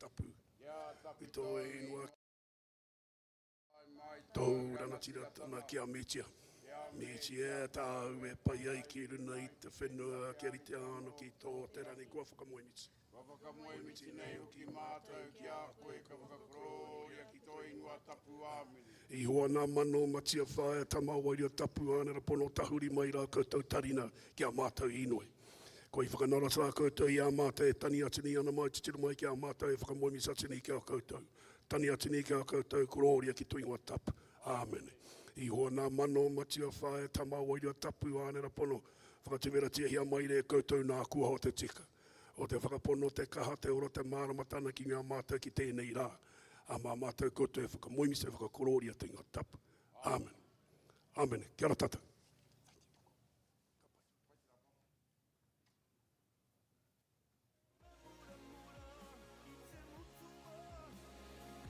tapu i tō ingoa tōu ranatiratanga kia metia. Metia tāu e pai ai ki runa i te whenua kia rite ano ki tō te rangi kua whakamoemiti. Kua whakamoemiti nei hoki mātou ki a koe ka whakakorōria ki tō ingoa tapu. Āmine. Ihowa nā mano, matia whaea, tama wairua tapu, ānera pono tahuri mai rā koutou tarina ki a mātou inoi. Kua i whakanarata rā koutou i a mātou e tani atu nei ana mai titiro mai ki a mātou e whakamoemiti atu nei ki a koutou. Tani atu nei ki a koutou, korōria ki to ingoa tapu. Āmene. Ihowa nā mano, matua whaea, tama wairua tapu, ānera pono, whakatuwheratiahia mai rē koutou nā kuaha o te tika. O te whakapono, te kaha, te ora, te māramatana ki ngā mātou ki tēnei rā. Ā, mā mātou koutou e whakamoemiti, e whakakorōria te ingoa tapu. Āmene. Āmene. Kia ora tātou. Ko ngā kano me muramura. Nāwai ka oti, ko ngā kano me muramura.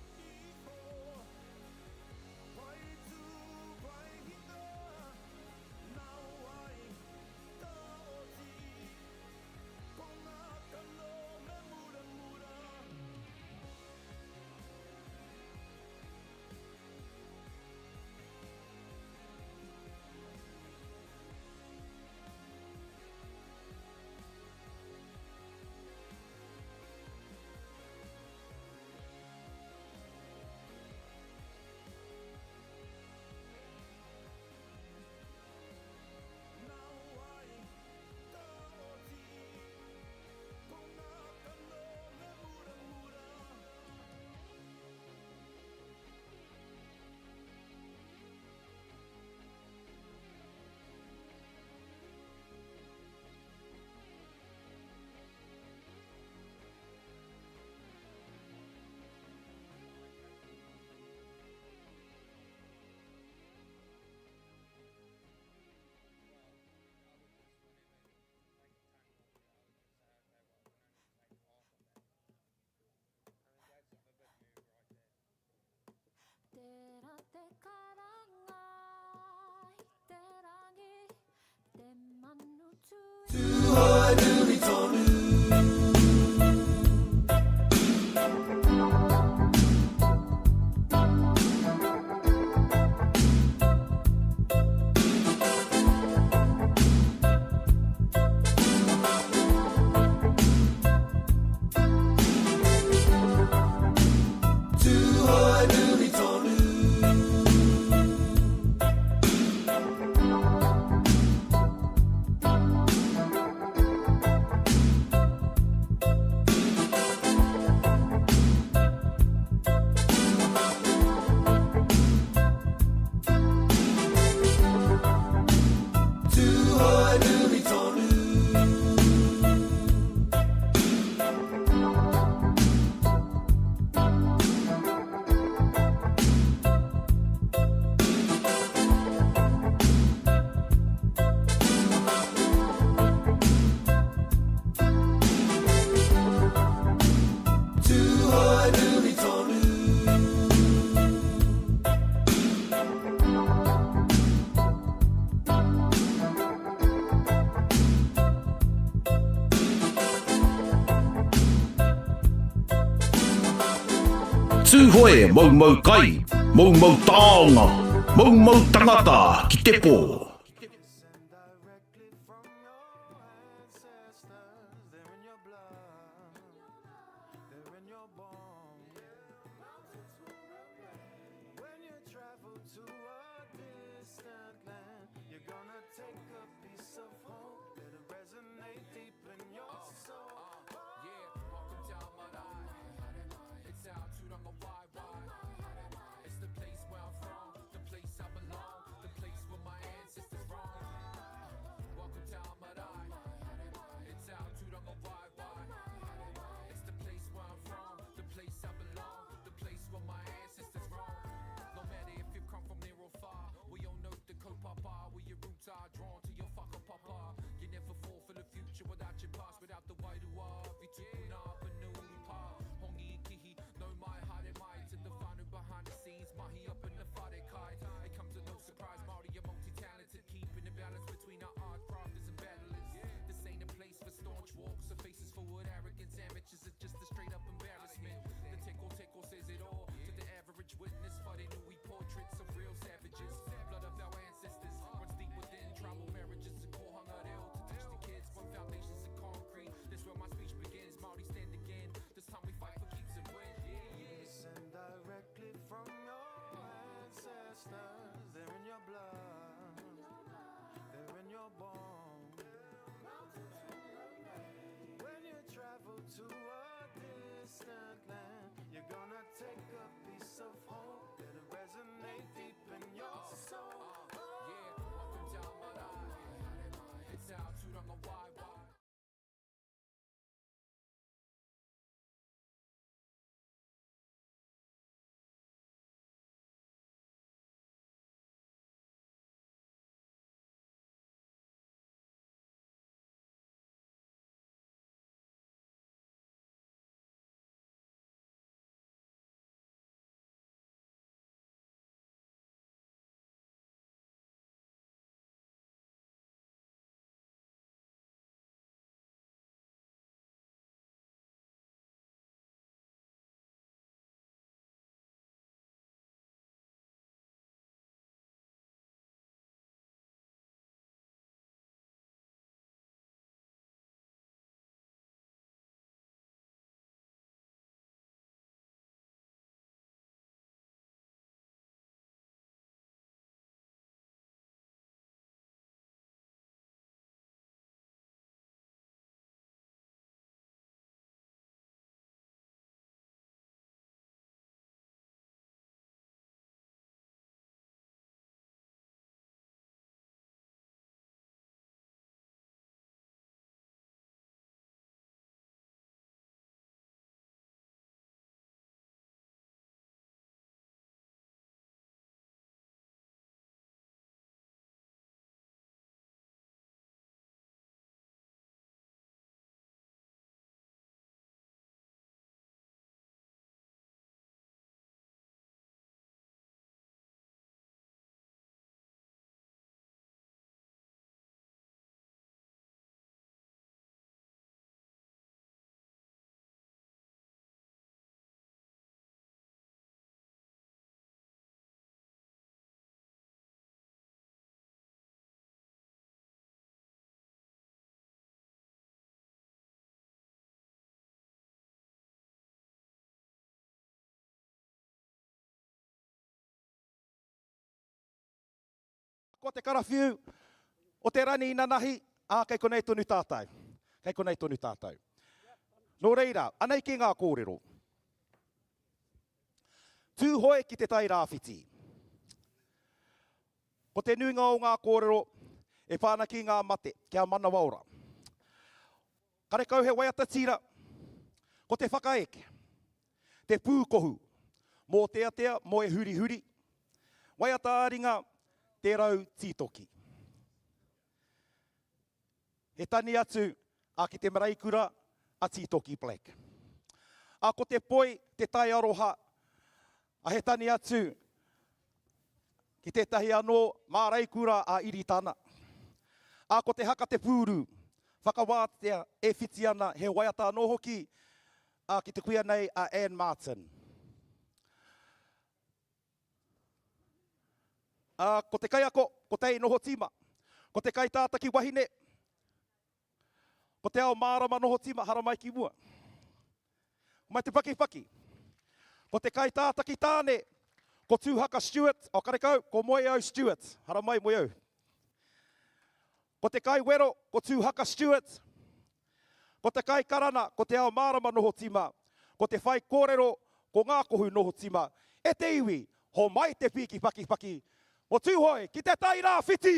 Tērā te karanga i te rangi, te manu tui. Tūhoenui tonu. Tūhoenui tonu. Tūhoenui tonu. Tūhoenui tonu. Tūhoe moumou kai, moumou taonga, moumou tangata ki te pō. Ko te karawhiu o te rani inanahi, ā, kei konei tonu tātou. Kei konei tonu tātou. Nō reira, anei ki ngā kōrero. Tūhoe ki Te Tai Rāwhiti. Ko te nuinga o ngā kōrero e pā ana ki ngā mate, kia manawa ora. Karekau he waiata tira, ko te whakaeke, te pūkohu, mōteatea, moe hurihuri, waiata ā-ringa, te rau tītoki. He tani atu a ki te maraikura a Tītoki Black. A ko te poi, te tai aroha, a he tani atu ki tētahi anō māraikura a Iritana. A ko te haka te pūru, whakawātea e whiti ana he waiata anō hoki a ki te kuia nei a Ann Martin. Ā, ko te kaiako, ko Tei Noho Tīma. Ko te kaitātaki wahine, ko Te Ao Mārama Noho Tīma, haramai ki mua. Mai te pakipaki. Ko te kaitātaki tāne, ko Tūhaka Stewart, o karekau, ko Moeau Stewart. Haramai Moeau. Ko te kaiwero, ko Tūhaka Stewart. Ko te kaikarana, ko Te Ao Mārama Noho Tima. Ko te whaikōrero, ko Ngākohu Noho Tima. E te iwi, homai te pīki pakipaki o Tūhoe ki Te Tai Rāwhiti!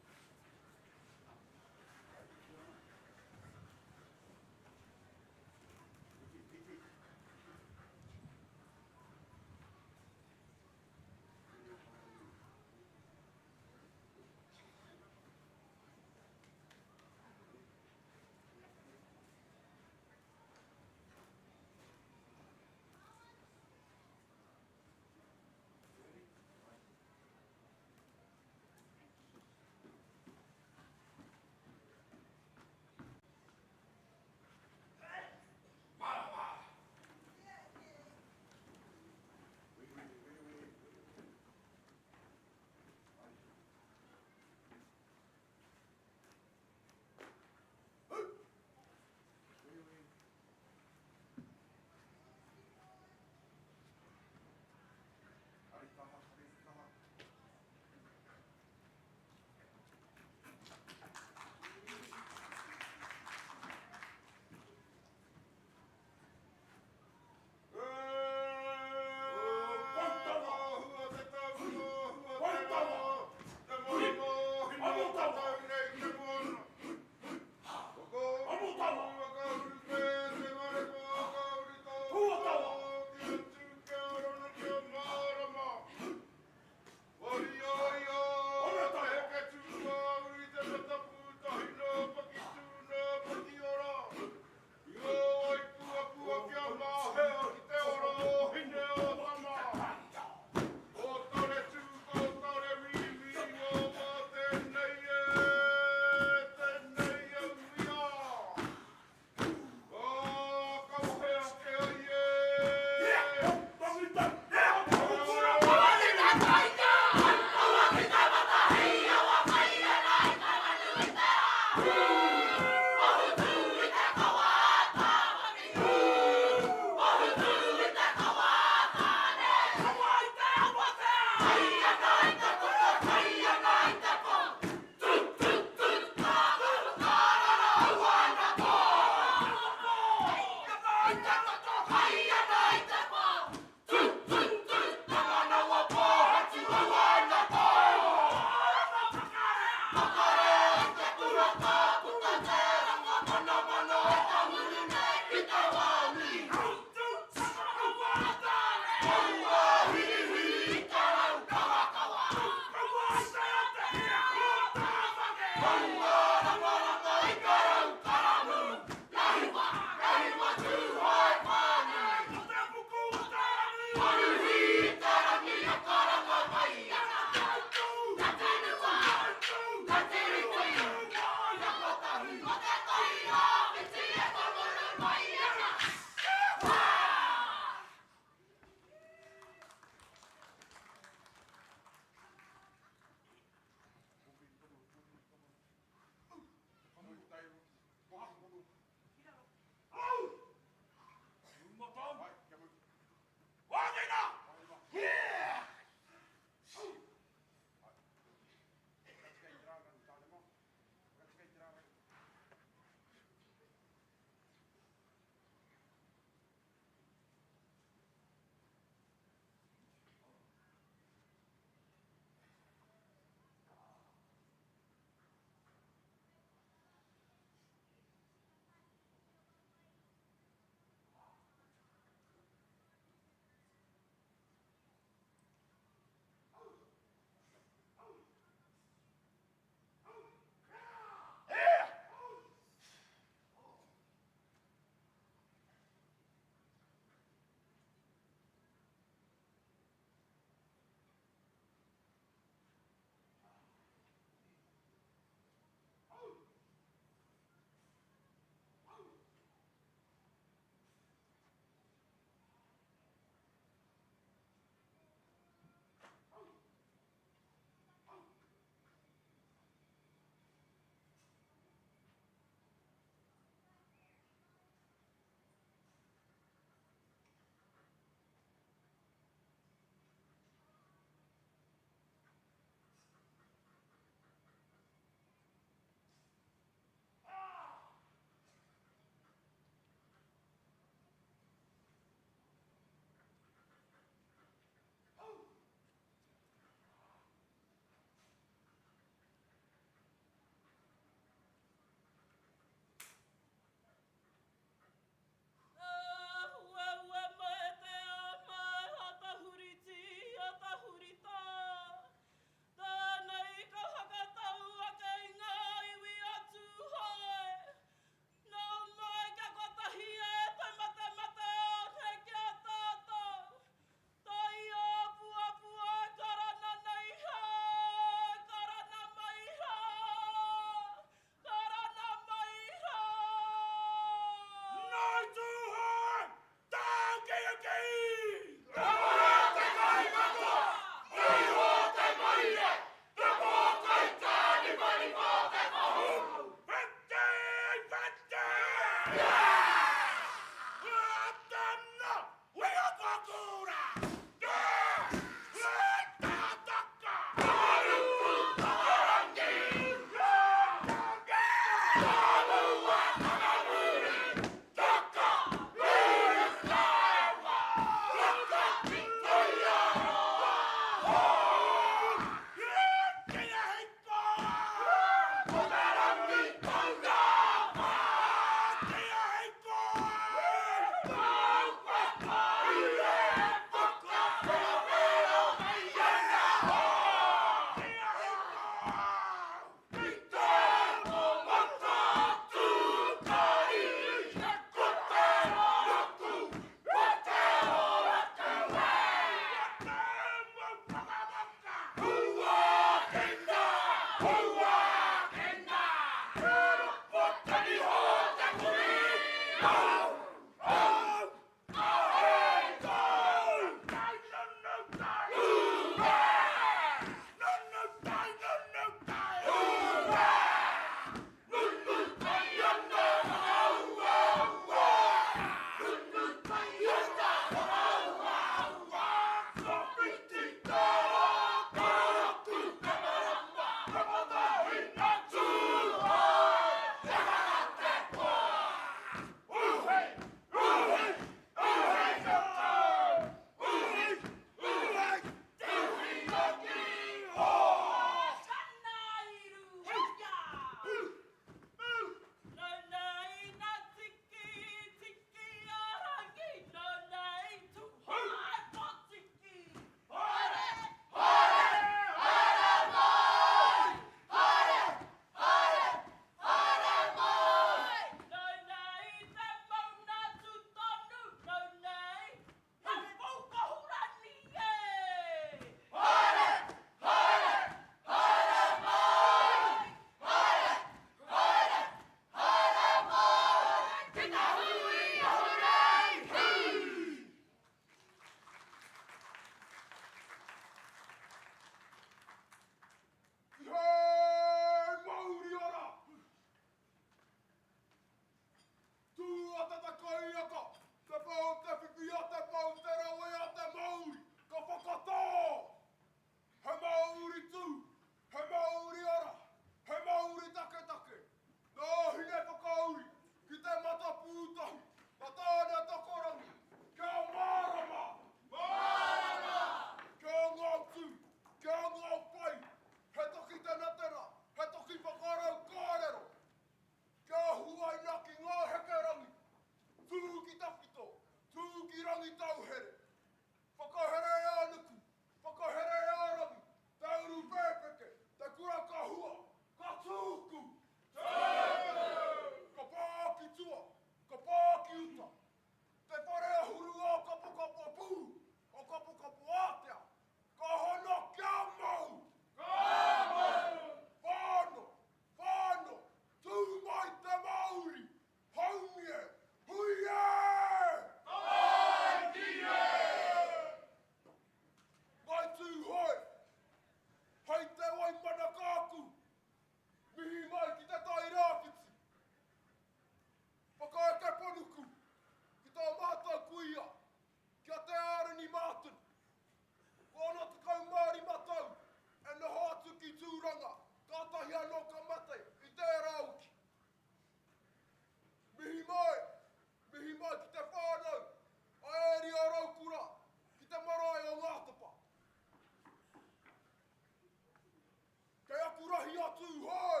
Tūhoe!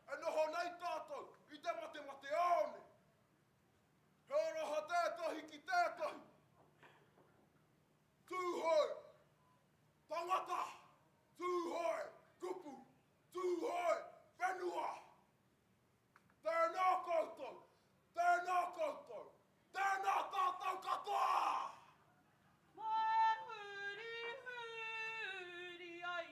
E noho nei tātou i te matemateāone. He aroha tētahi ki tētahi. Tūhoe! Tangata! Tūhoe! Kupu! Tūhoe! Whenua! Tēnā koutou! Tēnā koutou! Tēnā tātou katoa! Moe hurihuri ai.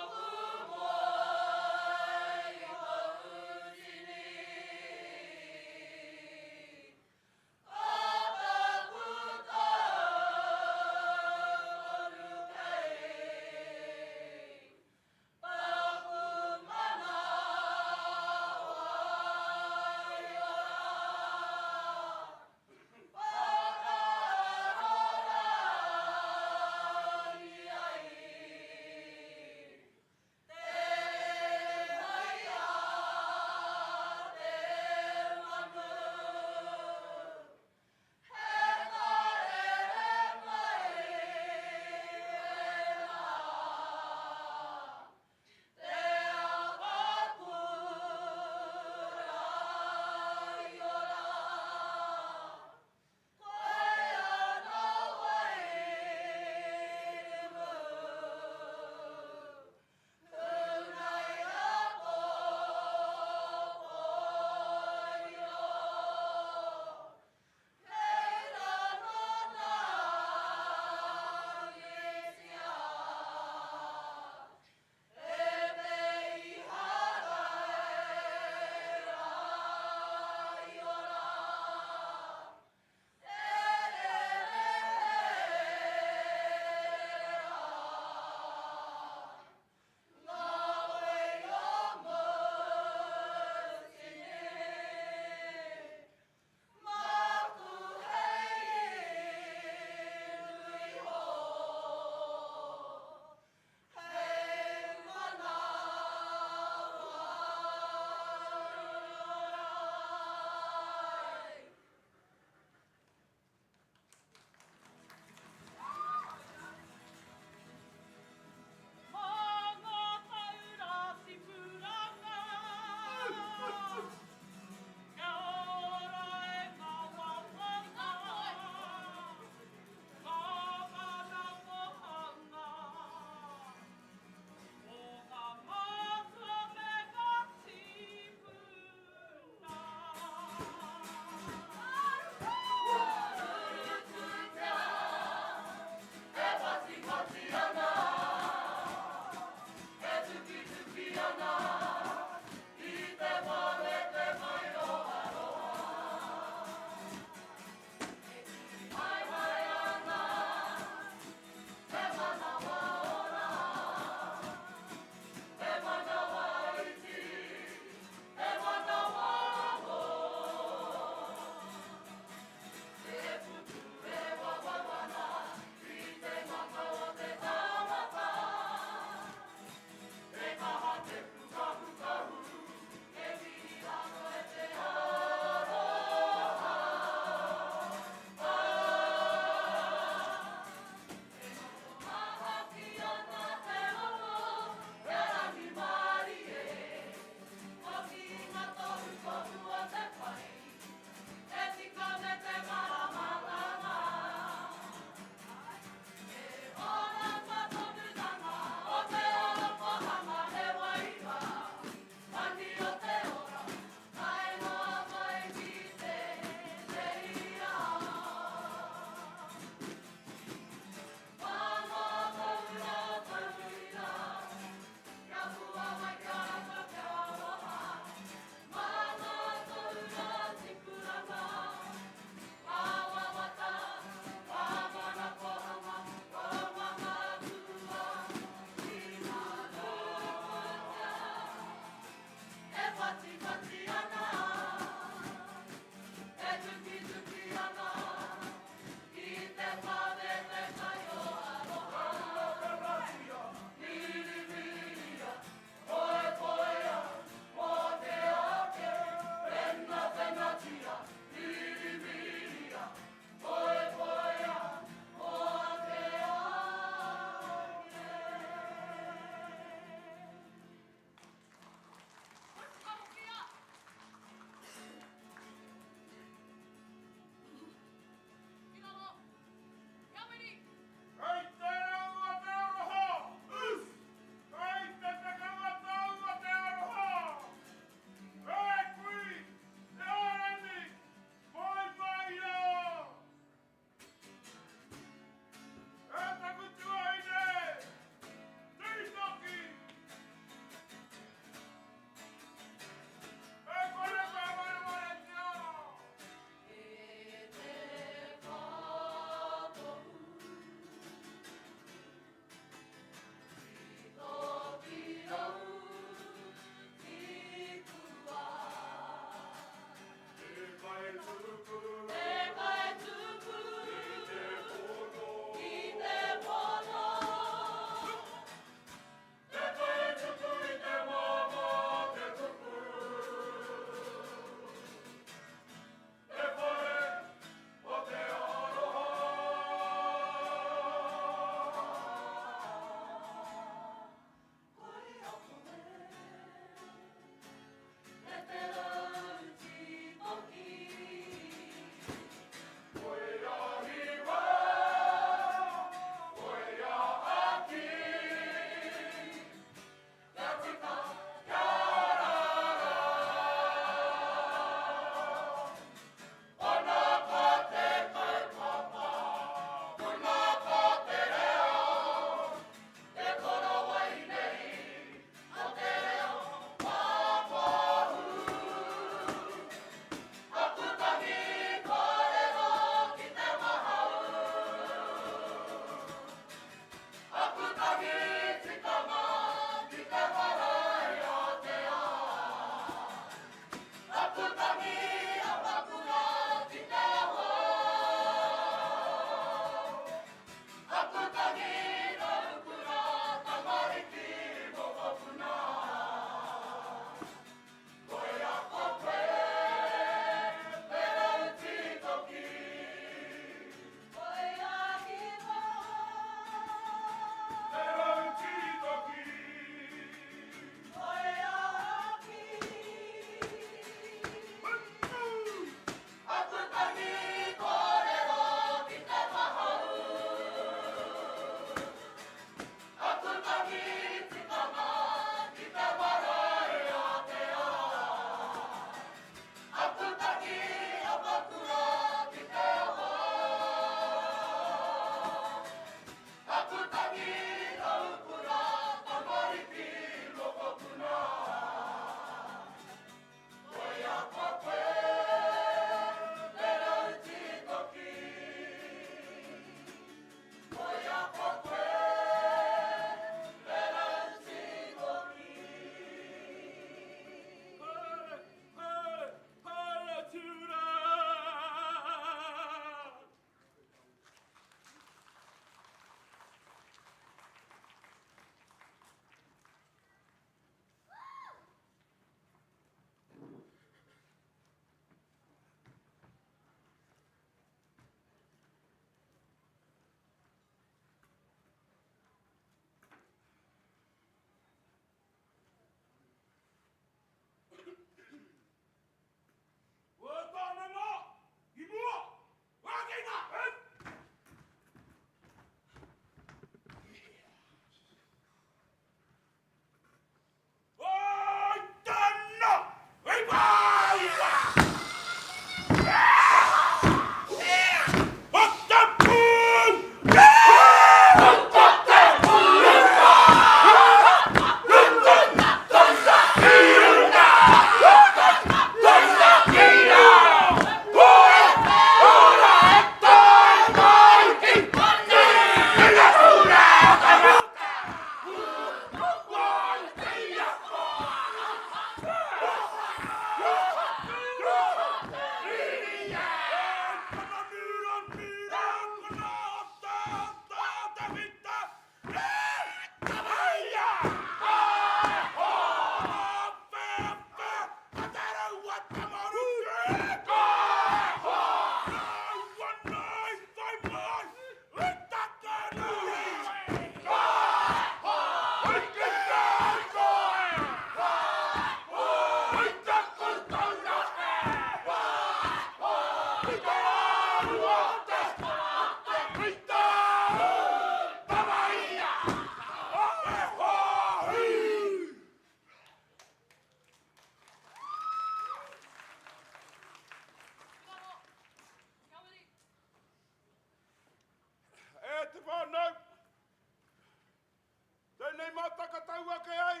tau ake ai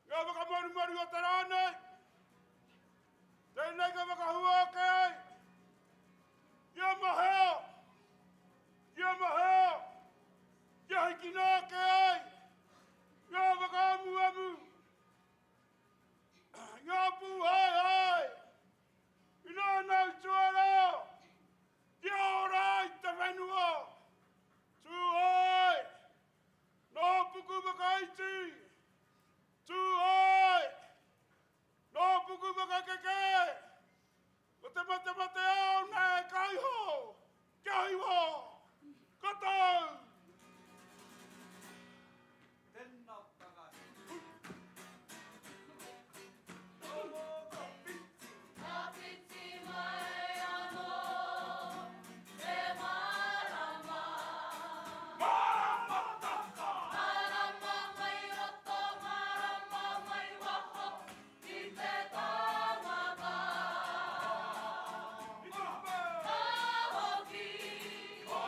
ngā whakamarumaru o te rā nei. Tēnei ka whakahua ake ai Kia mahea! Kia mahea! Kia hikina ake ai ngā whakaamuamu, ngā pūhaehae, inā nau tuarā, kia ora ai te whenua, tū ai, nō puku whakaiti, tū ai, nō puku whakakeke, Ko te matemateaone ka iho, kia hiwa, ka tau! Tena tangata. Ka whiti. Ka whiti mai anō te marama. Maramataka! Marama mai roto, marama mai waho, Ki te tangata. Ka hoki. Ka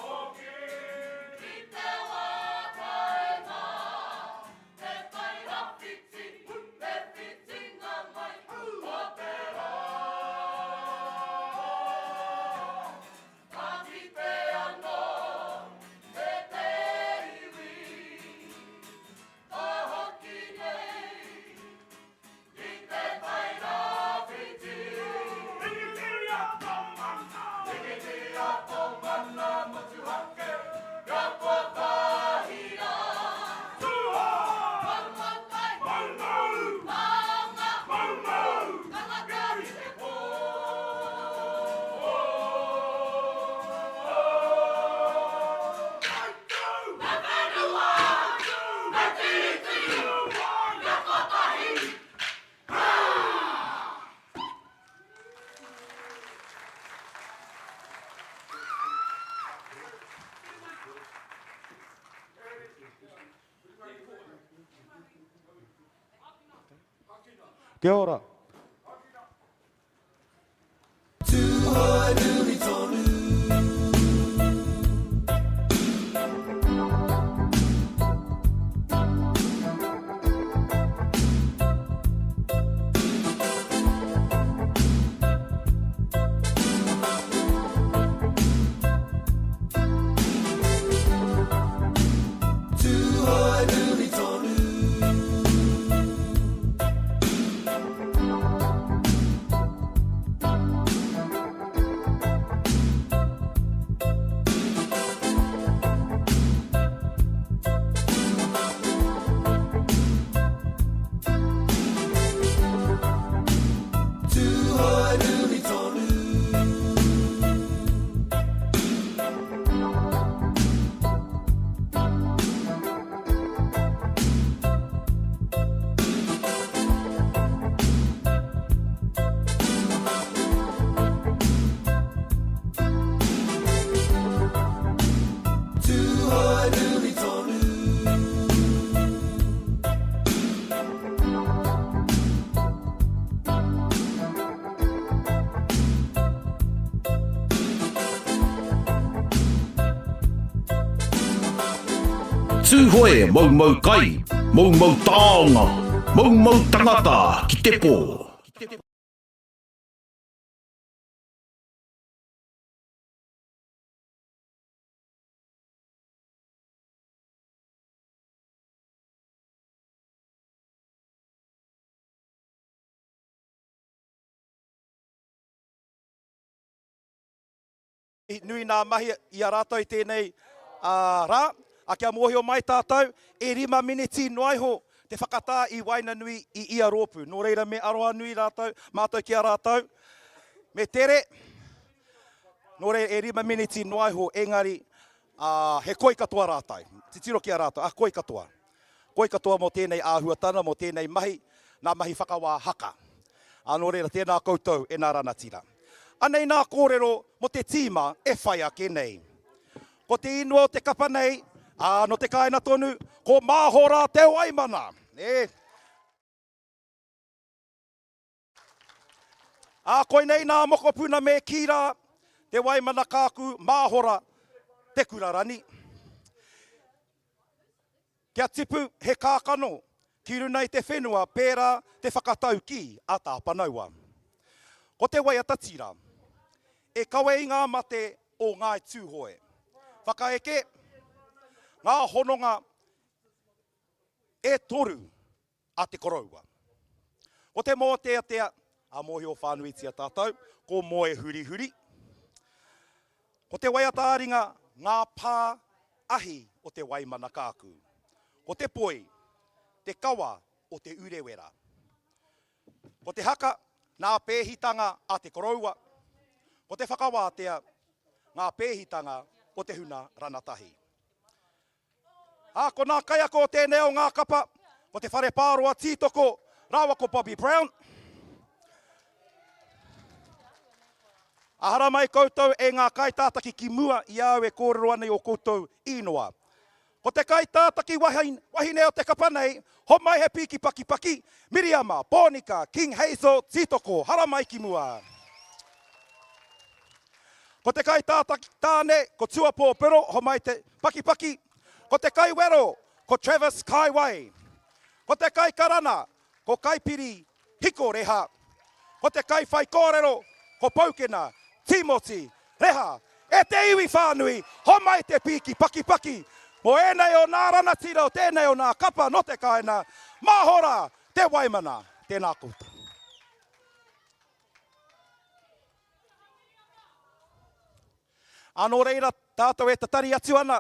hoki. Ki te wā kāinga. Te tai rawhiti, te whitinga mai o te rā. Ka kite anō e te iwi. Ka hoki nei ki te tai rāwhiti. Pikitia tō mana. Pikitia tō mana motuhake, kia kotahi rā. Tūhā! Maumau kai! Maumau! Taonga! Maumau! Tangata ki te pō! Te whenua! Te Tiriti! Kia kotahi! Kia ora. Tūhoenui tonu. Tūhoenui tonu. Tūhoenui tonu. Tūhoenui tonu. Tūhoe moumou kai, moumou taonga, moumou tangata ki te pō. Nui nā mahi i a rātou i tēnei rā, ā, kia mōhio mai tātou, e rima miniti noa iho te whakatā i waenganui i ia rōpū. Nō reira me aroha nui rātou, mātou ki a rātou, me tere, nō reira e rima miniti noa iho, engari, ā, he koi katoa rātou. Titiro ki a rātou, ā, koi katoa. Koi katoa mō tēnei āhuatana, mō tēnei mahi, nā mahi whakawā haka. Ā, nō reira, tēnā koutou e nā ranatira. Anei nā kōrero mō te tīma e whai ake nei. Ko te ingoa o te kapa nei, ā, nō te kāinga tonu, ko Māhora Te Waimana. Nē. Ā, koinei nā mokopuna me kī rā, Te Waimana Kāku, Māhora, Te Kura Rani. Kia tipu he kākano ki runa i te whenua pērā te whakataukī a Tāpanaua. Ko te waiata tira e kawe i ngā mate o Ngāi Tūhoe. Whakaeke ngā hononga e toru a te koroua. Ko te mōteatea, a mōhio whānuitia tātou, ko Moe Hurihuri. Ko te waiata-ā-ringa ngā pā ahi o te Waimana Kākū. Ko te poi, te kawa o Te Urewera. Ko te haka, nā pēhitanga a te koroua. Ko te whakawātea, ngā pēhitanga o te huna ranatahi. Ā, ko nā kaiako o tēnei o ngā kapa, ko Te Whare Pāroa Tītoko rāua ko Bobby Brown. Ā, haramai koutou e ngā kaitātaki ki mua i a au e kōrero ana i ō koutou īnoa. Ko te kaitātaki wahine o te kapa nei, homai he pīki pakipaki, Miriama, Pōnika, King Hazel, Tītoko, haramai ki mua. Ko te kaitātaki tāne, ko Tuapō Pero, homai te pakipaki. Ko te kaiwero, ko Travis Kaiwai. Ko te kaikarana, ko Kaipiri Hiko Reha. Ko te kaiwhaikōrero, ko Paukena Tīmoti Reha. E te iwi whānui, homai te pīki pakipaki mō ēnei o nā ranatira o tēnei o nā kapa nō te kāinga, Mahora te Waimana. Tēnā koutou. Ā, nō reira, tātou e tatari atu ana,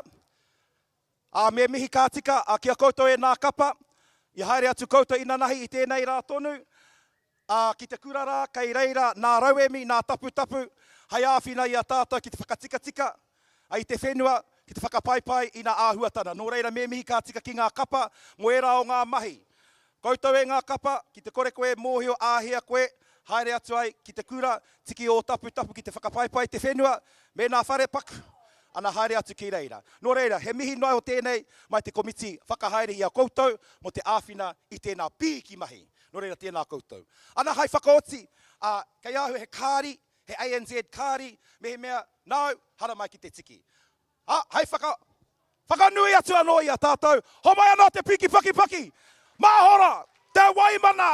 ā, me mihi ka tika, ā, ki a koutou e nā kapa, i haere atu koutou inanahi i tēnei rā tonu, ā, ki te kura rā, kei reira nā rauemi, nā taputapu, hei āwhina i a tātou ki te whakatikatika i te whenua, ki te whakapaipai i nā āhuatana. Nō reira, me mihi ka tika ki ngā kapa mō ērā o ngā mahi. Koutou e ngā kapa, ki te kore koe e mōhio āhea koe, haere atu ai ki te kura, tiki ō taputapu ki te whakapaipai te whenua, me nā whare paku, ana haere atu ki reira. Nō reira, he mihi noa iho tēnei mai te komiti whakahaere i a koutou mō te āwhina i tēnā pīki mahi. Nō reira, tēnā koutou. Ana hai whakaoti, ā, kei a au he kāri, he ANZ kāri, mehemea nāu, haramai ki te tiki. Ā, hei whaka, whakanui atu anō i a tātou, homai anō te piki pakipaki, Māhora, te Waimana!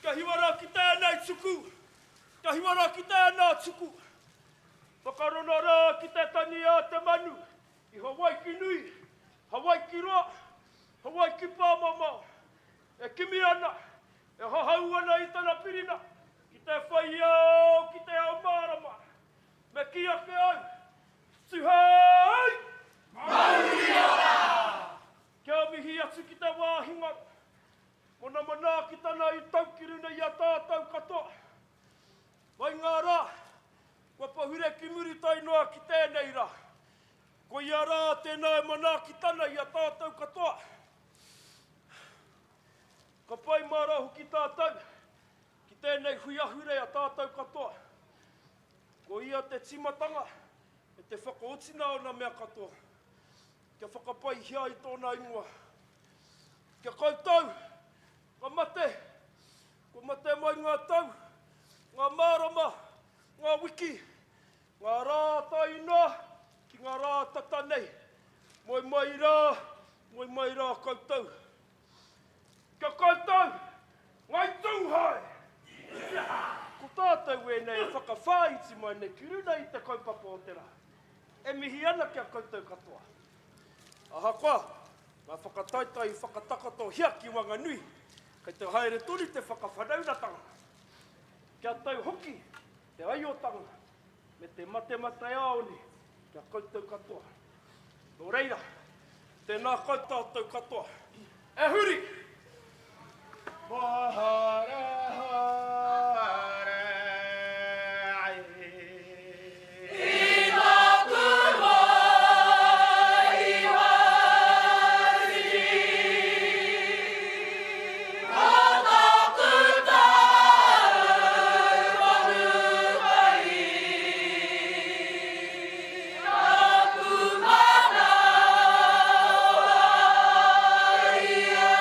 Kia hiwa rā ki tēnei tuku, kia hiwa rā ki tēnā tuku. Whakarona rā ki te tangi a te manu i Hawaiki nui, Hawaiki roa, Hawaiki pāmamao. E kimi ana, e hahau ana i tana pirina ki te whai ao ki te ao mārama. Me kī ake au, Tuhei! Mauri ora! Kia mihi atu ki te wāhi ngaro. Mona manaakitana i tau ki runa i a tātou katoa. Mai ngā rā, kua pahure ki muri tae noa ki tēnei rā. Koia rā tēnā e manaakitana i a tātou katoa. Ka pai mārā hoki tātou ki tēnei hui ahurei a tātou katoa. Ko ia te tīmatanga me te whakaotinga o ngā mea katoa. Kia whakapaihia i tōna ingoa. Kia koutou, ka mate, kua mate mai ngā tau, ngā marama, ngā wiki, ngā rā tae noa ki ngā rā tata nei. Moe mai rā, moe mai rā koutou. Kia koutou, Ngai Tūhoe! Ko tātou ēnei e whakawhāiti mai nei ki runa i te kaupapa o te rā. E mihi ana ki a koutou katoa. Ahakoa ngā whakataetae i whakatakotohia ki Wanganui, kei te haere tonu te whakawhanaungatanga. Kia tau hoki te aiotanga me te matemataeāone ki a koutou katoa. Nō reira, tēnā koutou katoa. E huri! Mahara hare ai. I taku wai wai Ko taku tau marukai Taku manawa ia.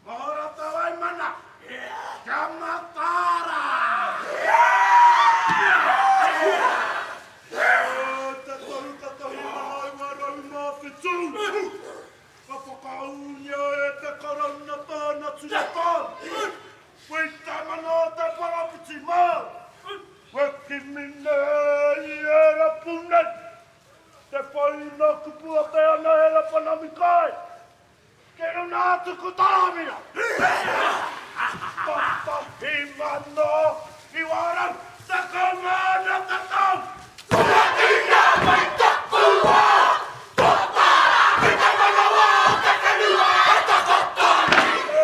Mahora te waimana, kia mataara! Te tohu katahi mana 907, ka whakaūngia e te Karauna tāna ture tāne, Wei te mana o te poropiti Māori, we kimi nei e rapu nei, te whai i ngā kupu a te Anahera Panamikai. Ke runa atu ko Taramira. 1910 te tau. Turakina mai taku wā, tōtara ki te manawa o te whenua e takoto nei. E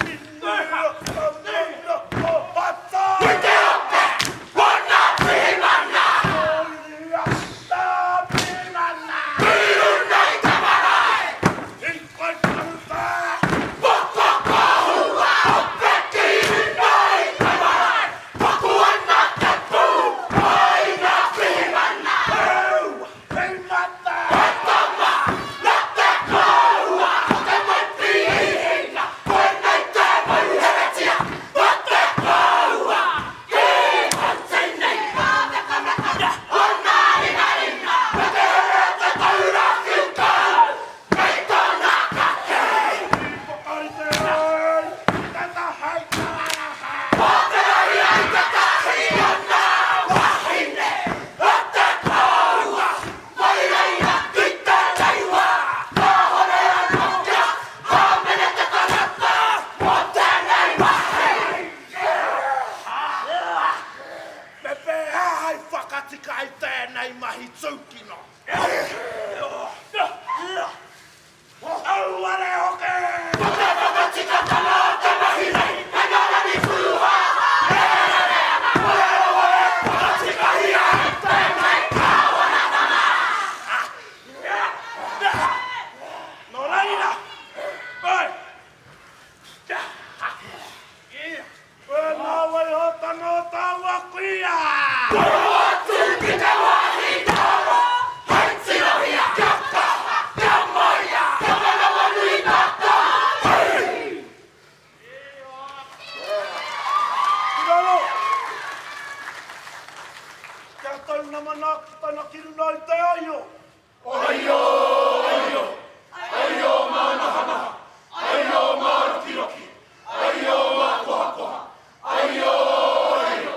tino whakamana o Pata. Ki te ope, wana Pirihimana. Koia tā Pirihimana. Ki runa i te marae. Me pēhea hei whakatika i tēnei mahi tūkino? Auare hoki! Ko te whakatikatanga o te mahi nei, hei ngā rangi pūhāhā e rere ana, kore rawa e whakatikahia e tēnei kāwanatanga. Nō reira, oi! Nā waihotanga o taua kuia! Toro atu ki te wāhi noho, hei tirohia kia kaha, kia māia, kia manawanui tātou! Hei! Tiraro! Kia tauna manaakitanga ki runga i te aio! Aio! Aio! Aio mānahanaha! Aio mārokiroki! Aio mākohakoha! Aio! Aio!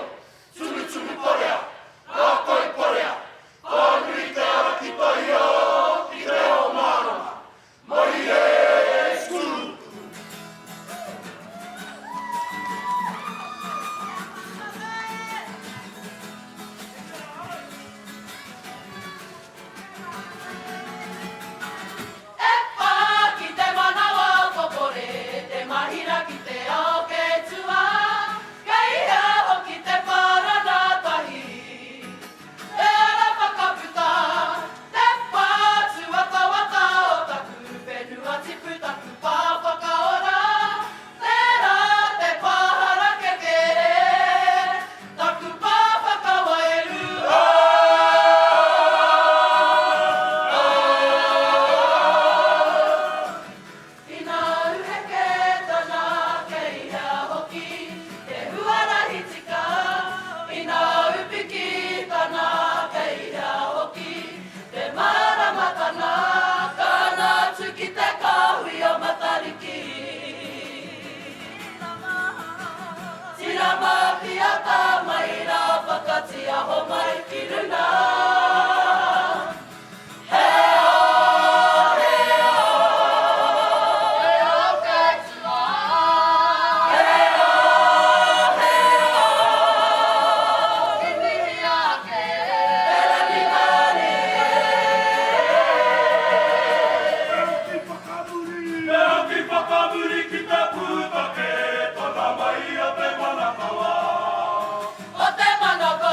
Ko te manako,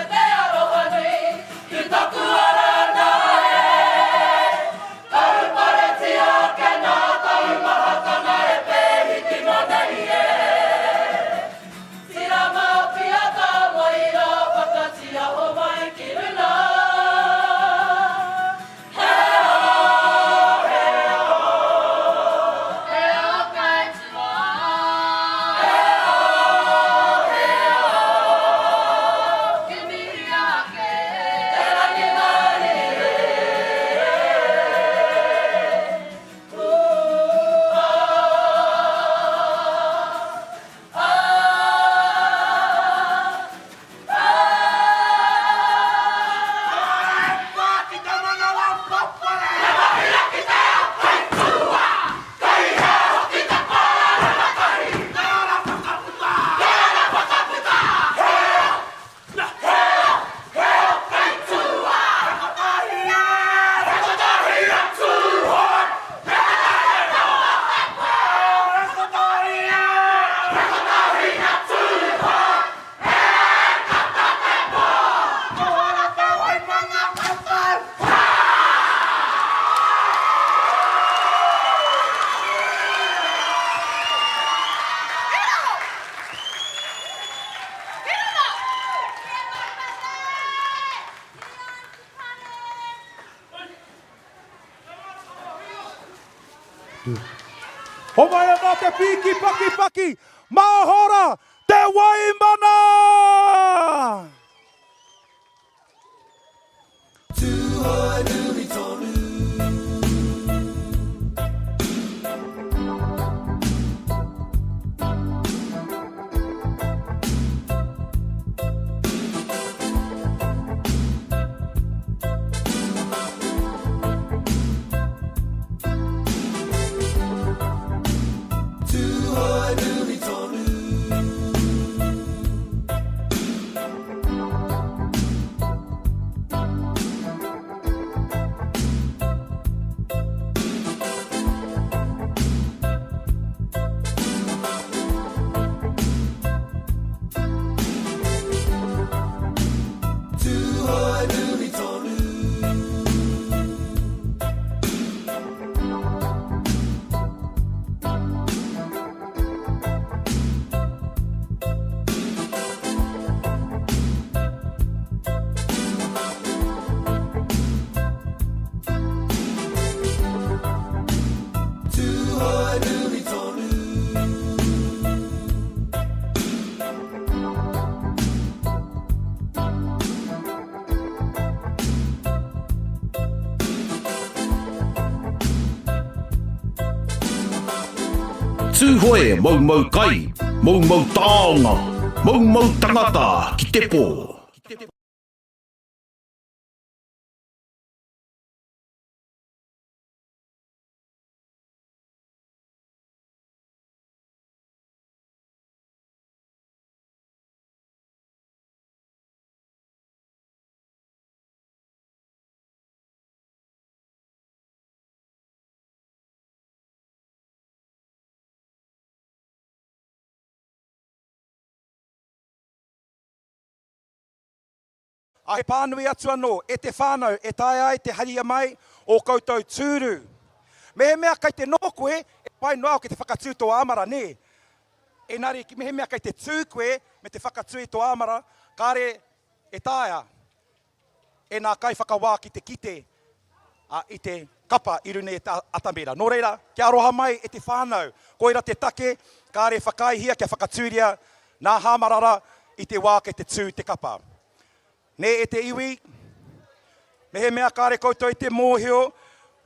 te aroha nui, ki taku ara nā e. Kauparetia ake nā taumahatanga e pēhi kino nei e. Tirama pia ka wai rā whakatiaho mai ki runa. He ao, he ao, he ao kai tua. He ao, he ao, ki mihi ake. Te rangimārie. Ooh, ah, ah. Homai ana te pīki pakipaki, māhora te waimana! Tūhoenui tonu. Tūhoenui tonu. Tūhoenui tonu. Tūhoenui tonu. Tūhoe moumou kai, moumou taonga, moumou tangata ki te pō. A he pānui atu anō e te whānau e taea ai te haria mai ō koutou tūru. Mehemea kei te noho koe, e pai noa ki te whakatū tō āmara, nē? Engari, mehemea kei te tū koe me te whakatū i tō āmara, kāre e taea e nā kaiwhakawā ki te kite i te kapa i runga i te atamira. Nō reira, kia aroha mai e te whānau, koira te take kāre whakaaehia kia whakatūria nā hāmarara i te wā kei te tū te kapa. Nē e te iwi, mehemea kāre koutou i te mōhio,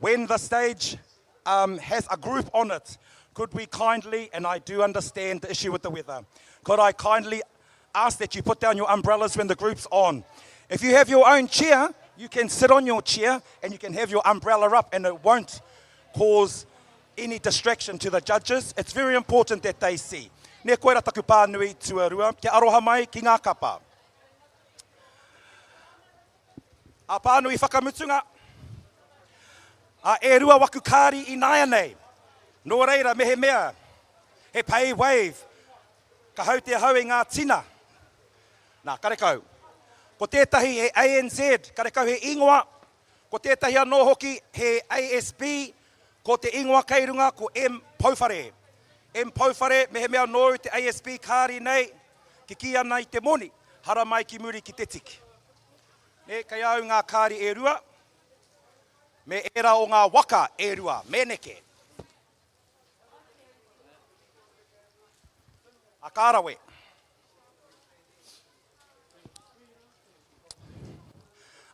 when the stage um, has a group on it, could we kindly, and I do understand the issue with the weather, could I kindly ask that you put down your umbrellas when the group's on? If you have your own chair, you can sit on your chair and you can have your umbrella up and it won't cause any distraction to the judges. It's very important that they see. Nē, koira taku pānui tuarua, kia aroha mai ki ngā kapa. A pānui whakamutunga, a e rua waku kāri ināianei. Nō reira, mehemea, he pay wave, ka hau te hau i ngā tina. Nā, karekau. Ko tētahi he ANZ, karekau he ingoa. Ko tētahi anō hoki he ASB, ko te ingoa kei runga ko M Pouwhare. M Pouwhare, mehemea nōu te ASB kāri nei, kikī ana i te moni, haramai ki muri ki te tiki. Nē, kei a au ngā kāri e rua, me ērā o ngā waka e rua, me neke. A ka rawe.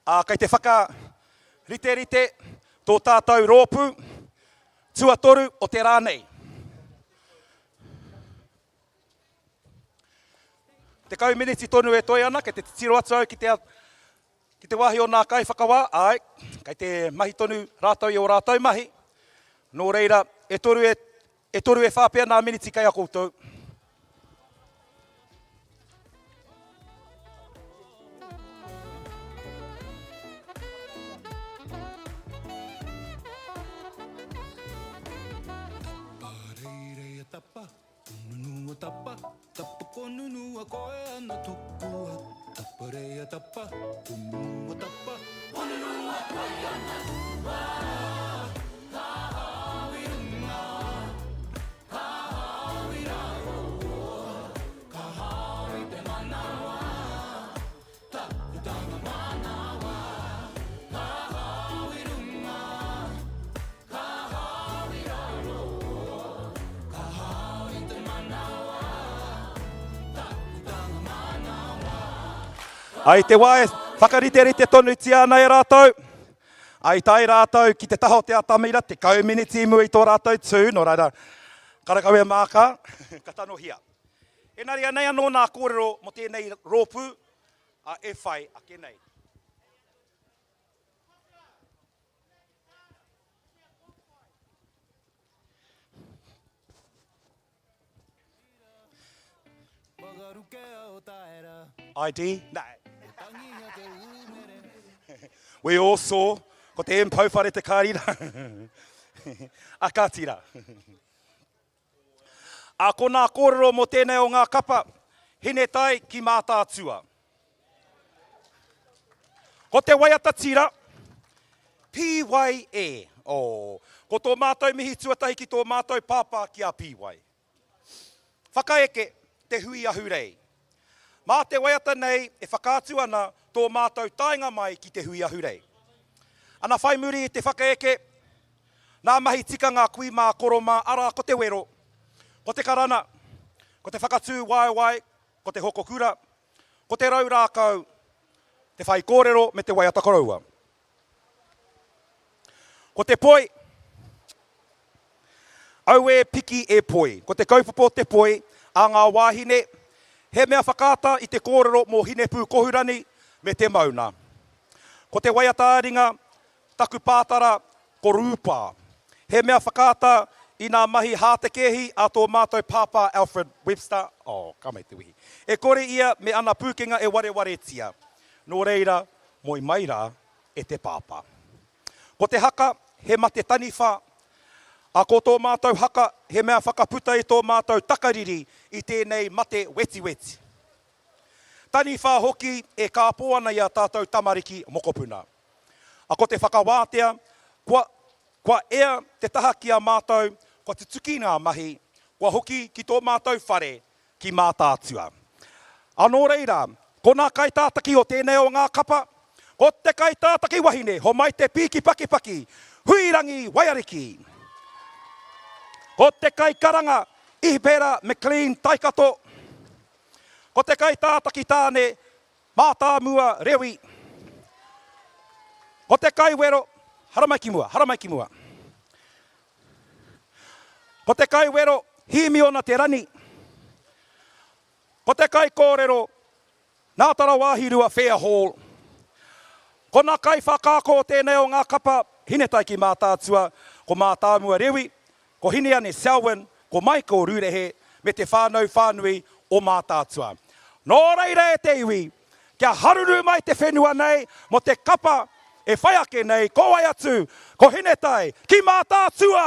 Ā, kei te whakariterite tō tātou rōpū tuatoru o te rā nei. 10 miniti tonu e toe ana, kei te titiro atu au ki te, ki te wāhi o nā kaiwhakawā, āe, kei te mahi tonu rātou i ō rātou mahi. Nō reira, e toru e, e toru e whā pea nā miniti kei a koutou. Tapa, Nunua tapa, tapa ko nunua koe ana tukua Tapa reia tapa, ko nunua tapa. Ko nunua koe ana tukua Ka hao i runga, ka hao i raro Ka hao i te manawa, Taputanga manawa Ka hao i runga, Ka hao i raro, ka hao i te manawa, Taputanga manawa. A i te wā e whakariterite tonutia ana e rātou, a i tae rātou ki te taha o te atamira, 10 miniti i mua i tō rātou tū, nō reira, karekau e māka, ka tanohia. Engari anei anō nā kōrero mō tēnei rōpū, a e whai ake nei. ID? Nā. We all saw, ko te M Pouwhare te kāri rā. A kāti rā. A ko nā kōrero mō tēnei o ngā kapa, Hinetai ki Mātaatua. Ko te waiata tira, PYE. Oh, ko tō mātou mihi tuatahi ki tō mātou pāpā ki a PY. Whakaeke te hui ahurei. Mā te waiata nei e whakaatu ana tō mātou taenga mai ki te hui ahurei. Ana whai muri i te whakaeke, nā mahi tika ngā kui mā koro mā arā ko te wero, ko te karana, ko te whakatū waewae, ko te hoko kura, ko te rau rākau, te whaikōrero me te waiata koroua. Ko te poi, Auē piki e poi. Ko te kaupapa o te poi a ngā wāhine, he mea whakaata i te kōrero mō Hinepūkohurani me te mauna. Ko te waiata-ā-ringa, taku pātara, ko Rūpā. He mea whakaata i nā mahi hātekēhi a tō mātou pāpā Alfred Webster, oh, ka mei te wehi. E kore ia me ana pūkenga e warewaretia. Nō reira, moe mai rā e te pāpā. Ko te haka, he mate taniwha, a ko tō mātou haka he mea whakaputa i tō mātou takariri i tēnei mate wetiweti. Taniwha hoki e kāpō ana i a tātou tamariki mokopuna. A ko te whakawātea, kua, kua ea te taha ki a mātou, kua tutuki ngā mahi, kua hoki ki tō mātou whare, ki Mātaatua. A nō reira, ko nā kaitātaki o tēnei o ngā kapa, ko te kaitātaki wahine, homai te pīki pakipaki, Huirangi Waiariki. Ko te kaikaranga, Ihipera McLean Taikato. Ko te kaitātaki tāne, Mātāmua Rewi. Ko te kaiwero, haramai ki mua, haramai ki mua. Ko te kaiwero, Hīmiona Te Rani. Ko te kaikōrero, Nātara Wāhirua Fairhall. Ko nā kaiwhakaako o tēnei o ngā kapa, Hinetai ki Mātaatua, ko Mātāmua Rewi, ko Hineane Selwyn, ko Michael Rurehe, me te whānau whānui o Mātaatua. Nō reira e te iwi, Kia haruru mai te whenua nei mo te kapa e whai ake nei, ko wai atu, ko Hinetai ki Mātaatua!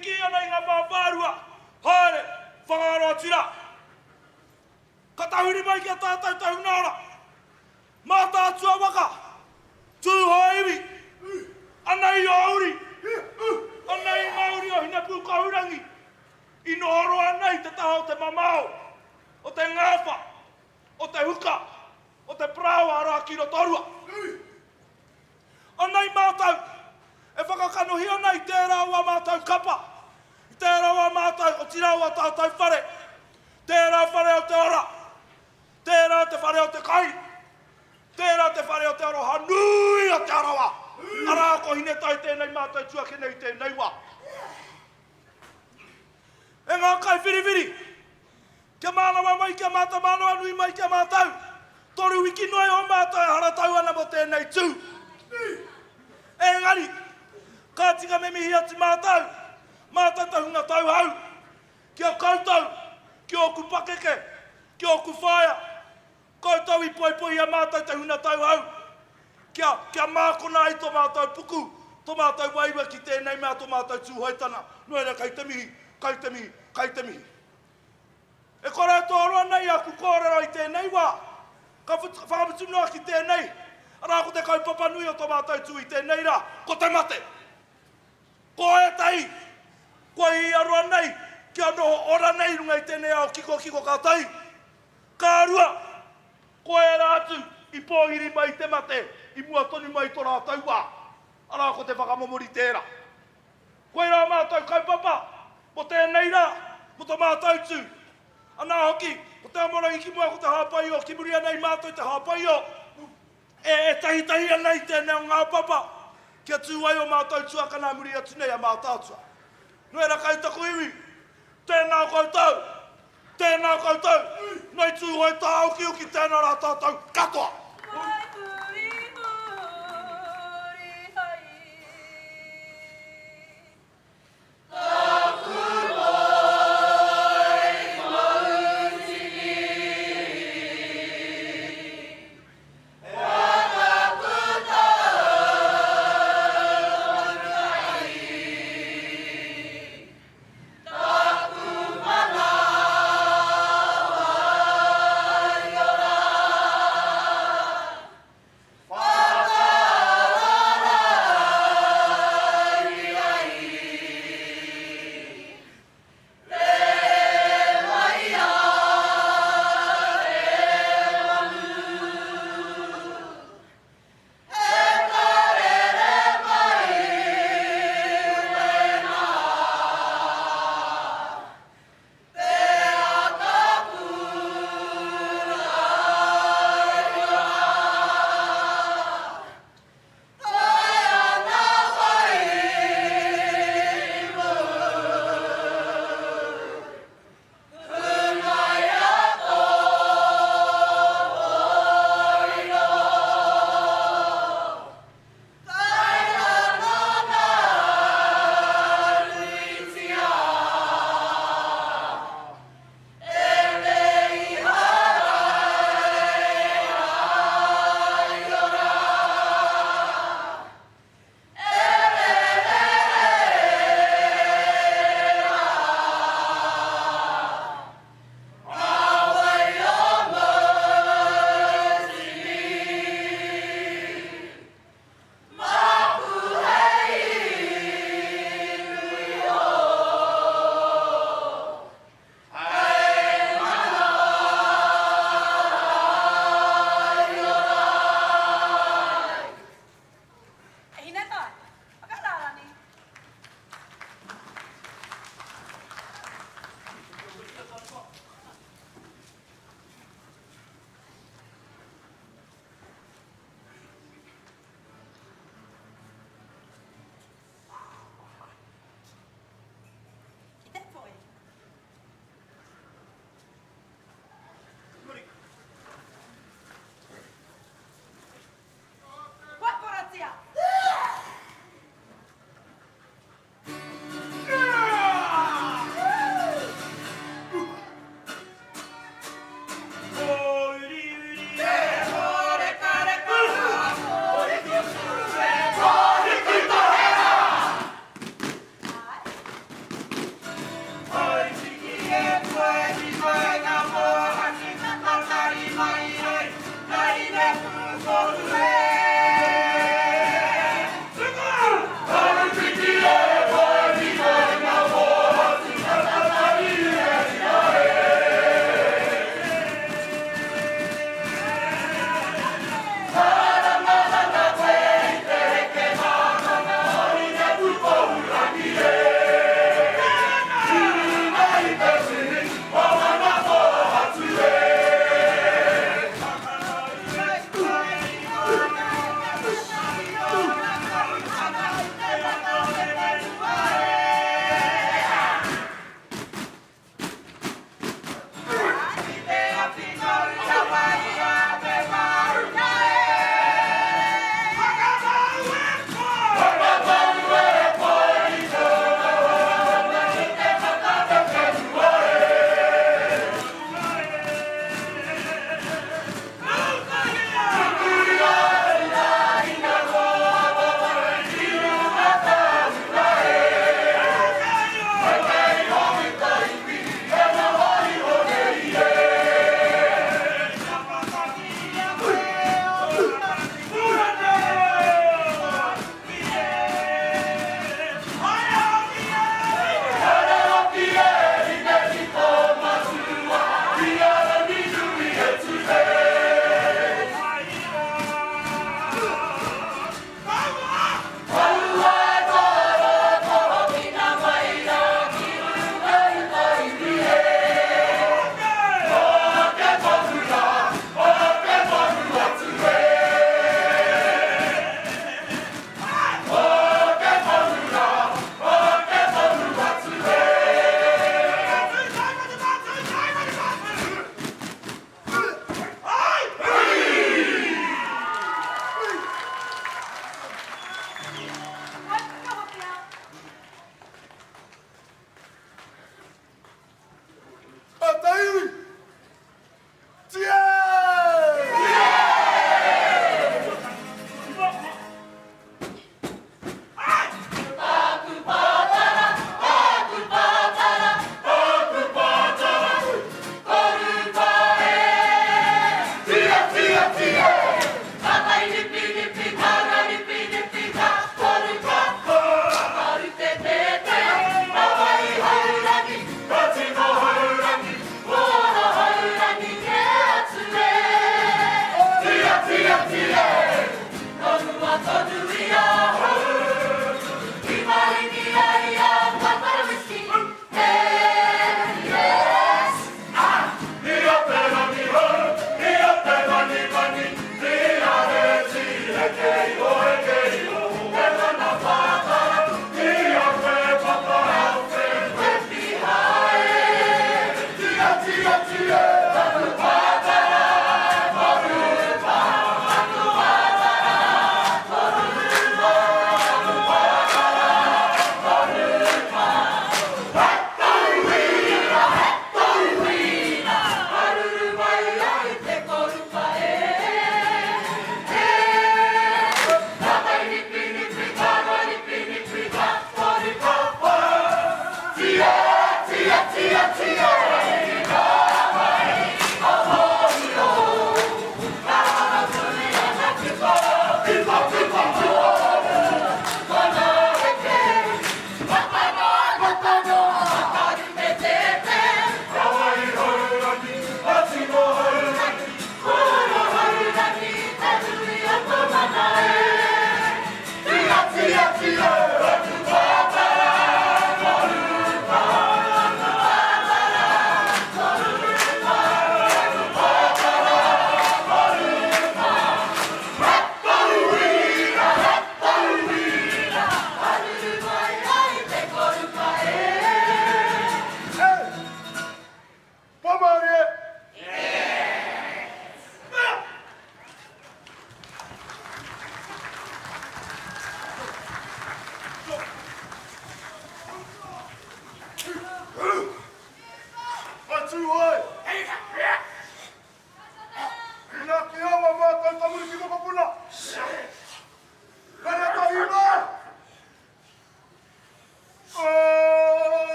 kīkī ana i ngā whāwhārua, haere, whakaaro atu rā. Ka tahuri mai ki a tātou tahuna ora. Mātaatua waka, Tūhoe iwi, anei ō uri, anei ngā uri o Hinepūkohurangi i noho roa nei te taha o te mamao, o te ngāwha, o te huka, o te parāoa arā ki Rotorua. Anei mātou e whakakanohi ana i tērā o ā mātou kapa, i tērā o ā mātou, otirā o ā tātou whare, tērā whare o te ora, tērā te whare o te kai, tērā te whare o te aroha nui o Te Arawa, arā ko Hinetai tēnei mātou tuake nei i tēnei wā. E ngā kaiwhiriwhiri, Kia mānawa mai, kia māta mānawanui mai ki a mātou. Toru wiki noa iho mātou e haratau ana mō tēnei tū. Engari, ka tika me mihi atu mātou, mātou te hunga tauhou, ki a koutou, ki ōku pakeke, ki ōku whaea, koutou i poipoi i a mātou te huna tauhou, kia, kia mākona ai tō mātou puku, tō mātou wairua ki tēnei mea tō mātou Tūhoetanga. Nō reira, kei te mihi, kei te mihi, kei te mihi. E kore e tōroa nei aku kōrero i tēnei wā, ka whakamutu noa ki tēnei, arā ko te kaupapa nui o tō mātou tū i tēnei rā, ko te mate. Ko ētahi, kua hīaroa nei kia noho ora nei i runga i tēnei ao kikokiko ka tahi, ka rua, ko ērā atu i pōhiri mai i te mate i mua tonu mai i tō rātou wā, arā ko te whakamomori tērā. Koirā mātou kaupapa mō tēnei rā, mō tō mātou tū. Anā hoki, ko te amorangi ki mua ko te hāpai-o, ki muri ana i mātou te hāpai-o, e, e tahitahi ana i tēnei o ngā papa, kia tū ai ō mātou tuakana muri atu nei a Mātaatua. Nō reira kai taku iwi, tēnā koutou, tēnā koutou, nei Tūhoe tāukiuki tēnā rā tātou katoa. Wai huri huri hai. Taku moe mautini.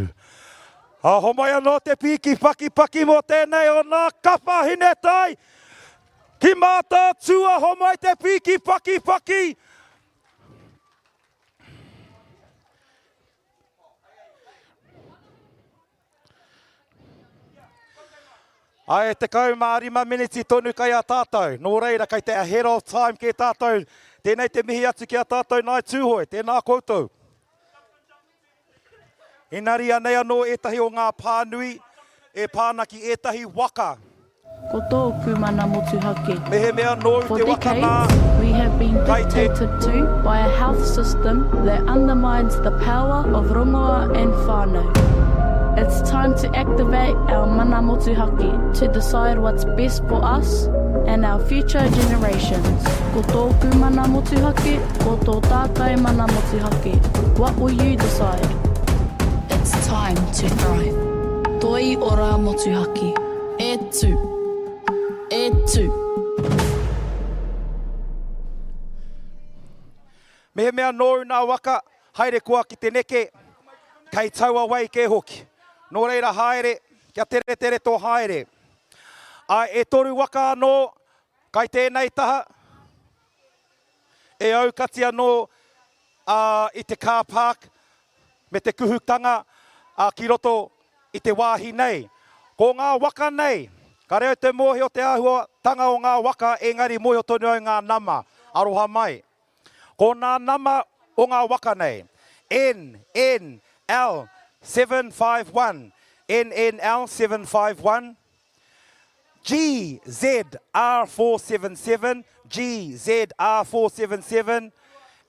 tapu. A homai anō te pīki pakipaki mō tēnei o nā kapa hinetai ki Mātaatua, homai te pīki pakipaki. Ae, 15 miniti tonu kai a tātou. Nō reira, kei te ahead of time kē tātou. Tēnei te mihi atu ki a tātou Ngāi Tūhoe. Tēnā koutou. Engari anei anō ētahi o ngā pānui e pā ana ki ētahi waka. Ko tōku mana motuhake. Mehemea nōu For te waka nā, decades, we have been kai te. dictated to by a health system that undermines the power of rongoa and whānau. It's time to activate our mana motuhake to decide what's best for us and our future generations. Ko tōku mana motuhake, ko tō tātou mana motuhake. What will you decide? It's time to thrive. Toi ora motuhake. E tū. E tū. Mehemea nōu nā waka, haere koa ki te neke, kei taua wai kē hoki. Nō reira haere, kia teretere tō haere. Ā, e toru waka anō kai tēnei taha, e aukati anō ā, i te car park me te kuhutanga ā, ki roto i te wāhi nei. Ko ngā waka nei, kare au te mōhio te āhuatanga o ngā waka engari mōhio tonu au ngā nama, aroha mai. Ko nā nama o ngā waka nei, NNL 751, NNL 751, GZR477, GZR477,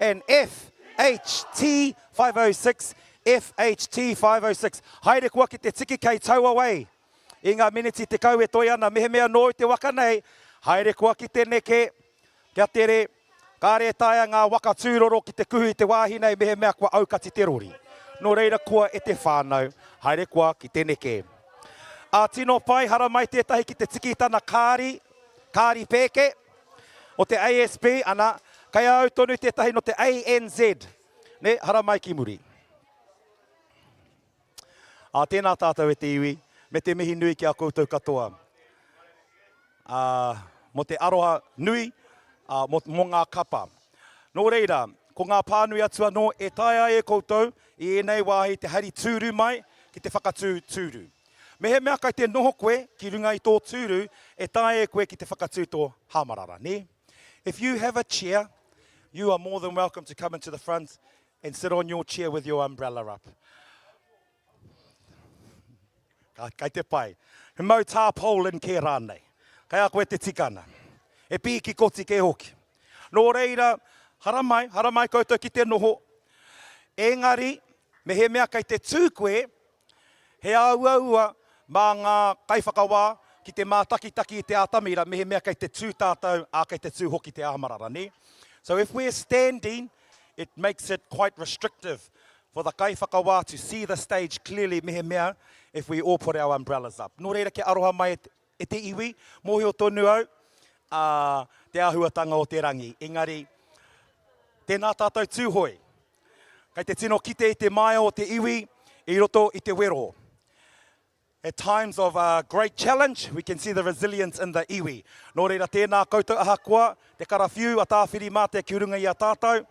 and FHT506, FHT506. Haere koa ki te tiki kei taua wai. I ngā miniti 10 e toe ana, mehemea nōu te waka nei, haere koa ki te neke, Kia tere, kāre e taea ngā waka tūroro ki te kuhu i te wāhi nei mehemea kua aukati te rori. Nō reira koa e te whānau, haere koa ki te neke. Ā, tino pai, haramai tētahi ki te tiki i tana kāri, kāri pēke, o te ASB, ana, kei a au tonu tētahi nō te ANZ, nē, haramai ki muri. Ā, tēnā tātou e te iwi, me te mihi nui ki a koutou katoa. Ā, mō te aroha nui, ā, mō, mō ngā kapa. Nō reira, ko ngā pānui atu anō e taea ai e koutou i ēnei wāhi te hari tūru mai ki te whakatū tūru. Mehemea kai te noho koe ki runga i tō tūru, e taea e koe ki te whakatū tō hāmarara, nē? If you have a chair, you are more than welcome to come into the front And sit on your chair with your umbrella up. Ka, kei te pai. He mau tarpaulin kē rānei. Kei a koe te tikana. E pīki koti kē hoki. Nō reira, haramai, haramai koutou ki te noho. Engari, mehemea kei te tū koe, He āuaua mā ngā kaiwhakawā ki te mātakitaki i te atamira mehemea kei te tū tātou, ā, kei te tū hoki te āmarara, nē? So if we're standing, it makes it quite restrictive for the kaiwhakawā to see the stage clearly mehemea if we all put our umbrellas up. Nō reira kia aroha mai e te iwi, mōhio tonu au, ā, te āhuatanga o te rangi. Engari, tēnā tātou Tūhoe. Kei te tino kite i te maea o te iwi i roto i te wero. At times of great challenge, we can see the resilience in the iwi. Nō reira tēnā koutou ahakoa te karawhiu a Tāwhirimātea ki runga i a tātou,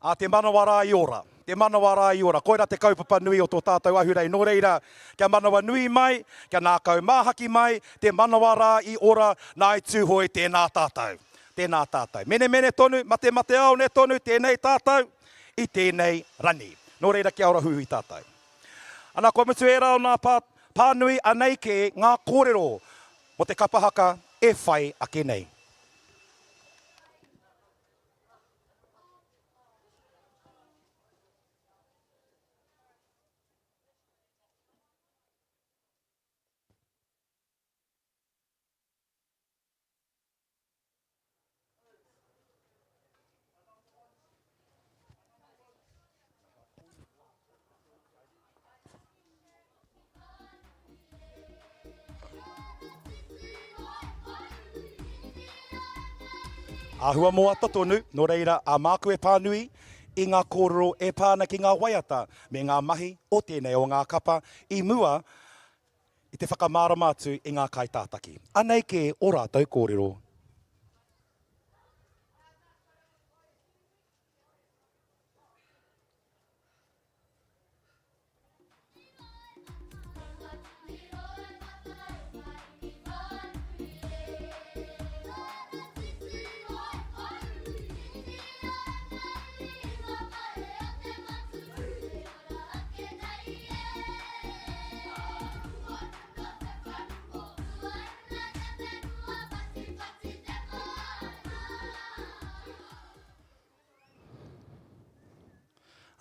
a te manawa rā i ora. Te manawa rā i ora. Koirā te kaupapa nui o tō tātou ahurei. Nō reira, kia manawanui mai, kia nākau māhaki mai, te manawa rā i ora, Ngāi Tūhoe tēnā tātou. Tēnā tātou. Menemene tonu, matemateaone tonu tēnei tātou i tēnei rani. Nō reira kia ora huihui tātou. Ana kua mutu ērā o nā pā, pānui anei kē ngā kōrero mō te kapa haka e whai ake nei. Āhua moata tonu, nō reira, ā māku e pānui i ngā kōrero e pā ana ki ngā waiata me ngā mahi o tēnei o ngā kapa i mua i te whakamārama atu i ngā kaitātaki. Anei kē ō rātou kōrero.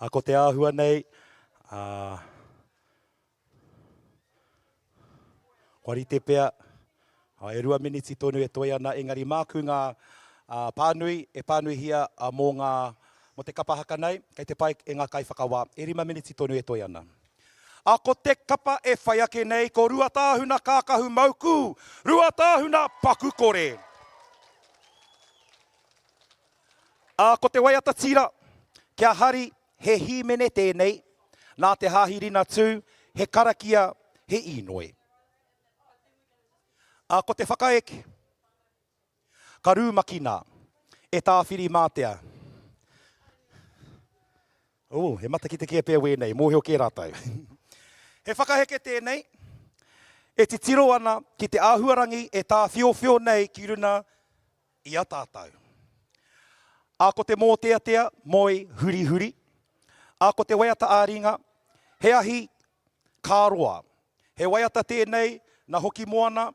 A, ko te āhua nei, a, kua rite pea, a, e rua miniti tonu e toe ana, engari māku ngā a, pānui e pānuihia a, mō ngā, mō te kapa haka nei, kei te pai e ngā kaiwhakawā, e rima miniti tonu e toe ana. A ko te kapa e whai ake nei ko Ruatāhuna Kākahu Maukū, Ruatāhuna Paku Kore. Ā, ko te waiata tira, Kia hari, he hīmene tēnei, nā te Hāhi Rinatū, he karakia, he īnoi. Ā, ko te whakaeke, ka rūmakina e Tāwhirimātea. Oh, he matakite kē pea wēnei, mōhio kē rātou. He whakaheke tēnei e titiro ana ki te āhuarangi e tāwhiowhio nei ki runa i a tātou. Ā, ko te mōteatea, moe hurihuri. Ā, ko te waiata ā-ringa, he ahi kā roa. He waiata tēnei nā Hokimoana,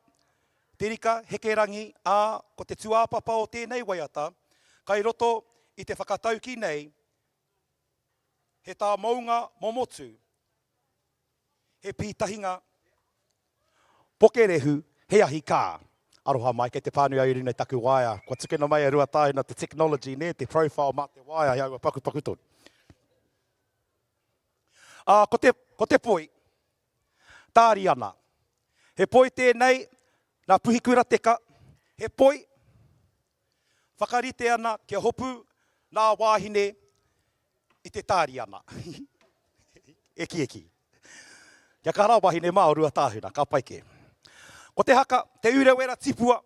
Te Rika Hekerangi, ā, ko te tūāpapa o tēnei waiata, kai roto i te whakataukī nei, He tāmounga momotu, he pītahinga pokerehu, he ahi kā. Aroha mai, kei te pānui au i runga i taku waea. Kua tukuna mai e Ruatāhuna te technology, nē, te profile mā te waea, he aua pakupaku tonu. Ā, ko te, ko te poi, tāri ana. He poi tēnei nā Puhikura Teka, he poi Whakarite ana kia hopu nā wāhine i te tāriana. Ekieki. Kia kaha rā wāhine mā o Ruatāhuna, ka pai kē. Ko te haka, Te Urewera Tipua,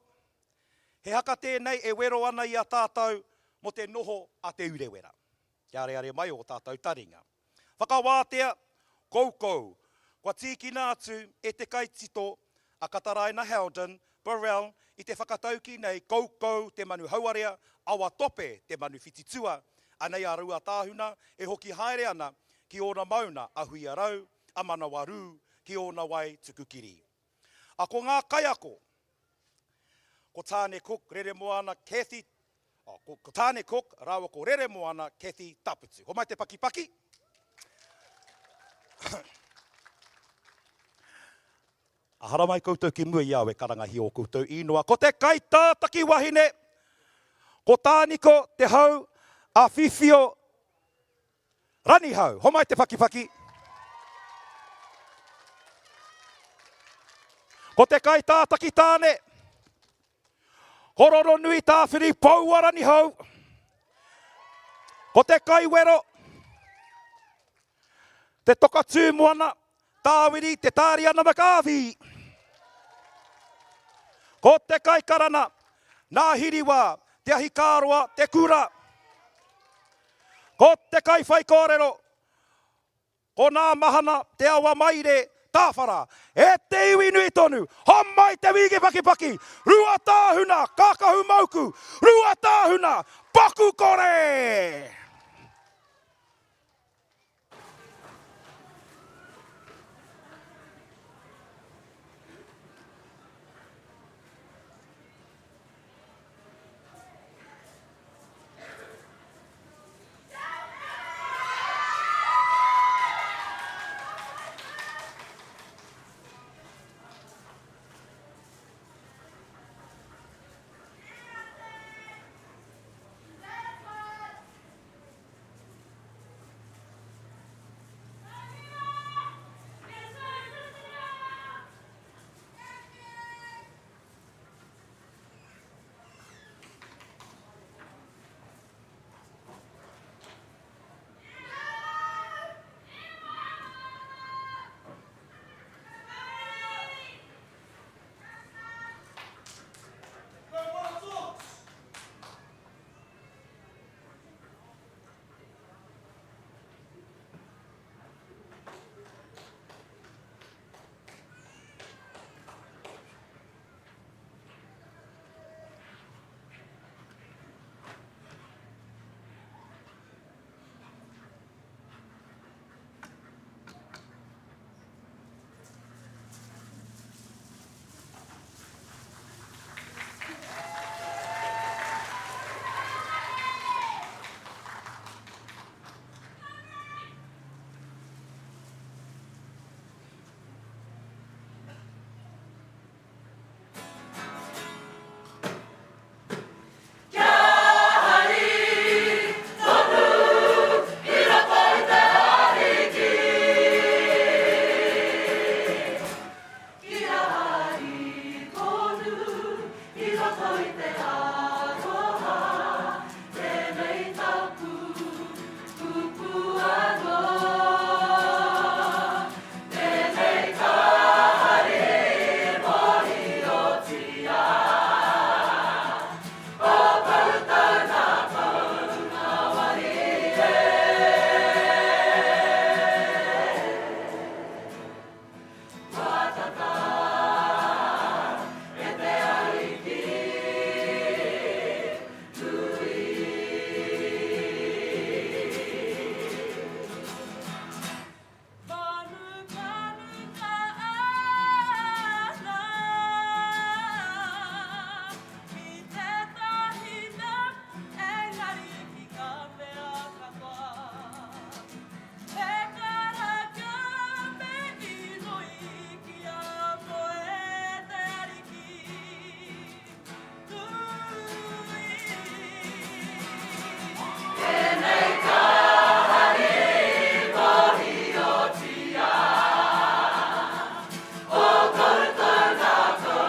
he haka tēnei e wero ana i a tātou mō te noho a Te Urewera. Kia areare mai ō tātou taringa. Whakawātea, koukou, kua tīkina atu e te kaitito a Kataraina Howden, Burrell, i te whakataukī nei Koukou te manu hauarea, awa tope te manu whititua, anei a Ruatāhuna e hoki haere ana ki ōna mauna a Huiarau, a Manawarū, ki ōna wai tuku kiri. A ko ngā kaiako, ko Tāne Cook, Reremoana, Cathy, oh, ko, ko Tāne Cook rāua ko Reremoana, Cathy Taputu. Homai te pakipaki. A haramai koutou ki mua i au e karangahia o koutou īnoa, ko te kaitātaki wahine, ko Tāniko te hau a Whiwhio Ranihau, homai te pakipaki. Ko te kaitātaki tāne, ko Roronui Tāwhiri Poua Ranihau. Ko te kaiwero, te toka tūmoana, Tāwiri Te Tāriana McGarvey. Ko te kaikarana, nā Hiriwa Te Ahikāroa Te Kura. Ko te kaiwhaikōrero, ko Nā Mahana Te Awa Maire Tāwhara. E te iwi nui tonu, homai te wīki pakipaki, Ruatāhuna, kākahu mauku, Ruatāhuna, paku kore! roto i te aroha, tēnei taku kupu anō. Tēnei ka hari mōhiotia, o koutou nā Poungawari e. Kua tata e te Ariki nui. Kanukanuka ana ki tētahi mea, engari ki ngā mea katoa. He karakia me inoi ki a koe te Ariki nui. Tēnei ka hari mōhiotia o koutou nā kou,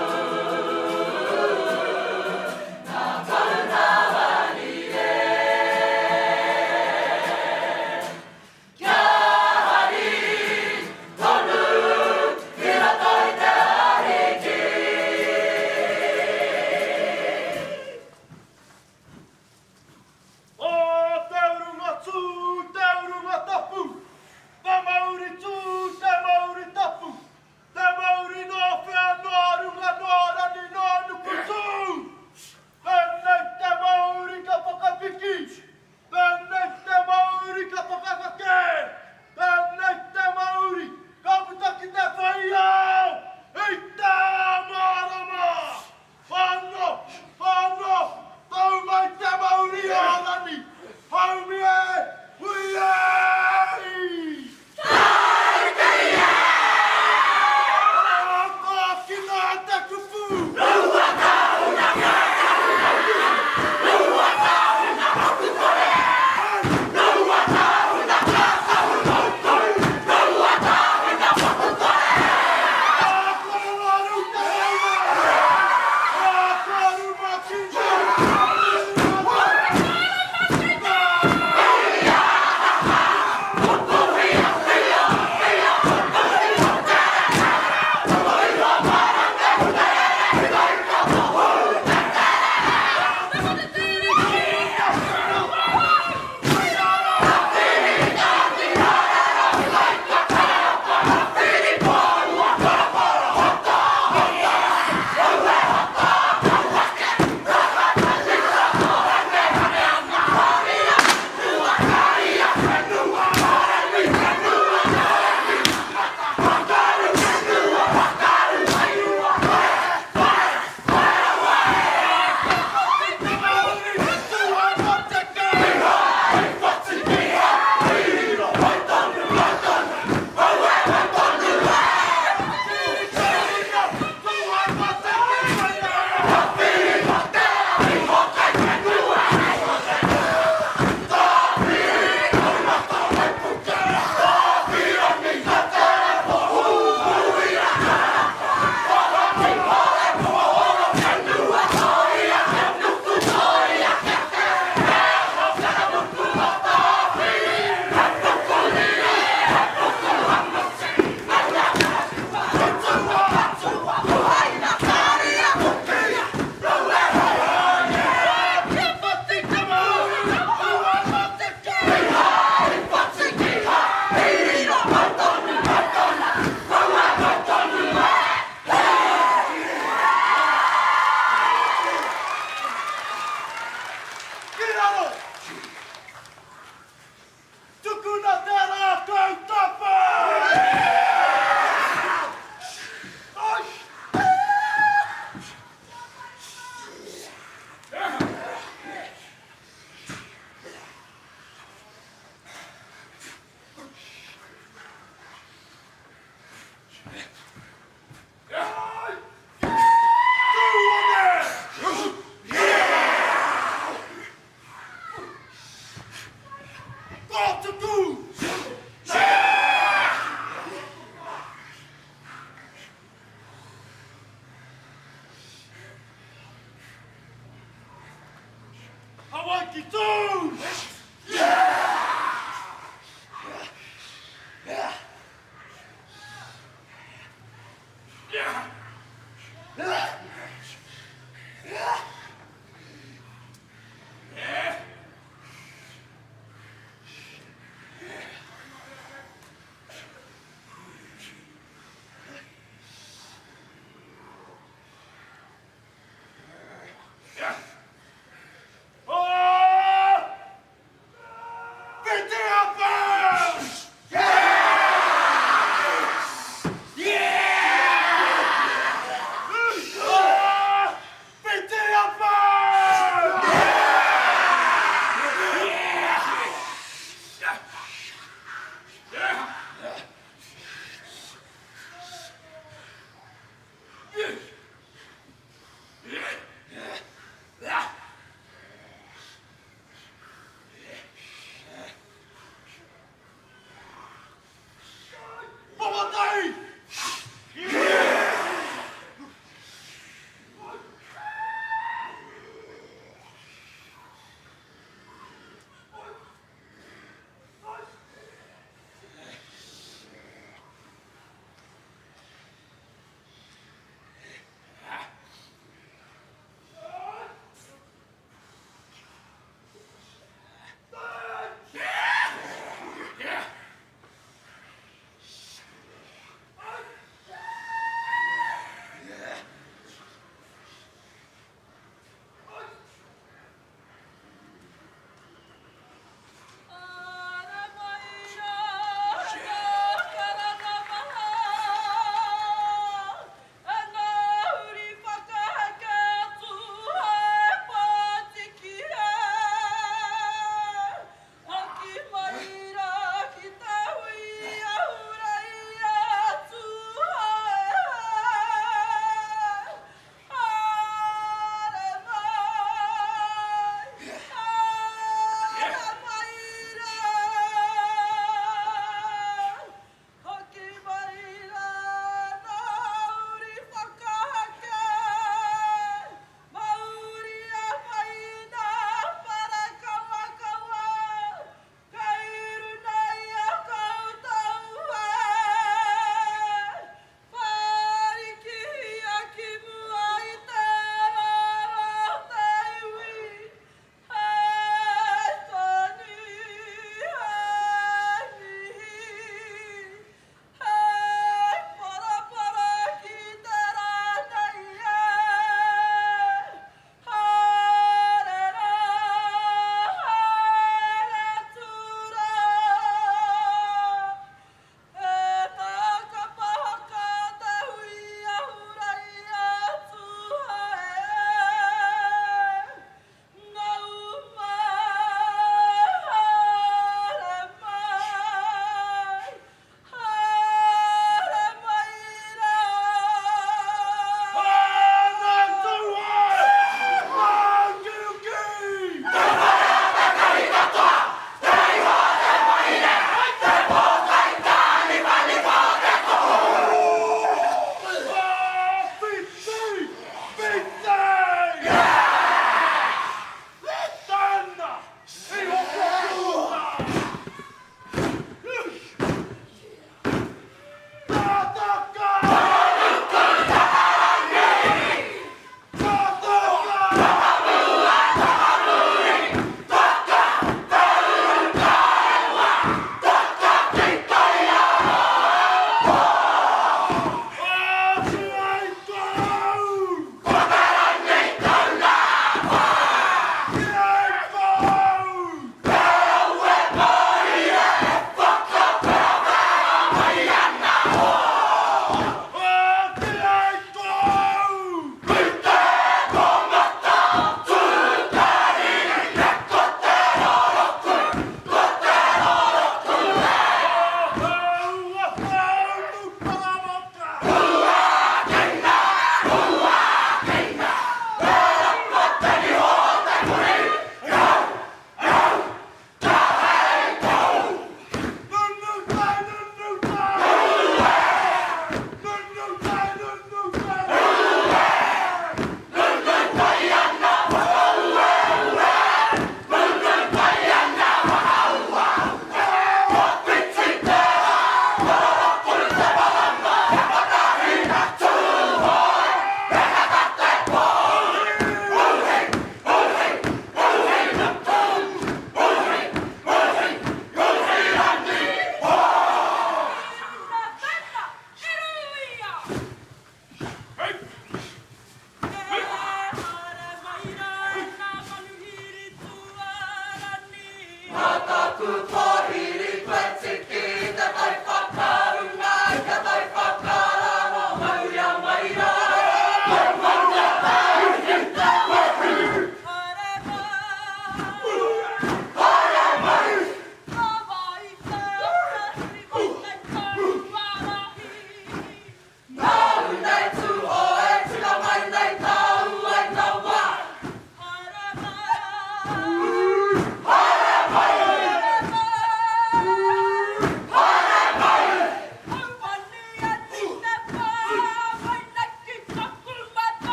nā kou nā wari e. Kia hari tonu ki roto i te Ariki. O te urunga tū, te urunga tapu, te mauri tū, te mauri tapu, te mauri nō whea, nō runga, nō rangi, nō nuku tū! Tēnei te mauri ka whakapiki, Tēnei te mauri ka whakakake, tēnei te mauri ka puta ki te whai ao i te mārama. Whano, whano, tau mai te mauri o Rangi, haumi e, hui e! Ākina te kupu! ki tū!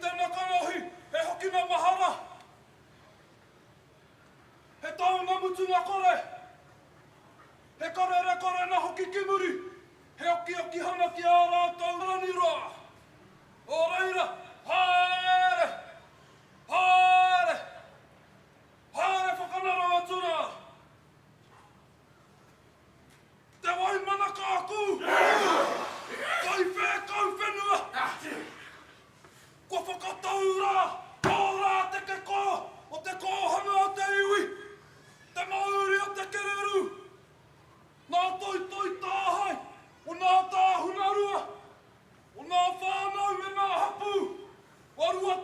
Tena kanohi, he hokina mahara, he taonga mutunga kore, he karere kore na hoki ki muri, he okiokihanga ki ā rātou rangi roa. Nō reira, haere! Haere! Haere whakanaro atu rā! Te Waimana Kākū! Kai whēkau whenua! Kua whakatau rā, tō rā te kekō o te kōhanga o te iwi, te mauri o te kererū, nā toitoi tāhae o nā tāhunarua, o nā whānau me nā hapū, kua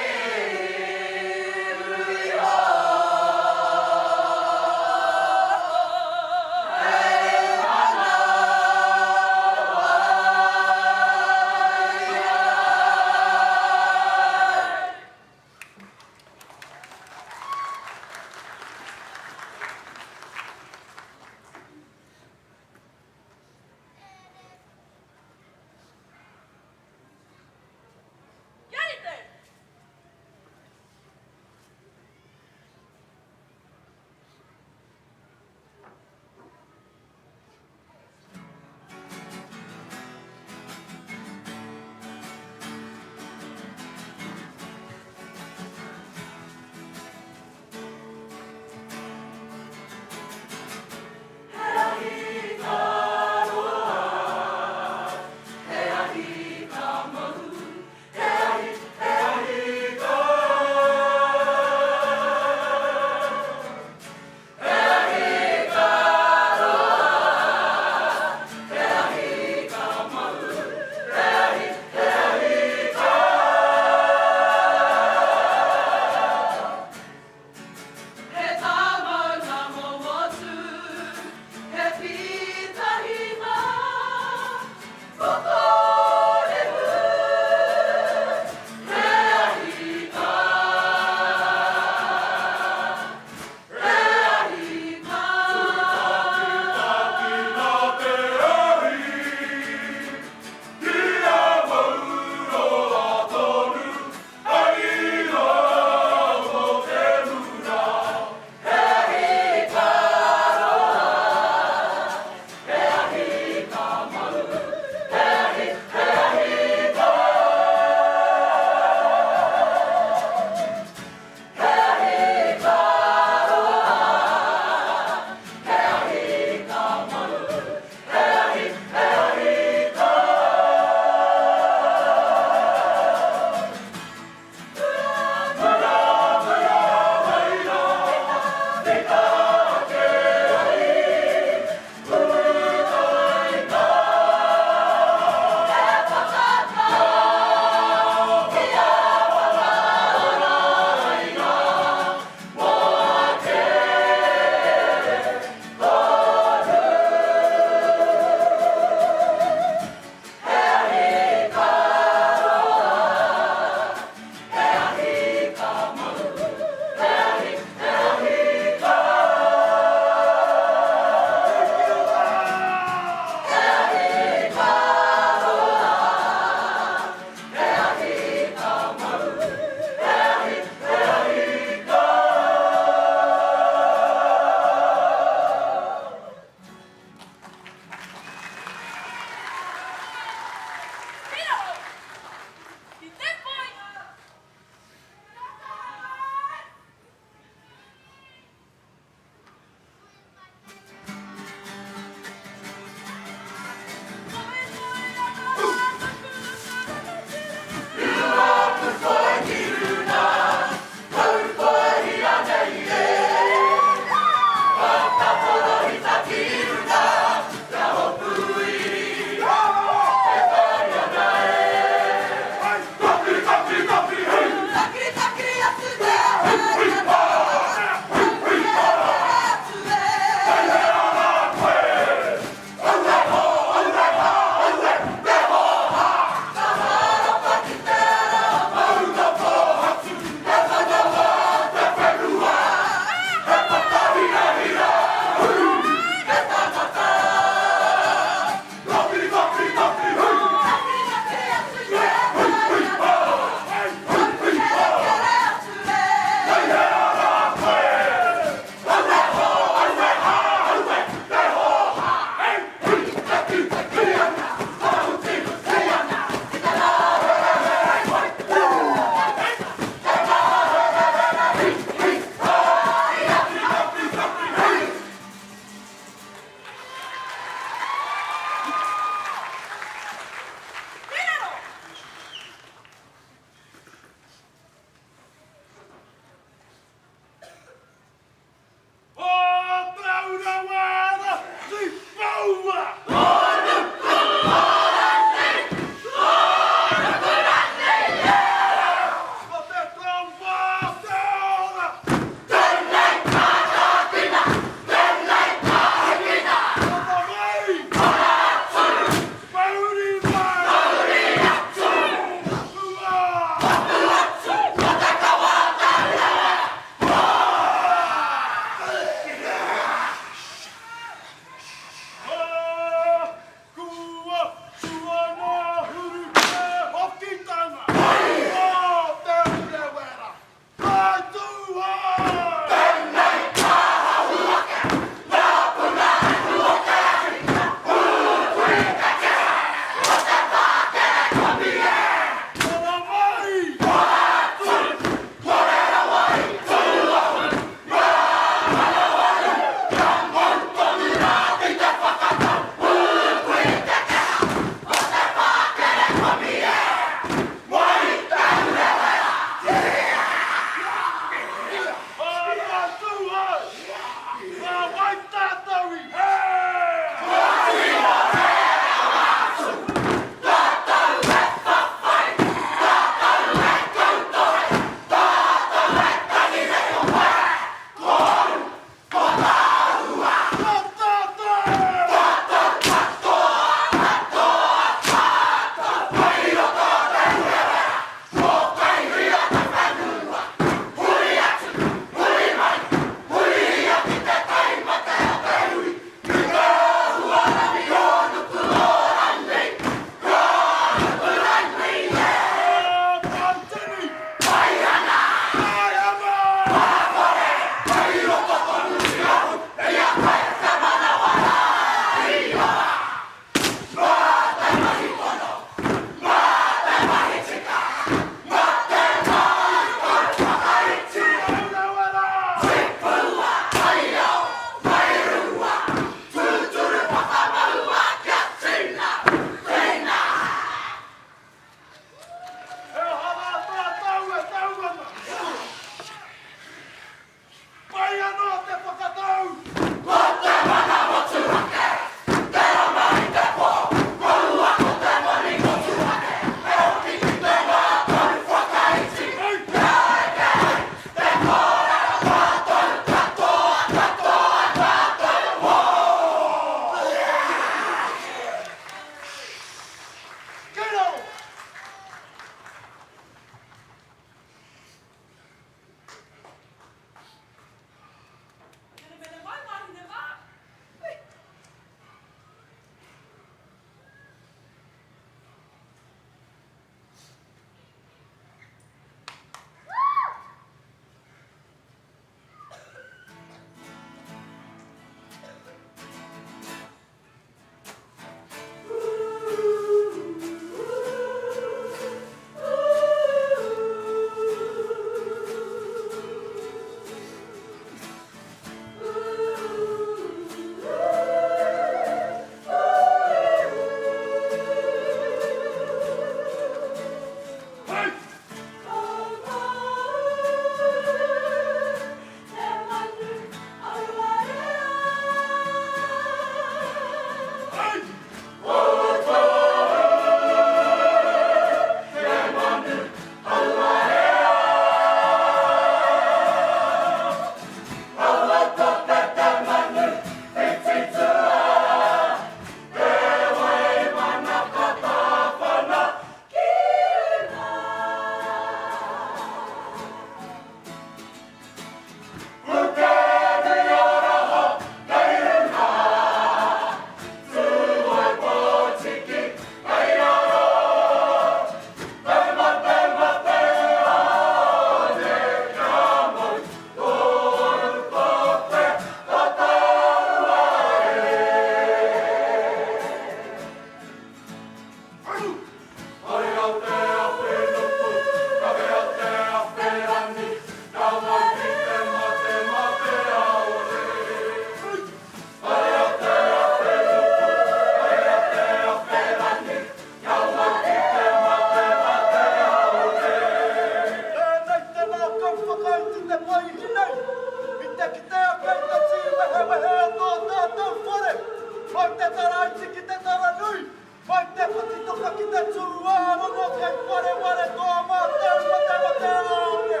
te tūārongo kei wareware tō mātou matemateāone.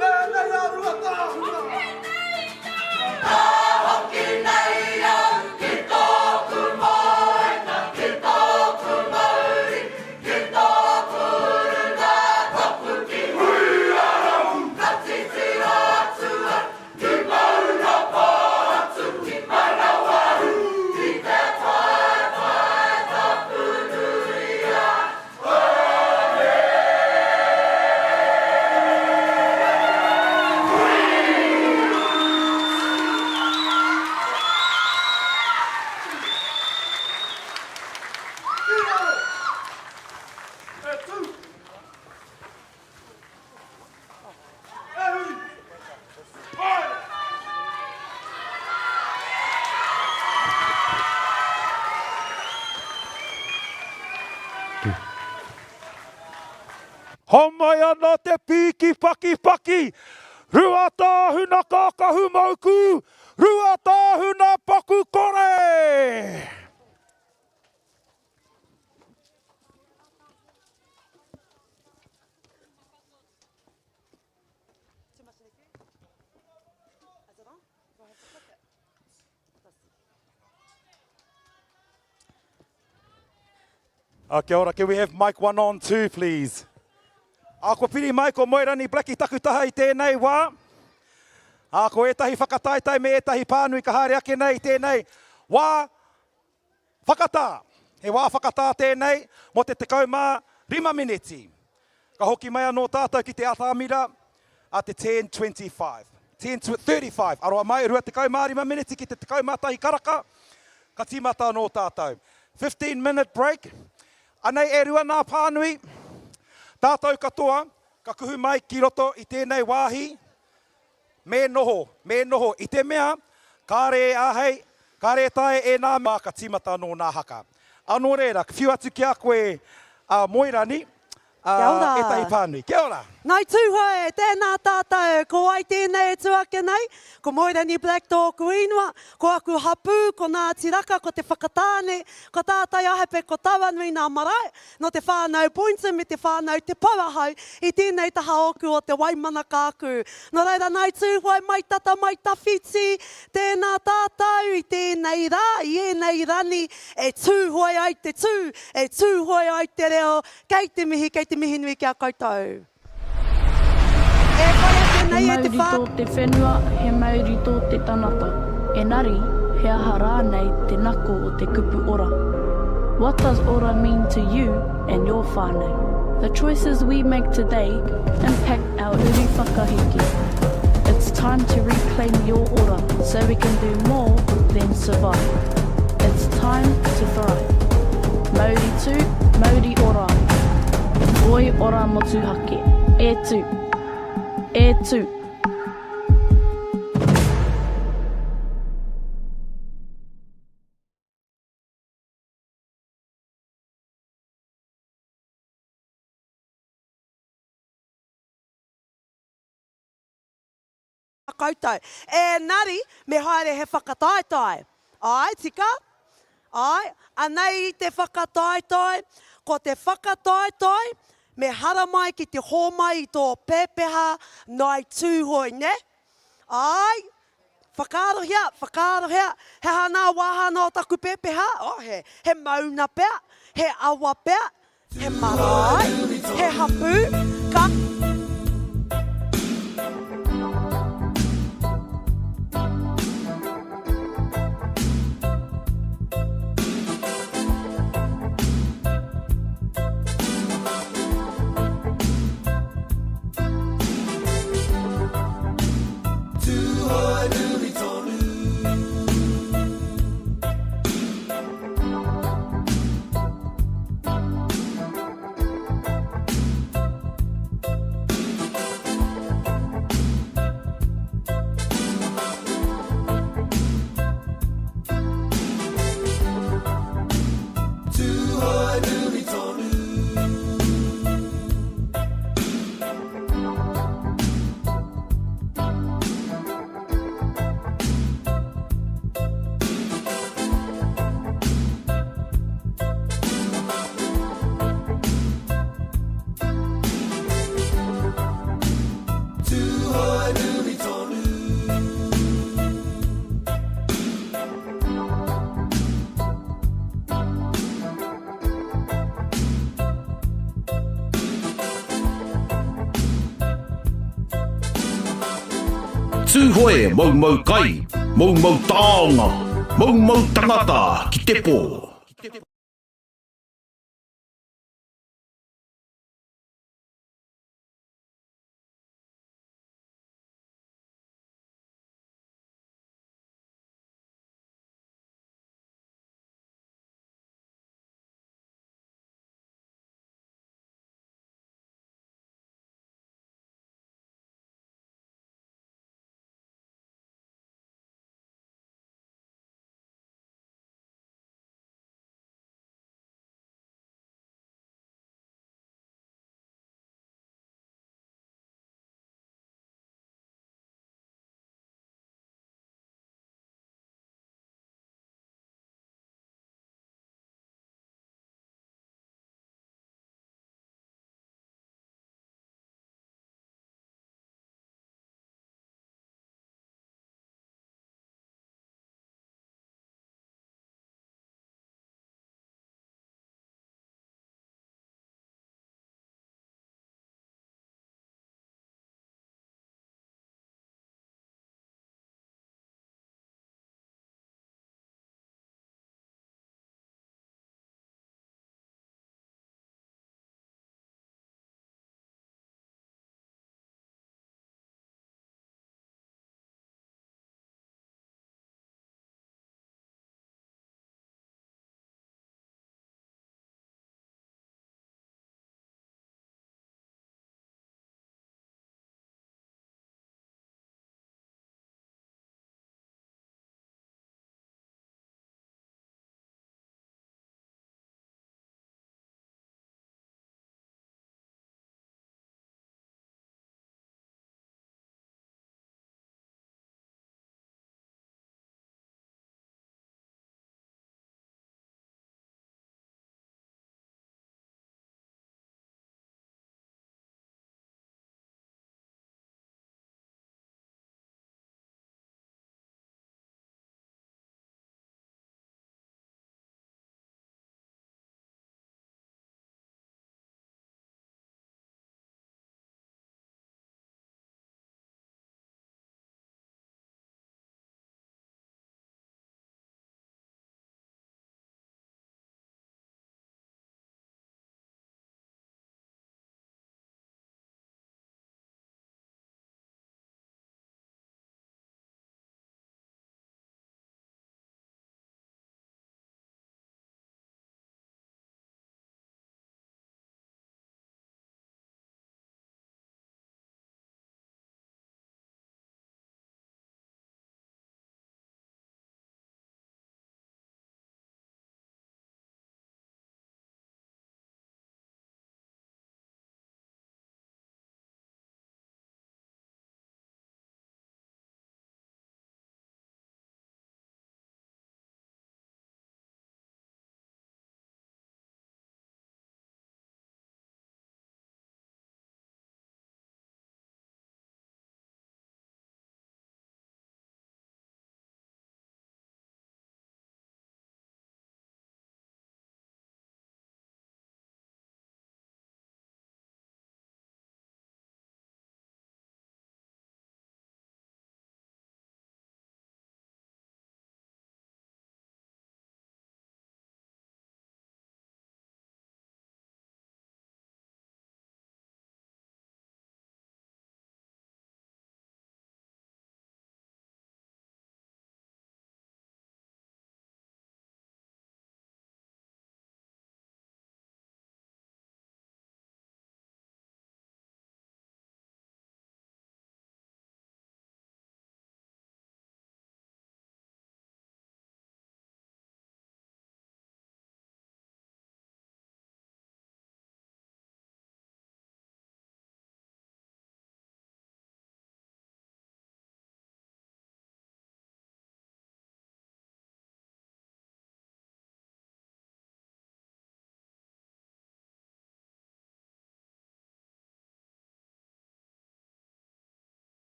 Pēnei a Ruatāhuna. Ka hoki nei au ki tōku moenga, ki tōku mauri, ki tōku urunga tapu ki Huiarau. Ka titiro atu au ki Maunga Pōhatu, ki Manawarū, ki te paepae tapu nui a Ki raro! E tū! E huri! Haere! Homai ana te pīki pakipaki, Ruatāhuna kākahu mauku, Ruatāhuna paku kore! Uh, kia ora, can we have mic one on two, please? A, kua piri mai ko Moerani Black i taku taha i tēnei wā. A, ko ētahi whakataetae me ētahi pānui ka haere ake nei i tēnei wā whakatā. He wā whakatā tēnei mō te 15 mineti. Ka hoki mai anō tātou ki te atamira a te 10.25. 10.35, aroha mai, 25 mineti ki te 11 karaka, ka tīmata anō tātou. 15 minute break. Anei e rua nā pānui, tātou katoa ka kuhu mai ki roto i tēnei wāhi, me noho, me noho, i te mea, kāre e āhei, kāre e taea e nā mea ka tīmata anō nā haka. Anō reira, whiu atu ki a koe a Moerani, Ā, Kia ora. ētahi pānui. Kia ora! Ngāi Tūhoe, tēnā tātou, ko wai tēnei e tū ake nei? Ko Moerani Black tōku ingoa, ko aku hapū, ko Ngāti Raka, ko Te Whakatāne, ko Tātai Ahepe, ko Tauanui nā marae, nō te whānau Boynton me te whānau Te Pouahau i tēnei taha ōku o Te Waimana Kākū. Nō reira Ngāi Tūhoe, mai tata, mai tawhiti, tēnā tātou i tēnei rā, i ēnei rani e Tūhoe ai te tū, e Tūhoe ai te reo, Kei te mihi, kei te mihi nui ki a koutou. E whai ake He nei e te mauri wha. tō te whenua, he mauri tō te tangata. Engari, he aha rānei te nako o te kupu ora? What does ora mean to you and your whānau? The choices we make today impact our uri whakaheke. It's time to reclaim your ora so we can do more than survive. It's time to thrive. Mauri tū, mauri ora. Oi ora motuhake. E tū. E tū. Koutou. Engari, me haere he whakataetae. Āe, tika? Āe, anei te whakataetae. Ko te whakataetae, me haramai ki te hōmai i tō pepeha Ngāi Tūhoe, nē? Āe, whakaarohia, whakaarohia, he aha nā wāhanga o taku pepeha? Oh, he, he mauna pea, he awa pea, He marae, he hapū, ka. Tūhoenui tonu. Tūhoe moumou kai, moumou taonga, moumou tangata ki te pō.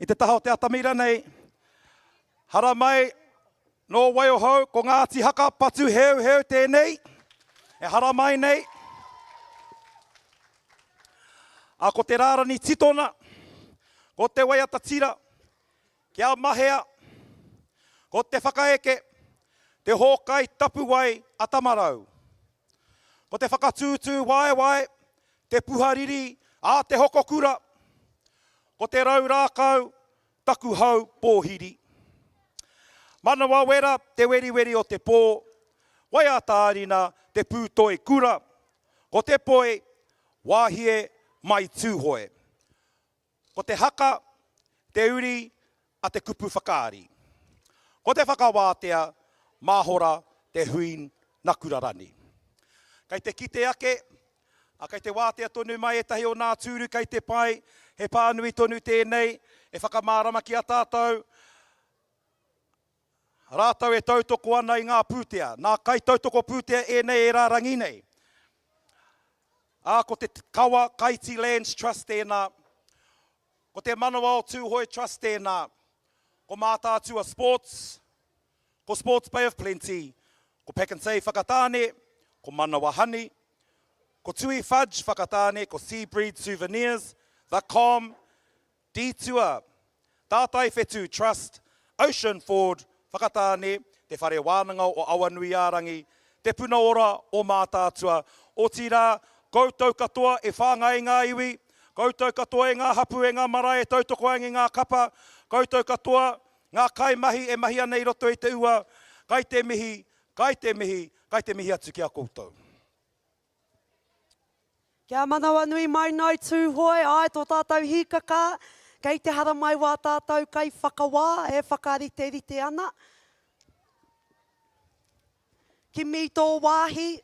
I te taha o te atamira nei, haramai nō Waiohou, ko Ngāti Haka Patu Heuheu tēnei, e haramai nei. A ko te rārani titona, ko te waiata tira, kia mahea, ko te whakaeke, te hōkai tapuwae a Tamarau. Ko te whakatūtū waewae, te puha riri a te hokokura, ko te rau rākau taku hau pōhiri. Manawa wera te weriweri o te pō, waiata-ā-rina te pūtoi kura, ko te poi, wāhie mai Tūhoe. Ko te haka te uri a te kupu whakaari. Ko te whakawātea māhora te huin na Kurarani. Kei te kite ake, a kei te wātea tonu mai ētahi o nā tūru kei te pae, he pānui tonu tēnei e whakamārama ki a tātou, rātou e tautoko ana i ngā pūtea, nā kaitautoko pūtea ēnei e rārangi nei. Ā, ko te Kawa Kaiti Lands Trust tēnā, ko te Manawa o Tūhoe Trust tēnā, ko Mātaatua Sports, ko Sports Bay of Plenty, ko Pack and Save Whakatāne, ko Manawa Honey, ko Tui Fudge Whakatāne, ko Seabreed Souvenirs, The Com, Detour, Tātai Whetū Trust, Ocean Ford, Whakatāne, Te Whare Wānanga o Awanuiārangi, Te Puna Ora o Mātaatua, otirā, koutou katoa e whāngai i ngā iwi, koutou katoa e ngā hapū, e ngā marae e tautoko ai i ngā kapa, koutou katoa ngā kaimahi e mahi ana i roto i te ua, kai te mihi, kai te mihi, kai te mihi atu ki a koutou. Kia manawanui mai nai Tūhoe, āe tō tātou hīkaka, kei te haramai wā tātou kaiwhakawā e whakariterite ana. Kimi tō wāhi,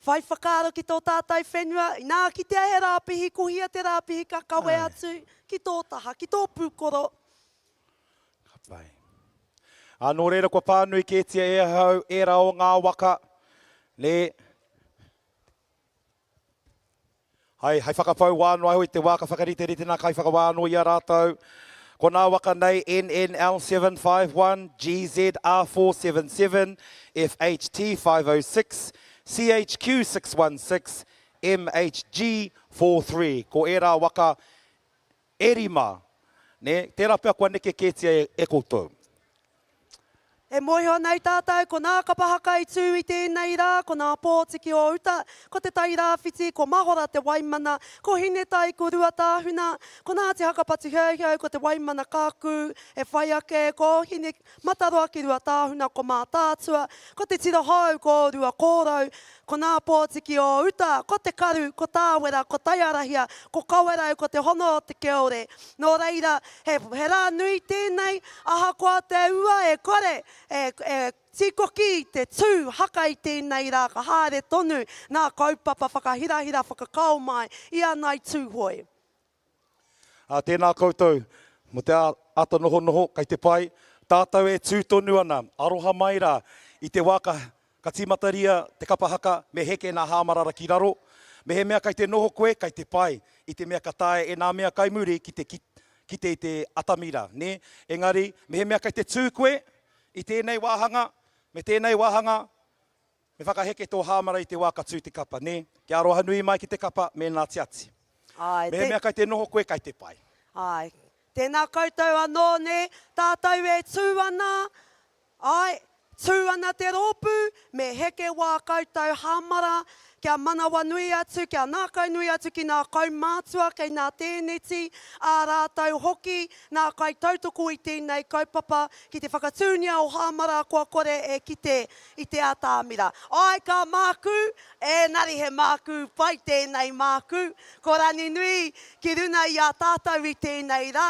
whai whakaaro ki tō tātou whenua, inā kitea he rāpihi, kohia te rāpihi ka kawe atu ki tō taha, ki tō pūkoro. Ka pai. Ā, nō reira kua pānui kētia e ahau ērā o ngā waka, nē, hai, hai whakapau wā noa iho i te wā ka whakariterite nā kaiwhakawā anō i a rātou. Ko nā waka nei NNL751, GZR477, FHT506, CHQ616, MHG43. Ko ērā waka E rima, nē, tērā pea kua neke kētia e, e koutou. E mōhio nei tātou, ko nā kapa haka i tū i tēnei rā, ko nā Pōtiki o Uta, ko Te Tairāwhiti, ko Mahora Te Waimana, ko Hinetai, ko Ruatāhuna, ko Ngāti Haka Patuheuheu, ko Te Waimana Kākū e whai ake, ko Hine Mataroa ki Ruatāhuna, ko Mātaatua, ko Te Tira Hou, ko Ruakōrau, ko Nā Pōtiki o Uta, ko Te Karu, ko Tāwera, ko Taiarahia, ko Kawerau, ko Te Hono o Te Keore. Nō reira, he, he rā nui tēnei, ahakoa te ua e kore e, e tīkoki i te tū haka i tēnei rā, ka haere tonu nā kaupapa whakahirahira whakakao mai i a Ngāi Tūhoe. Ā, tēnā koutou, mō te āta nohonoho, kei te pai, tātou e tū tonu ana, aroha mai rā, i te wā ka, ka tīmataria te kapa haka, me heke nā hāmarara ki raro, mehemea kei te noho koe, kei te pai, i te mea ka taea e nā mea kai muri ki te kite i te atamira, nē? Engari, mehemea kei te tū koe i tēnei wāhanga, me tēnei wāhanga, Me whakaheke tō hāmara i te wā ka tū te kapa, nē? Kia aroha nui mai ki te kapa, mēnā tiati. Āe, te. Mehemea kai te noho koe, kai te pai. Āe. Tēnā koutou anō, nē? Tātou e tū ana, āe, tū ana te rōpū, me heke wā koutou hāmara, kia manawanui atu, kia nākaunui atu ki nā kaumātua kei nā tēneti, ā rātou hoki, nā kaitautoko i tēnei kaupapa, ki te whakatūnia o hāmara kua kore e kite i te atamira. Āe ka mākū, ēnari he mākū pai tēnei mākū, ko Ranginui ki runa i a tātou i tēnei rā.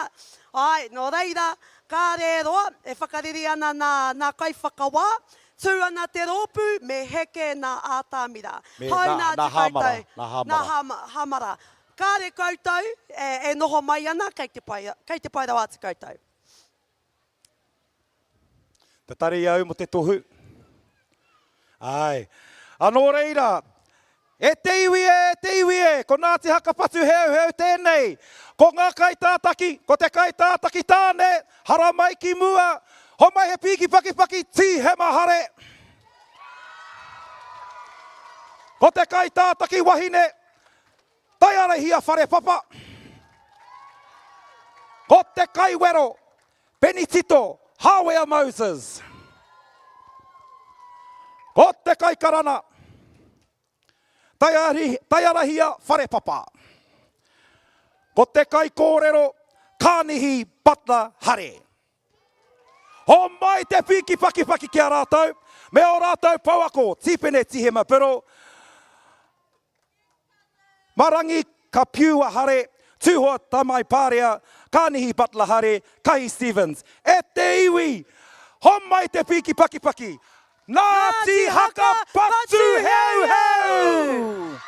Āe, nō reira, kāre e roa, e whakareri ana nā, nā kaiwhakawā, tū ana te rōpū me heke nā atamira. Me, Hāuna nā, atu nā hāmara, koutou, nā hāmara. nā hāma, hāmara. Kāre koutou e, e noho mai ana, kei te pai, kei te pai rawa atu koutou. Tatari au mo te tohu. Ae. A nō reira, E te iwi e, e te iwi e, ko Ngāti Haka Patuheuheu tēnei. Ko ngā kaitātaki, ko te kaitātaki tāne, haramai ki mua, homai he pīki pakipaki, Tīhema Hare. Ko te kaitātaki wahine, Taiarahia Wharepapa. Ko te kaiwero, Penitito Hāwea Moses. Ko te kaikarana, Taiarahia Wharepapa. Ko te kaikōrero, Kānihi Butler Hare. Homai te pīki pakipaki ki a rātou, me ō rātou pouako, Tīpene Tihema Biddle, Marangi ka piu a Hare, Tuhoa Tamai Parea, Kanihi Butler Hare, Kahi Stevens. E te iwi! Homai te pīki pakipaki! Ngāti Haka Patu Heuheu!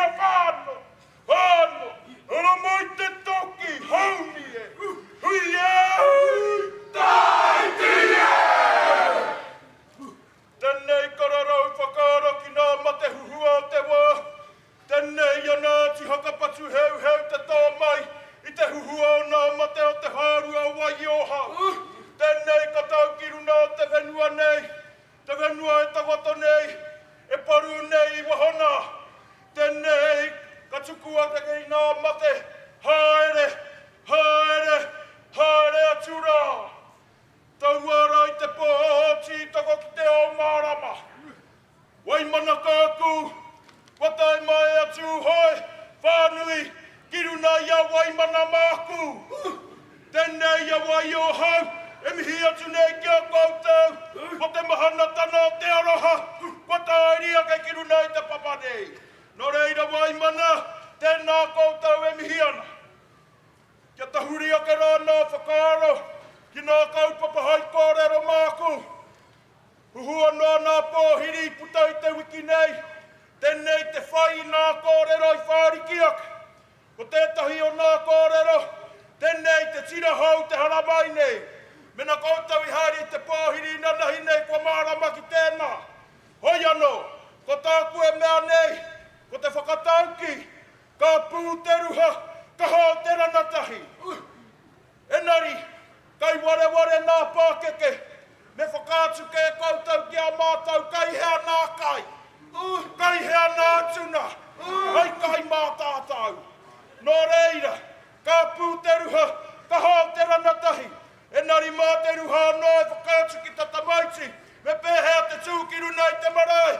a whano, whano, ara mai te toki, haumi e, hui e, hui, Tahiti e! Tenei kararau whakaara ki nā mate huhua o te wā, Tenei a Ngāti Hakapatu Heuheu te tō mai i te huhua o nā mate o te hārua o Waiohau. Tenei ka tau ki runa o te whenua nei, te whenua e takoto nei, e paru nei i waho nā. Tenei ka tukua i nā mate, haere, haere, haere atu rā. Taua rā i te pō tītoko ki te ao mārama. Waimana kāku, kua tae mai a Tūhoe whānui ki runa i a Waimana māku. Tēnei a Waiohau e mihi atu nei ki a koutou mo te mahanatana o te aroha kua tāiri ake ki runa i te papa nei. Nō reira Waimana, tēnā koutou e mihi ana. Kia tahuri ake rā nā whakaaro ki nā kaupapa hai kōrero māku. Huhua noa nā pōhiri i puta i te wiki nei, tēnei te whai i nā kōrero i whāriki ake. Ko tētahi o nā kōrero, tēnei te tira hou te haramai nei. Mena koutou i haere i te pōhiri inanahi nei kua mārama ki tēnā. Hoi anō, ko tāku e mea nei, ko te whakatauki, ka pū te ruha, kaha o te ranatahi. Engari, kai wareware nā pākeke, me whakaatu kē koutou ki a mātou kai hea nā kai, kai hea nā tuna, hei kai mā tātou. Nō reira, ka pū te ruha, ka hao te ranatahi, engari mā te ruha anō e whakaatu ki ta tamaiti me pēhea te tū ki runa i te marae,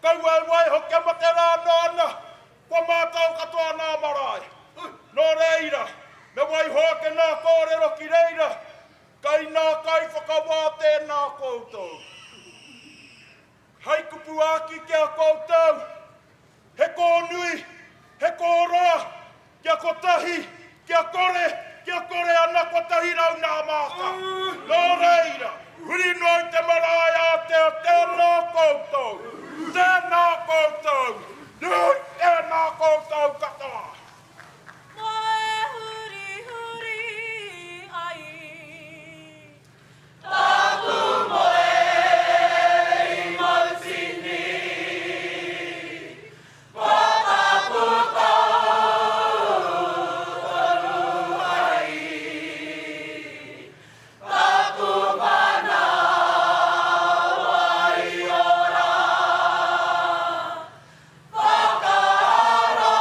kaua e waiho kia mate rā anō ana, Kua mātau katoa nā marae. Nō reira, me waiho ake nā kōrero ki reira, kai nā kaiwhakawā tēnā koutou. Hei kupu āki ki a koutou, he kōnui, he kōroa, kia kotahi, kia kore, kia kore ana 100 nā māka. Nō reira, huri noa i te marae ātea, tēnā koutou, tēnā koutou, nui, tēnā koutou katoa. Moe hurihuri ai. Taku moe i Mautini. Ko taku tau tonu ai. Taku manawa i ora. Whakaaro.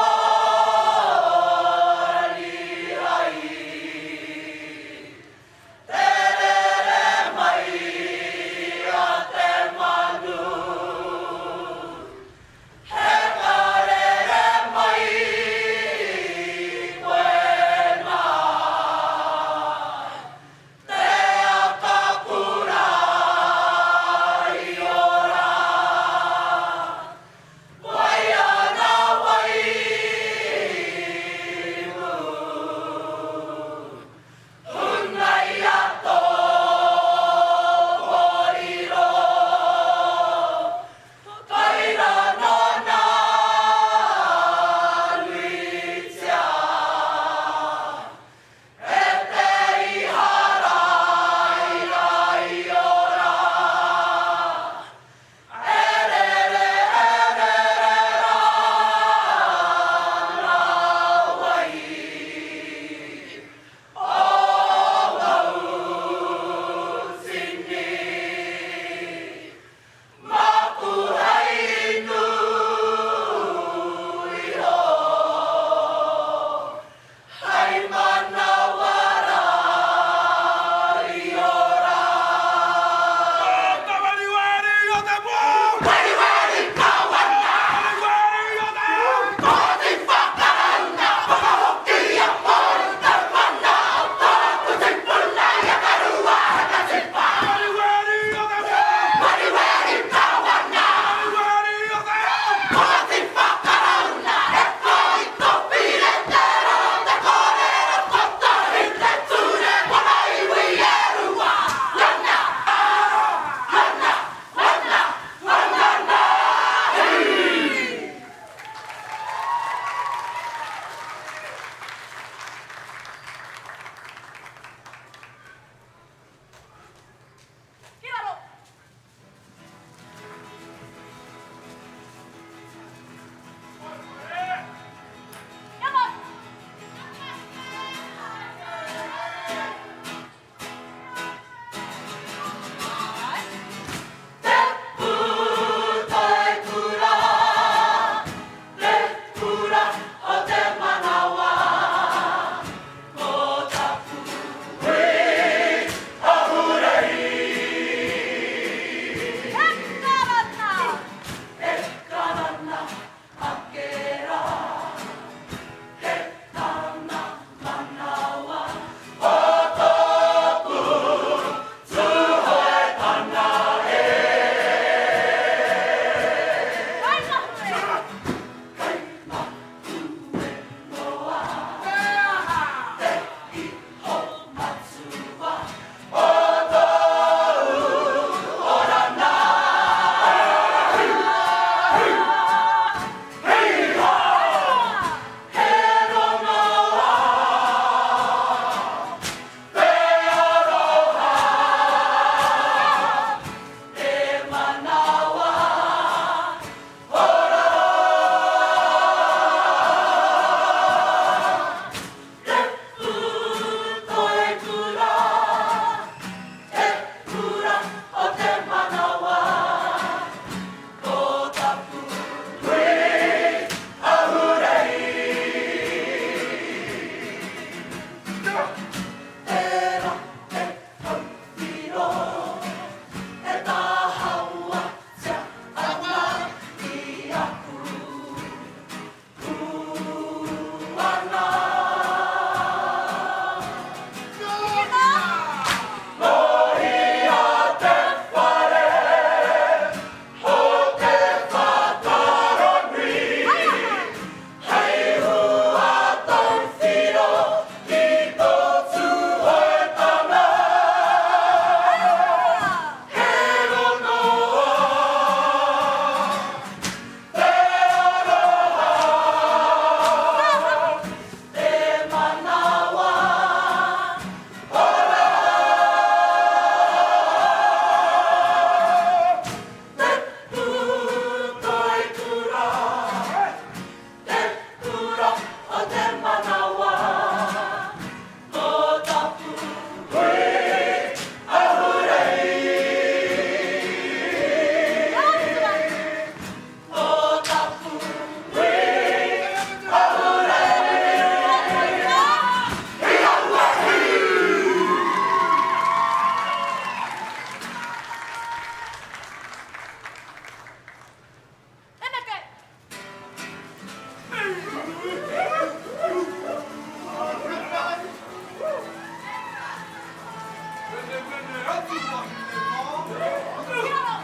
Menemene atu wahine mā.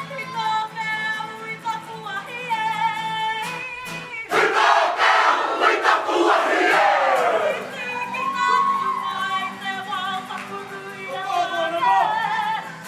Ki tō te ahu i taku ahi e. Ki tō te ahu i taku ahi e. I tīkina atu mai te wao taku nui a Tāne.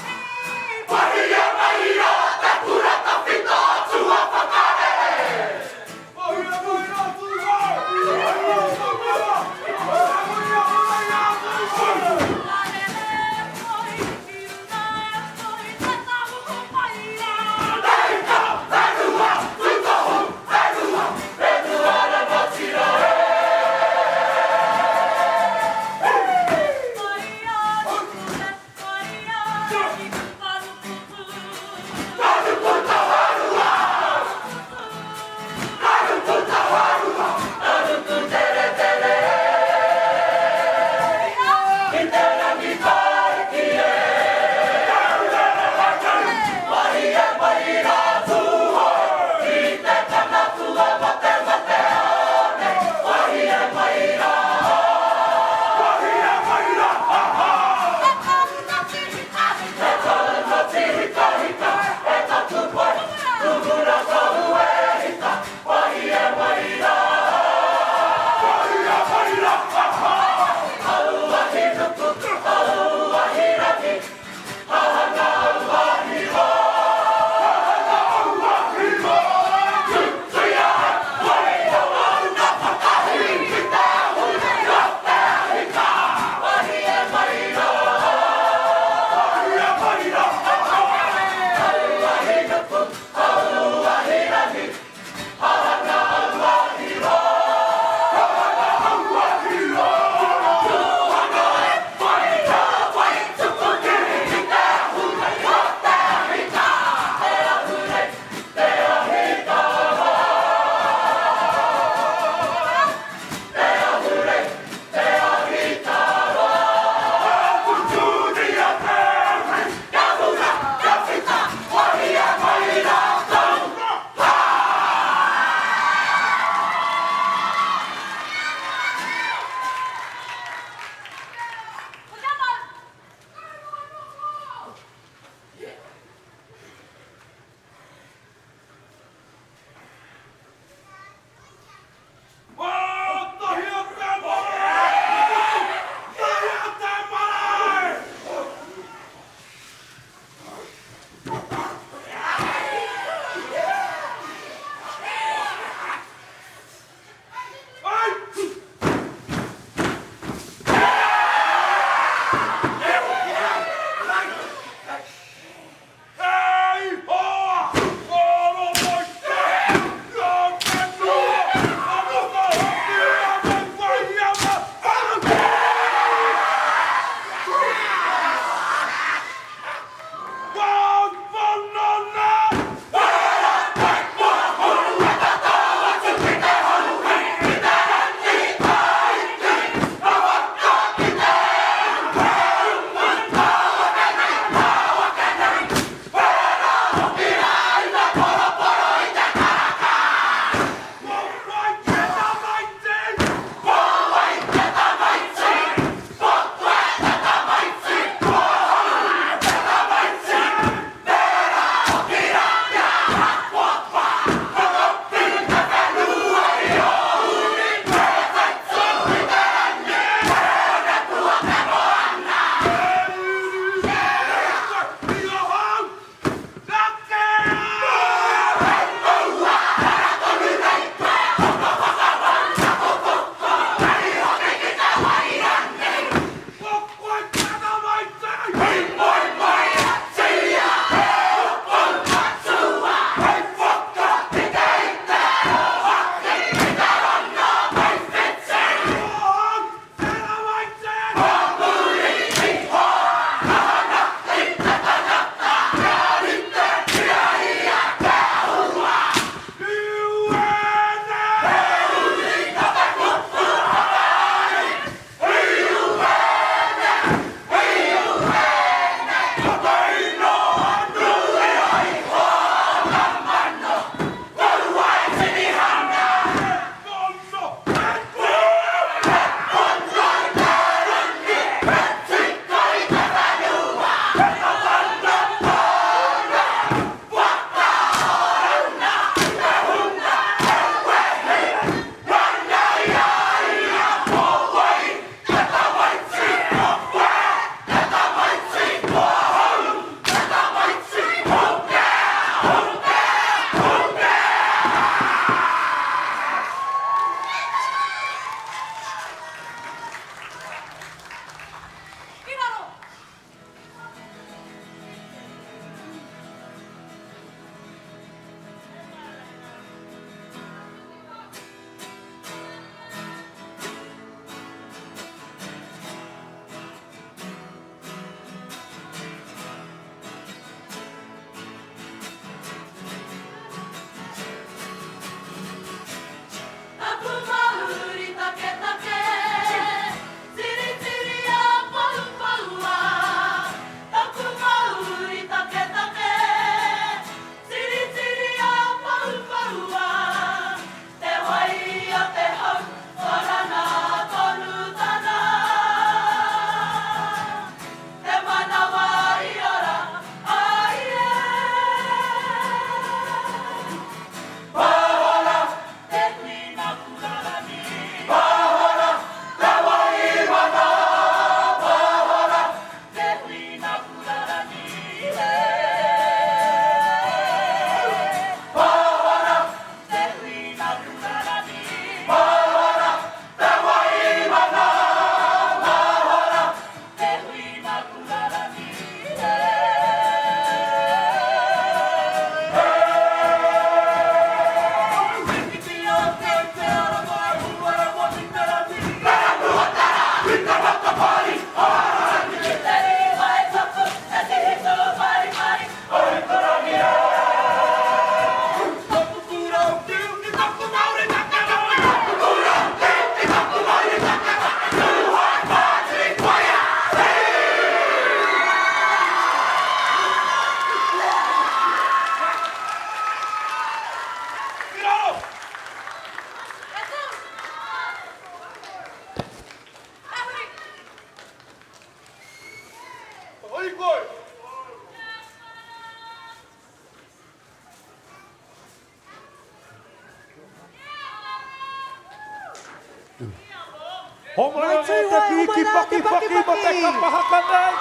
Homai Ngai anō te Tūhoe, homai pīki rā te pakipaki mō te pakipaki! kapa haka nei.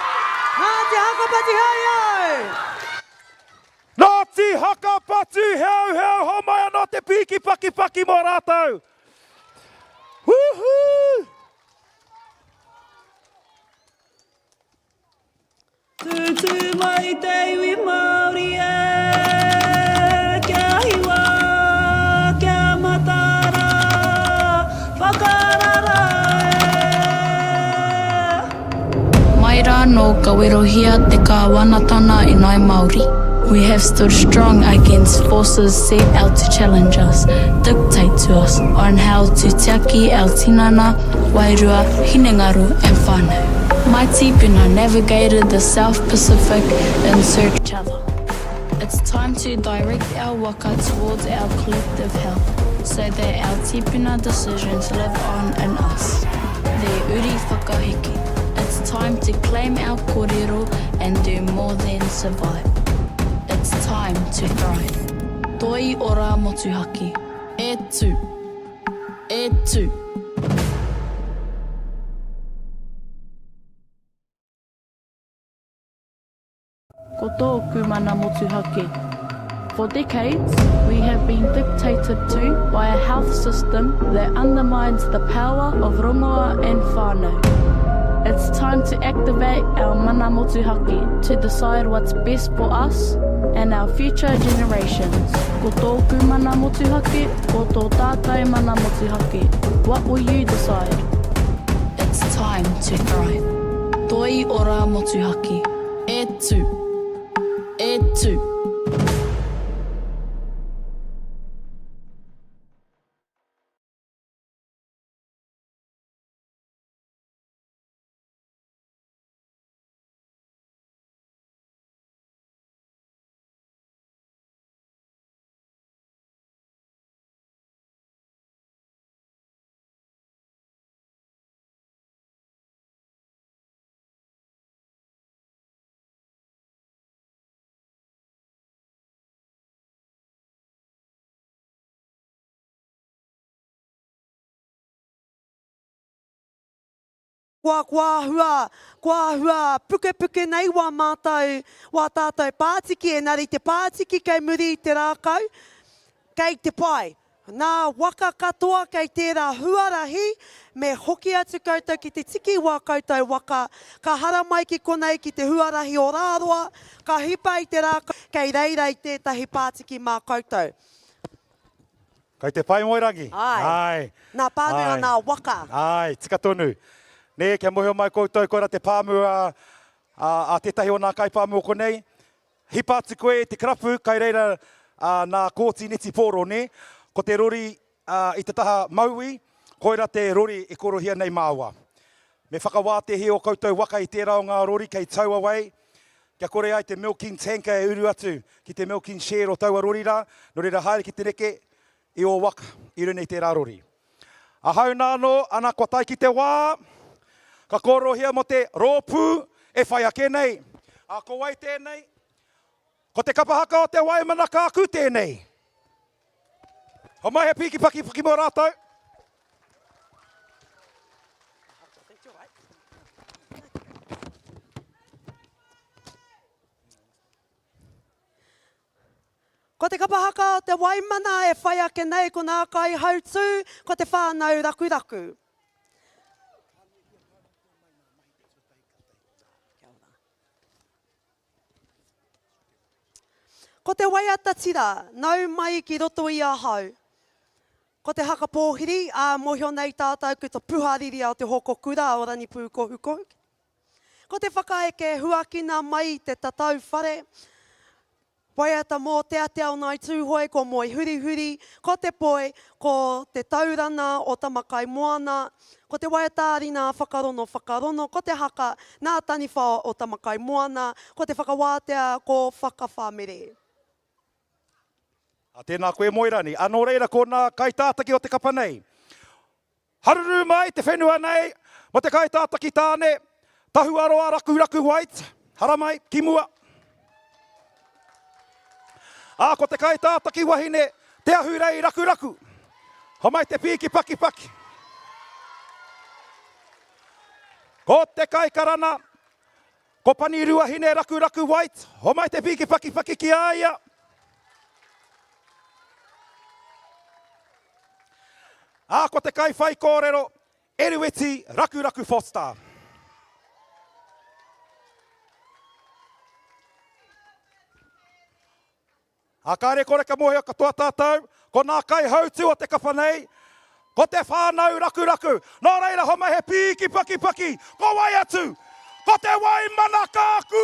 Ngāti Haka Patihauhau! Ngāti Haka Patihauhau, homai anō te pīki pakipaki mō rātou. Woohoo! Tūtū mai te iwi Māori e, kia hiwa, kia mataara, whakarara e. Mai rā nō ka werohia te kāwanatana i Ngāi Māori. We have stood strong against forces set out to challenge us, dictate to us on how to tiaki our tinana, wairua, hinengaro and whānau. My tīpuna navigated the South Pacific in search each other. It's time to direct our waka towards our collective health so that our tīpuna decisions live on in us. The uri whakaheke. It's time to claim our kōrero and do more than survive. It's time to thrive. Toi ora motuhake. E tū! E tū! Ko tōku mana motuhake. For decades, we have been dictated to by a health system that undermines the power of rongoa and whānau. It's time to activate our mana motuhake to decide what's best for us and our future generations. Ko tōku mana motuhake, ko tō tātou mana motuhake. What will you decide? It's time to thrive. Toi ora motuhake. E tū! E tū! Kua, kua āhua, kua āhua pukepuke nei wā mātou, wā tātou pātiki, engari te pātiki kei muri i te rākau, kei te pae. Nā waka katoa kei tērā huarahi, me hoki atu koutou ki te tiki wā koutou waka, ka haramai ki konei ki te huarahi o Rāroa, ka hipa i te rākau kei reira i tētahi pātiki mā koutou. Kei te pai Moerangi? Āe. Āe. Nā pānui a nā waka. Āe, tika tonu. Nē, kia mōhio mai koutou, koira te pāmu a, a, a tētahi o nā kaipāmu o konei. Hipa atu koe i te karapu, kai reira nā Kōti Netipōro, nē? Ko te rori i te taha mauī, koira te rori e korohia nei māua. Me whakawātehi ō koutou waka i tērā o ngā rori kei taua wai, kia kore ai te milking tanker e uru atu ki te milking shed o taua rori rā, nō reira haere ki te neke i ō waka i runga i tērā rori. Ahau nā anō, ana kua tae ki te wā, ka kōrerohia mō te rōpū e whai ake nei. Ā, ko wai tēnei? Ko te kapa haka o Te Waimana Kākū tēnei. Homai he pīki pakipaki mō rātou. Ko te kapa haka o Te Waimana e whai ake nei ko nā Kaihautū, ko te whānau rakuraku. Ko te waiata tira, nau mai ki roto i ahau. Ko te haka pōhiri, ā, mōhio nei tātou ko te puhariri o te hoko kura o Ranipūkohukohu. Ko te whakaeke huakina mai i te tatau whare, waiata mōteatea o Ngāi Tūhoe ko Moe Hurihuri, ko Te Poi, ko Te Taurana o Tamakaimoana, ko te waiata-ā-rinā Whakarono Whakarono, ko te haka Nā Taniwha o Tamakaimoana, ko te whakawātea ko Whakawhamere. A, tēnā koe Moerani. A, nō reira ko nā kaitātaki o te kapa nei. Haruru mai te whenua nei mo te kaitātaki tāne, Tahuaroa Rakuraku White, haramai, ki mua. Ā, ko te kaitātaki wahine, Te Ahurei Rakuraku, homai te pīki pakipaki. Ko te kaikarana, ko Pani Ruahine Rakuraku White, homai te pīki pakipaki ki a ia. Ā, ko te kaiwhaikōrero, Erueti Rakuraku Foster. Ā, kāre kore ka mōhio katoa tātou, ko nā kaihautū o te kapa nei, ko te whānau rakuraku. Nō reira, homai he pīki pakipaki, ko wai atu? Ko te Waimana Kākū!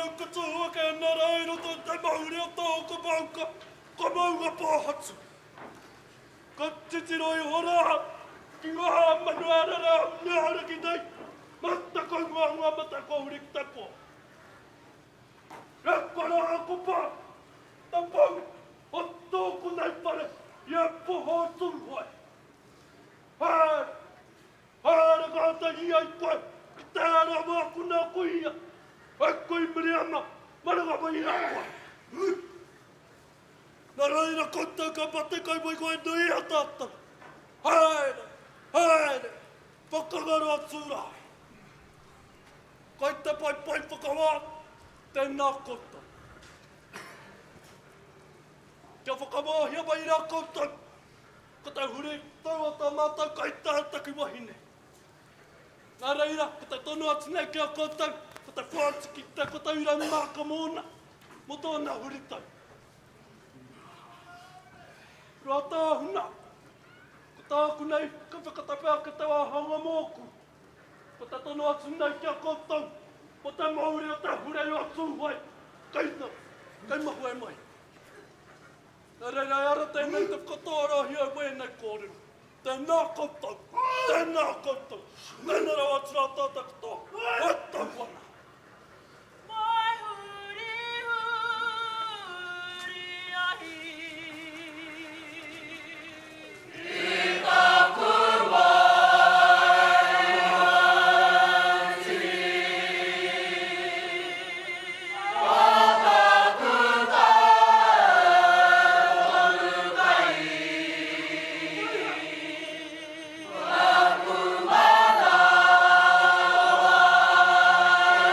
au ka tū ake ana rā i roto i te mauri o tōku maunga, ko Maungapōhatu. Ka titiro iho rā ki ngā manu arara mea ariki nei, matakauangaunga matakōuri ki te pō. E kore a Kopa, te pou o tōku nei whare i e poho Tūhoe. Haere, haere ngātahi ai koe ki te ara māku nā koia, e kui Miriama, maranga mai i a koe. Nā reira koutou ka mate kai mai koe nui a tātou. Haere, haere, whakangaro atu rā. Kai te paepae whakawā, tēnā koutou. Kia whakamāhia mai rā koutou, ko te huri tau o tā mātou kaitātaki wahine. Nā reira, ko te tono atu nei ki a koutou, ko te whāti ki te kotaura māka mōna, mō tōna huritau. Ruatāhuna, ko tāku nei ka whakatape ake te wāhanga mōku, ko te tono atu nei ki a koutou, mō te mauri o te hurei o Tūhoe, kei, kei mahue mai. Nā reira e ara tēnei te whakatōrāhia i wēnei kōrero. Tēnā koutou, tēnā koutou, tēnā rawa atu rā tātou katoa, e tau ana. Mai huri huri ahi. I taku wairua tiri. Ko taku tau tonu kai. Taku manawa e.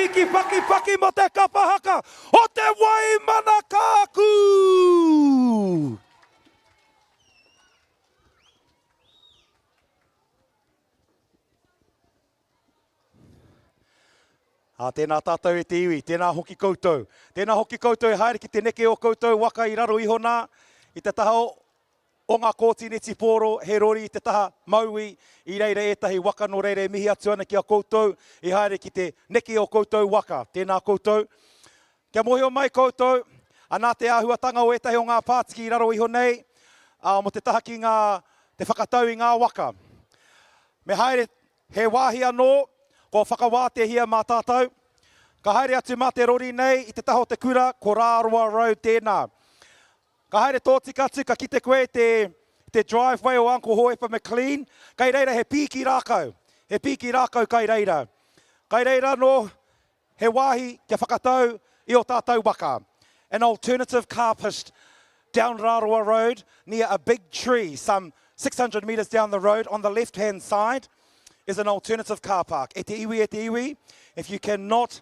pīki pakipaki mō te kapa haka o Te Waimana Kākū! Ā, tēnā tātou e te iwi, tēnā hoki koutou. Tēnā hoki koutou e haere ki te neke o koutou waka i raro iho nā, i te taha o, o ngā kōti netipōro, he rori i te taha mauī, i reira ētahi waka nō reira e mihi atu ana ki a koutou i haere ki te neke o koutou waka. Tēnā koutou. Kia mōhio mai koutou, anā te āhuatanga o ētahi o ngā pātiki i raro iho nei, ā, mō te taha ki ngā, te whakatau i ngā waka. Me haere, he wāhi anō, kua whakawātehia mā tātou. Ka haere atu mā te rori nei i te taha o te kura, ko Rāroa Road tēnā. Ka haere tōtika atu, ka kite koe te, te driveway o Uncle Hohepa McLean, kai reira he pīki rākau, he pīki rākau kai reira. Kai reira anō, He wāhi kia whakatau i ō tātou waka. An alternative car pushed down Raroa Road near a big tree some 600 metres down the road on the left hand side is an alternative car park. E te iwi, e te iwi, if you cannot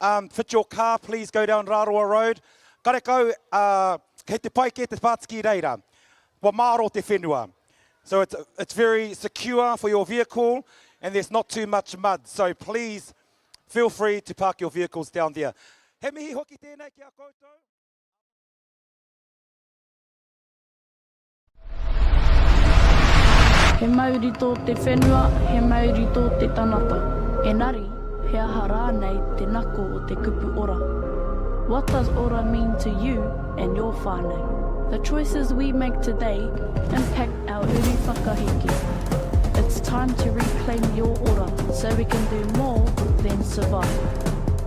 um, fit your car, please go down Raroa Road. Karekau, uh, kei te pai kē te pātiki reira. Kua māro te whenua. So it's, it's very secure for your vehicle and there's not too much mud. So please Feel free to park your vehicles down there. He mihi hoki tēnei ki a koutou. He mauri tō te whenua, he mauri tō te tangata. Engari, he aha rānei te nako o te kupu ora? What does ora mean to you and your whānau? The choices we make today impact our uri whakaheke. It's time to reclaim your ora so we can do more than survive.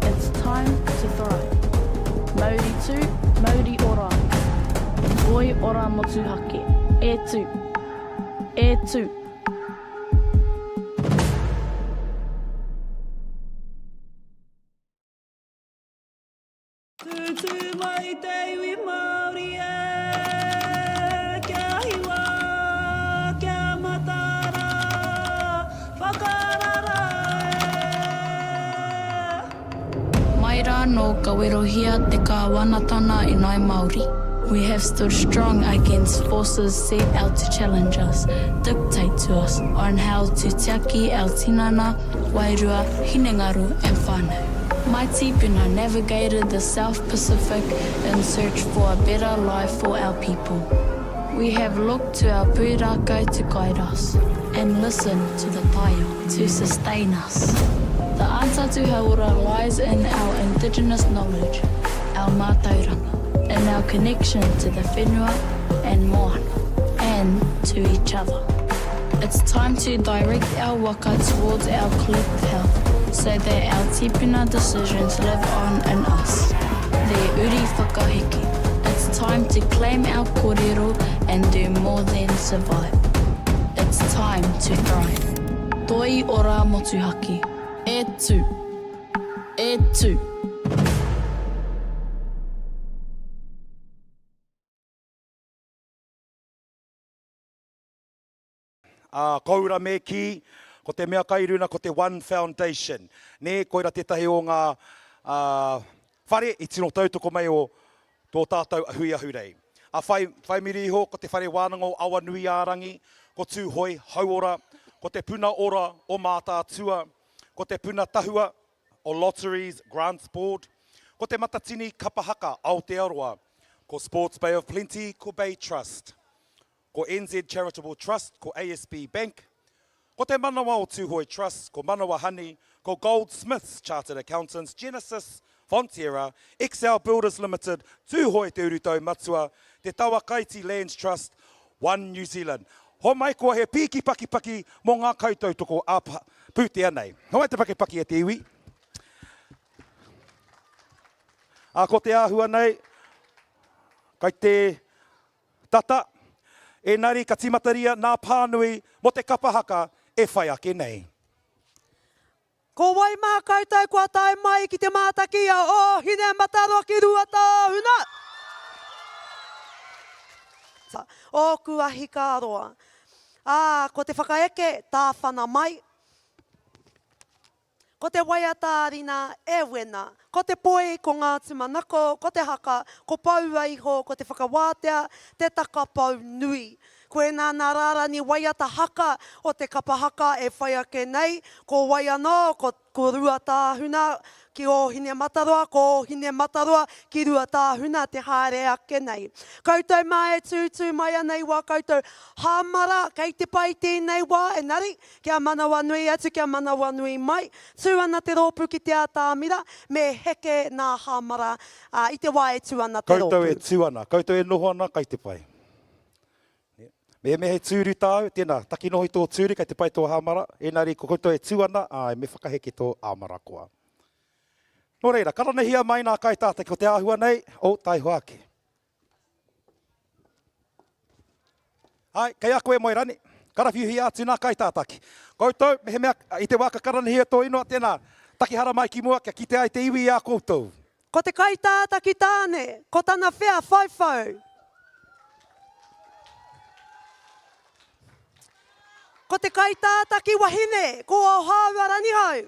It's time to thrive. Mauri tū, mauri ora. Oi ora motuhake. E tū. E tū. Tūtū mai te iwi Māori e, kia hiwa, kia mataara, whakarara e. Mai rā nō ka werohia te kāwanatana i Ngāi Māori. We have stood strong against forces set out to challenge us, dictate to us on how to tiaki our tinana, wairua, hinengaro and whānau. My tīpuna navigated the South Pacific in search for a better life for our people. We have looked to our pūrākau to guide us and listen to the taiao to sustain us. The answer to hauora lies in our indigenous knowledge, our mātauranga, in our connection to the whenua and moana, and to each other. It's time to direct our waka towards our collective health so that our tipuna decisions live on in us. The uri whakaheke. It's time to claim our kōrero and do more than survive. It's time to thrive. Toi ora motuhake. E tū. E tū. Ā, koura me kī, ko te mea kai runa ko te One Foundation. Nē, koira tētahi o ngā, ā, whare i tino tautoko mai o tō tātou hui ahurei. Ā, whai, whai muri iho ko te Whare Wānanga o Awanuiārangi, ko Tūhoe Hauora, ko Te Puna Ora o Mātaatua, ko Te Puna Tahua o Lotteries Grants Board, ko Te Matatini Kapa Haka Aotearoa, ko Sports Bay of Plenty, ko Bay Trust. ko NZ Charitable Trust, ko ASB Bank, ko Te Manawa o Tūhoe Trust, ko Manawa Honey, ko Goldsmiths Chartered Accountants, Genesis, Fonterra, XL Builders Limited, Tūhoe Te Urutau Matua, Te Tawa Kaiti Lands Trust, One New Zealand. Homai koa he pīki pakipaki mō ngā kaitautoko ā-pūtea nei. Homai te pakipaki e te iwi. Ā, ko te āhua nei, kai te Tata, enari ka timataria nā pānui mo te kapa haka e whai ake nei. Ko wai mā koutou kua tae mai ki te mātaki a Ōhinemataroa ki Ruatāhuna? Ōku ahikāroa. Ā, ko te whakaeke tāwhana mai. Ko te waiata a Rina, E Wena. Ko te poi, ko ngā tūmanako, ko te haka, ko Poua iho, ko te whakawātea, te takapou nui. Koinā nā rārani waiata haka o te kapa haka e whai ake nei, ko wai anō, ko, ko Ruatāhuna ki Ōhinemataroa, ko Ōhinemataroa ki Ruatāhuna te haere ake nei. Koutou mā e tūtū mai ana i wā koutou hāmara, kei te pai tēnei wā, engari, Kia manawanui atu, kia manawanui mai. Tū ana te rōpū ki te atamira, me heke nā Hāmara, ā, i te wā e tū ana te rōpū. Koutou e tū ana, koutou e noho ana, kai te pai. Mehemea he tūru tāu, tēnā, taki noho i tō tūru, kai te pai tō hāmara, ēnari ko koutou e tū ana, āe, me whakaheke tō āmara koa. Nō reira, karanehia mai nā kaitātaki ko te āhua nei, o, taihoa ake. Āe, kei a koe Moerani. Karawhiuhia atu nā kaitātaki. Koutou, mehemea i te wā ka karanehia tō ingoa, tēnā, taki haramai ki mua kia kite ai te iwi i a koutou. Ko te kaitātaki tāne, ko tana whea whauwhau. Ko te kaitātaki wahine, ko Ohāua Ranihau.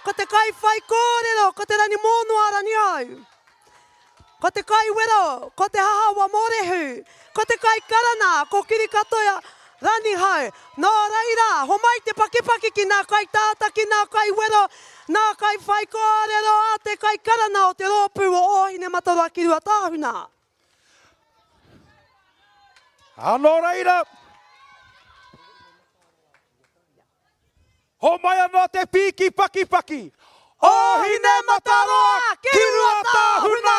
Ko te kaiwhaikōrero, ko Te Ranimōnoa Ranihau. Ko te kaiwero, ko Te Hahawa Mōrehu. Ko te kaikarana, ko Kirikatoia Ranihau. Nō reira, homai te pakipaki ki ngā kaitātaki, ngā kaiwero, ngā kaiwhaikōrero a te kaikarana o te rōpū o Ōhinemataroa ki Ruatāhuna. Ā, nō reira, homai anō te pīki pakipaki o Hinemataroa ki Ruatāhuna!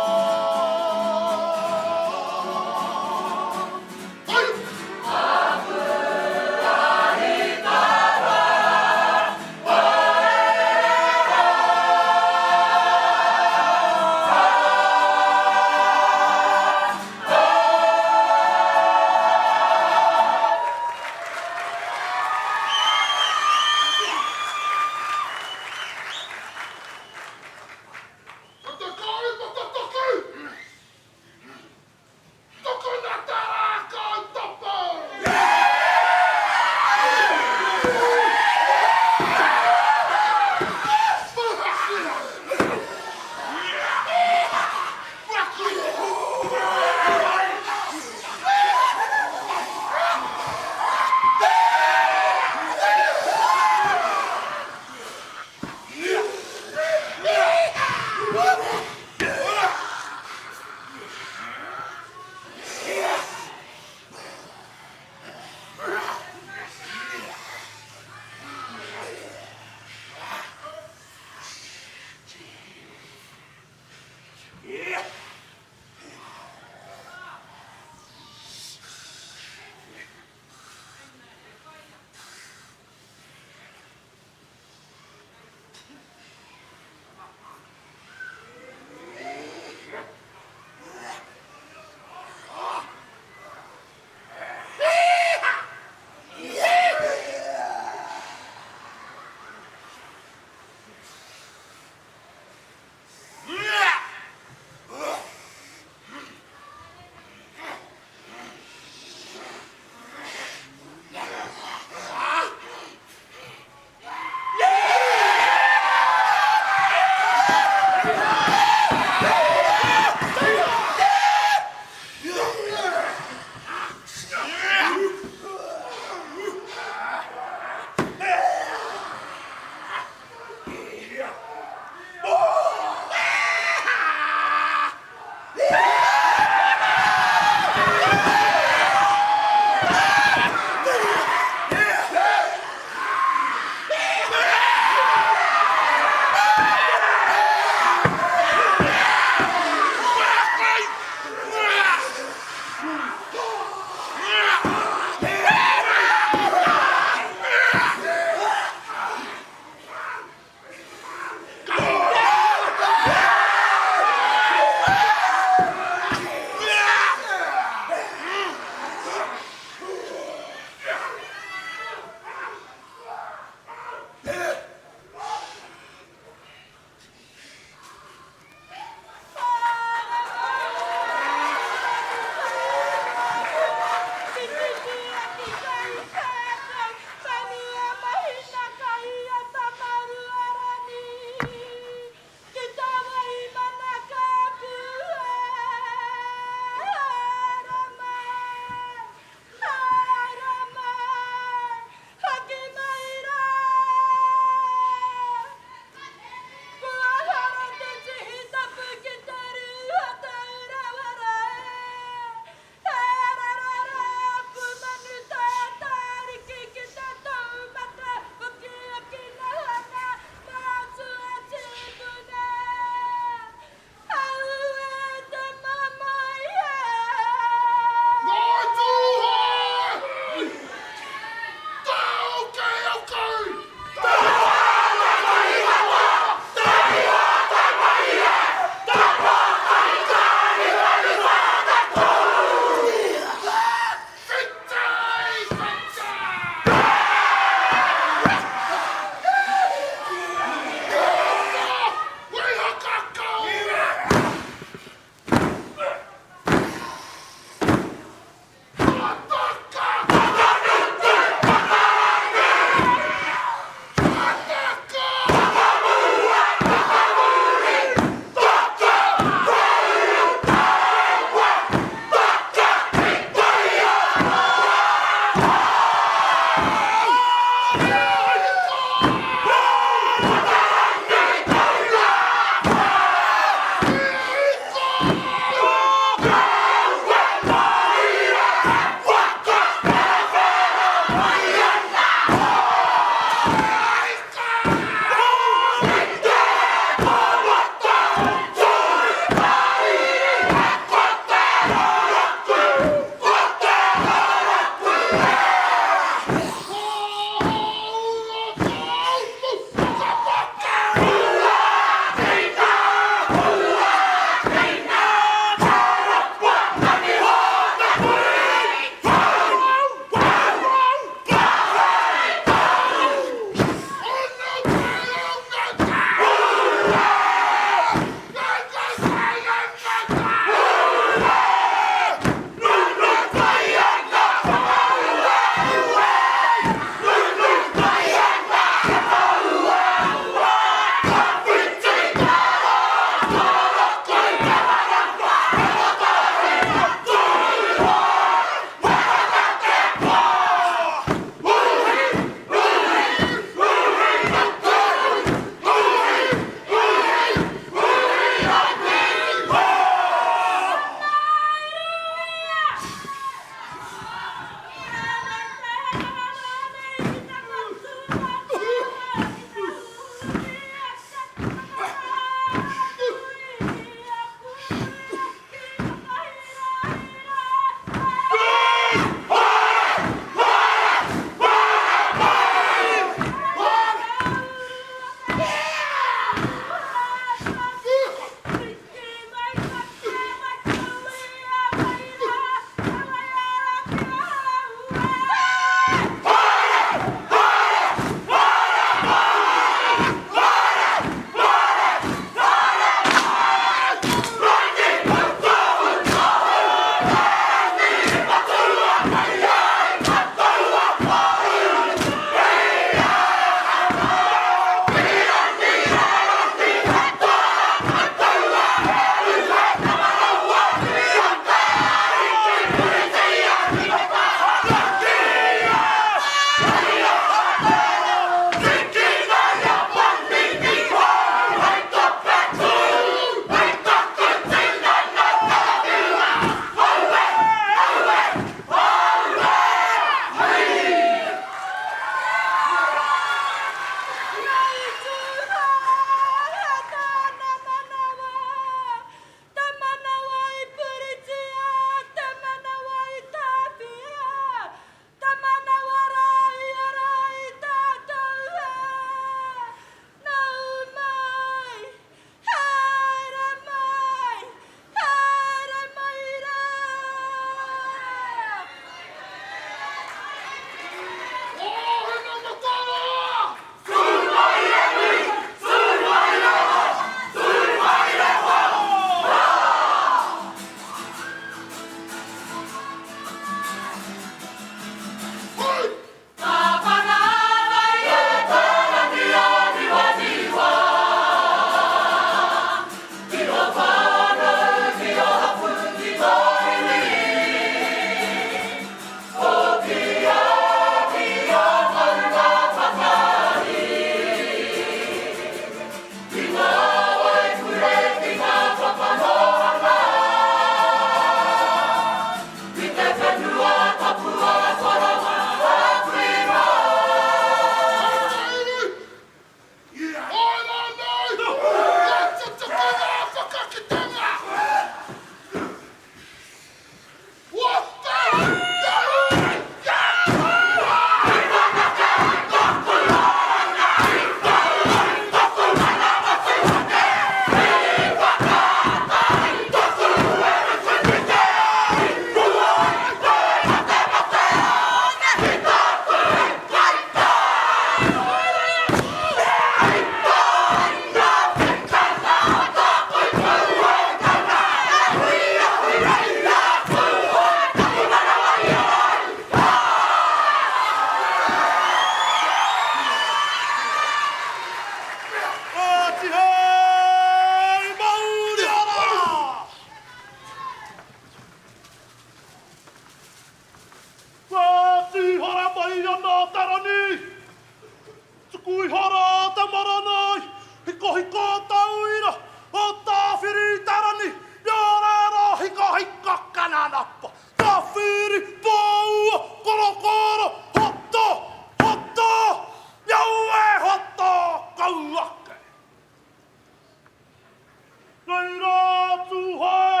Anei rā a Tūhoe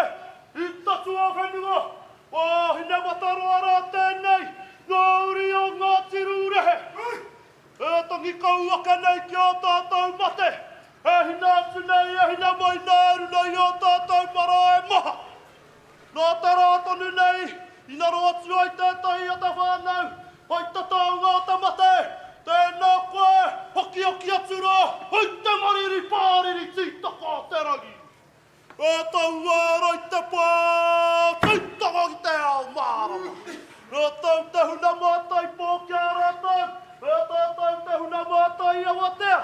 i Tatuawhenua, ko Hinemataroa rā tēnei, ngā uri o Ngāti Rūrehe. E tangi kau ake nei ki ō tātou mate, e hina atu nei, e hina mai nā i runga i ō tātou marae maha. Nā te rā tonu nei i ngaro atu ai tētahi o te whānau, hai te taunga o te mate, tēnā koe, hokihoki atu rā, hai te mariri pāriri tītaka o te rangi. E taua ara i te pā, tītaka ki te ao mārama. Nā tau te huna mātai pō ki a rātou, e tātou te huna mātai awatea,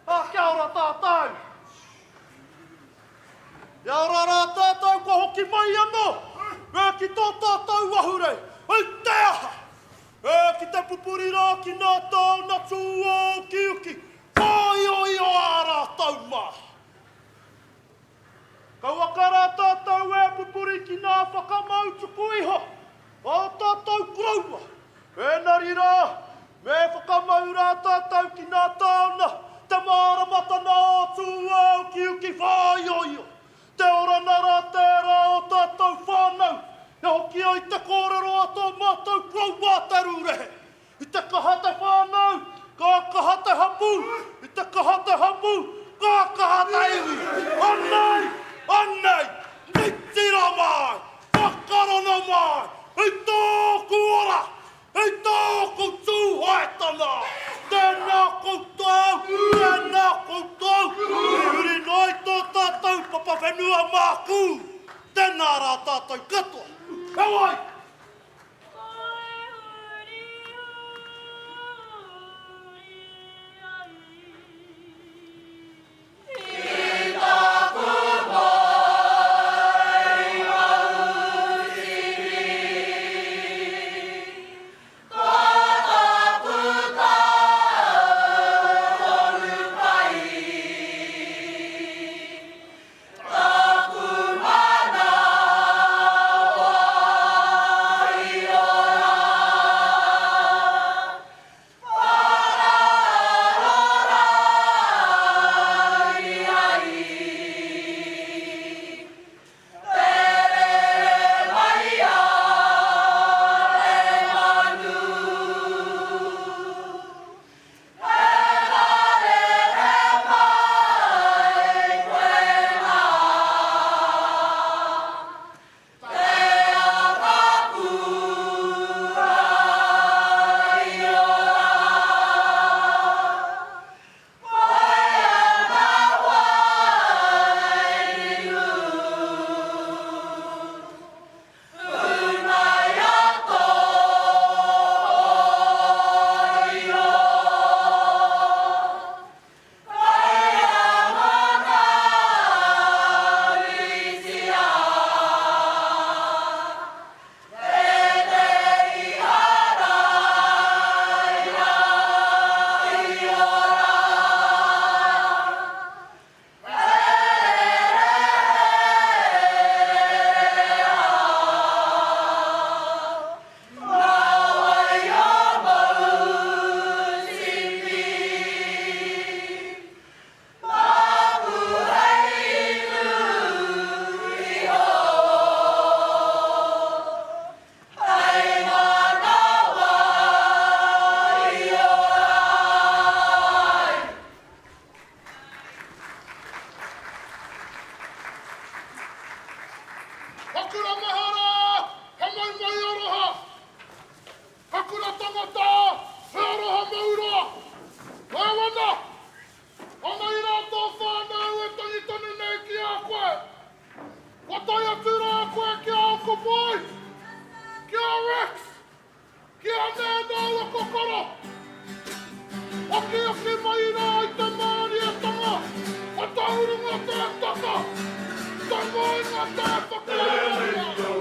ā, kia ora tātou. Kia ora rā tātou kua hoki mai anō e ki tō tātou ahurei, i te aha? E ki te pupuri rā ki nā tāna tūāukiuki, whāioio ā rātou mā. Kauaka rā tātou e pupuri ki nā whakamau tuku iho a ō tātou koroua, Engari rā, me whakamau rā tātou ki nā tāna, te māramatana o tūāukiuki whāioio, te orana rā tērā o tātou whānau, e hoki ai te kōrero a tō mātou koroua a Te Rūrehe, I te kaha te whānau, ka kaha te hapū, i te kaha te hapū, ka kaha te iwi. Anei, anei, titiro mai! Whakarongo mai i tōku ora, i tōku Tūhoetanga! Tēnā koutou, tēnā koutou, i huri noa i tō tātou papa whenua mākū. Tēnā rā tātou katoa. Heoi! Hakura mahara, he maimai aroha. Hakura tangata, he aroha mauroa. Kāwana, anei rā tō whānau e tangi tonu nei ki a koe. Kua tae atu rā koe ki a Uncle Boy, ki a Rex, Ki a Nēnā ua kokoro! Okioki mai rā i te mārietanga, ko te urunga tē taka, te moenga tē whakaorangia. Tēnei au,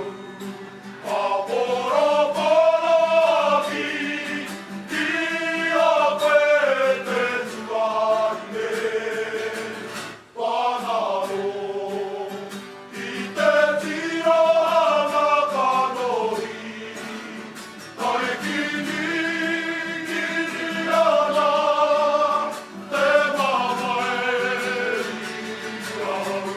ka poroporoaki ki a koe te tuahine, Tāna anō, i te tirohanga kanohi, kaikinikini ana te mamae i ahau.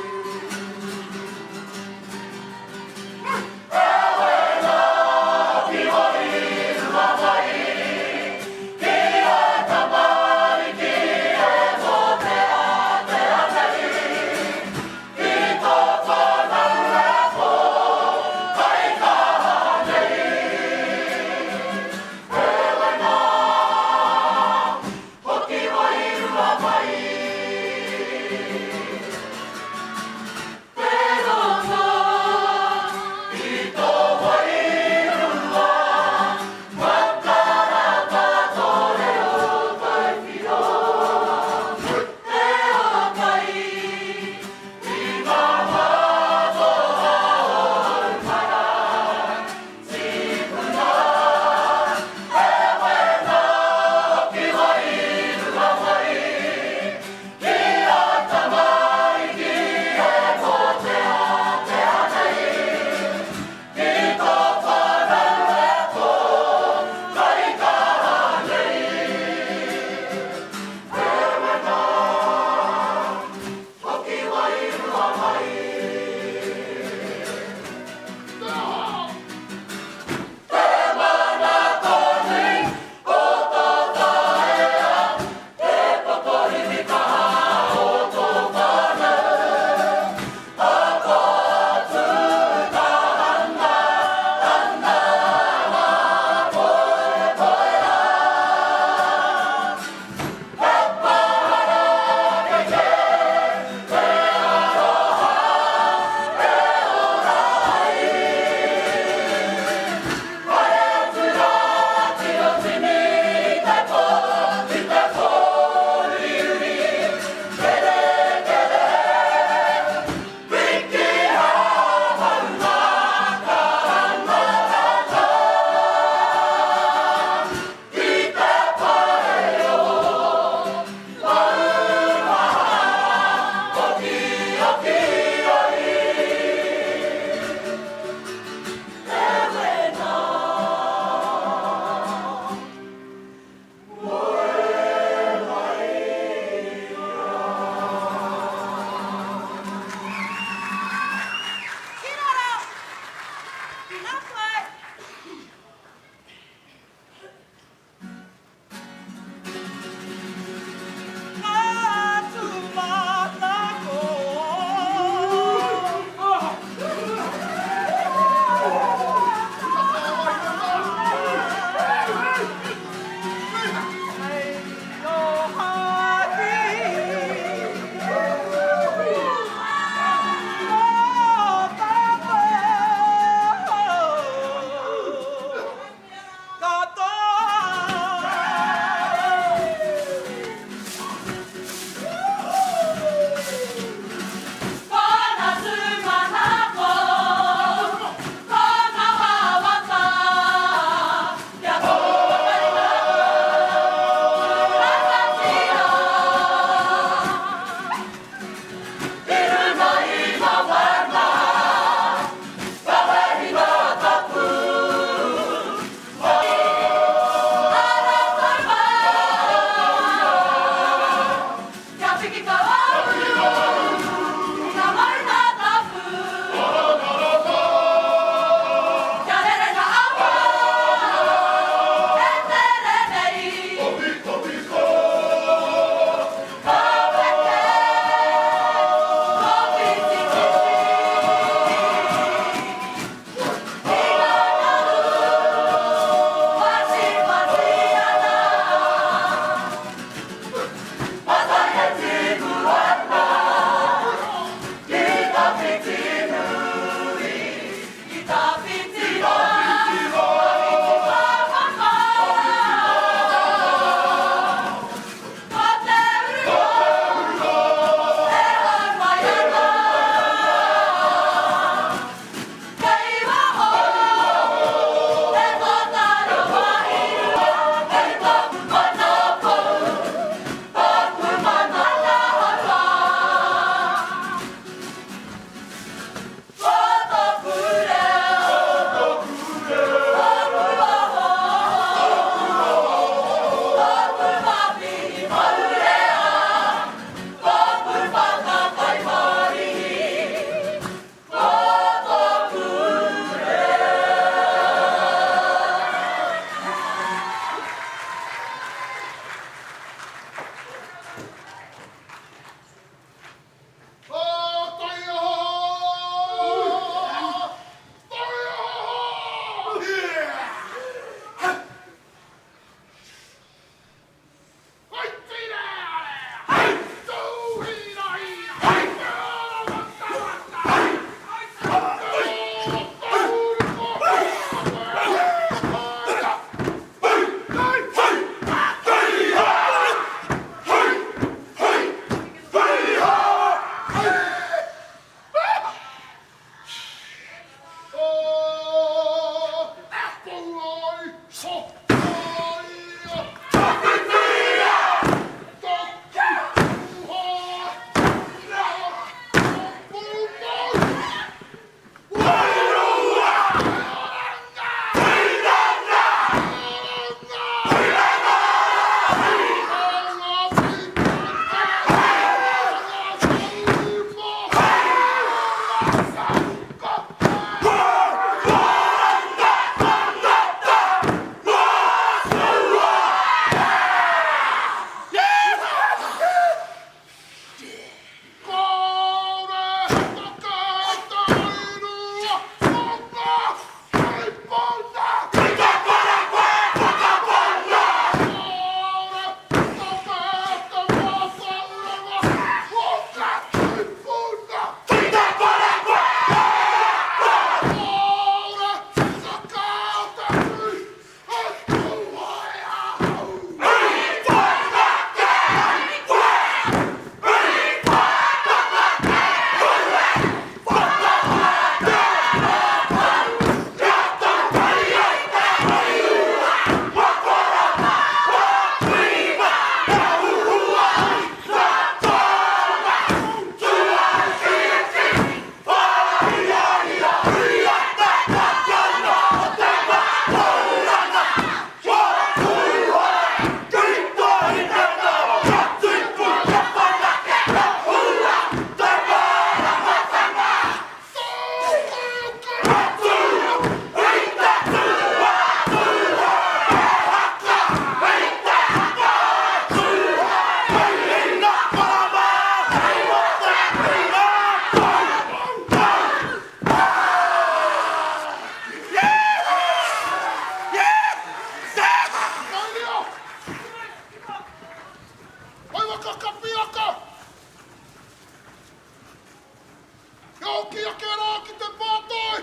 Kia hoki ake rā ki te pātai,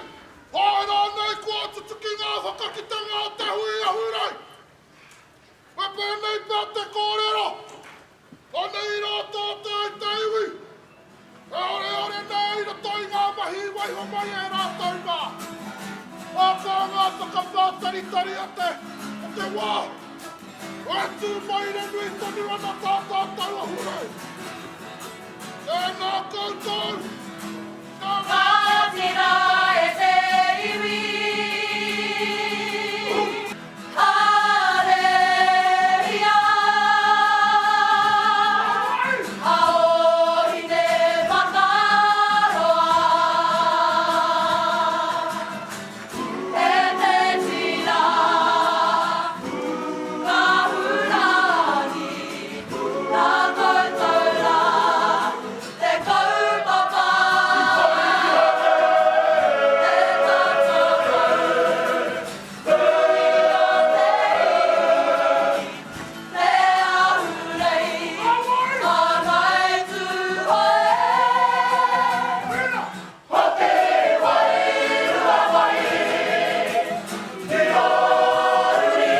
āe rānei kua tutuki ngā whakakitenga o te hui ahurei? Me pēnei pea te kōrero, anei rā tātou e te iwi, e oreore nei i roto i ngā mahi i waiho mai e rātou mā. Ahakoa ngā whakapātaritari o te, o te wā, e tū maire nui tonu ana tā tātou ahurei. Tēnā koutou! Kāti rā e te iwi. Hareria. A Ōhine Mataroa. E te tira Kahurangi. Nā koutou rā te kaupapa, te tatau, huri o te iwi, te ahurei, a Ngāi Tūhoe. Hoki wairua mai ki ō uri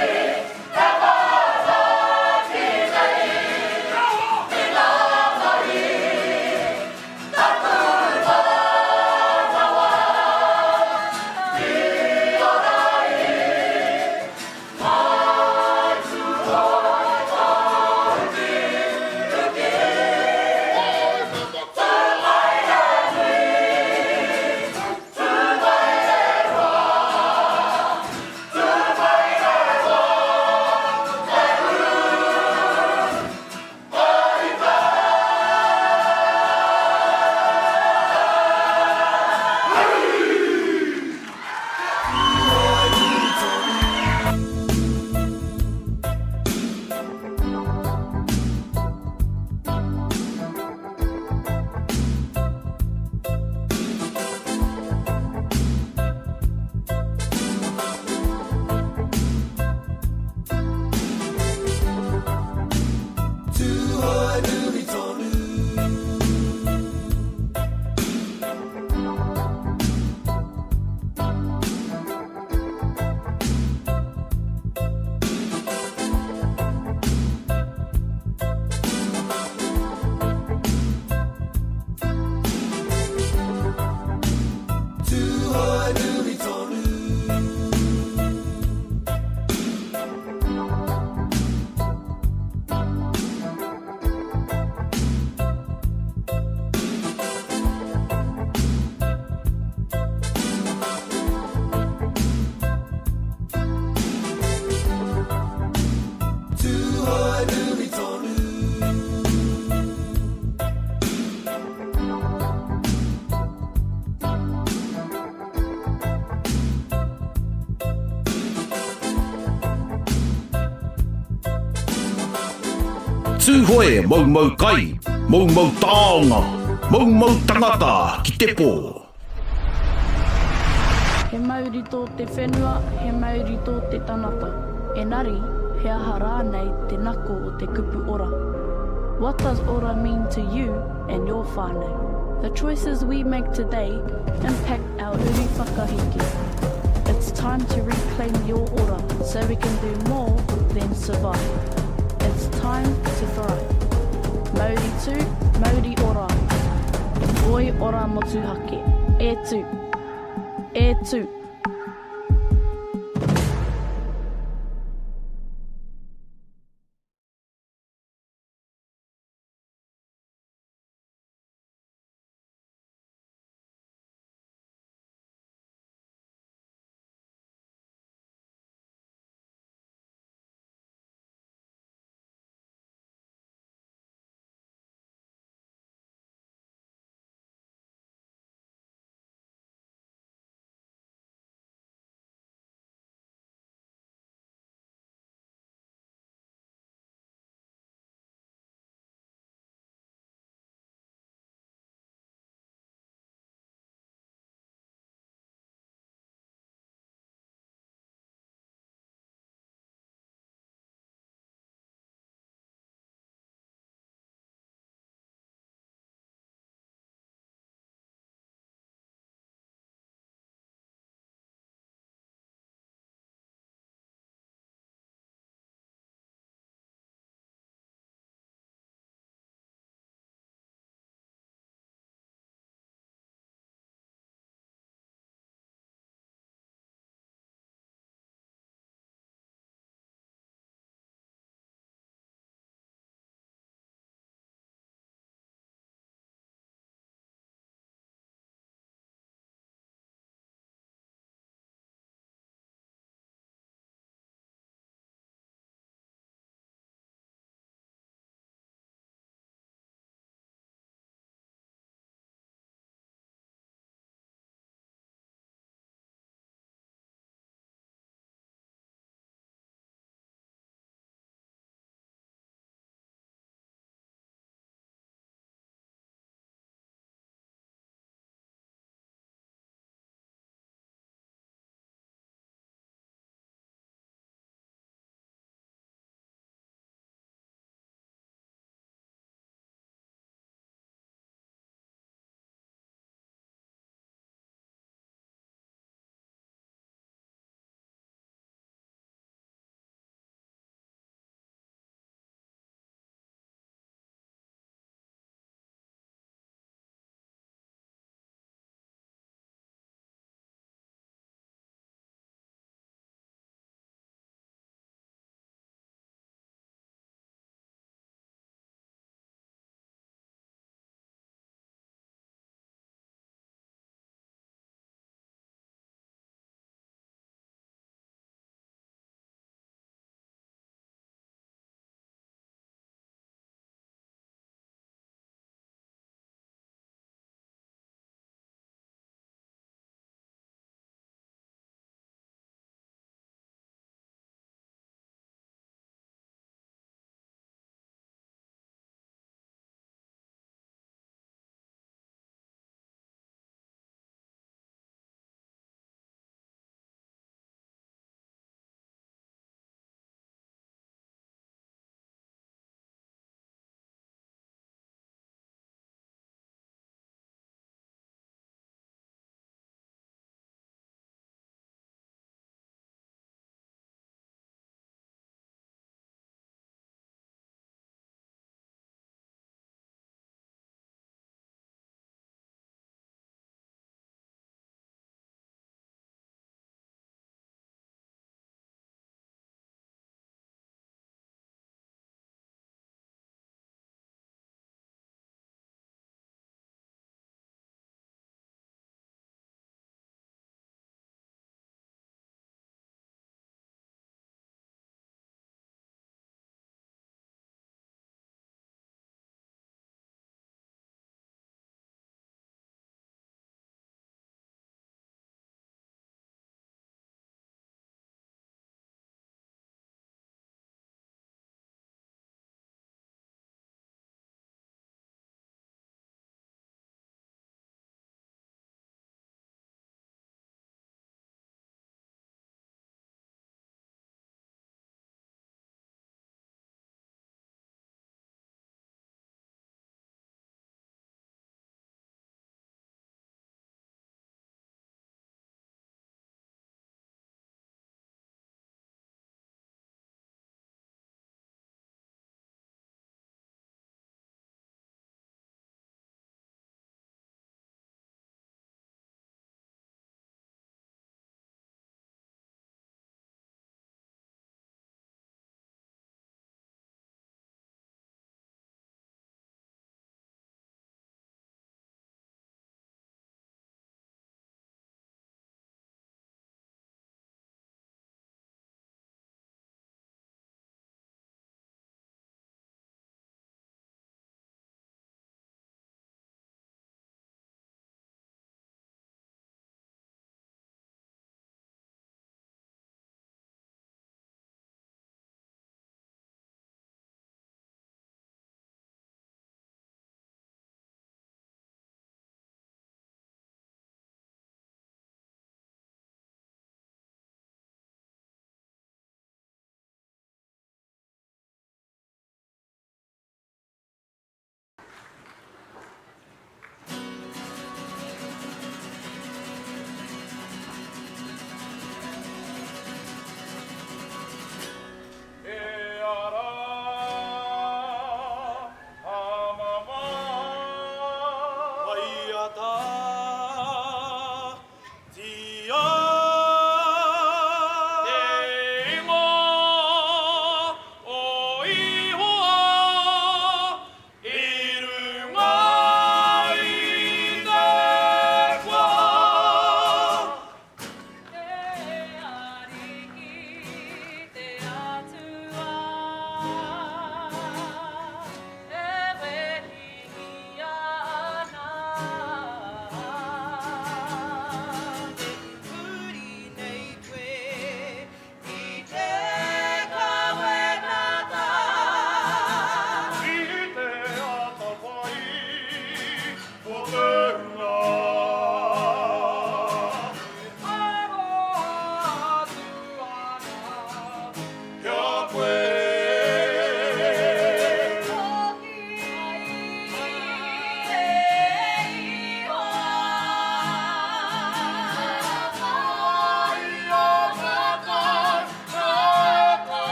e mātaki nei i ngā mahi taku manawa i ora ai Ngāi Tūhoe tāukiuki. Tū mai e nui, tū mai e roa, tū mai e roa, te ū, o Tūhoenui tonu. Tūhoenui tonu. Tūhoenui tonu. Tūhoe moumou kai, moumou taonga, moumou tangata ki te pō. He mauri tō te whenua, he mauri tō te tangata. Engari, he aha rānei te nako o te kupu ora? What does ora mean to you and your whānau? The choices we make today impact our uri whakaheke. It's time to reclaim your ora so we can do more than survive. It's time to thrive. Mauri tū, mauri ora. Oi ora motuhake. E tū. E tū.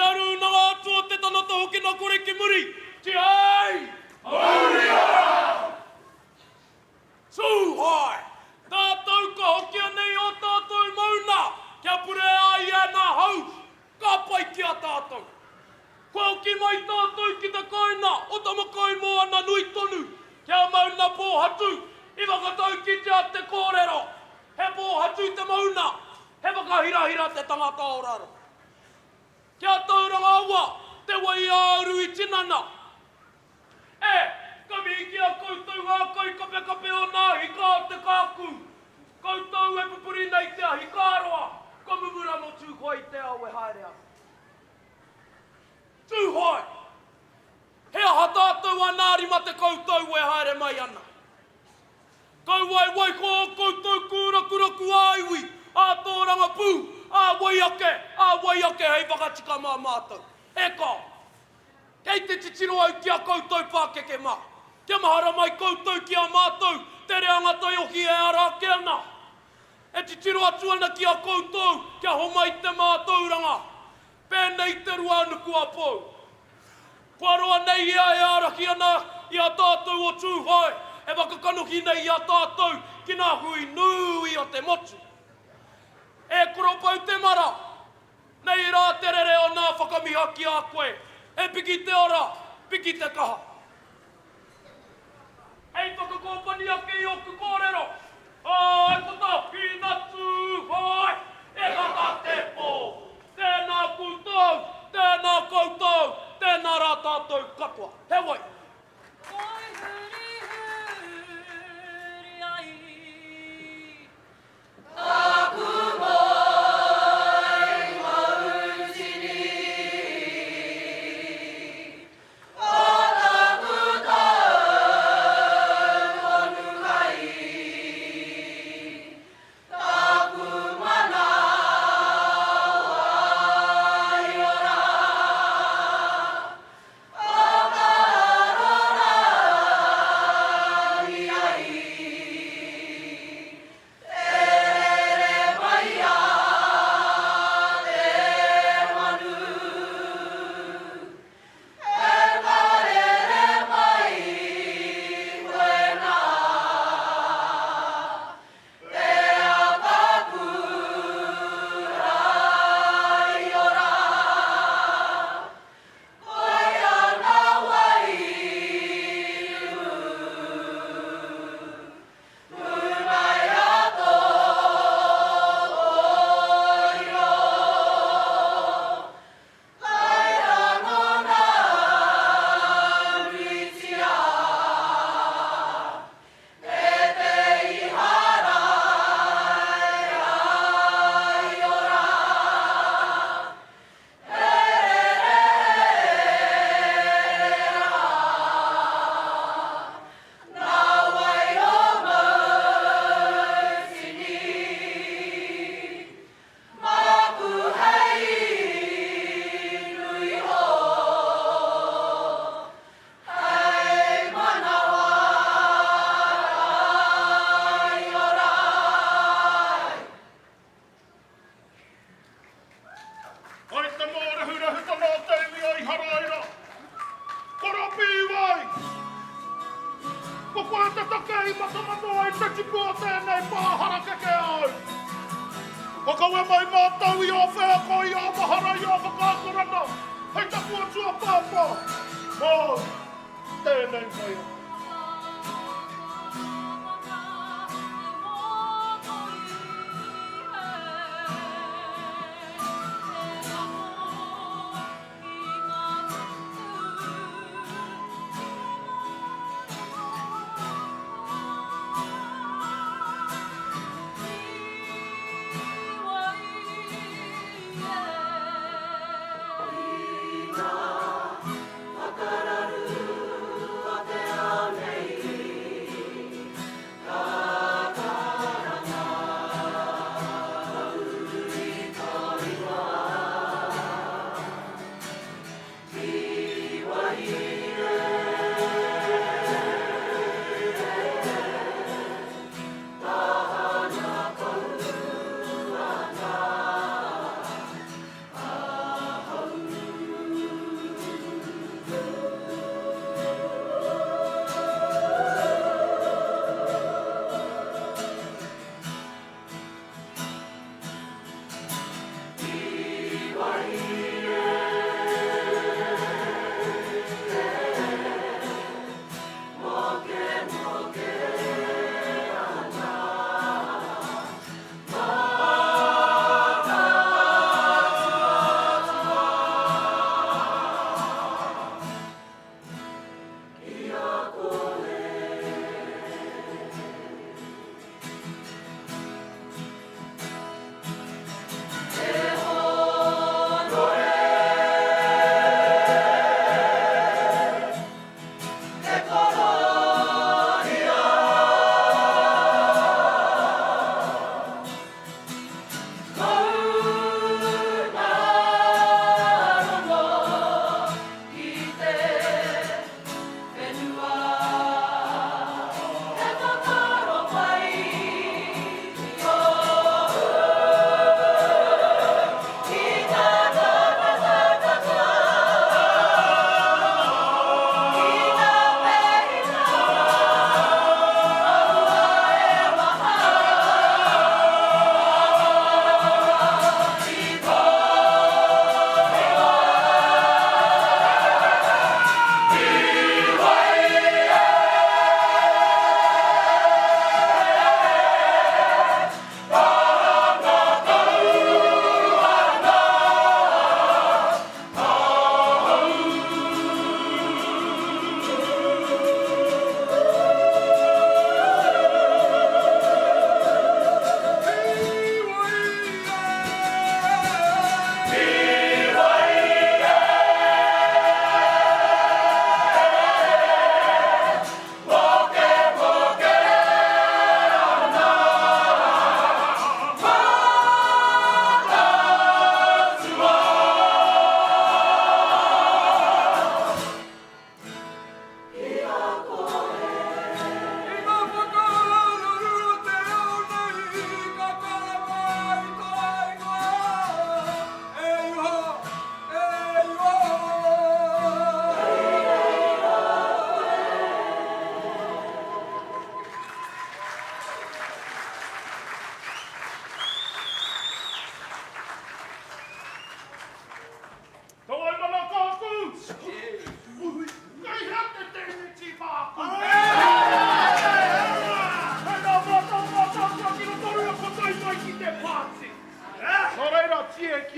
te rūnanga atu o te tangata hoki na kore ki muri, Tihei! Mauri ora! Tūhoe! Tātou ka hokia nei ō tātou mauna kia purea ai e nā hau, ka pai ki a tātou. Kua hoki mai tātou ki te kāinga o Tamakaimoana nui tonu, kia mauna pōhatu i whakataukitia te kōrero, he pōhatu te mauna, he whakahirahira te tangata o raro. Kia tauranga awa te wai ā-uru i tinana. E, ka mihi ki a koutou ngā kaikapekape o nā hika o te kākū, koutou e pupuri nei te ahikāroa, kua mumura nō Tūhoe i te ao e haere ana. Tūhoe! He aha tātou a nā 50 tau e haere mai ana? Kaua e waiho ō koutou kūrakuraku ā-iwi, ā-tōrangapū, ā-wai ake, ā-wai ake hei whakatika mā mātou. E kāo! Kei te titiro au ki a koutou pākeke mā. Kia mahara mai koutou ki a mātou te reanga taiohi e ara ake ana. E titiro atu ana ki a koutou kia homai te mātauranga. Pēnei te ruānuku a Pou. Kua roa nei ia e ārahi ana i a tātou o Tūhoe, e whakakanohi nei i a tātou ki ngā hui nui o te motu. E Koropau Temara, nei rā te rere o nā whakamiha ki a koe, e piki te ora, piki te kaha. Hei whakakōpani ake i ōku kōrero, āe ko tā Whina Tūhoe, ehara te pō. Tēnā koutou, tēnā koutou, tēnā rā tātou katoa. Heoi. Koi huri huri ai. Taku moe mautini. Ko taku tau tonu kai. Taku manawa i ora. Whakarorangi ai. Te rere mai a te manu. E ka rere mai koe nā. Te apakura i ora. Koia nā Wairimu. Hunaia tō kōrero. Kai rangona nuitia. E te Iharaira i ora. He rere rā. Nā wai o Mautini. Māku hei nui ho. Hei manawa rai o rai. Hai te mōrehurehutanga o te iwi o Iharaira, Koropīwai! Ko koe te take i matamata ai te tipu o tēnei pā harakeke au. Kua kawe mai mātou i ō wheako, i ō mahara, i ō whakaakoranga hei taku atua pāpā mōu tēnei waiata. Whakararu o te ao.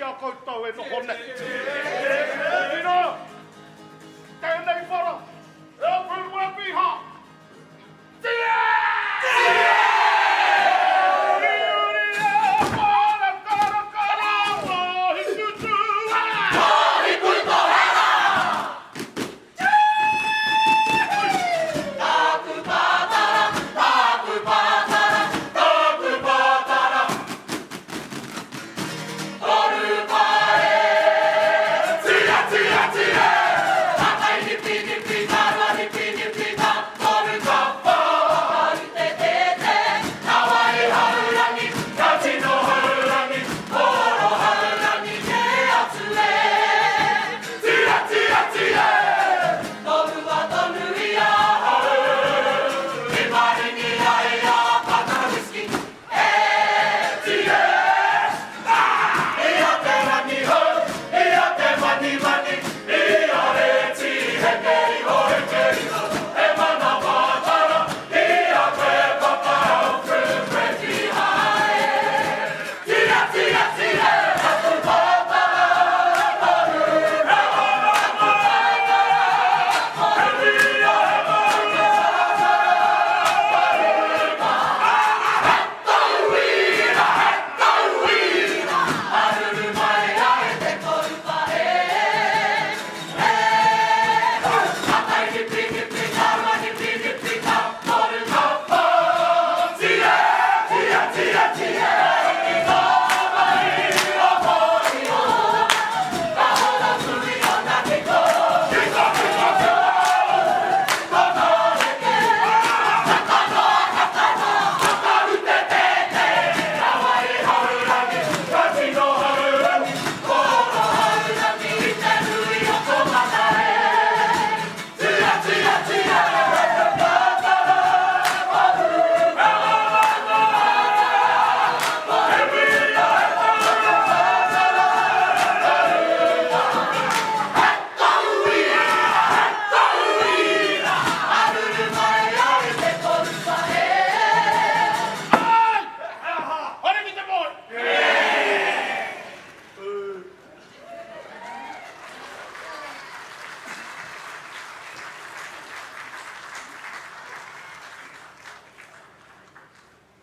ki a koutou e noho nei. Otirā, tēnei whara, e Pūrua Piha!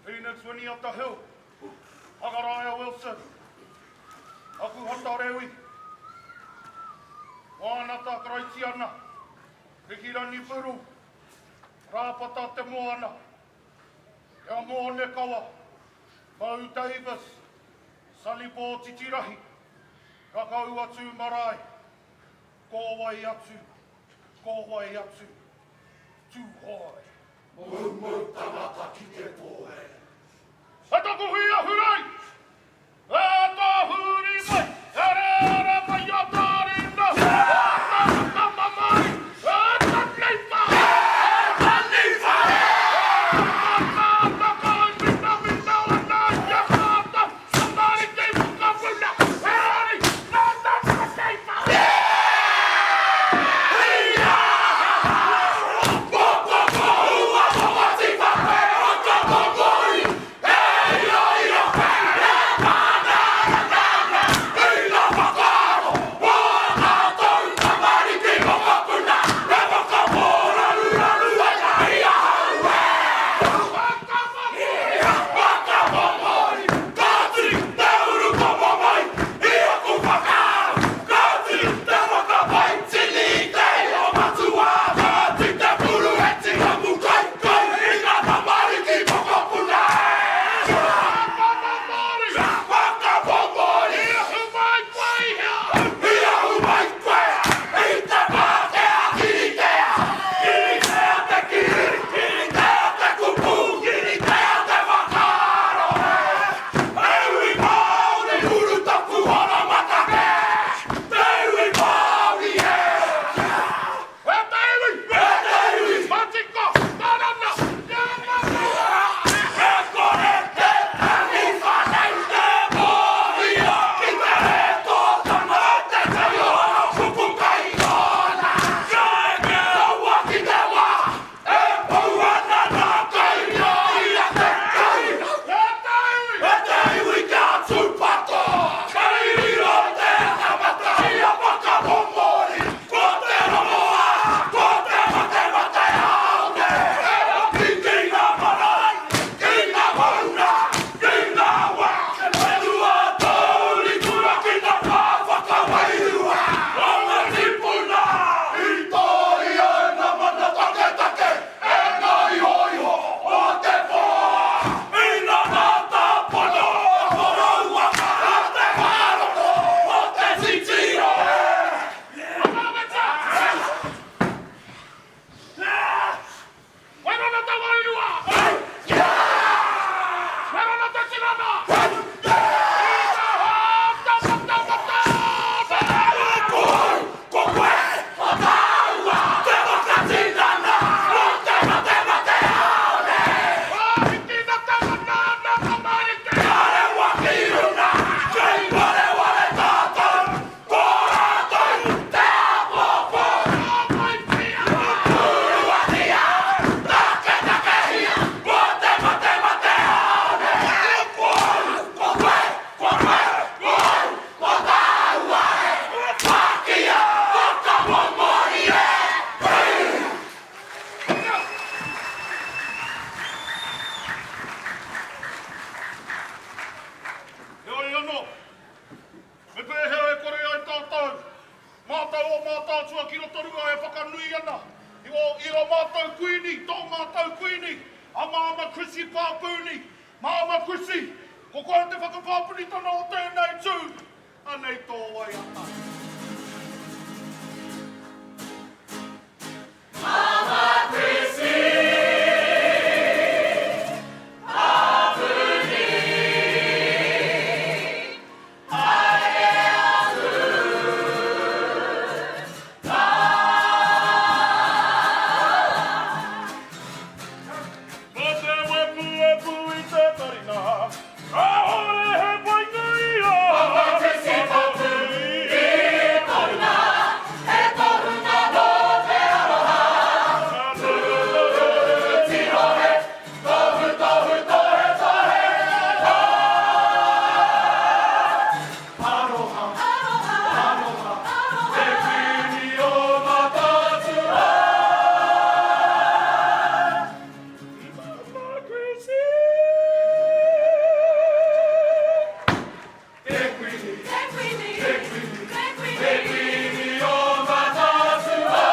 Phoenix Winiata Hill, Hakaraia Wilson, Akuhata Rewi, Wānata Karaitiana, Rikirangi Puru, Rāpata Te Moana, Te Amōne Kawa, Mau Davis, Sonny Pō Titirahi, Rakau Atu Marae, Ko wai atu, ko wai atu, Tūhoe. Moumou tangata ki te pō e. E taku hui ahurei, e tahuri mai, e rere mai a Tarina, o Taruka mamae, e Taniwha, e Taniwha, e Tata kai minamina ana i a Tata, tamariki whakapuna, e ari, nā Tata Taniwha. Mātātua ki Rotorua e whakanui ana i ō, i ō mātou kuini, tō mātou kuini, a Māma Chrissy Pāpuni. Māma Chrissy, ko koe te whakapāpunitanga o tēnei tū, anei tō waiata. Māma Chrissy Pāpuni, haere atu rā. Ko te wepuwepu i te taringa, kāore he painga i a. Māma Chrissy Pāpuni, tohunga, he tohunga nō te aroha. Tirohe, tohu, tohu, tohe, tohe, Aroha, aroha, te kuini o Mataatua. Mama Chrissy. Te kuini, Te kuini, te kuini, te kuini. te kuini o Mataatua.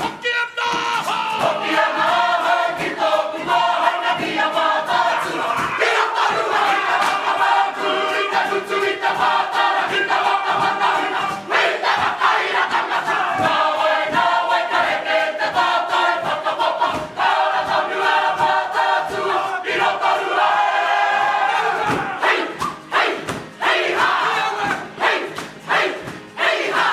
Hoki ana ahau! Hoki ana ahau ki tōku māhanga ki a Mātaatua, ki Rotorua, ki te whakapāpū i te ngutu i te mātara ki te waka matahuna, i te waka ira tangata. Nāwai, nāwai ka heke te tātai whakapapa, ka ora tonu a Mātaatua ki Rotorua e! Hei! Hei! Hei hā! Hei! Hei! Hei hā!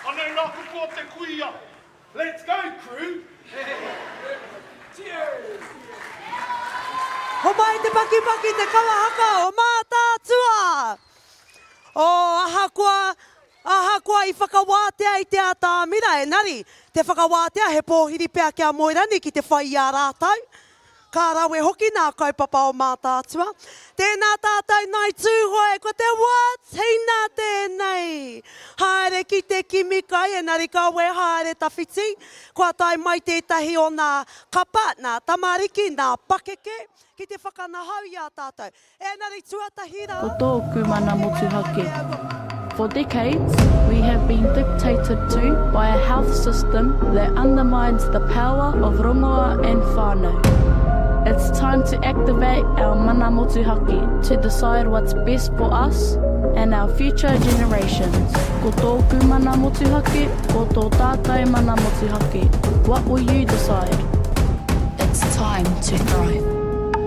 Anei ngā kupu o te kuia. Let's go crew! Cheers! Homai te pakipaki te kawa haka o Mātaatua! Oh, ahakoa, ahakoa i whakawātea i te atamira, engari, te whakawātea he pōhiri pea ki a Moerani ki te whai i a rātou. Ka rawe hoki nā kaupapa o Mātaatua. Tēnā tātou Nai Tūhoe, ko te wā tina tēnei! Haere ki te kimi kai, engari kawe haere tawhiti. Kua tae mai tētahi o nā kapa, nā tamariki, nā pakeke, ki te whakanahau i a tātou. Engari tuatahi rā. Ko tōku mana motuhake. For decades, we have been dictated to by a health system that undermines the power of rongoa and whānau. It's time to activate our mana motuhake to decide what's best for us and our future generations. Ko tōku mana motuhake, ko tō tātou mana motuhake. What will you decide? It's time to thrive.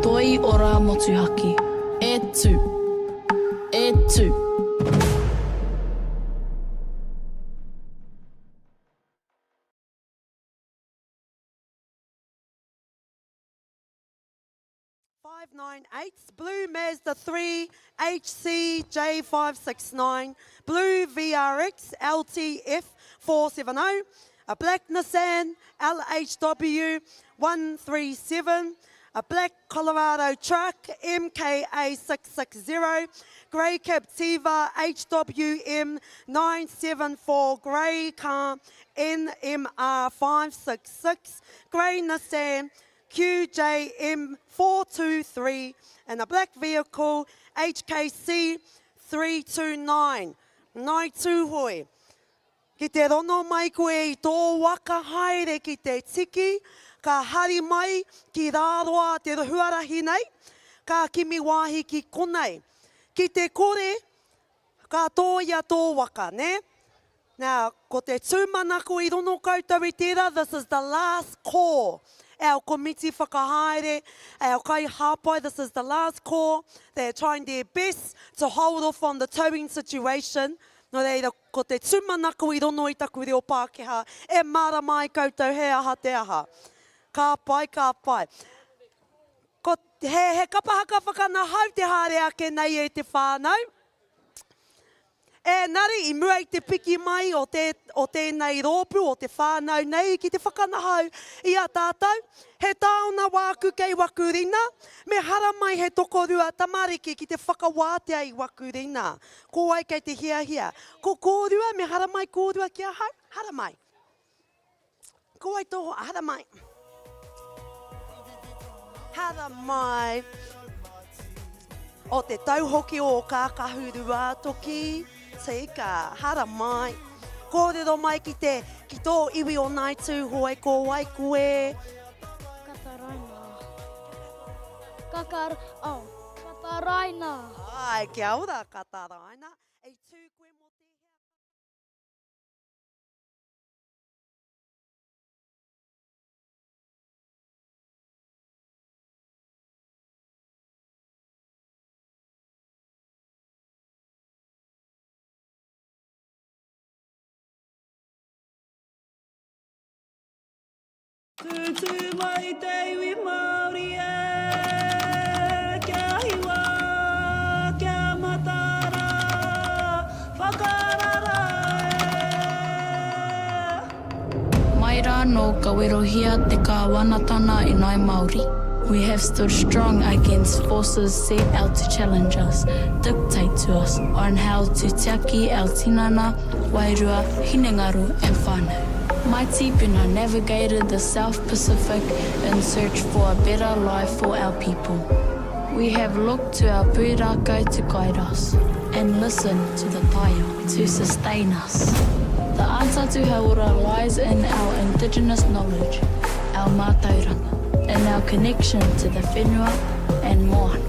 Toi ora motuhake. E tu. E tu. 598, Blue Mazda 3 HCJ569, Blue VRX LTF 470, a black Nissan LHW 137, a black Colorado truck MKA 660, grey Captiva HWM 974, grey car NMR 566, grey Nissan QJM 423, and a black vehicle HKC 329. Ngāi Tūhoe. Ki te rono mai koe i tō waka haere ki te tiki, ka hari mai ki Rāroa te huarahi nei, ka kimi wāhi ki konei. Ki te kore, ka tōia tō waka, nē? Now, ko te tūmanako i rono koutou i tērā, this is the last call. Our komiti whakahaere, our kaihāpai, this is the last call. They are trying their best to hold off on the towing situation. Nō reira, ko te tūmanako i rono i taku reo Pākehā, e mārama ai koutou he aha te aha. Ka pai, ka pai. Ko, he, he kapa haka whakanahau te haere ake nei e te whānau. Engari, i mua i te piki mai o, te, o tēnei rōpū, o te whānau nei ki te whakanahau i a tātou, he taona wāku kei waku rina, me haramai he tokorua tamariki ki te whakawātea i waku rina. Ko wai kei te hiahia? Ko kōrua, me haramai kōrua ki ahau? Haramai. Ko wai tō hoa? Haramai. Haramai. O te tau hoki o Kākahu Ruātoki, tika, haramai. Kōrero mai ki te, ki tō iwi o Ngāi Tūhoe, ko wai koe? Kataraina. Kakar, oh, Kataraina. Ai, kia ora, Kataraina. I tū koe mō tēhea kapa? Tūtū mai te iwi Māori e, kia hiwa, kia mataara, whakarara e. Mai rā nō ka werohia te kāwanatana i Ngāi Māori. We have stood strong against forces set out to challenge us, dictate to us on how to tiaki our tinana, wairua, hinengaro and whānau. My tīpuna navigated the South Pacific in search for a better life for our people. We have looked to our pūrākau to guide us and listen to the taiao to sustain us. The answer to hauora lies in our indigenous knowledge, our mātauranga, in our connection to the whenua and moana,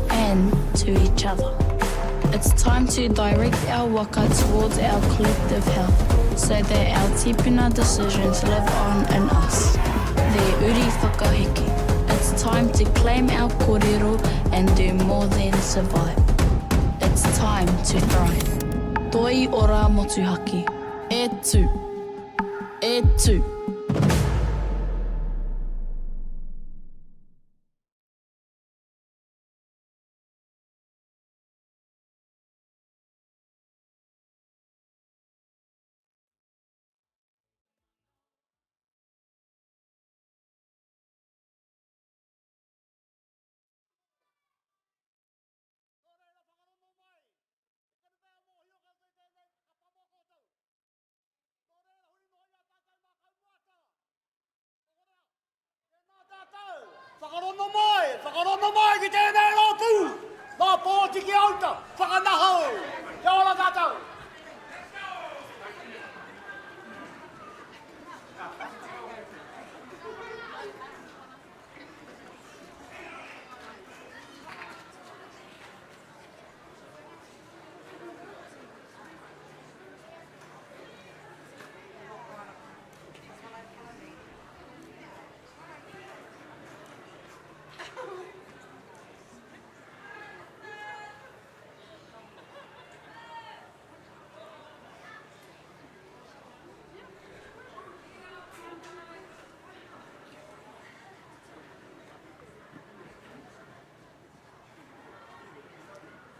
and to each other. It's time to direct our waka towards our collective health so that our tipuna decisions live on in us. The uri whakaheke. It's time to claim our kōrero and do more than survive. It's time to thrive. Toi ora motuhake. E tū. E tū. Tēnā tātou, whakarongo mai, whakarongo mai ki tēnei rōpū, nā Pōtiki Auta, whakanahau, kia ora tātou.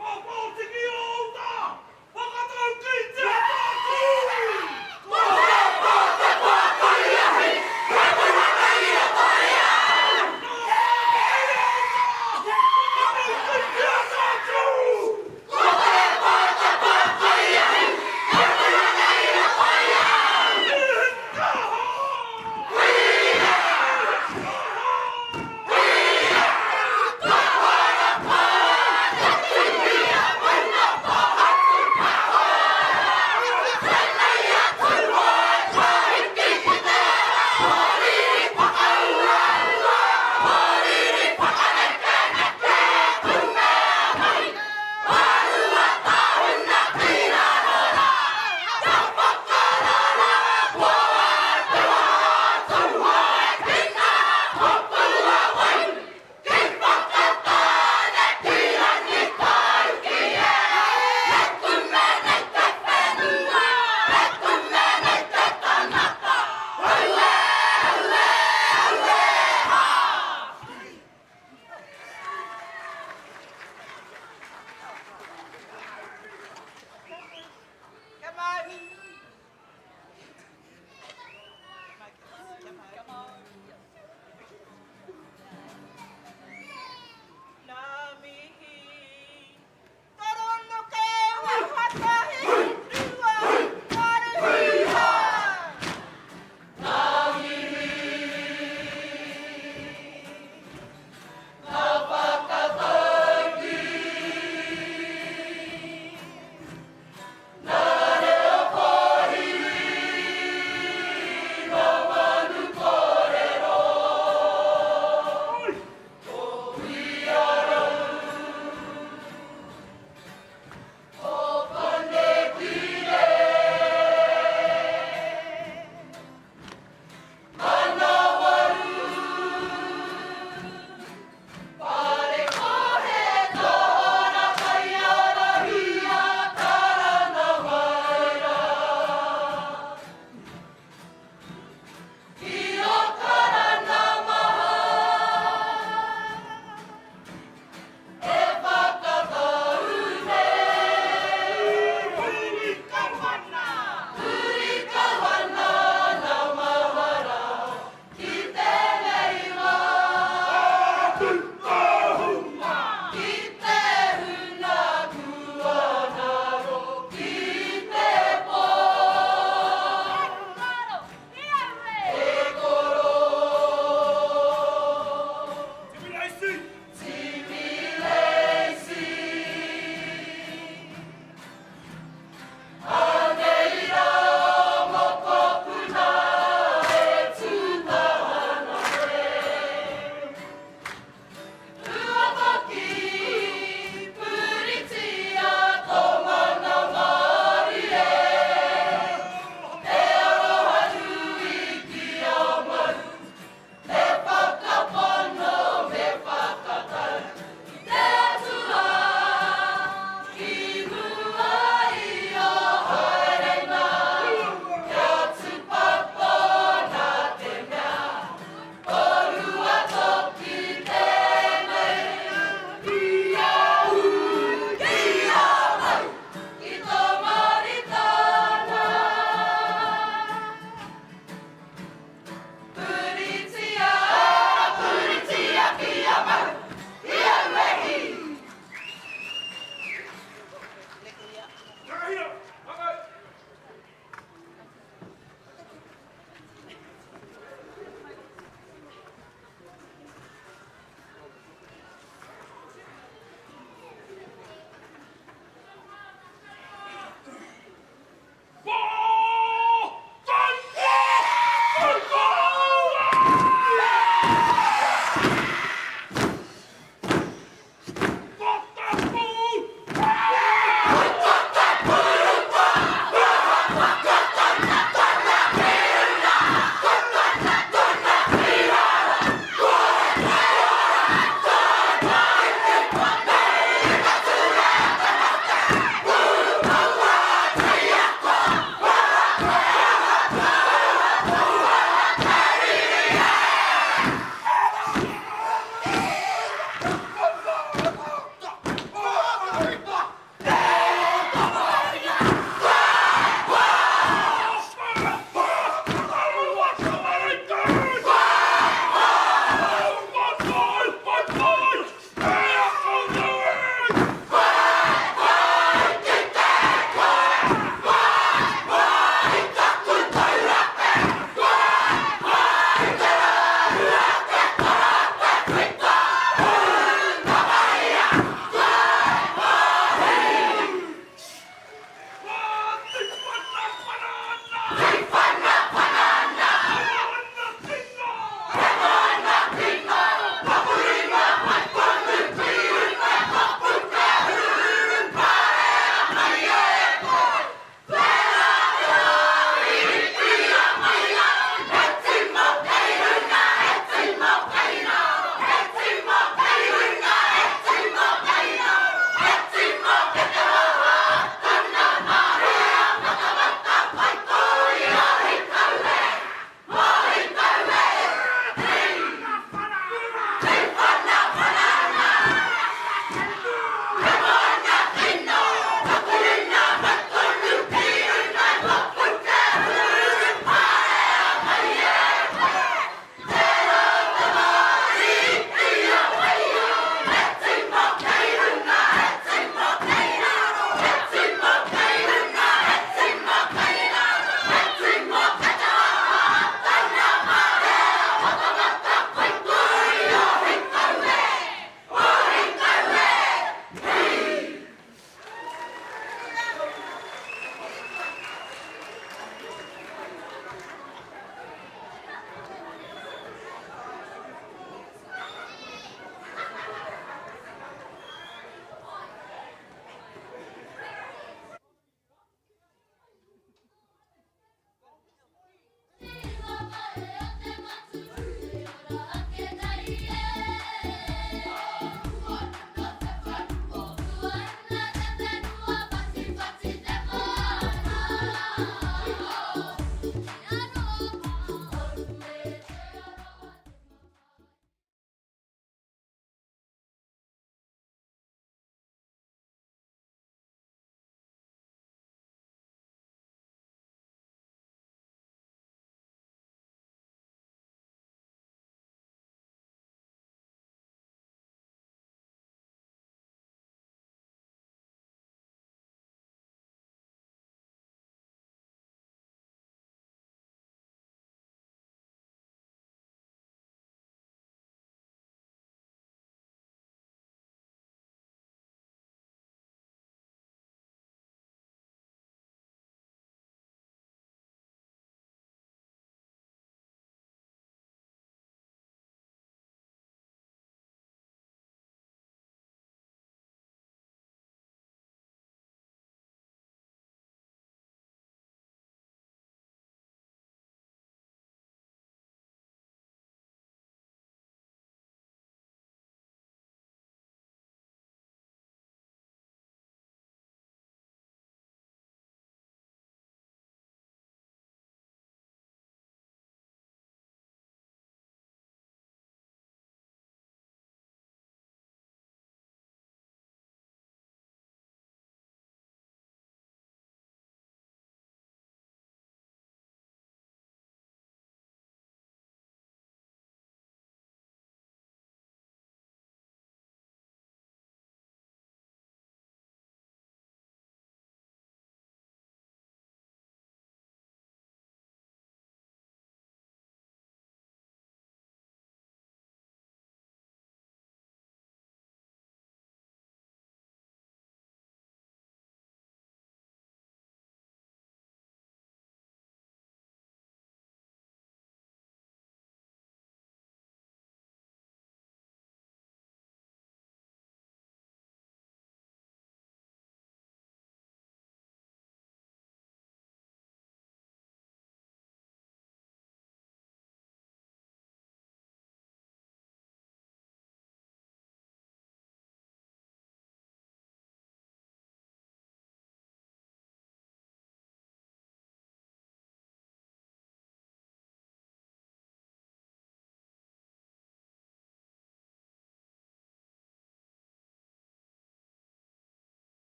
Ka pōtiki o uta! Whakataukītia tāku! Ko Pāpā te pātai ahi, ka puta ia tai au! Ka pōtiki o uta!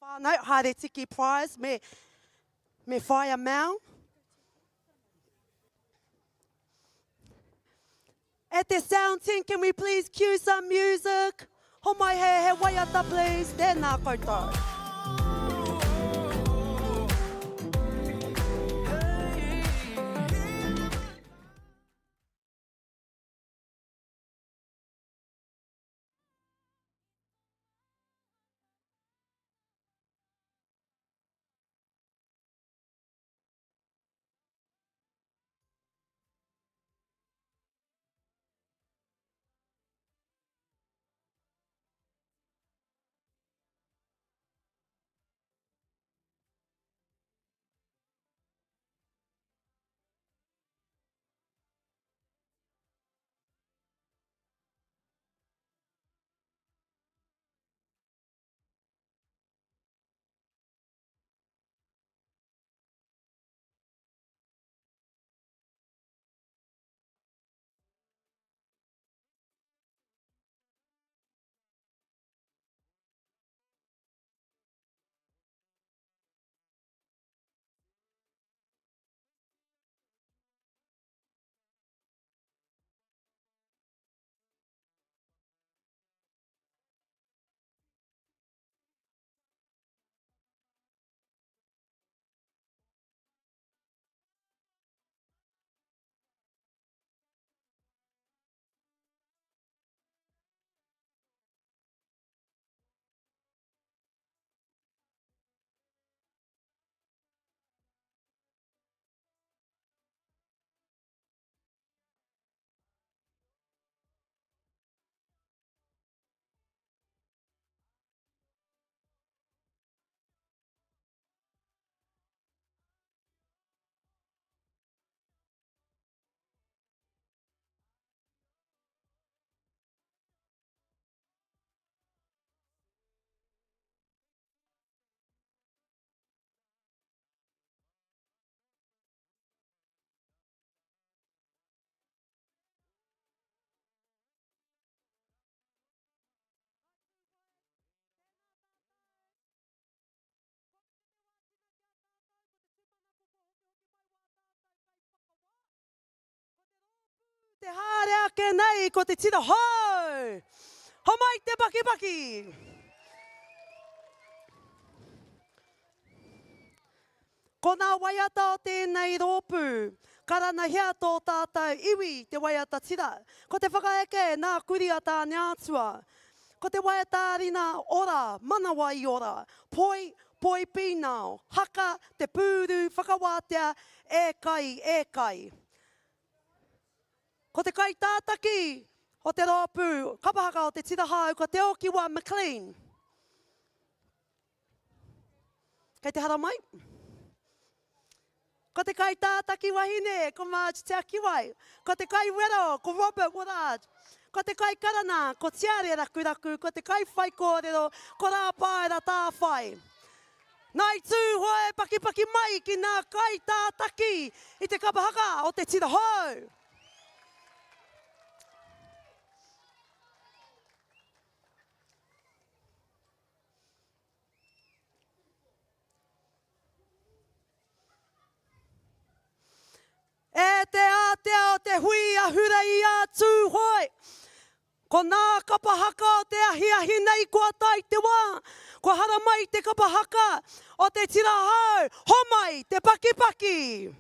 Whānau, haere tiki prize me, me Whaea Mel. At the sound team, can we please cue some music? Homai he, he waiata please. Tēnā koutou. Te haere ake nei ko te tira hou! Homai te pakipaki! Ko nā waiata o tēnei rōpū, karanahia tō tātou iwi te waiata tira. Ko te whakaeke nā Kuri a Tāneatua. Ko te waiata-ā-rina ora, manawa i ora, poi, poi pīnao, haka, te pūru, whakawātea, e kai, e kai. Ko te kaitātaki o te rōpū kapa haka o Te Tira Hou ko Te Okiwa McLean. Kei te haramai. Ko te kaitātaki wahine ko Marge Te Akiwai. Ko te kaiwero ko Robert Woodard. Ko te kaikarana ko Tiare Rakuraku. Ko te kaiwhaikōrero ko Rāpaera Tāwhai. Ngāi Tūhoe pakipaki mai ki ngā kaitātaki i te kapa haka o te tira hou. E te ātea o te hui ahurei a Tūhoe, Ko nā kapa haka o te ahiahi nei kua tae te wā, kua haramai te kapa haka o te tira hou, homai te pakipaki!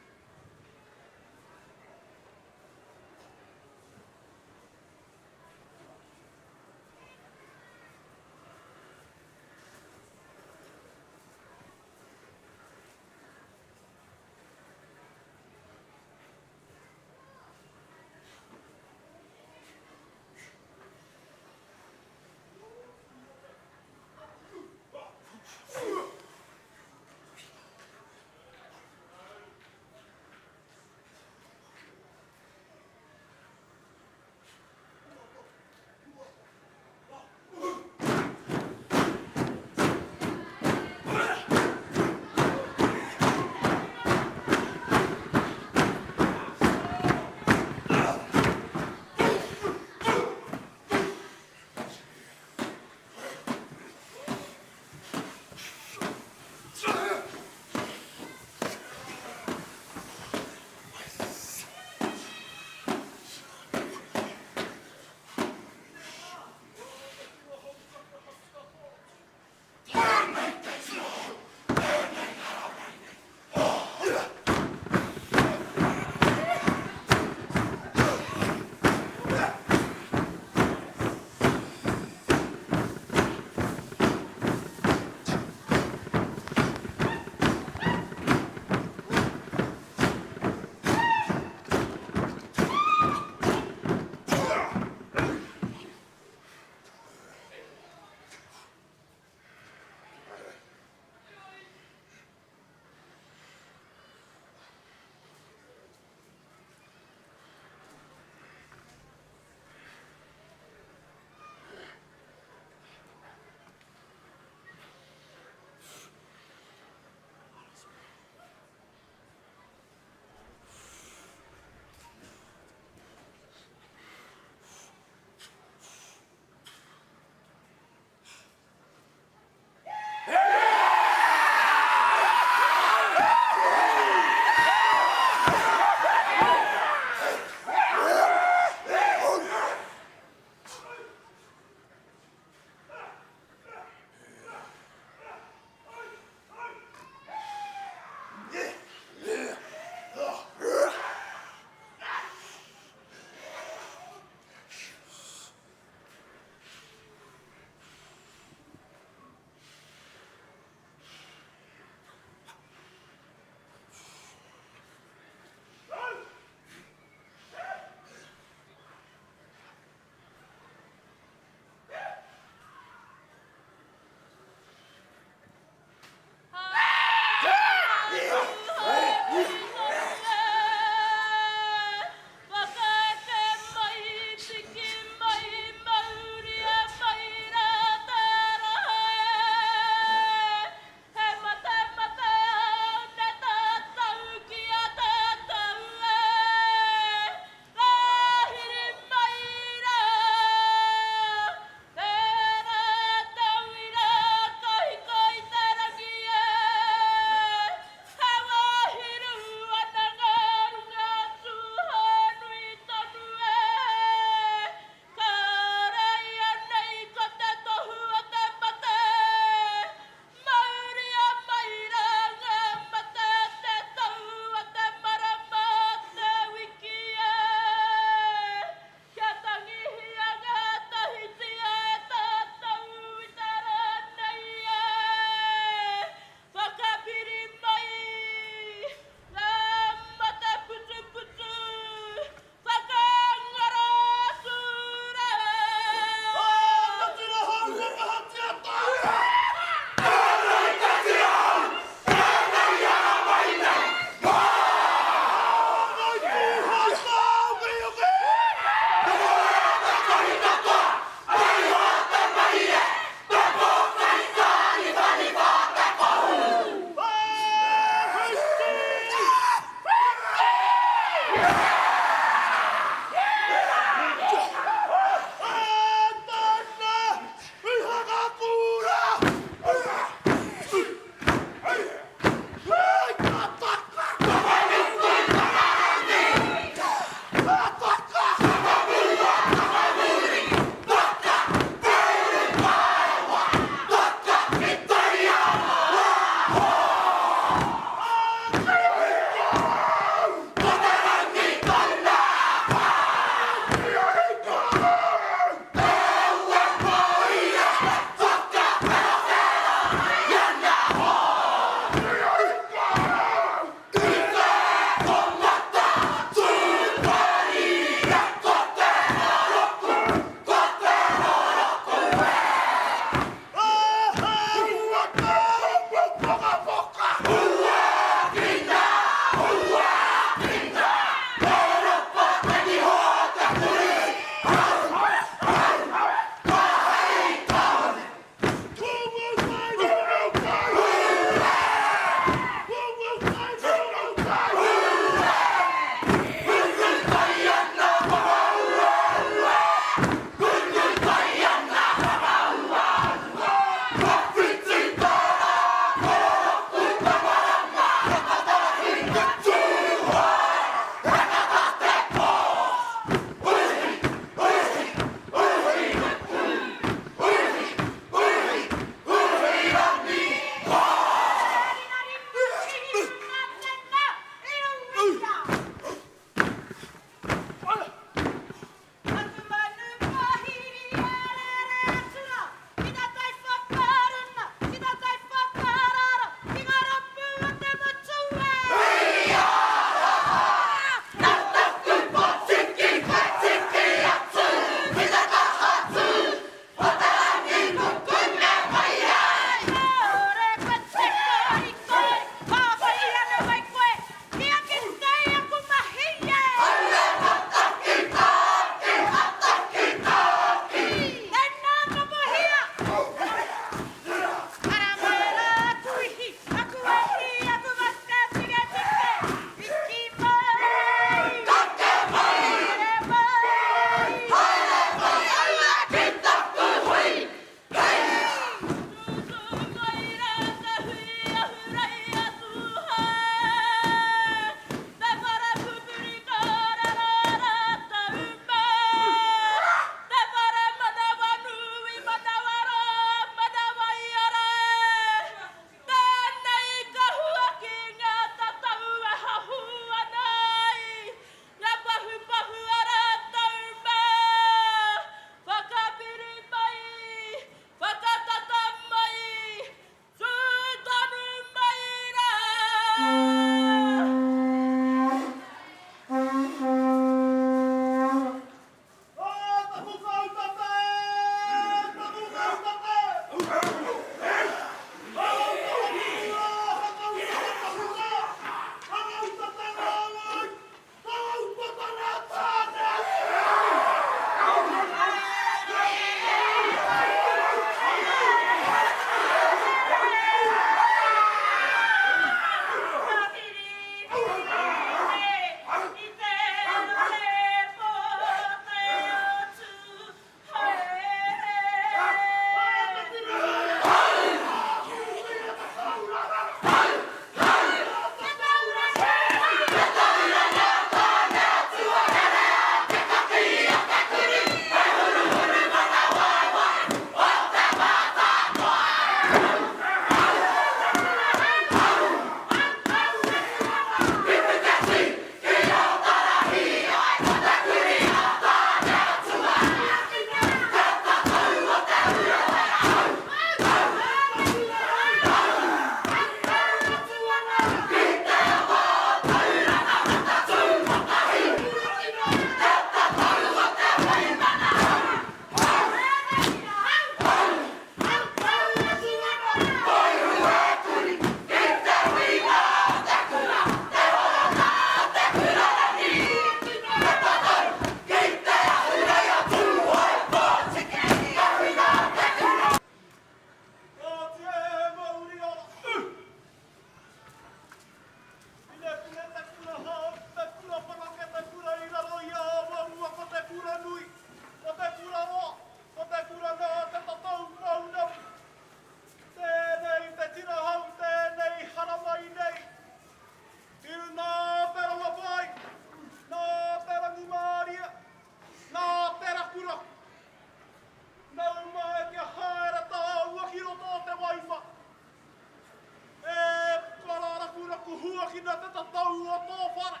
tō whare.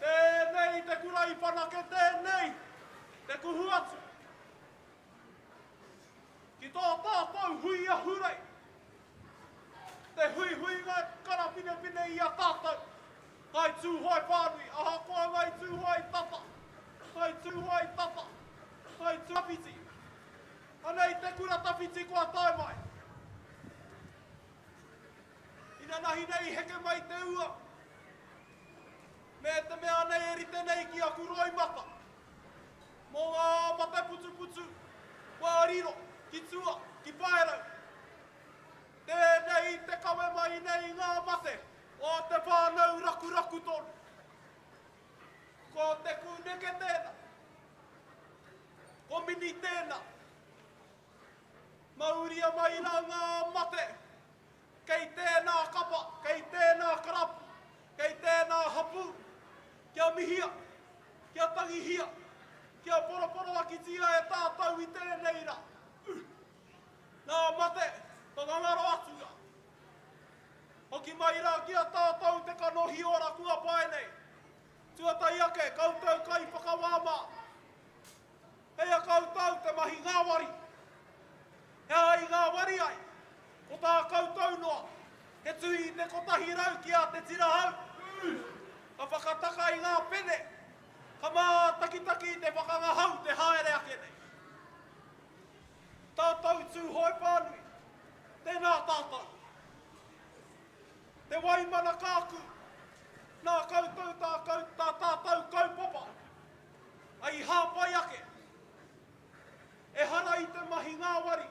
Tēnei te kura i whanake tēnei te kuhu atu. Ki tō tātou hui ahurei, te huihuinga e karapinepine i a tātou, Ngāi Tūhoe whānui, ahakoa Ngāi Tūhoe tata, Ngāi Tūhoe tata, Ngāi Tawhiti. Anei te kura tawhiti kua tae mai. Inanahi nei i heke mai te ua, me te mea nei e rite nei ki aku roimata, mō ngā mate putuputu kua riro ki tua, ki Paerau. Tēnei te kawe mai nei ngā mate o te whānau rakuraku tonu. Ko te kūneke tēnā. Ko Mini tēnā. Mauria mai rā ngā mate kei tēnā kapa, kei tēnā karapu, kei tēnā hapū, kia mihia, kia tangihia, kia poroporoakitia e tātou i tēnei rā. Ngā mate, ka ngangaro atu rā. Hoki mai rā ki a tātou te kanohi ora kua pae nei. Tuatahi ake, koutou kaiwhakawā mā. Kei a koutou te mahi ngāwari. He aha i ngāwari ai? Ko tā koutou noa, he tuhi i te 100 ki a Te Tirahau, ka whakataka i ngā pene, ka mātakitaki i te whakangahau te haere ake nei. Tātou Tūhoe whānui, tēnā tātou. Te Waimana Kākū, nā koutou tā, tā tātou kaupapa. A i hāpai ake. Ehara i te mahi ngāwari.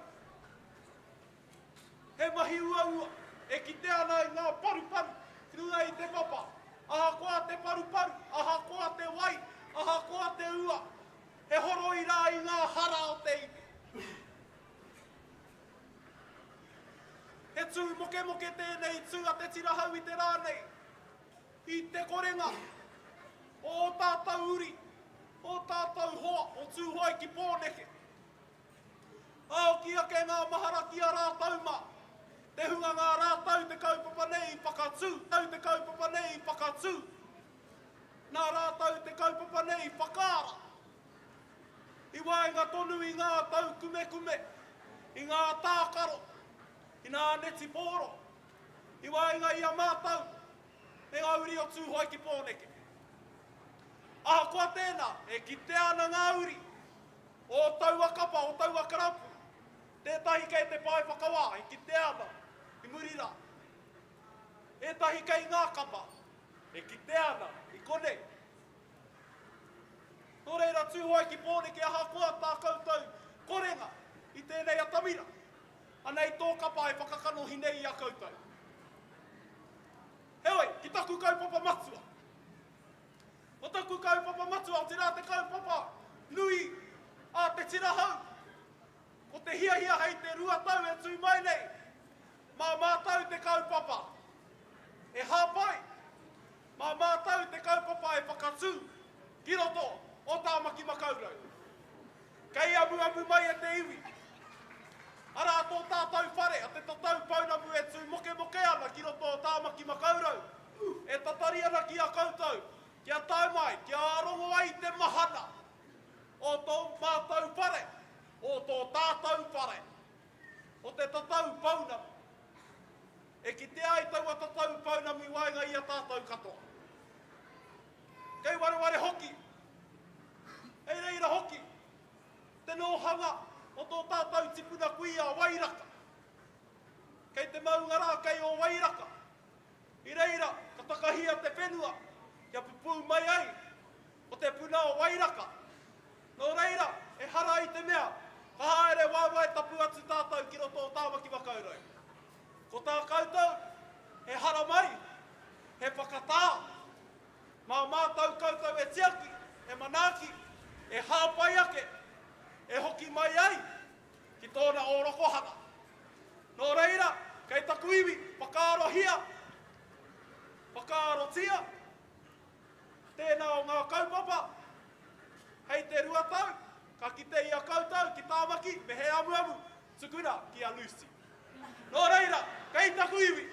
He mahi uaua e kitea ana i ngā paruparu ki runga i te papa. Ahakoa te paruparu, ahakoa te wai, ahakoa te ua, he horoi rā i ngā hara o te iwi. He tū mokemoke tēnei tū a Te Tirahau i te rā nei. I te korenga o ō tātou uri, ō tātou hoa o Tūhoe ki Pōneke. Aoki ake ngā mahara ki a rātou mā, te hunga ngā rātou te kaupapa nei i whakatū, tau te kaupapa nei i whakatū, nā rātou te kaupapa nei i whakaara. I waenga tonu i ngā taukumekume, i ngā tākaro, i ngā netipōro, i waenga i a mātou, me ngā uri o Tūhoe ki Pōneke. Ahakoa tēnā, e kitea ana ngā uri o taua kapa, o taua karapu, tētahi kei te pae whakawā e kitea ana i muri rā, ētahi kei ngā kapa e kitea ana i konei. Nō reira, Tūhoe ki Pōneke ahakoa tā koutou korenga i tēnei atamira, anei tō kapa e whakakanohi nei i a koutou. Heoi, ki taku kaupapa matua. Ko taku kaupapa matua, otirā te kaupapa nui a Te Tirahou, ko te hiahia hei te 2 tau e tū mai nei, mā mātou te kaupapa e hāpai, mā mātou te kaupapa e whakatū ki roto o Tāmaki Makaurau. Kei amuamu mai e te iwi. Arā tō tātou whare a Te Tatau Pounamu e tū mokemoke ana ki roto o Tāmaki Makaurau, e tatari ana ki a koutou, kia tae mai, kia rongo ai te mahana o tō mātou whare, o tō tātou whare, o Te Tatau Pounamu. E kitea ai taua tatau pounamu i waenga i a tātou katoa. Kei wareware hoki, hei reira hoki, te nōhanga o tō tātou tipuna kuia a Wairaka. Kei te maunga rā kei Ōwairaka. I reira ka takahia te whenua kia pupū mai ai ko te puna o Wairaka. Nō reira, ehara i te mea ka haere waewae tapu atu tātou ki roto o Tāmaki Makaurau. Ko tā koutou, he haramai, he whakatā. Mā mātou koutou e tiaki, e manaaki, e hāpai ake, e hoki mai ai ki tōna ōrokohanga. Nō reira, kei taku iwi, whakaarohia, whakaarotia tēnā o ngā kaupapa. Hei te 2 tau, ka kite i a koutou ki Tāmaki me he amuamu tukuna ki a Lucy. Nō reira, kei taku iwi.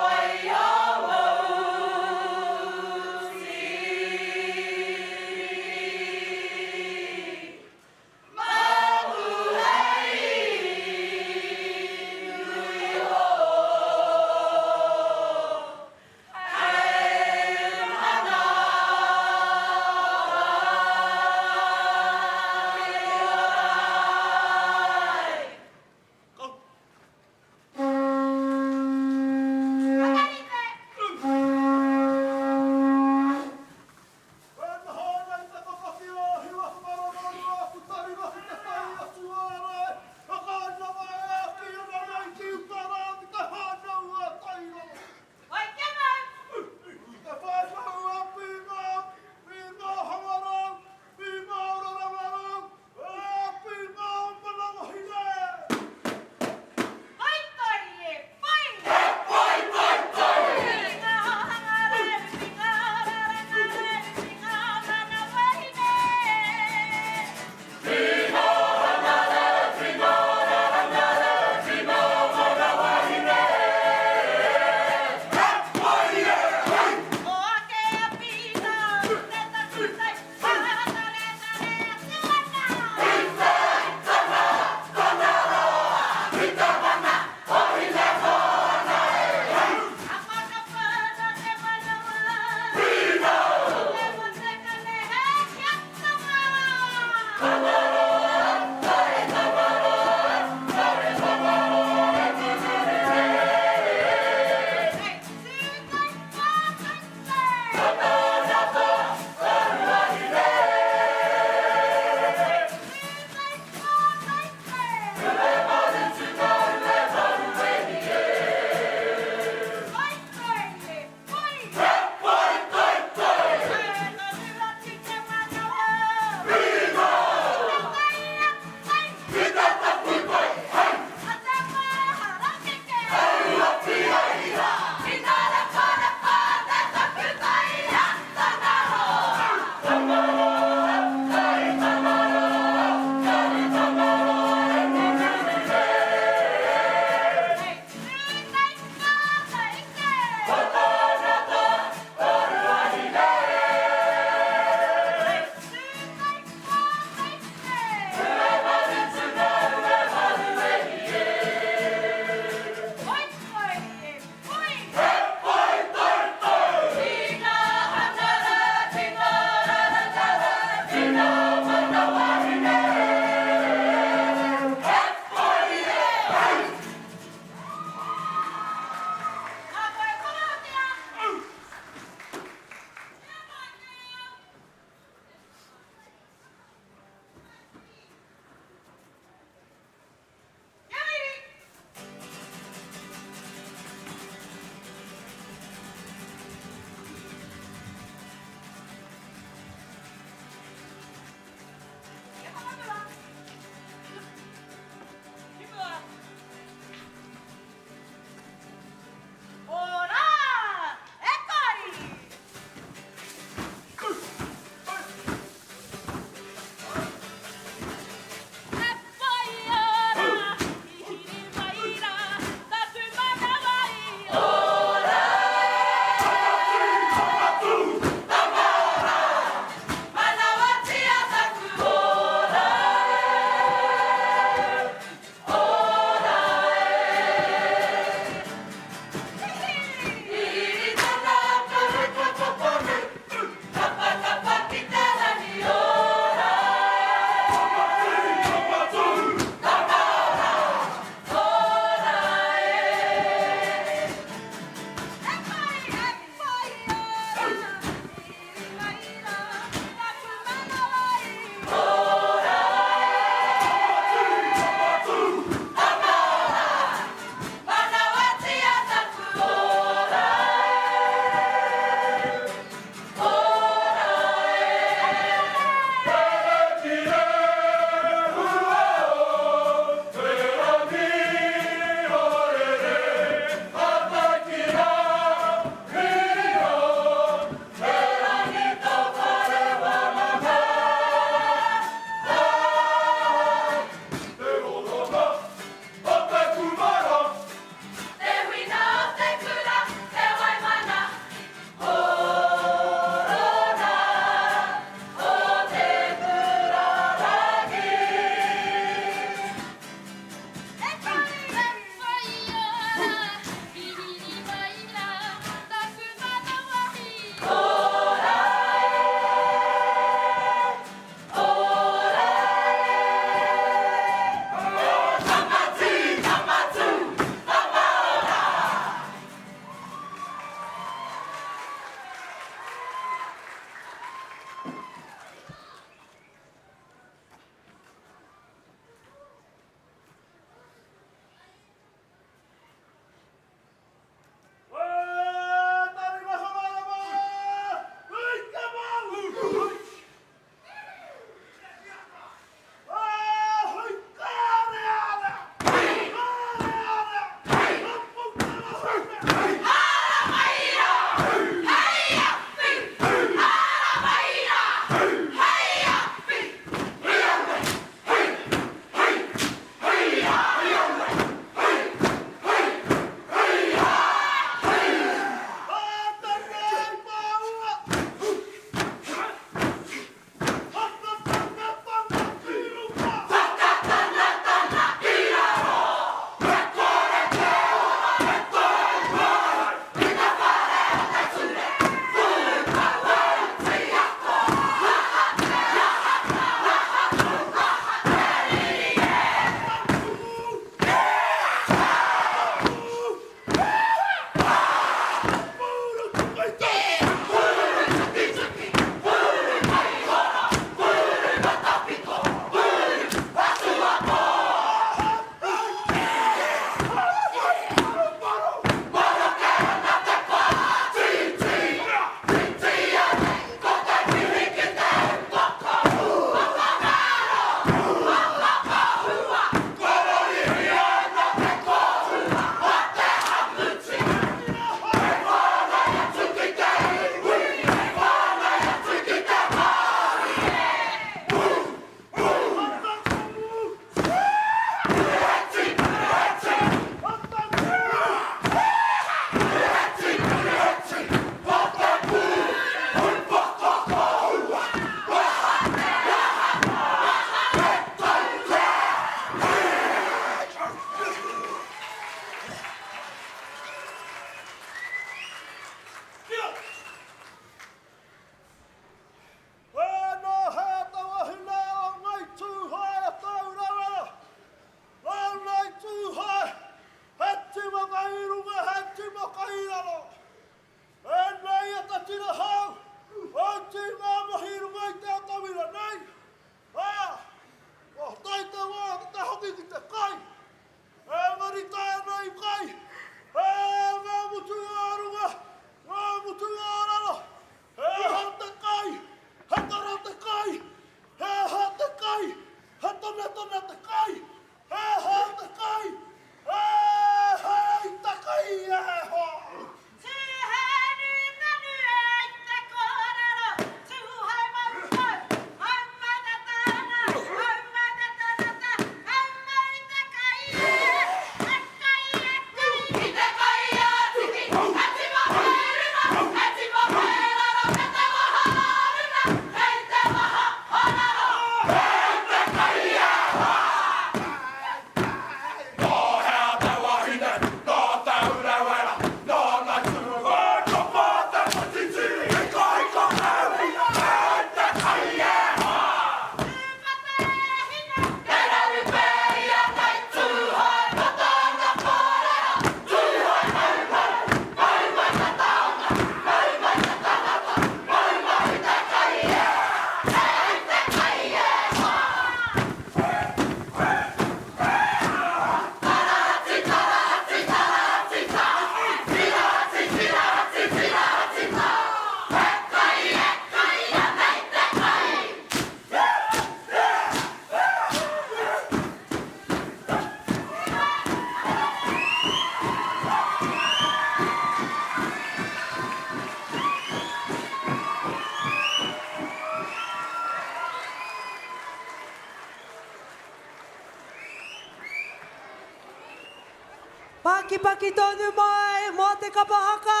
Pakipaki tonu mai mō te kapa haka.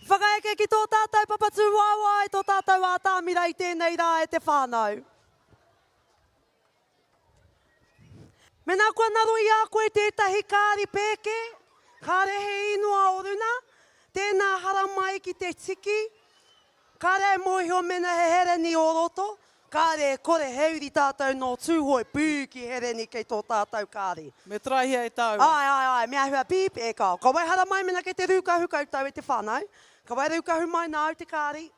Whakaeke ki tō tātou papatūwaewae, tō tātou ātamira i tēnei rā e te whānau. Mēnā kua ngaro i a koe tētahi kāri pēke, kāre he īnoa o runa, tēnā haramai ki te tiki, kāre e mōhio mēnā he hereni o roto, kāre e kore he uri tātou nō Tūhoe, pīki hereni kei tō tātou kāri. Me taraihia e tāua. Āe, āe, āe, me āhua beep, e kao. Ka wai haramai mēnā kei te rūkahu koutou e te whānau. Ka wai rūkahu mai nāu te kāri.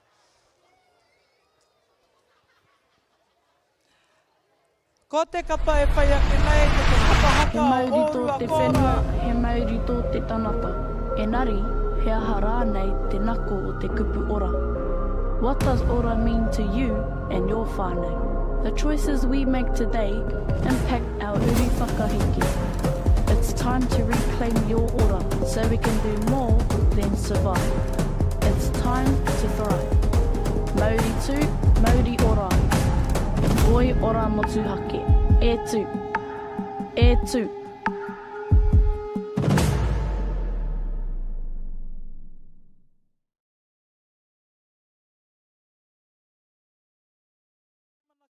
Ko te kapa e whai ake nei ko te kapa He haka o mauri tō Ōrua te whenua, Kōrau. he mauri tō te tangata. Engari, he aha rānei te nako o te kupu ora? What does ora mean to you and your whānau? The choices we make today impact our uri whakaheke. It's time to reclaim your ora so we can do more than survive. It's time to thrive. Mauri tū, mauri ora. Oi ora motuhake. E tū. E tū.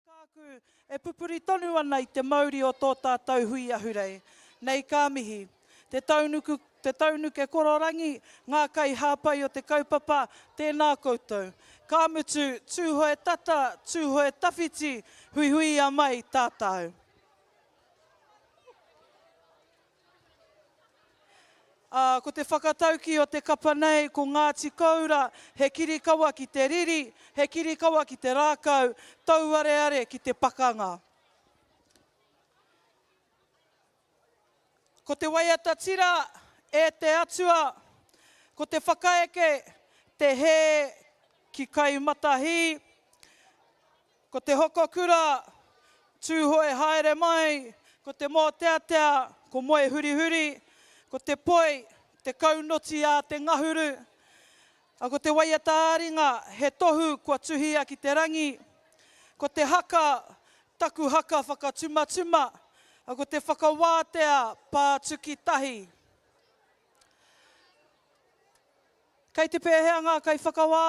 Kākū, e pupuri tonu ana i te mauri o tō tātou hui ahurei. Nei ka mihi. Te taunuku, te taunuke kororangi, ngā kaihāpai o te kaupapa, tēnā koutou. Ka mutu, Tūhoe tata, Tūhoe tawhiti, huihuia mai tātou. Ā, ko te whakataukī o te kapa nei, ko Ngāti Koura, he kirikawa ki te riri, he kirikawa ki te rākau, tauareare ki te pakanga. Ko te waiata tira, e te Atua, ko te whakaeke, te hē ki Kaimatahī, Ko te hoko kura, Tūhoe haere mai, ko te mōteatea, ko Moe hurihuri, ko te poi, te kaunoti a te ngahuru, a ko te waiata-ā-ringa, he tohu kua tuhia ki te rangi, ko te haka, taku haka whakatumatuma, a ko te whakawātea, pātuki tahi. Kei te pēhea ngā kaiwhakawā?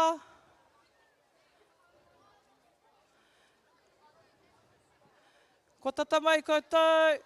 Kua tata mai koutou.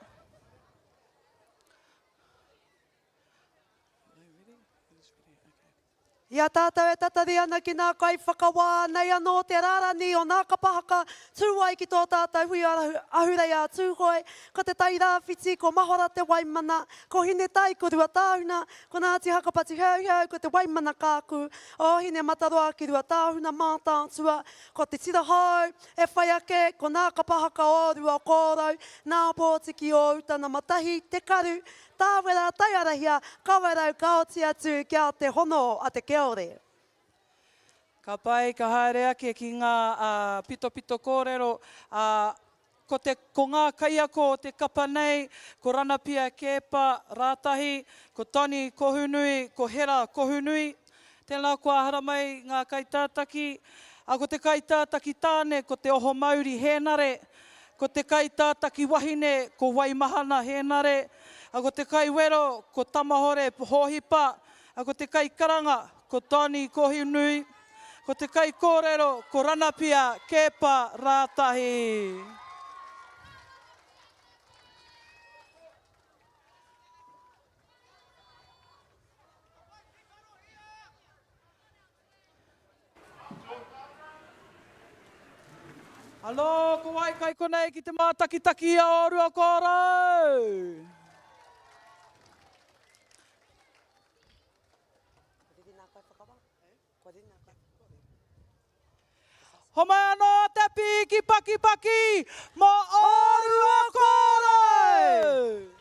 I a tātou e tatari ana ki ngā kaiwhakawā, nei anō te rārani o ngā kapa haka tū ai ki tō tātou hui ahurei a Tūhoe, ko Te Tairāwhiti, ko Mahora Te Waimana, ko Hinetai, ko Ruatāhuna, ko Ngāti Hakapati Heuheu, ko Te Waimana Kākū, o Hinemataroa ki Ruatāhuna Mātaatua, Ko te tira hou e whai ake, ko nā kapa haka o Ruakōrau, nā Pōtiki o Utana Matahi, Te Karu, Tāwera, Taiarahia, Kawerau ka oti atu ki a Te Hono a Te Keore. Ka pai, ka haere ake ki ngā pitopito kōrero, ā, Ko te, ko ngā kaiako o te kapa nei, ko Ranapia Keepa Rātahi, ko Tony Kohunui, ko Hera Kohunui. Tēnā koa haramai ngā kaitātaki. Ā, ko te kaitātaki tāne ko Te Ohomauri Hēnare, ko te kaitātaki wahine ko Waimahana Hēnare, ā, ko te kaiwero ko Tamahore Hōhipa, ā, ko te kaikaranga ko Tony Kohunui. Ko te kaikōrero ko Ranapia Keepa Rātahi. Alo, ko wai kai konei ki te mātakitaki i a ōrua kōrau? Homai anō te pīki pakipaki mō ōrua kōrau!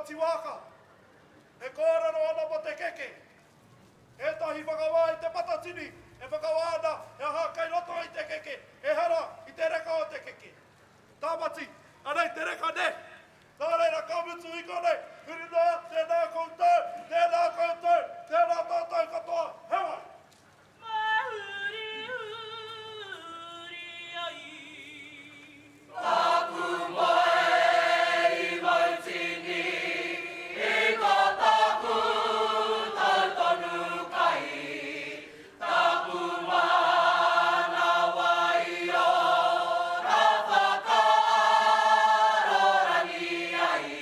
Tāmati Wāka, e kōrero ana mō te keke. Ētahi whakawā i Te Matatini e whakawā ana he aha kei roto i te keke, ehara i te reka o te keke. Tāmati, anei te reka nē? Nā reira ka mutu i konei, huri noa, tēnā koutou, tēnā koutou, tēnā tātou katoa, heoi! Mahurihuri ai. Taku moe i Mautini i to taku tau tonu kai, taku manawa i ora whakaarorangi ai.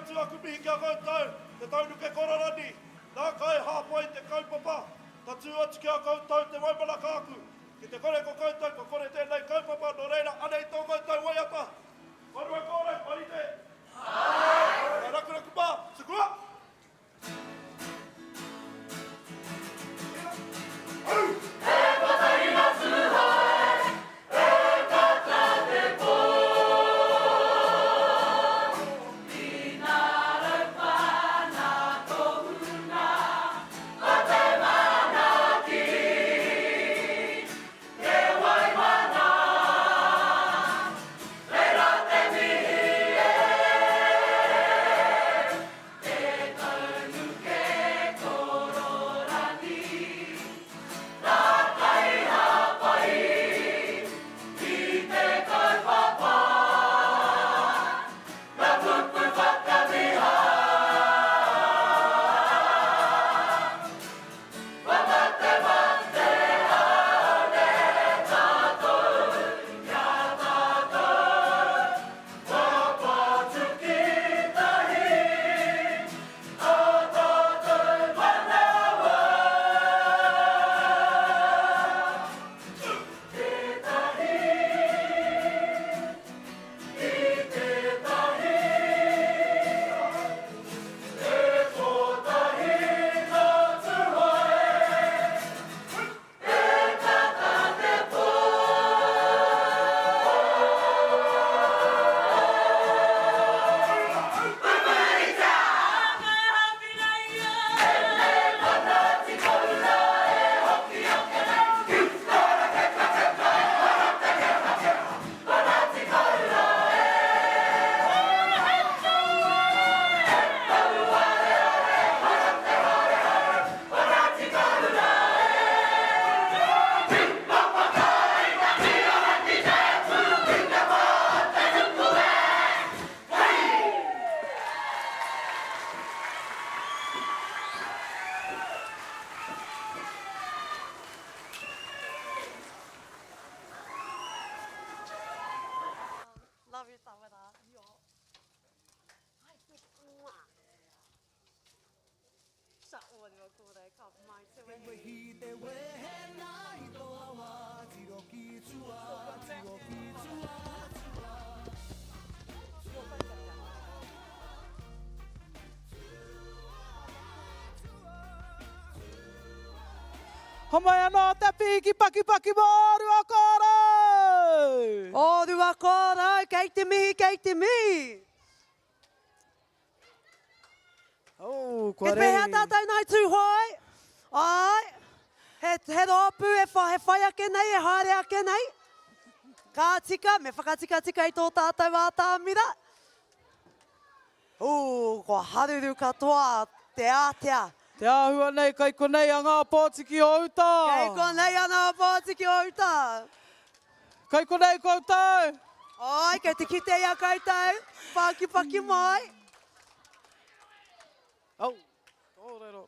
atu aku mihi ki a koutou, te taunuke kororani, nā kai hāpai te kaupapa, tatū atu ki a koutou te waimana kāku. Ki te kore ko koutou, kua kore tēnei kaupapa, nō reira, anei tō koutou waiata. Korua kōrau, marite! Āe! Ka rakuraku mā, tukua! Love you, Tawera. Homai anō te pīki pakipaki mō Ruakōrau! Ō Ruakōrau, kei te mihi, kei te mihi! Oh, kua Kei pēhea tātou nai Tūhoe? Āe, he, he rōpū e wha, he whai ake nei, e haere ake nei. Ka tika, me whakatikatika i tō tātou ātamira. Ū, kua haruru katoa te ātea. Te āhua nei, kei konei a Ngā Pōtiki o Uta. Kei konei a Ngā Pōtiki o Uta. Kei konei koutou. Āe, kei te kite i a koutou. Whākiwhaki mai. Oh, kōrero.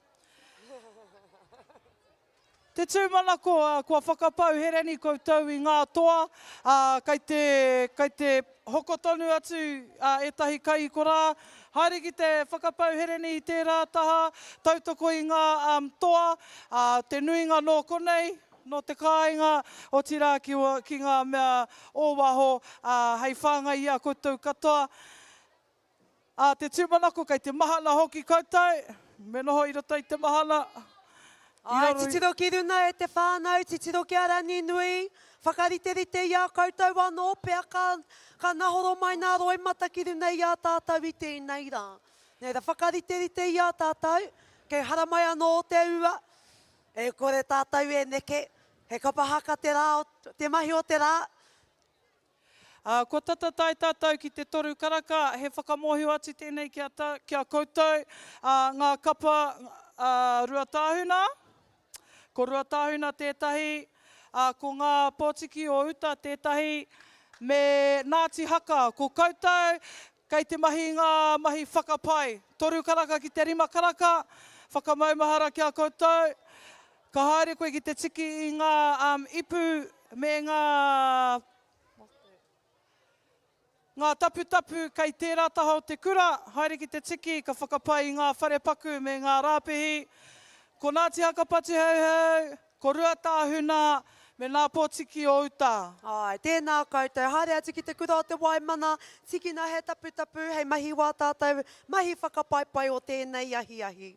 Te tūmanako, kua whakapau hereni koutou i ngā toa, ā, kei te, kei te hoko tonu atu ētahi kai i korā. Haere ki te whakapau hereni i tērā taha, tautoko i ngā toa, ā, te nuinga nō konei, nō te kāinga, otirā ki, ki ngā mea o waho, ā, hei whāngai i a koutou katoa. Ā, te tūmanako kei te mahana hoki koutou, me noho i roto i te mahana. I Āe, titiro ki runa e te whānau, titiro ki a Ranginui, whakariterite i a koutou anō pea ka, ka nahoro mai nā roimata ki runa i a tātou i tēnei rā. Nē reira, whakariterite i a tātou, kei haramai anō te ua, e kore tātou e neke, he kapa haka te rā, te mahi o te rā, Ā, kua tata tae tātou ki te toru karaka, he whakamōhio atu tēnei ki a ta, ki a koutou, ā, ngā kapa, ā, Ruatāhuna, ko Ruatāhuna tētahi, ā, ko ngā Pōtiki o Uta tētahi, me Nāti Haka, ko koutou kei te mahi i ngā mahi whakapai, toru karaka ki te rima karaka, whakamaumahara ki a koutou, ka haere koe ki te tiki i ngā, ā, ipu me ngā. Ngā taputapu kei tērā taha o te kura, haere ki te tiki, ka whakapai i ngā wharepaku me ngā rāpihi. Ko Ngāti Haka Patuheuheu, ko Ruatāhuna, me Nā Pōtiki o Uta. Āe, tēnā koutou. Haere atu ki te kura o Te Waimana, tikina he taputapu hei mahi wā tātou mahi whakapaipai o tēnei ahiahi.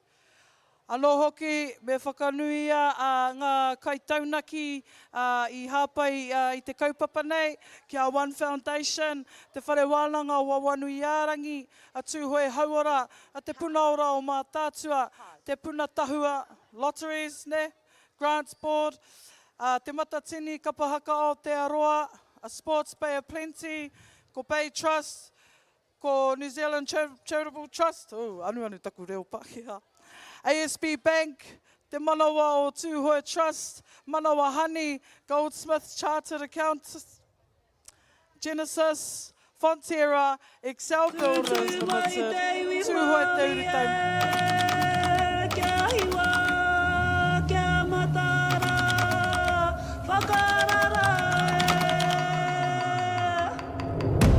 Anō hoki, me whakanuia ngā kaitaunaki i hāpai i te kaupapa nei, ki a One Foundation, Te Whare Wānanga o Awanuiārangi, a Tūhoe Hauora, a Te Puna Ora o Mātaatua, Te Puna Tahua Lotteries, nē, Grants Board, a Te Matatini Kapa Haka Aotearoa, a Sports Bay of Plenty, ko Bay Trust, Ko New Zealand Charitable Trust, oh, anuanu taku reo Pākehā, ASB Bank, Te Manawa o Tūhoe Trust, Manawa Honey, Goldsmith Chartered Accountants, Genesis, Fonterra, Excel Builders Limited, Tūhoe Te Urutau. Kia hiwa, kia mataara, whakarara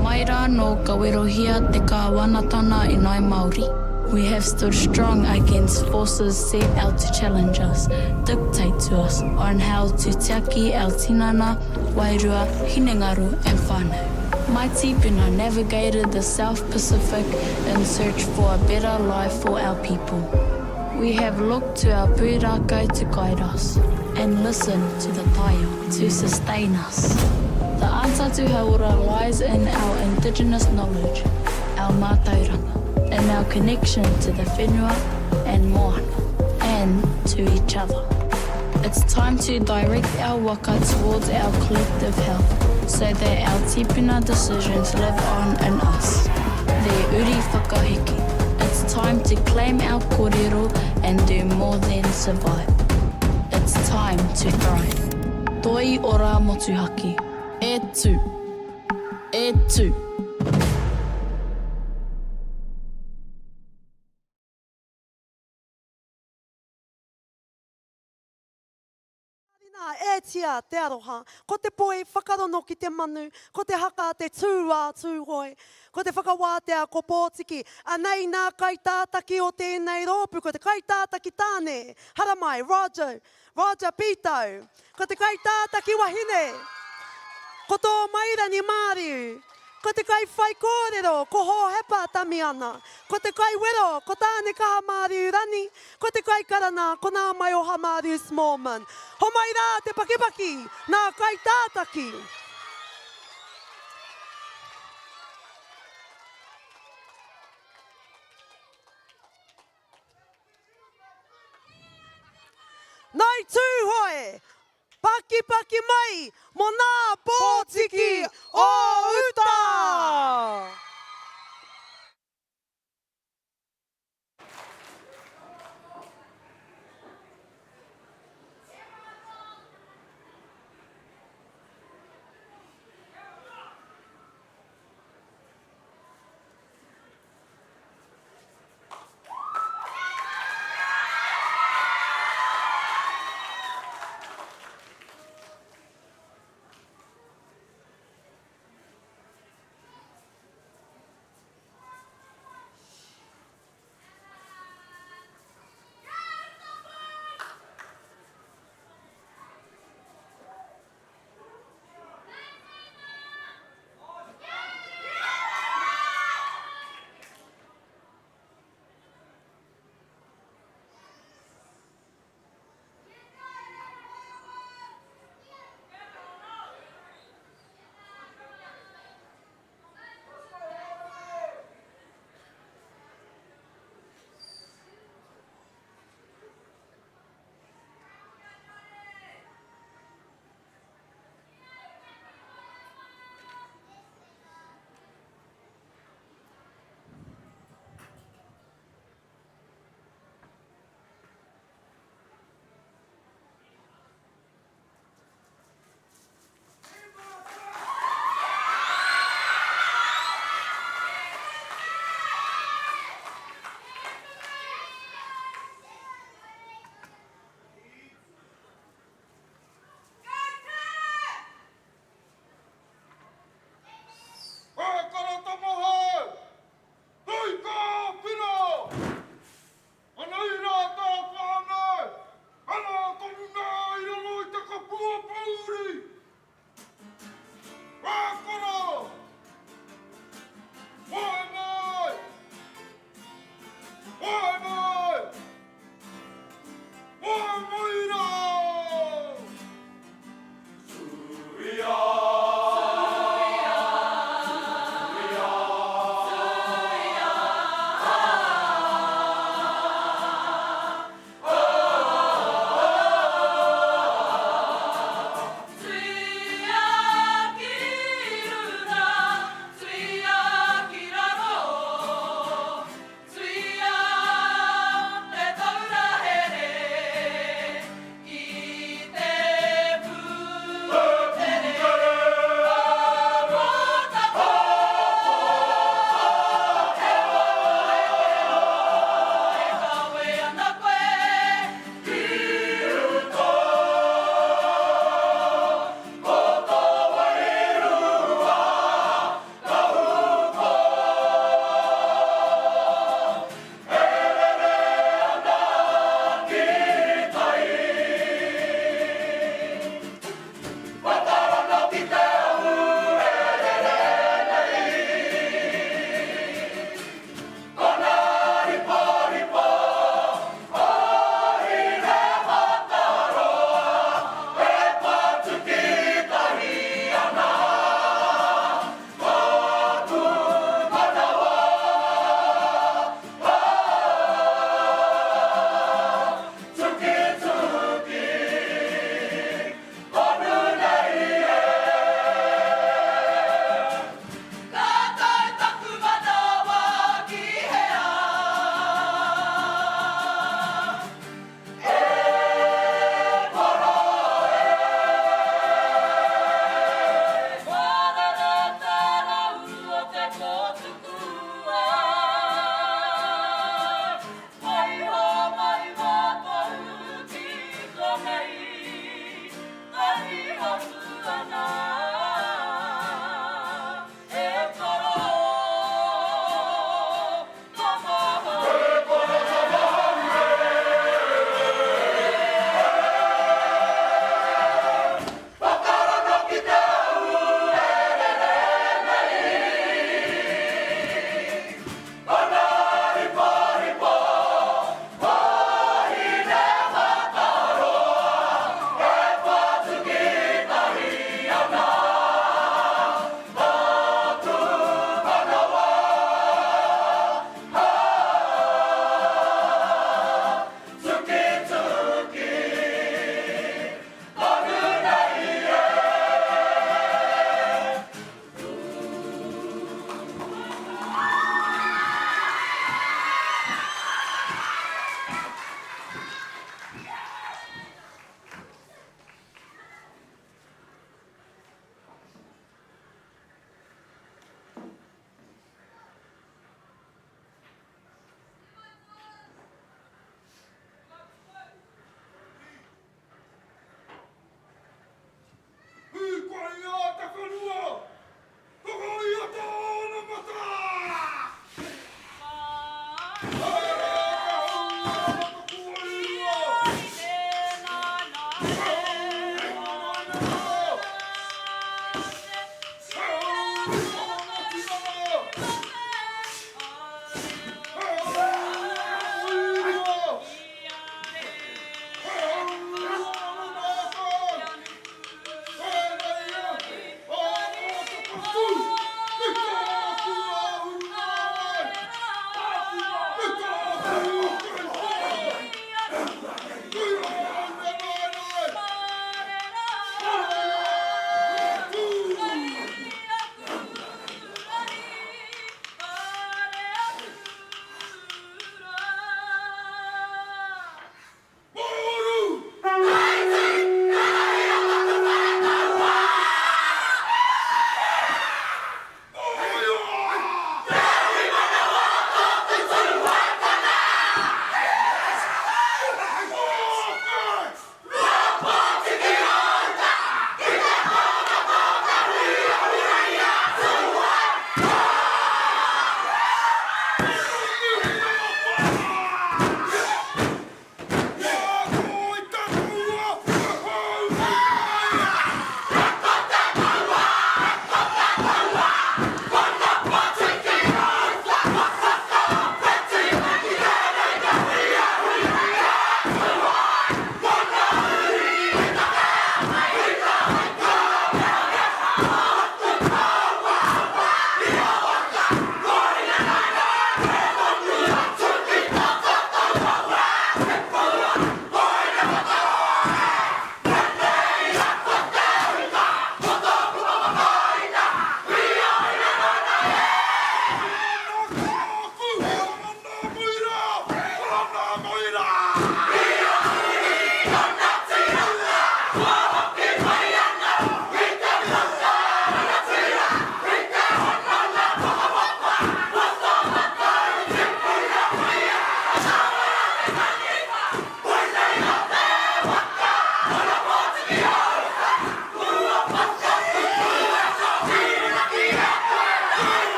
e. Mai rā nō ka werohia te kāwanatana i Ngāi Māori. We have stood strong against forces set out to challenge us, dictate to us on how to tiaki our tinana, wairua, hinengaro and whānau. My tīpuna navigated the South Pacific in search for a better life for our people. We have looked to our pūrākau to guide us and listened to the taiao to sustain us. The answer to hauora lies in our indigenous knowledge, our mātauranga, in our connection to the whenua and moana, and to each other. It's time to direct our waka towards our collective health so that our tipuna decisions live on in us. The uri whakaheke. It's time to claim our kōrero and do more than survive. It's time to thrive. Toi ora motuhake. E tū. E tū. Rina, E tia te aroha, ko te poi whakarono ki te manu, ko te haka te tū a Tūhoe, ko te whakawātea ko Pōtiki, anei nā kaitātaki o tēnei rōpū, ko te kaitātaki tāne, haramai, Roger, Roger Pītau, ko te kaitātaki wahine, ko Tōmairangi Māriu, Ko te kaiwhaikōrero, ko Hōhepa Tamiana. Ko te kaiwero, ko Tānekaha Māriu Rani. Ko te kaikarana, ko Nā Maioha Māriu Smallman. Homai rā te pakipaki, nā kaitātaki. Nāi Tūhoe, Pakipaki mai mo nā pōtiki o uta!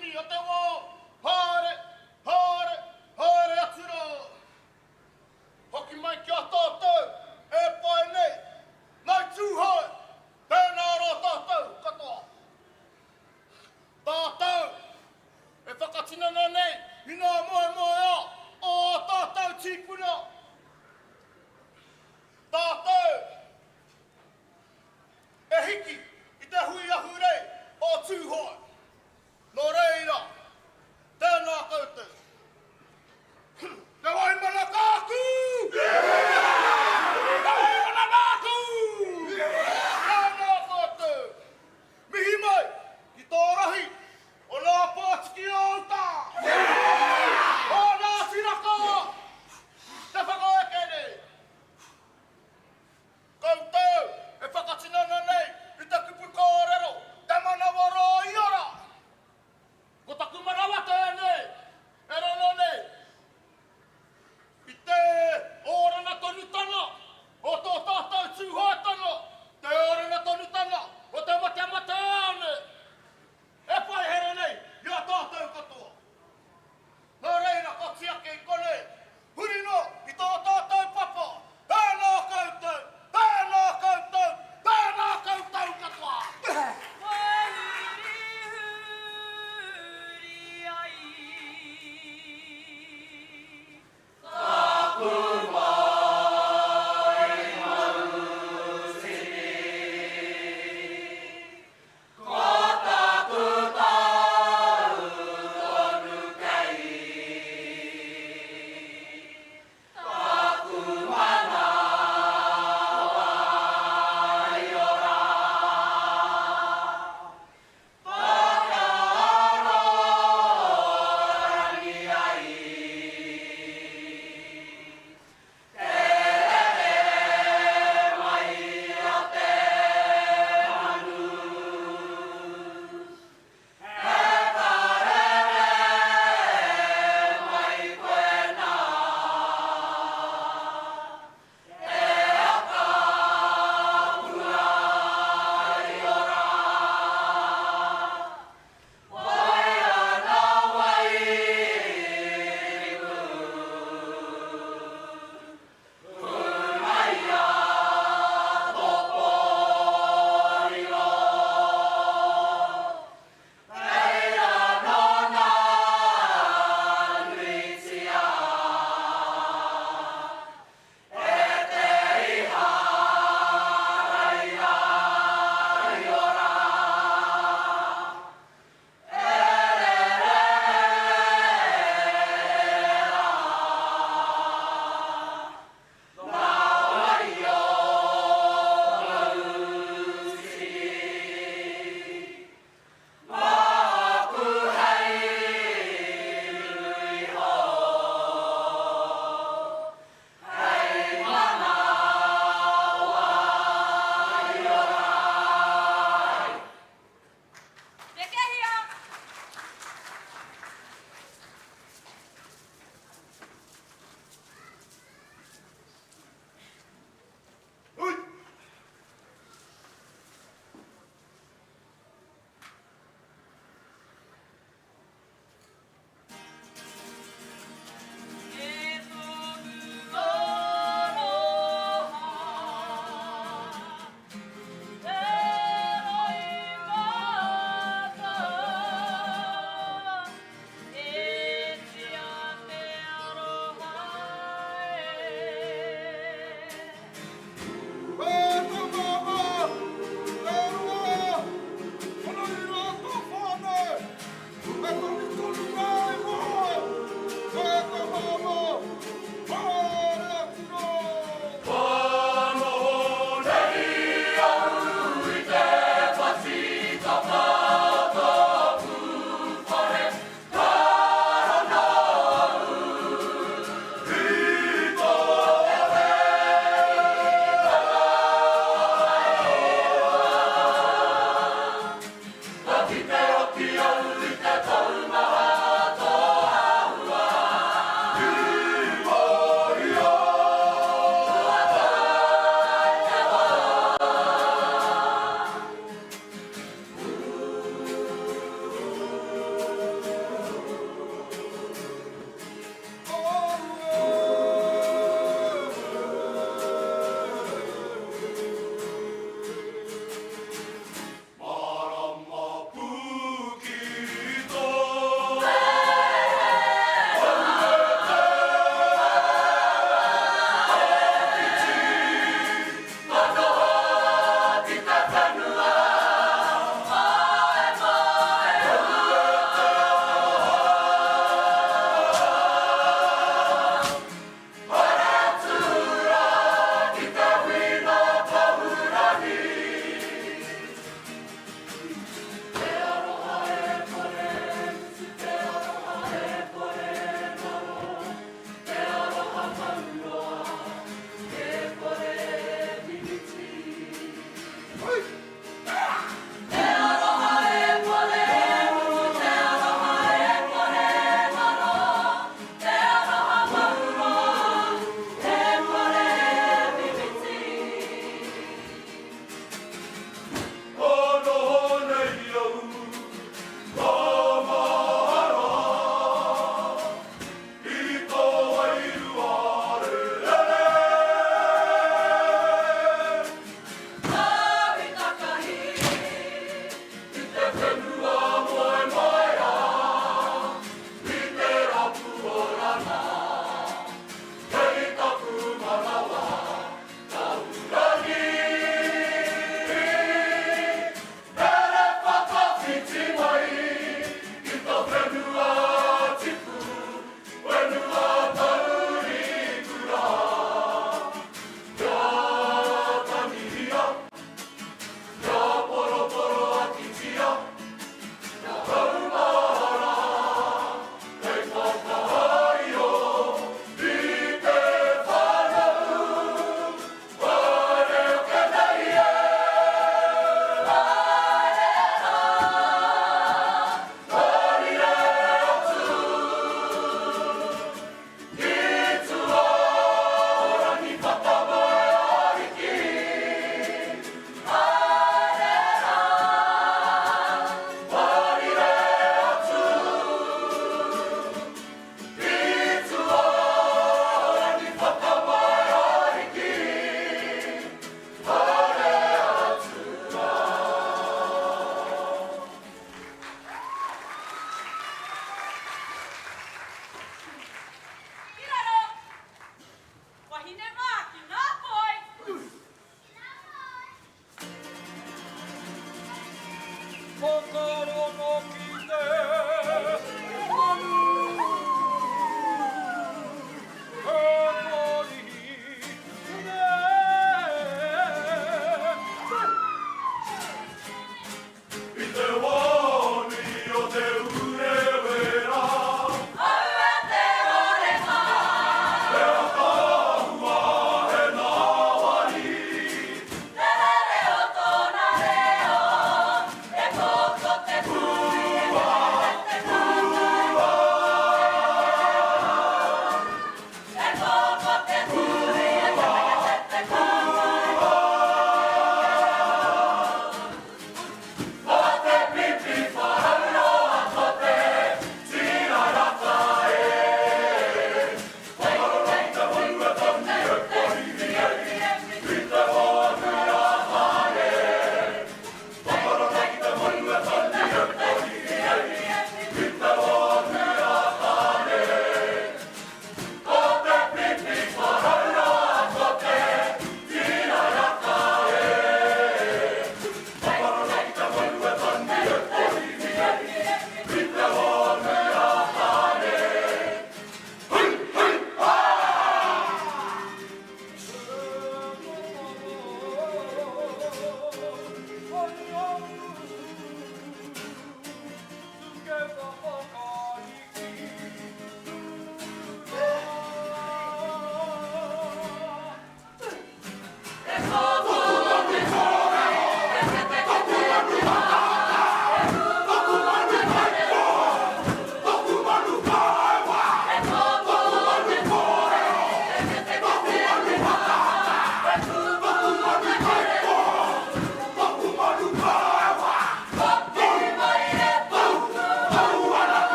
tini o te wā, haere, haere, haere atu rā. Hoki mai ki a tātou e pae nei, Ngāi Tūhoe, tēnā rā tātou katoa. Tātou e whakatinana nei i ngā moemoeā o ā tātou tīpuna. Tātou e hiki i te hui ahurei o Tūhoe. Nō reira.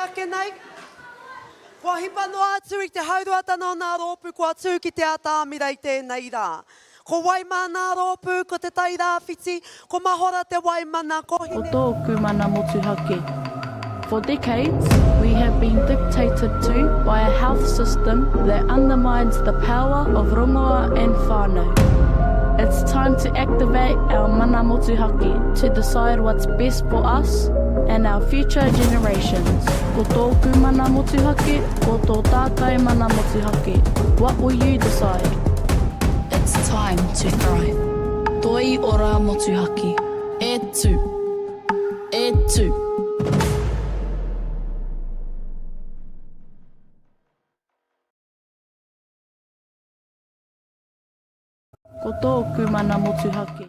ake nei? Kua hipa noa atu i te hauruatana o nā rōpū kua tū ki te atamira i tēnei rā. Ko wai mā nā rōpū, ko Te Tai Rāwhiti, ko Mahora Te Waimana, ko Ko Hine. tōku mana motuhake. For decades, we have been dictated to by a health system that undermines the power of rongoa and whānau. It's time to activate our mana motuhake to decide what's best for us and our future generations. Ko tōku mana motuhake, ko tō tātou mana motuhake. What will you decide? It's time to thrive. Toi ora motuhake. E tū. E tū. Ko tōku mana motuhake.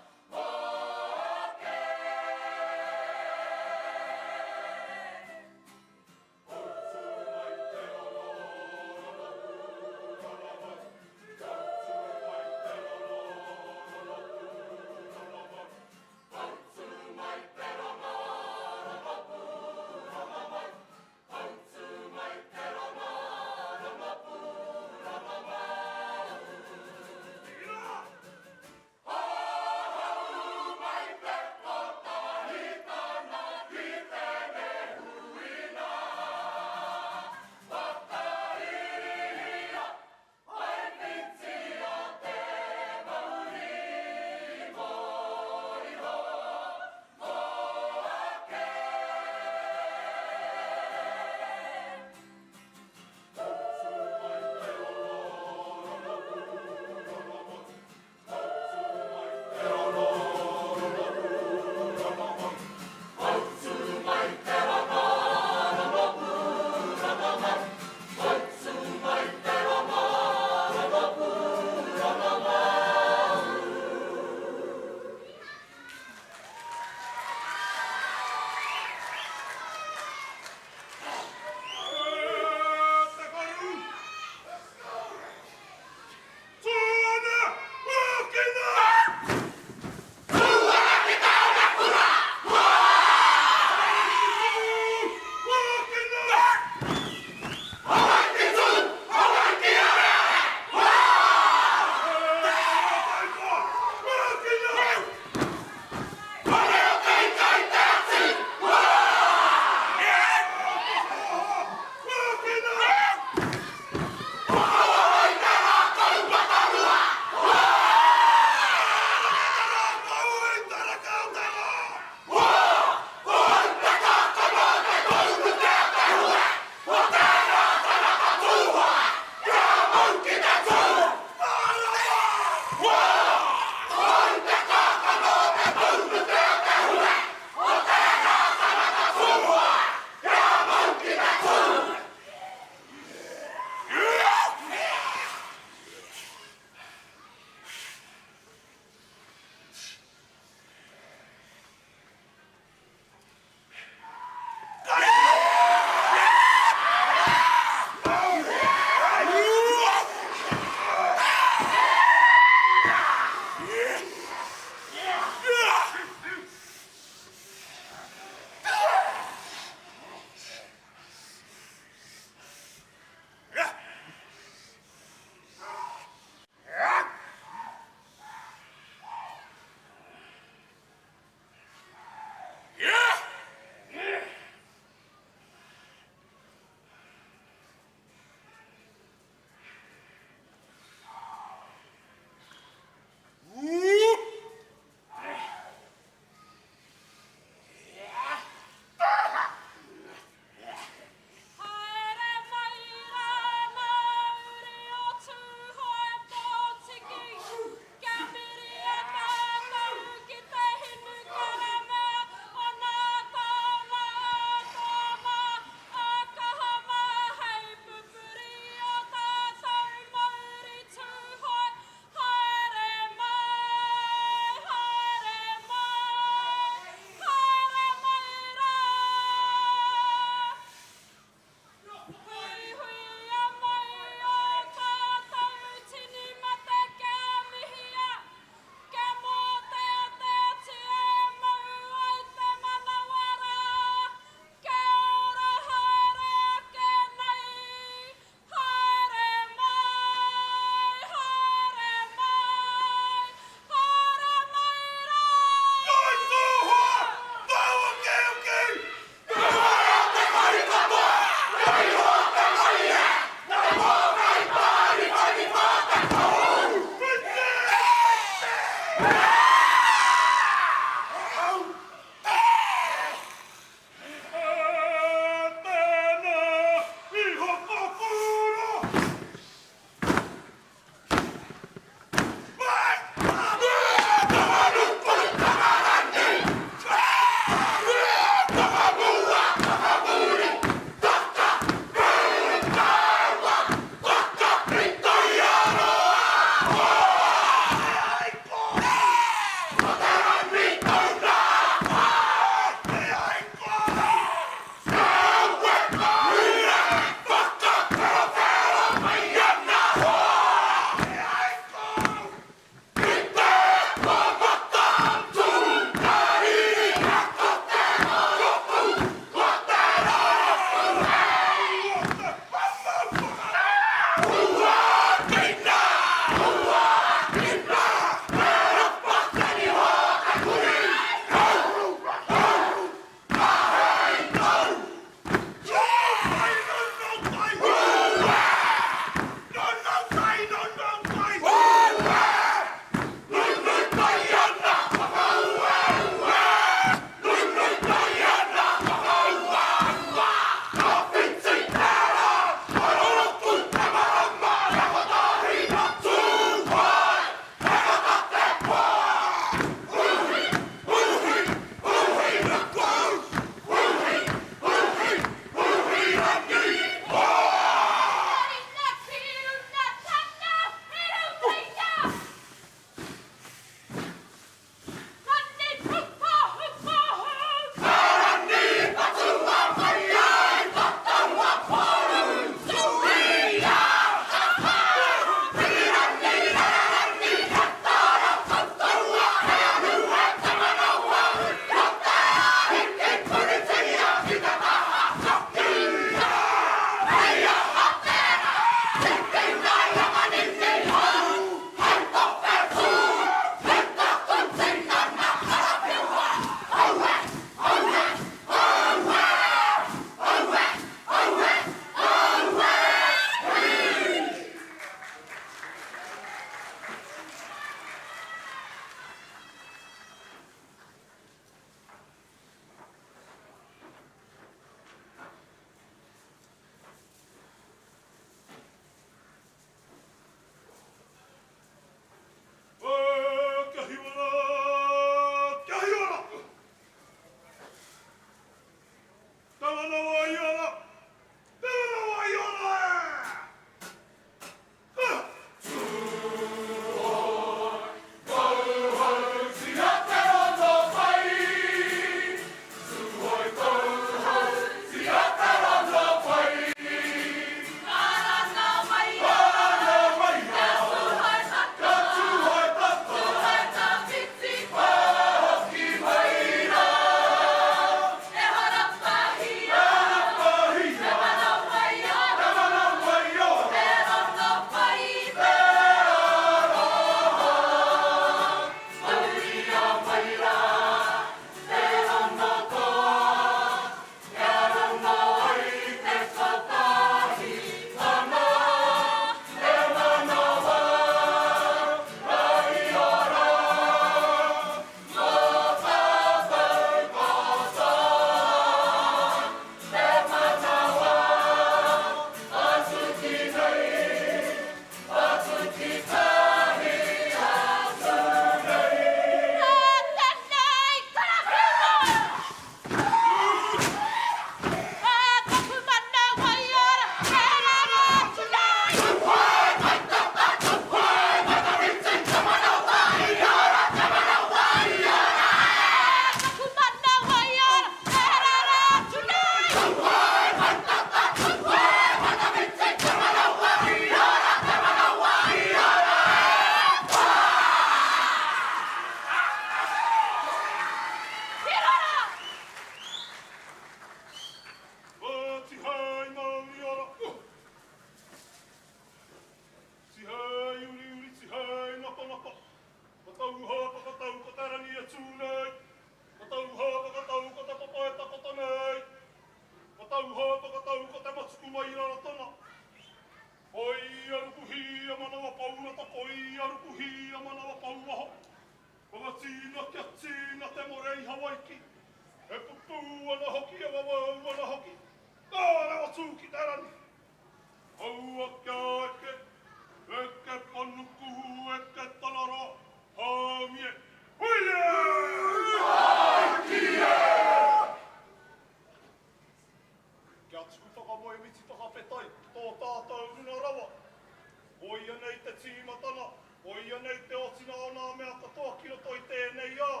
Ko ia nei te otinga o nā mea katoa ki roto i tēnei ao,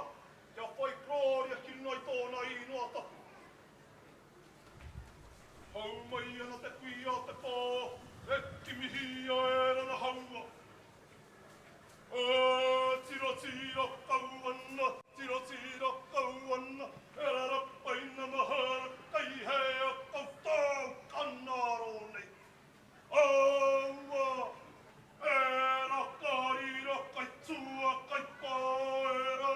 kia whai korōria ki runga i tōna īnoa tapu. Hau mai ana te kuia o te pō, e kimihia e Ranahaua. E tirotiro kau ana, tirotiro kau ana, e rarapaina mahara kei hea koutou kanaro nei. Aua, e rakarira kai tua kai paera,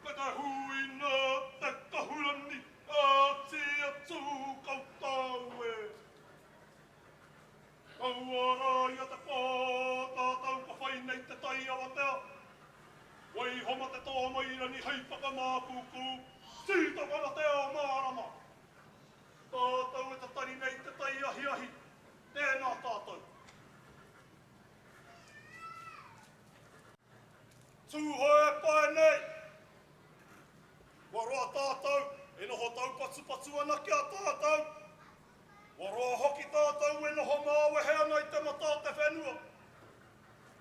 kai te huina te kahurani, ati atu koutou e. Kaua rā ia te pā, tātou ka whai nei te tai awatea. Waiho ma te tōmairani hei whakamākūkū, tītokana te ao mārama. Tātou e tatari nei te tai ahiahi, tēnā tātou. Tūhoe e pae nei! Kua roa tātou e noho taupatupatu ana ki a tātou. Kua roa hoki tātou e noho māwehe ana i te mata o te whenua.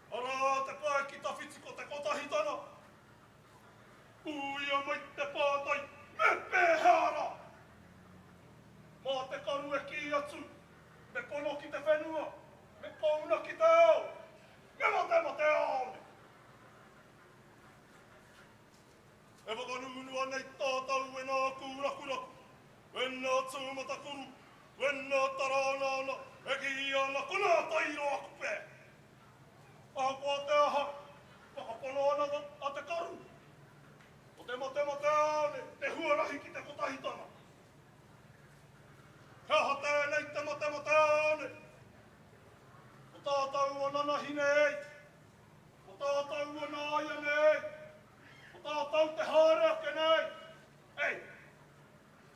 Arā te pae ki tawhiti ko te kotahitanga. Uia mai te pātai, me pēhea rā? Mā te karu e kī atu, me pono ki te whenua, me kouna ki te ao, me matemateāone! E whakanungunua nei tātou e nā kūrakuraku, e nā tūmatakuru, e nā tarānāna, e kīia ana ko nā tairoa kupe! Ahakoa te aha, whakapono ana a Te Karu, ko te matemateāone te huarahi ki te kotahitanga. He aha tēnei te matemateāone? Ko tātou a nanahi nei, ko tātou a nāianei, ko tātou te haere ake nei, ei,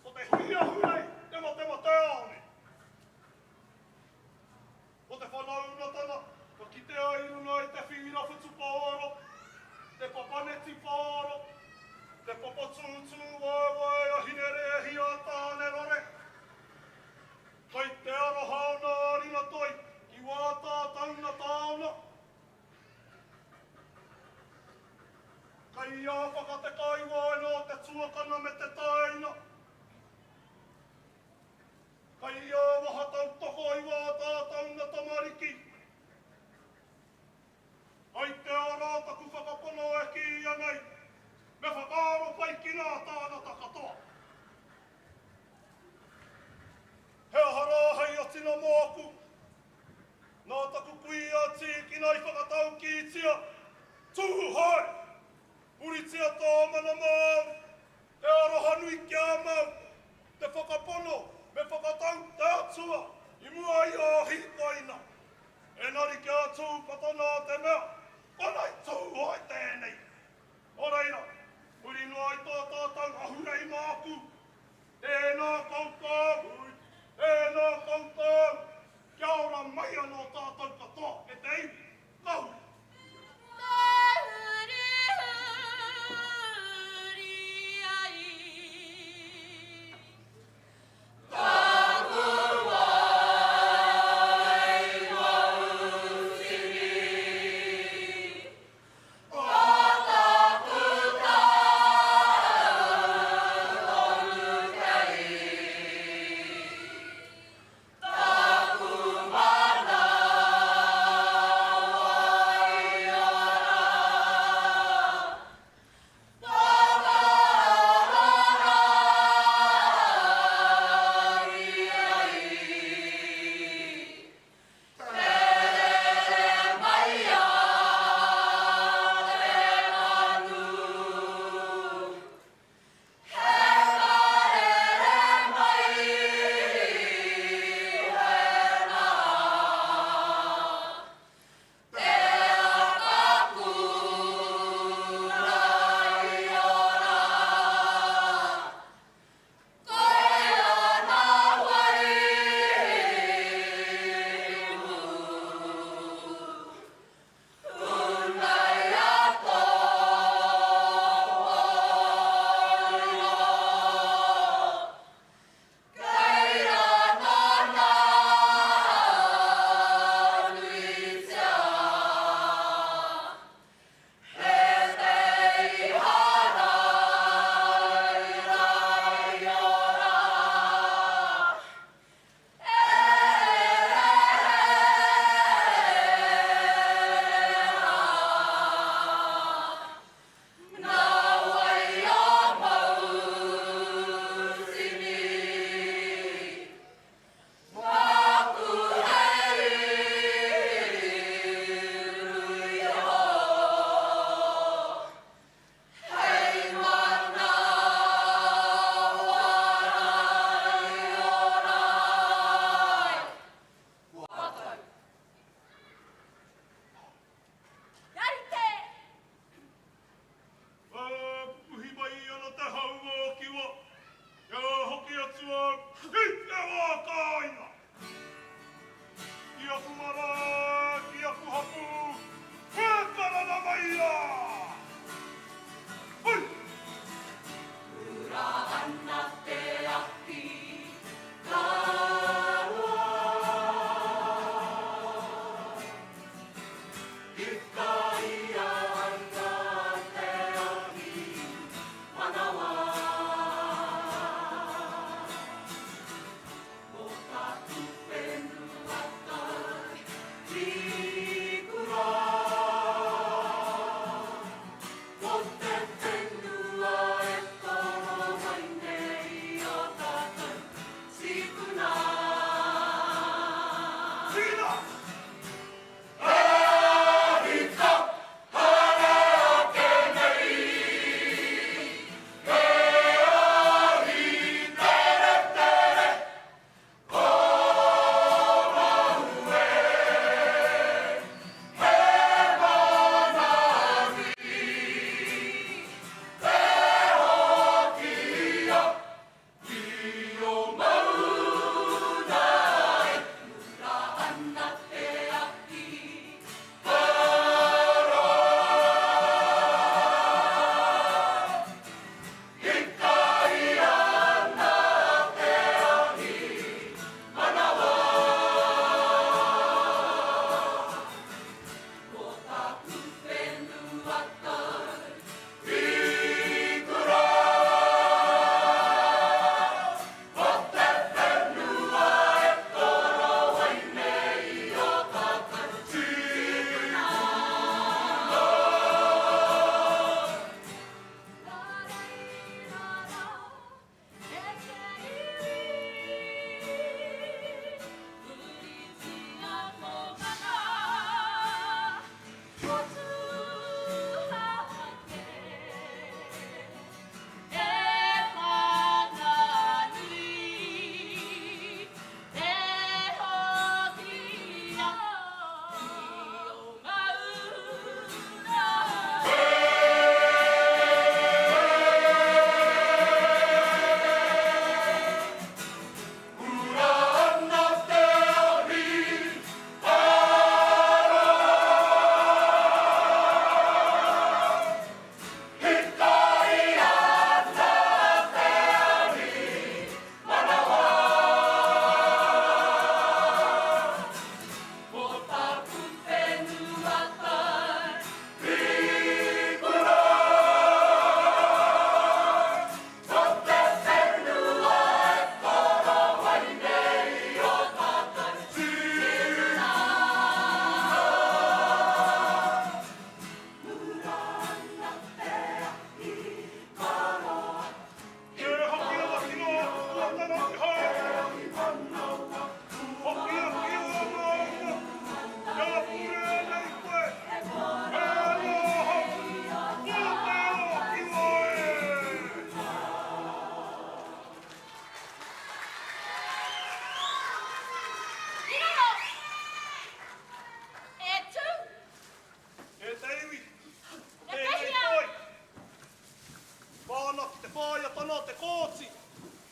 ko te hui ahurei te matemateāone. Ko te whanaungatanga ka kitea i runga i te whīra whutupaoro, te papaneti paoro, te papatūtū waewae a Hinerēhia a Tānerore. Kai te aroha o nā ringa toi ki wā tātou na taonga. Kai a whakatekaiwaenga o te tuakana me te taina. Kai ia waha tautoko i wā tātou na tamariki. Kai te ora taku whakapono e kīia nei, me whakaaro pai ki ngā tāngata katoa. He aha rā hei otinga mōku? Nā taku kuia tīkina i whakataukītia, Tūhoe! Puritia tō mana Māori, te aroha nui ki a mau, te whakapono me whakatau te Atua i mua i ō hīkoina. Engari kia tūpato nā te mea, konei Tūhoe tēnei. Nō reira, huri noa i tō tātou ahurei māku, tēnā koutou, tēnā koutou, kia ora mai anō tātou katoa e te iwi, ka huri. Taku manawa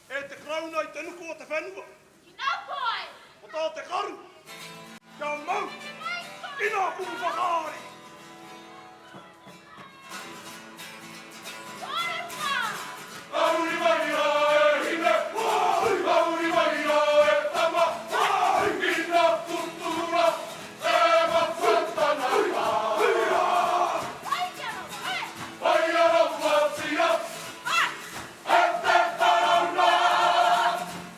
E te Karauna i te nuku o te whenua. Ki nā pae! Ko tā te karu, kia mau i nā kupu whakaari. Tahuri mai rā e hine, tahuri mai rā e tama, ina tutū rā e matua tana rā. Waia rawatia e te Karauna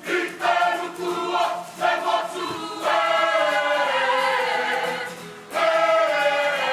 i te rutua te motu e, e.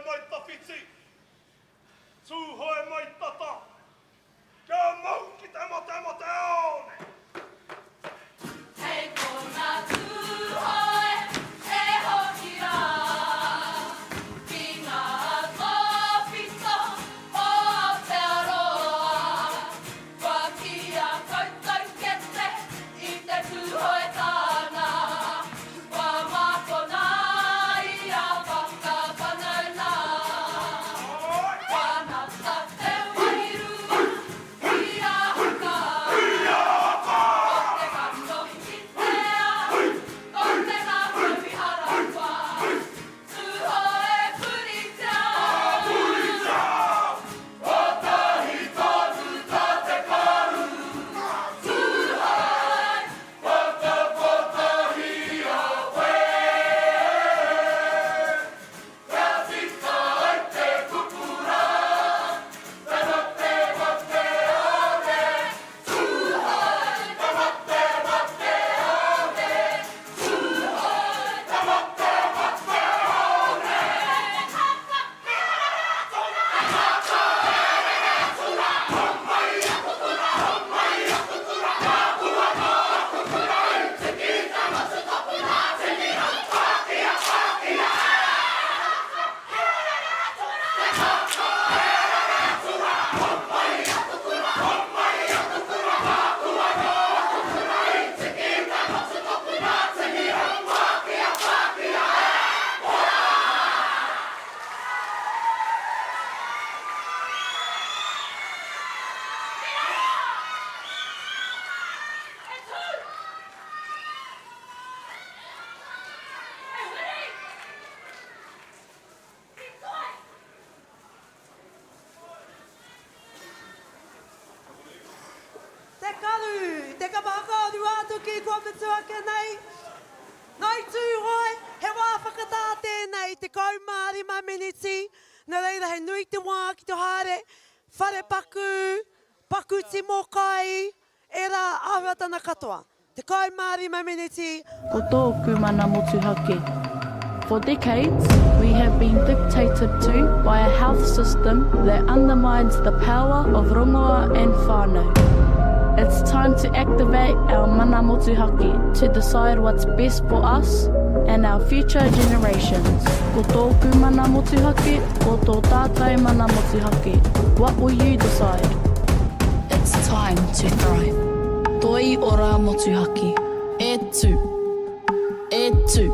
mai tawhiti, Tūhoe mai tata, kia mau ki te matemateāone! Hei kona Tūhoe e hoki rā, ki ngā tōpito o Aotearoa. Kua kīia koutou kete i te Tūhoetanga, kua mākona i a whakawhanau nā. Kua nata te wairua i a Haka. Ko te kanohi ki te ao, ko te ngākau i harakoa. Tūhoe puritia! Kotahi tonu tā te karu. Tūhoe! Whakakotahi a koe. Kia tika ai te kupu rā. Te mate mate one. Tūhoe! Te mate mate one. Tūhoe! Te mate mate one. Te karu, te kapa haka o Ruātoki kua mutu ake nei. Ngāi Tūhoe, he wā whakatā tēnei, 15 miniti, nā reira he nui te wā ki te haere, whare paku, paku timo kai, ērā āhuatana katoa. 15 miniti. Ko tōku mana motuhake. For decades, we have been dictated to by a health system that undermines the power of rongoa and whānau. It's time to activate our mana motuhake to decide what's best for us and our future generations. Ko tōku mana motuhake, ko tō tātou mana motuhake. What will you decide? It's time to thrive. Toi ora motuhake. E tū! E tū!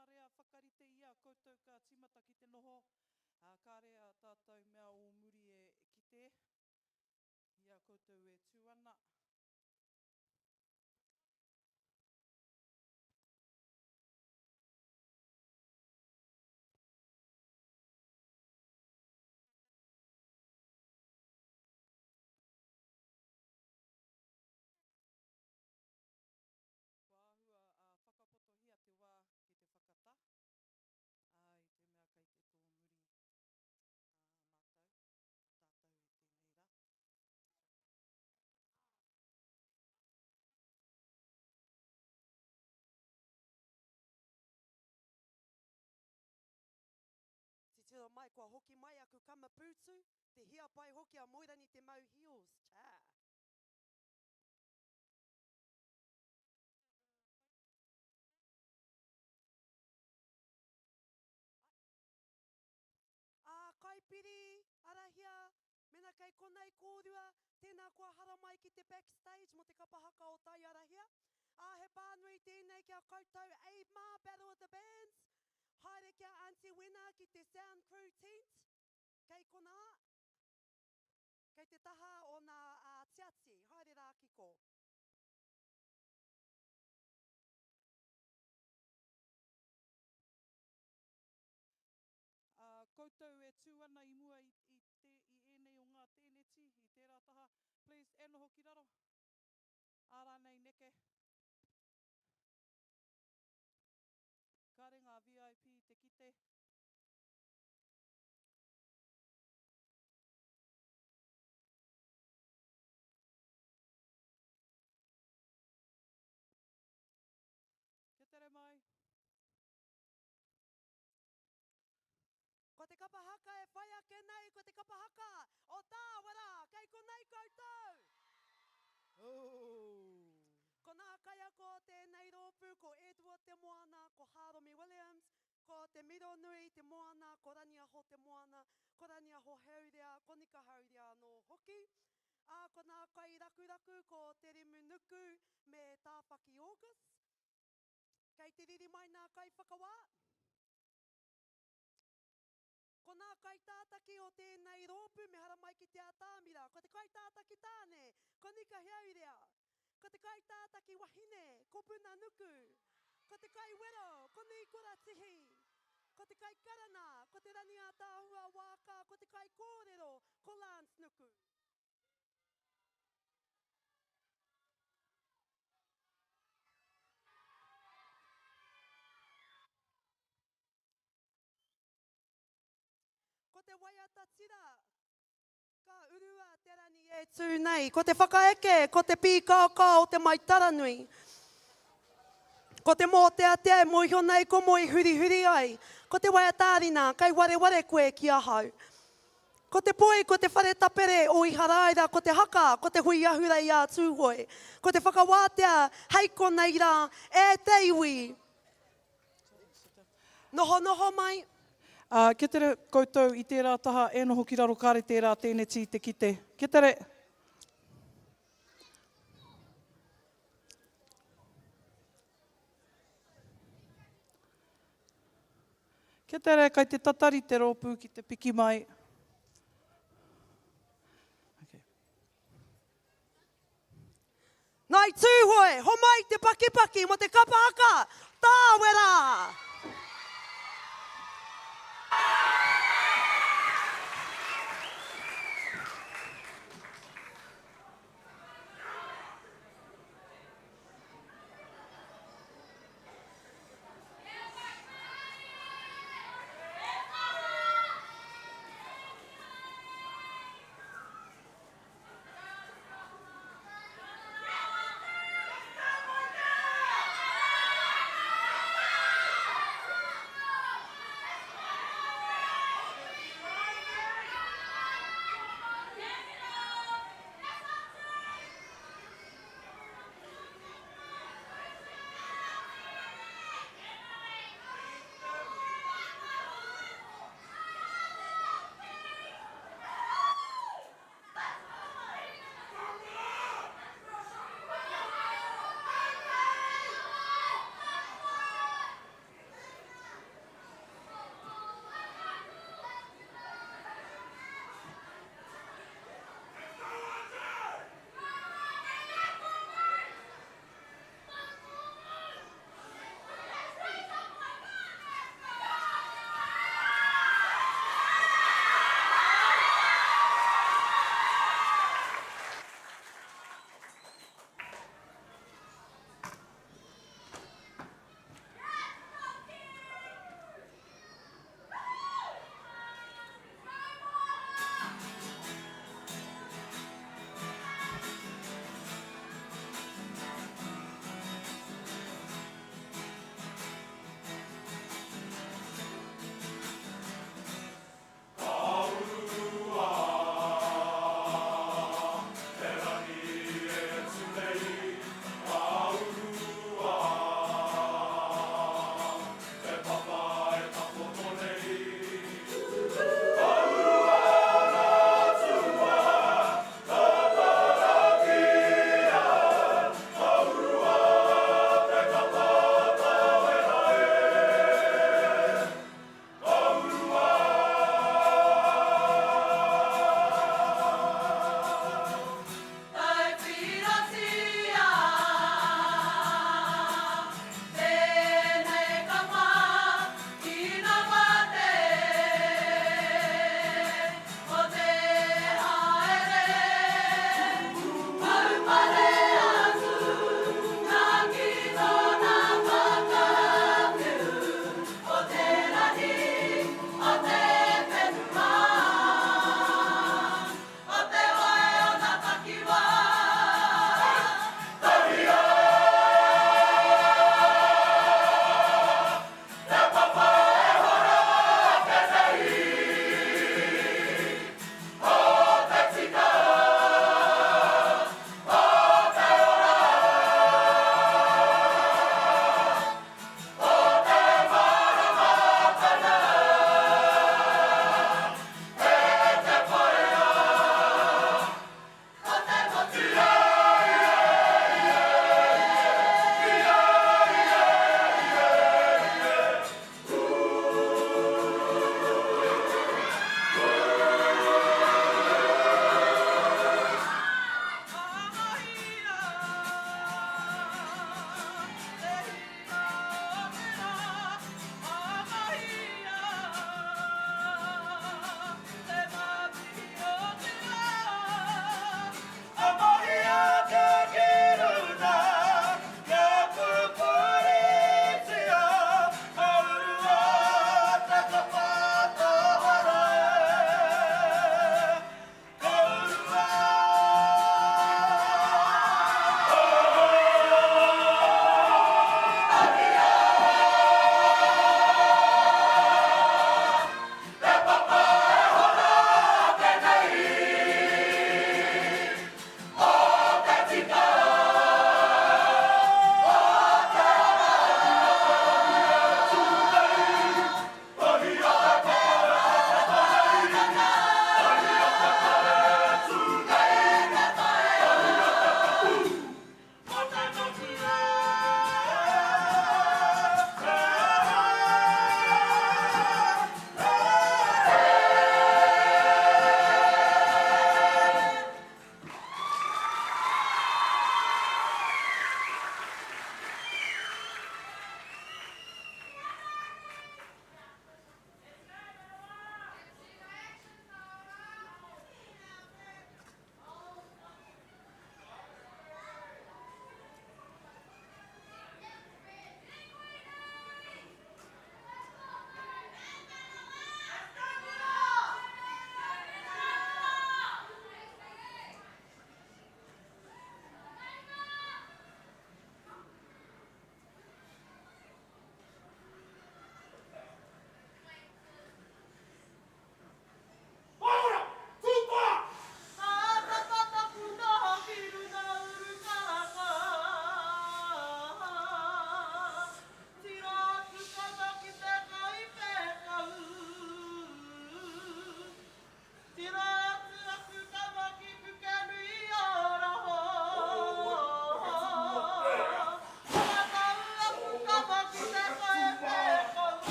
marea whakarite i a koutou ka tīmata ki te noho, ā, kāre ā tātou mea o muri e kite i a koutou e tū ana. Kua āhua whakapotohia te wā ki te whakatā, ā, i te mea kei te tōmuri mātou, tātou i tēnei rā. Titiro mai, kua hoki mai aku kama pūtu, te hiapai hoki a Moerani te mau heels, cha. Ā, Kaipiri, Arahia, mena kei konei kōrua, tēnā koa haramai ki te backstage mō te kapa haka o Tai Arahia. Ā, he pānui tēnei ki a koutou Abe mā, Battle of the Bands. Haere ki a Aunty Wena ki te sound crew tent, kei konā, kei te taha o nā tiati. Haere rā ki kō. Ā, koutou e tū ana i mua i, i, te, i ēnei o ngā tēneti, i tērā taha, please, e noho ki raro. Ā rānei neke. Kāre ngā VIP te kite. Kia tere mai. Ko te kapa haka e whai ake nei ko te kapa haka o Tāwera, kei konei koutou! Ko nā kaiako o tēnei rōpū ko Edward Te Moana, ko Hāromi Williams, ko Te Mironui Te Moana, ko Raniaho Te Moana, ko Raniaho Heurea, ko Nika Heurea anō hoki. Ā, ko nā kairakuraku ko Te Rimu Nuku me Tāwhaki August. Kei te riri mai nā kaiwhakawā. Ko nā kaitātaki o tēnei rōpū me haramai ki te atamira, ko te kaitātaki tāne, ko Nika Heaurea, ko te kaitātaki wahine, ko Puna Nuku, ko te kaiwero, ko Nīkora Tihi, ko te kaikarana, ko Te Rangiātaahua Waaka, ko te kaikōrero, ko Lance Nuku. Ko te waiata tira, ka urua te rangi e tū nei. Ko te whakaeke, ko te pīkaokao o te maitaranui. Ko te mōteatea e mōhio nei ko moe hurihuri ai. Ko te waiata-ā-rina, kei wareware koe ki ahau. Ko te poi, ko te whare tapere o Iharaira, ko te haka, ko te hui ahurei a Tūhoe. Ko te whakawātea hei konei rā, e te iwi! Nohonoho mai. Ā, kia tere koutou i tērā taha e noho ki raro kāre tērā tēneti i te kite. Kia tere! Kia tere, kai te tatari te rōpū ki te piki mai. Okay. Ngāi Tūhoe, homai te pakipaki mo te kapa haka, Tāwera!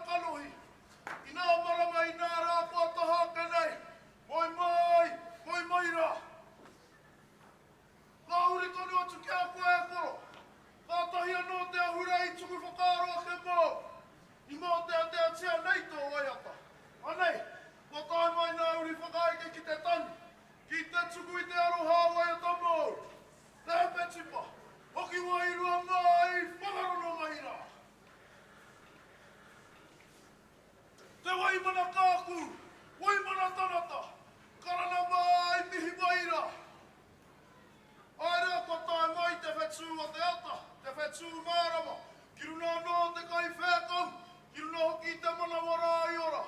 kanohi. Inā marama, inā rā kua taha ake nei, moe mai, moe mai rā. Ka huri tonu atu ki a koe e koro. Kātahi anō te ahurei i tuku whakaaro ake mōu. I mōteateatia nei tō waiata. Anei, kua tae mai nā uri whakaeke ki te tangi, ki te tuku i te aroha waiata mōu. Te Hepetipa, hoki wairua mai, whakarono mai rā. Te Waimana kākū, Waimana tanata, karanga mai, mihi mai rā. Āe rā, kua tae mai te whetū o te ata, te whetū mārama, ki runga anō o te kaiwhēkau, ki runga hoki i te manawa rā i ora.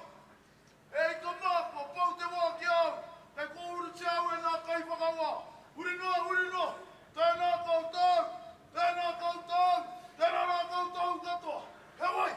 E ika mā, kua pau te wā ki a au, kei kōhurutia au e ngā kaiwhakawā. Huri noa, huri noa, tēnā koutou, tēnā koutou, tēnā rā koutou katoa. Heoi!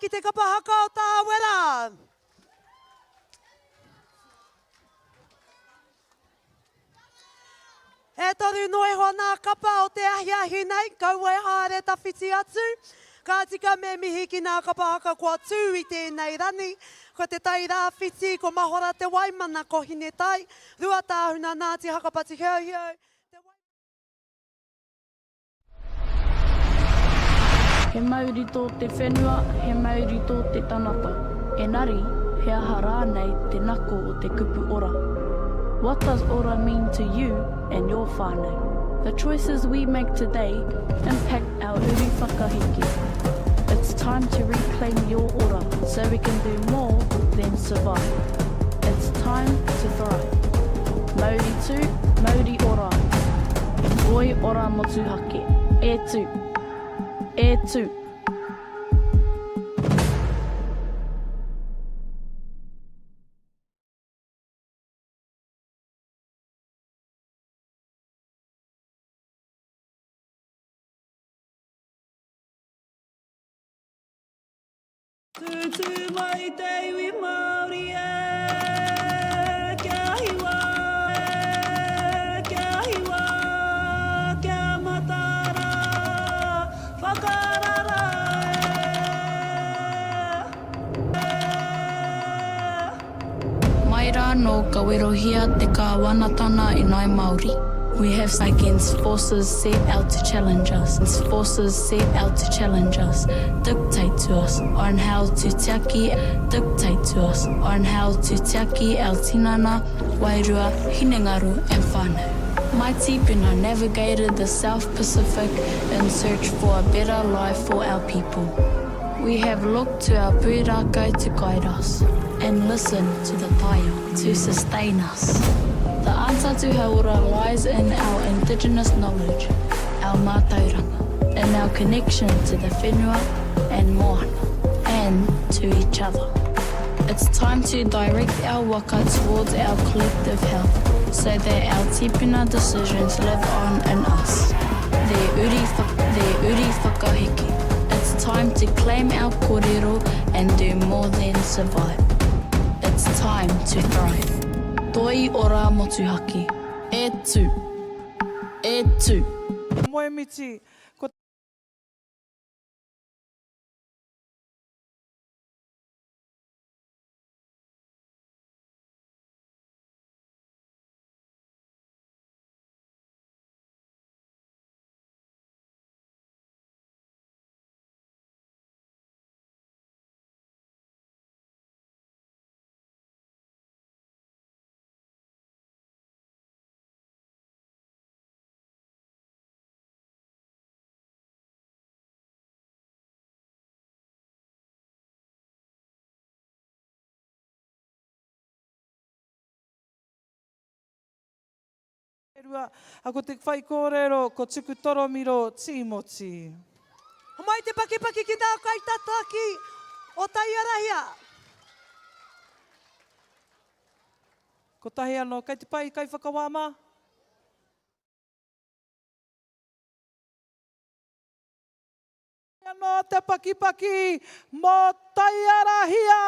ki te kapa haka o Tāwera. E toru noa iho nā kapa o te ahiahi nei, kaua e haere tawhiti atu. Ka tika me mihi ki nā kapa haka kua tū i tēnei rani. Ko Te Tai Rāwhiti, ko Mahora Te Waimana, ko Hinetai, Ruatāhuna, Ngāti Hakapati Heuheu, Te Wai. He mauri tō te whenua, he mauri tō te tangata. Engari, he aha rānei te nako o te kupu ora? What does ora mean to you and your whānau? The choices we make today impact our uri whakaheke. It's time to reclaim your ora so we can do more than survive. It's time to thrive. Mauri tū, mauri ora. Oi ora motuhake. E tū. E tū. Tūtū mai te iwi Māori e, kia hiwa e, kia hiwa, kia mataara, whakarara e, e. Mai rā nō ka werohia te kāwanatana i Ngāi Māori. We have against forces set out to challenge us, forces set out to challenge us, dictate to us on how to tiaki, dictate to us on how to tiaki our tinana, wairua, hinengaro and whānau. My tīpuna navigated the South Pacific in search for a better life for our people. We have looked to our pūrākau to guide us and listen to the taiao to sustain us. The answer to hauora lies in our indigenous knowledge, our mātauranga, in our connection to the whenua and moana, and to each other. It's time to direct our waka towards our collective health so that our tipuna decisions live on in us. The uri, the uri whakaheke. It's time to claim our kōrero and do more than survive. It's time to thrive. Toi ora motuhake. E tū. E tū. Moemiti, ko. Rua, a ko te whaikōrero ko Tuku Toromiro Tīmoti. Homai te pakipaki ki ngā kaitataki o Taiarahia. Kotahi anō, kei te pai kaiwhakawā mā? Anō te pakipaki mō Taiarahia!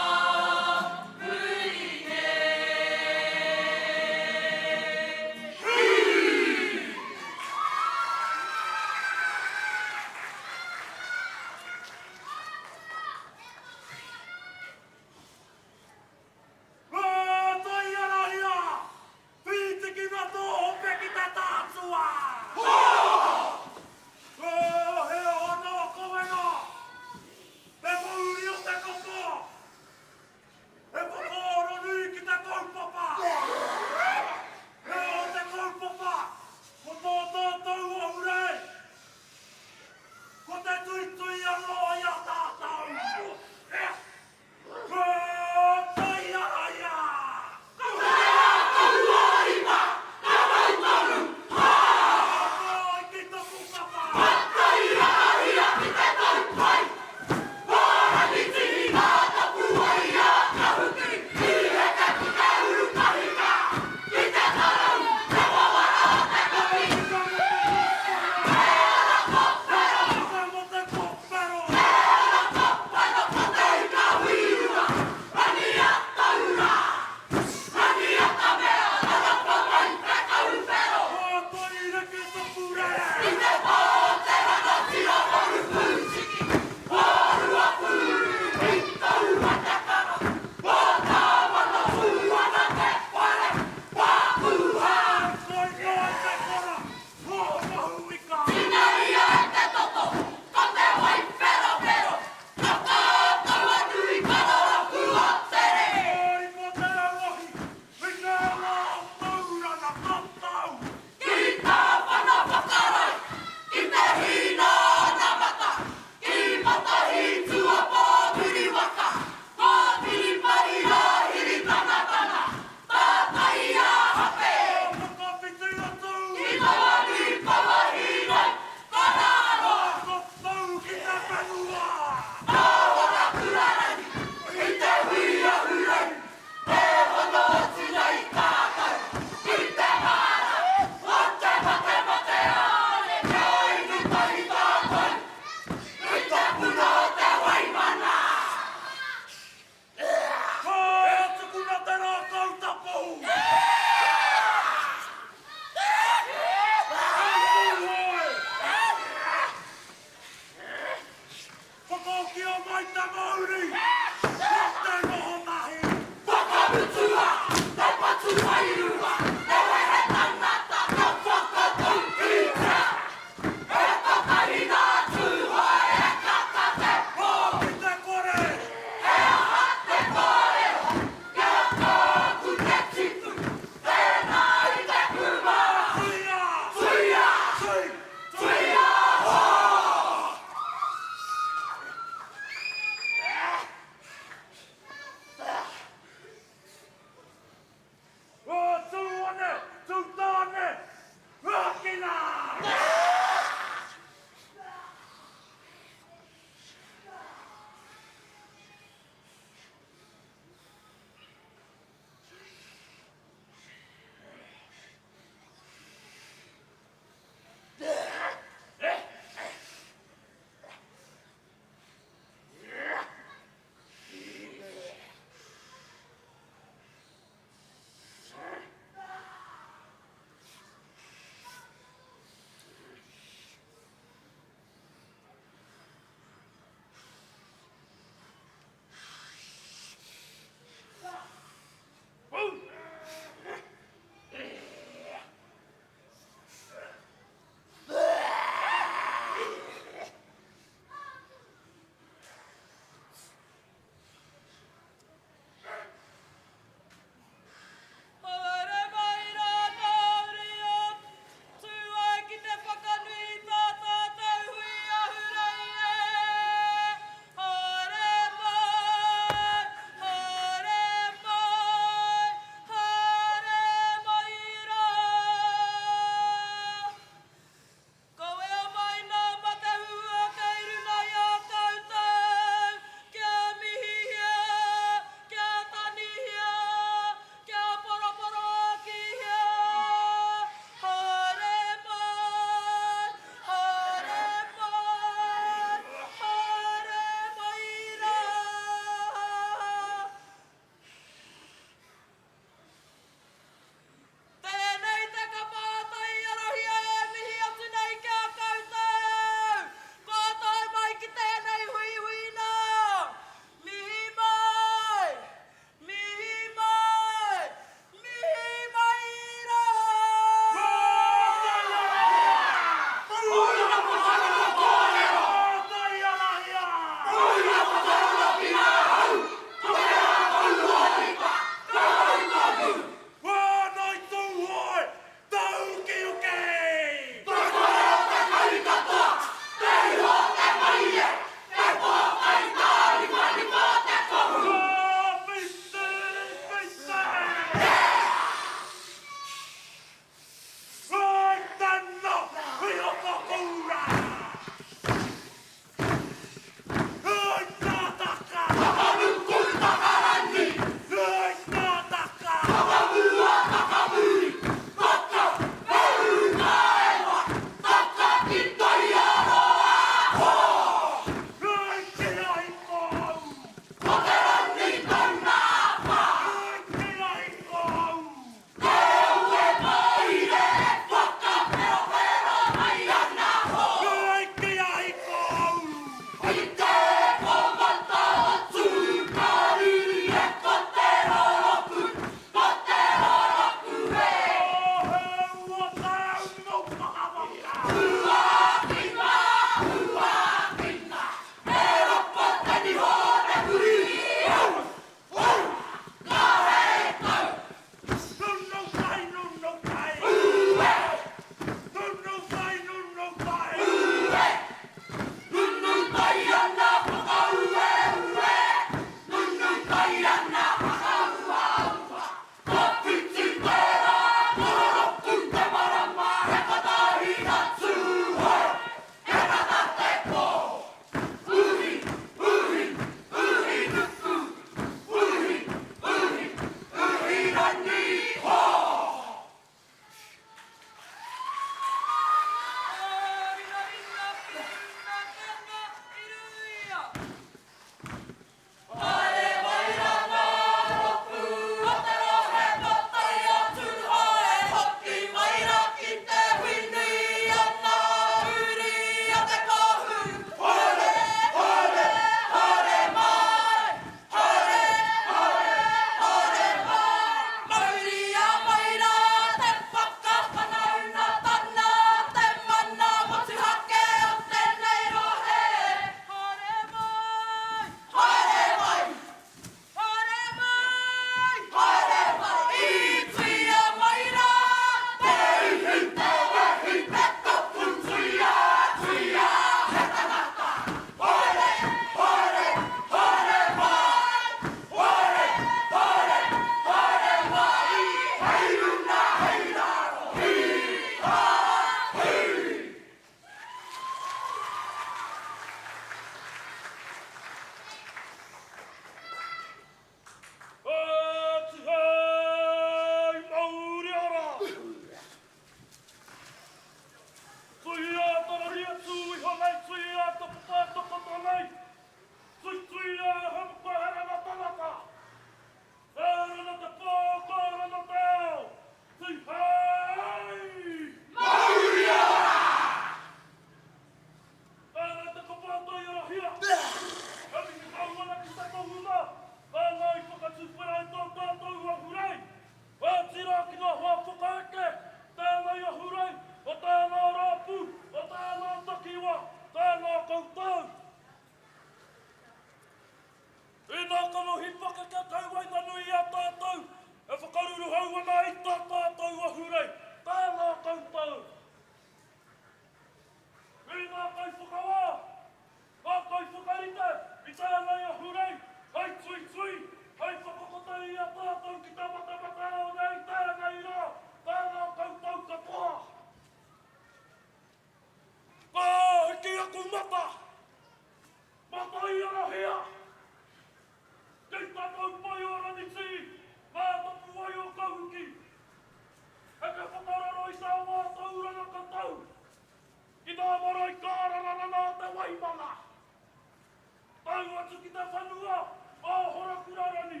te whenua o Horakurarani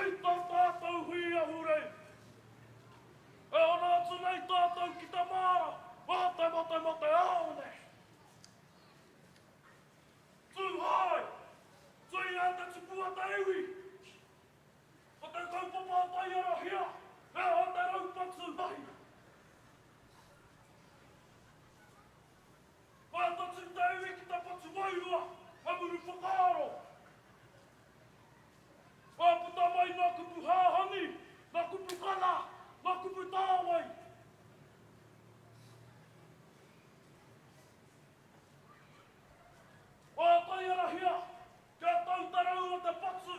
i tō tātou hui ahurei. E hono atu nei tātou ki te māra o te matemate-ā-one. Tūhae! Tuia te tupu a te iwi! Ko te kaupapa o Taiarahia, he aha te raupatu mahi? Ka tatū te iwi ki te patu wairua, ka muru whakaaro. Ka puta mai ngā kupu hāhangi, ngā kupu kana, ngā kupu tāwai. Ka taiarahia kia tau te rau o te patu,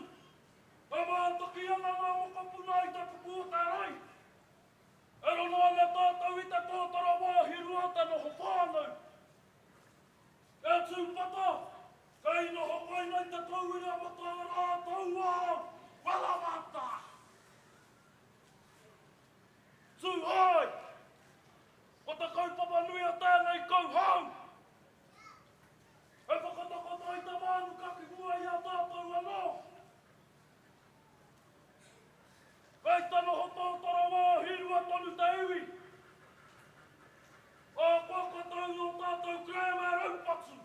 e mātaki ana ngā mokopuna i te puku o te rai. E rono ana tātou i te tōtara wāhi rua te noho whānau. Kia tūpata, kei noho koinei te tauira mataara tauā Warawata! Tūhae! Ko te kaupapa nui o tēnei kauhau, he whakatakoto i te mānuka ki mua i a tātou anō. Kei te noho tōtara wāhi rua tonu te iwi. Ahakoa ka tau ō tātou kerēme raupatu,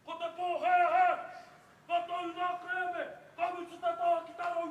ko te pōhēhē, ka tau ngā kerēme, ka mutu te taha ki te raupatu.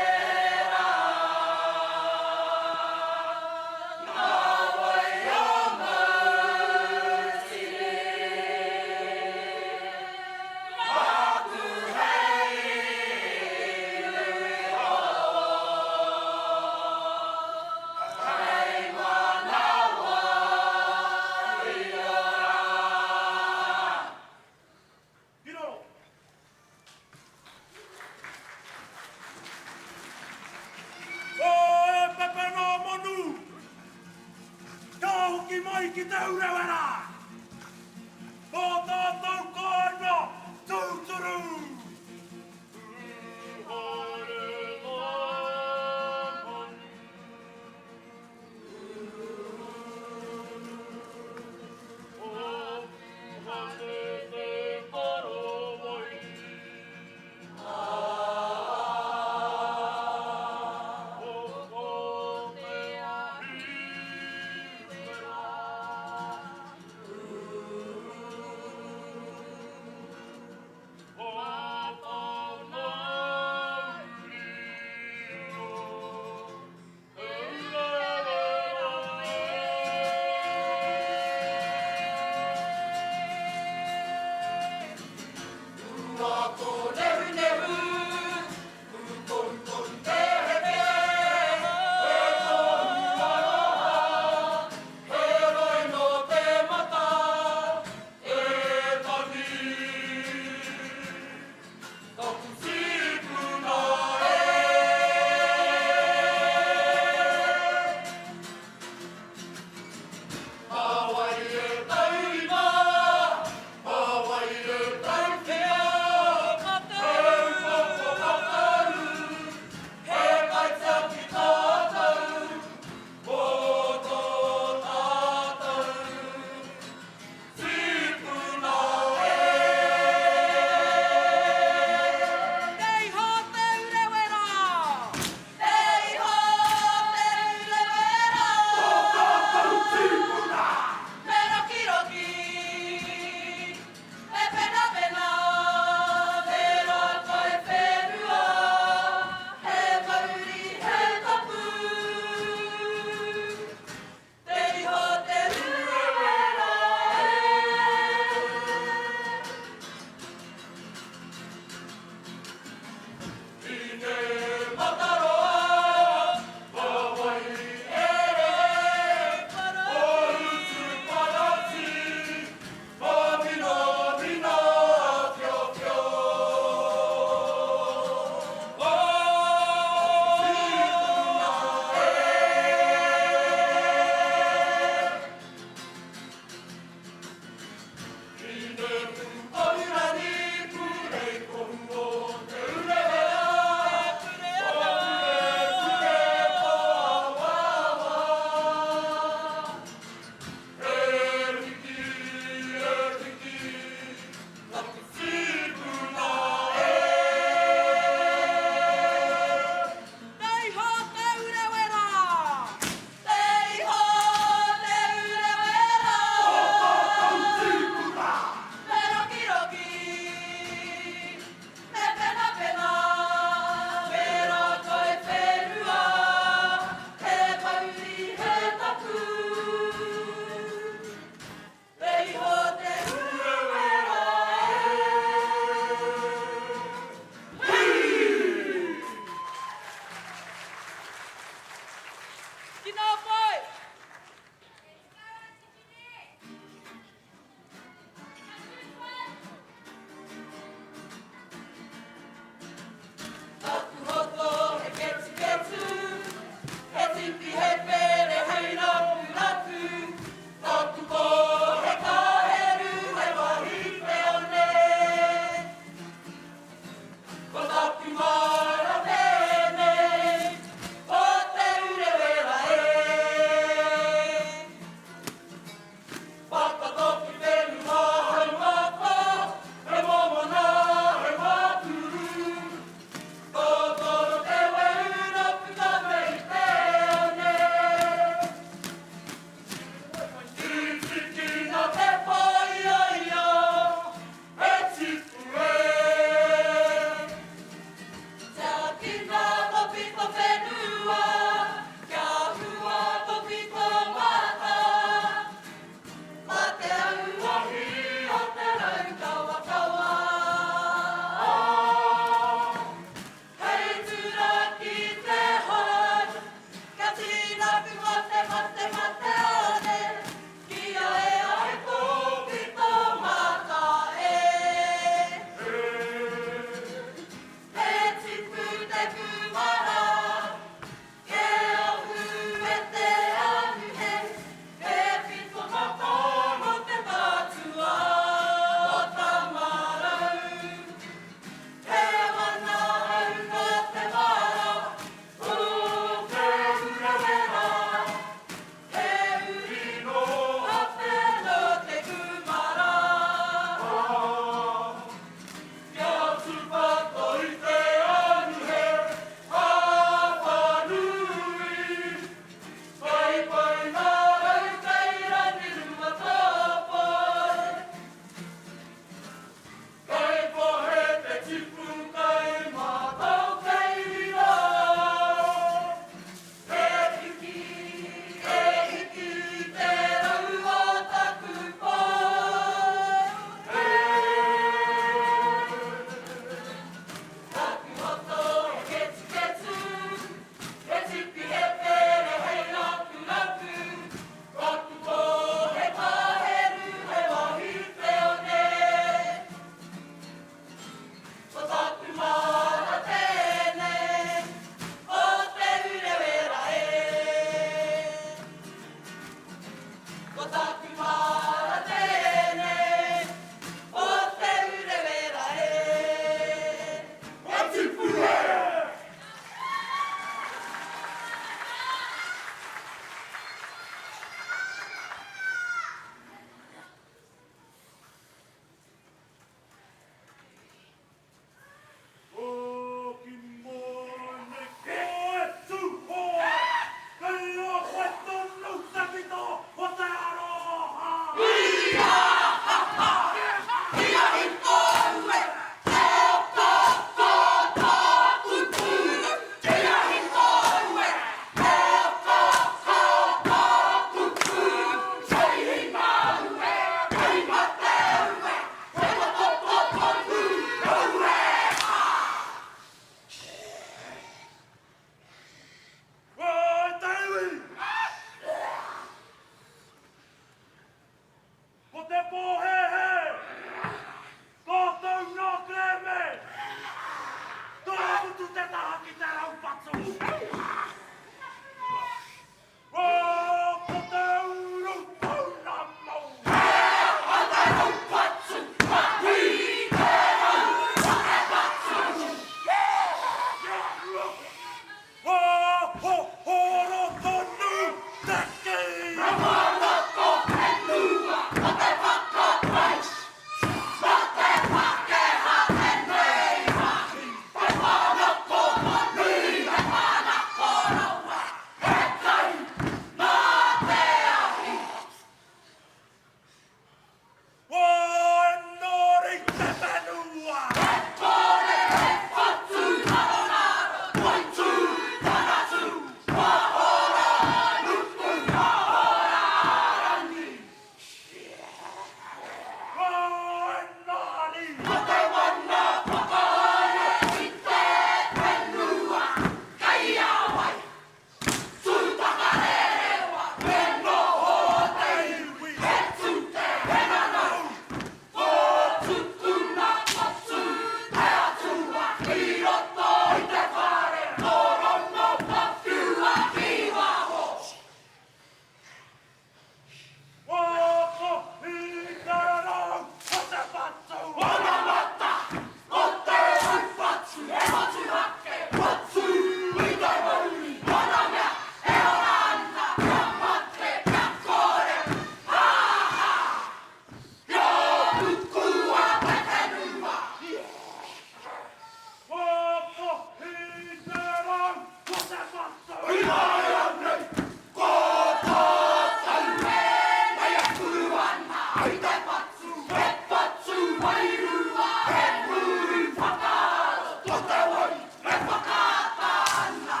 te patu, he patu wairua, he pūru whakaaro, ko te wai e whakaata ana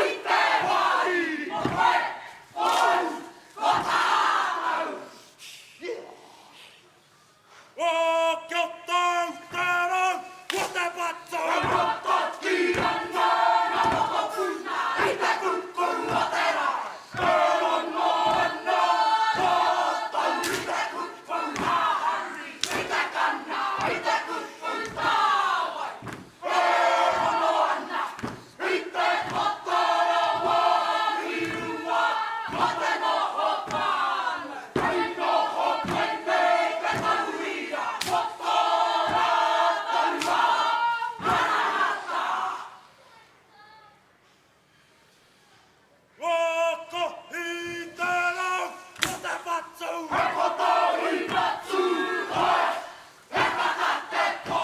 i te wāhi o koe, ko au, ko tātou. Oh, kia tau te rau, ko te patu! E mataki ana ngā mokopuna i te kukuru o te rā. E rongo ana tātou i te kupu hahani, i te kana, i te kupu tāwai. E rongo ana i te matarawa i runga o te noho whānau. Hei noho pai nei te tauira o tō rātou wā maranatha. Kotahi te rau, ko te whatu. He kotahi patu hoe, he taka te pō.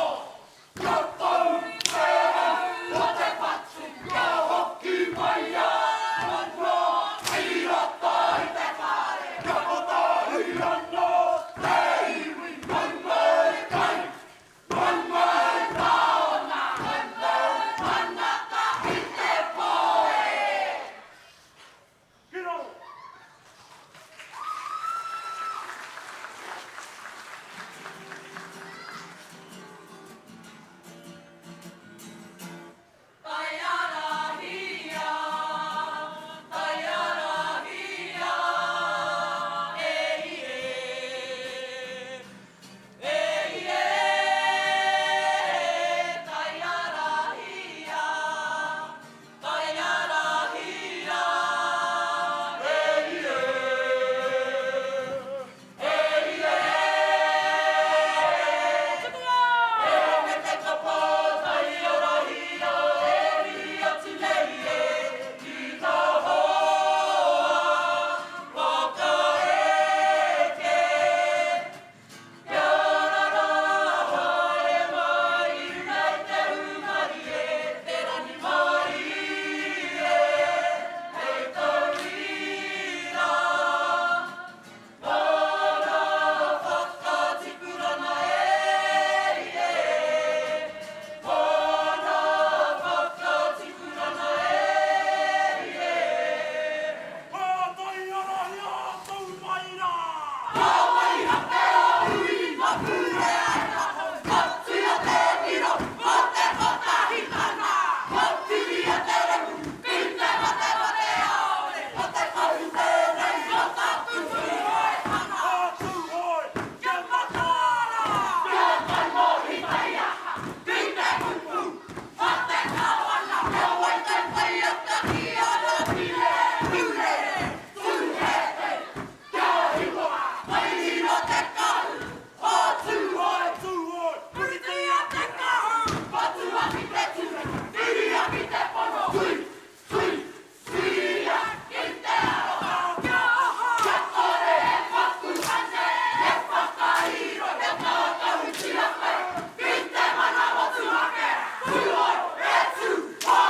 Kia tau te rau, ko te whatu. Kia hoki mai anō i roto i te whare. Kia kotahi anō te iwi. Mau mai kai, mau mai taonga, mau mau tangata i te pō e. Ki raro. Taiarahia, taiarahia, e i e, e i e, taiarahia, taiarahia, e i e, e i e. Tukua! E te kapa taiarahia e mihi atu nei e ki ka hoa whakaeke. Kia ora rā, haere mai i runga i te hūmarie, te rangimārie, hei tauira. Mana whakatipuranga e i e, Mana whakatipuranga e i e. Ka taiarahia tou mai rā. Ka waiha te hui ma purea e tatou, Whatuia te miro mo te kotahitanga, Whatiria te remu ki te matemateaone, Ko te kahu tēnei o taku Tūhoetanga. Ka Tūhoe, kia mataara! Kia taimohitaia ki te kupu a te Kawana, Kia wai te waiata ki ana pire, Ture, tūhehe, kia hiwa, Wairiro te kahu o Tūhoe. Tūhoe, Puritia te kahu, patua ki te ture, whiria ki te pono, Tui, tui, tuia ki te aroha. Kia aha? Kia kore e paku ane, e whakairo, kia kākahutia koe ki te mana motuhake, Tūhoe e tū! Hō!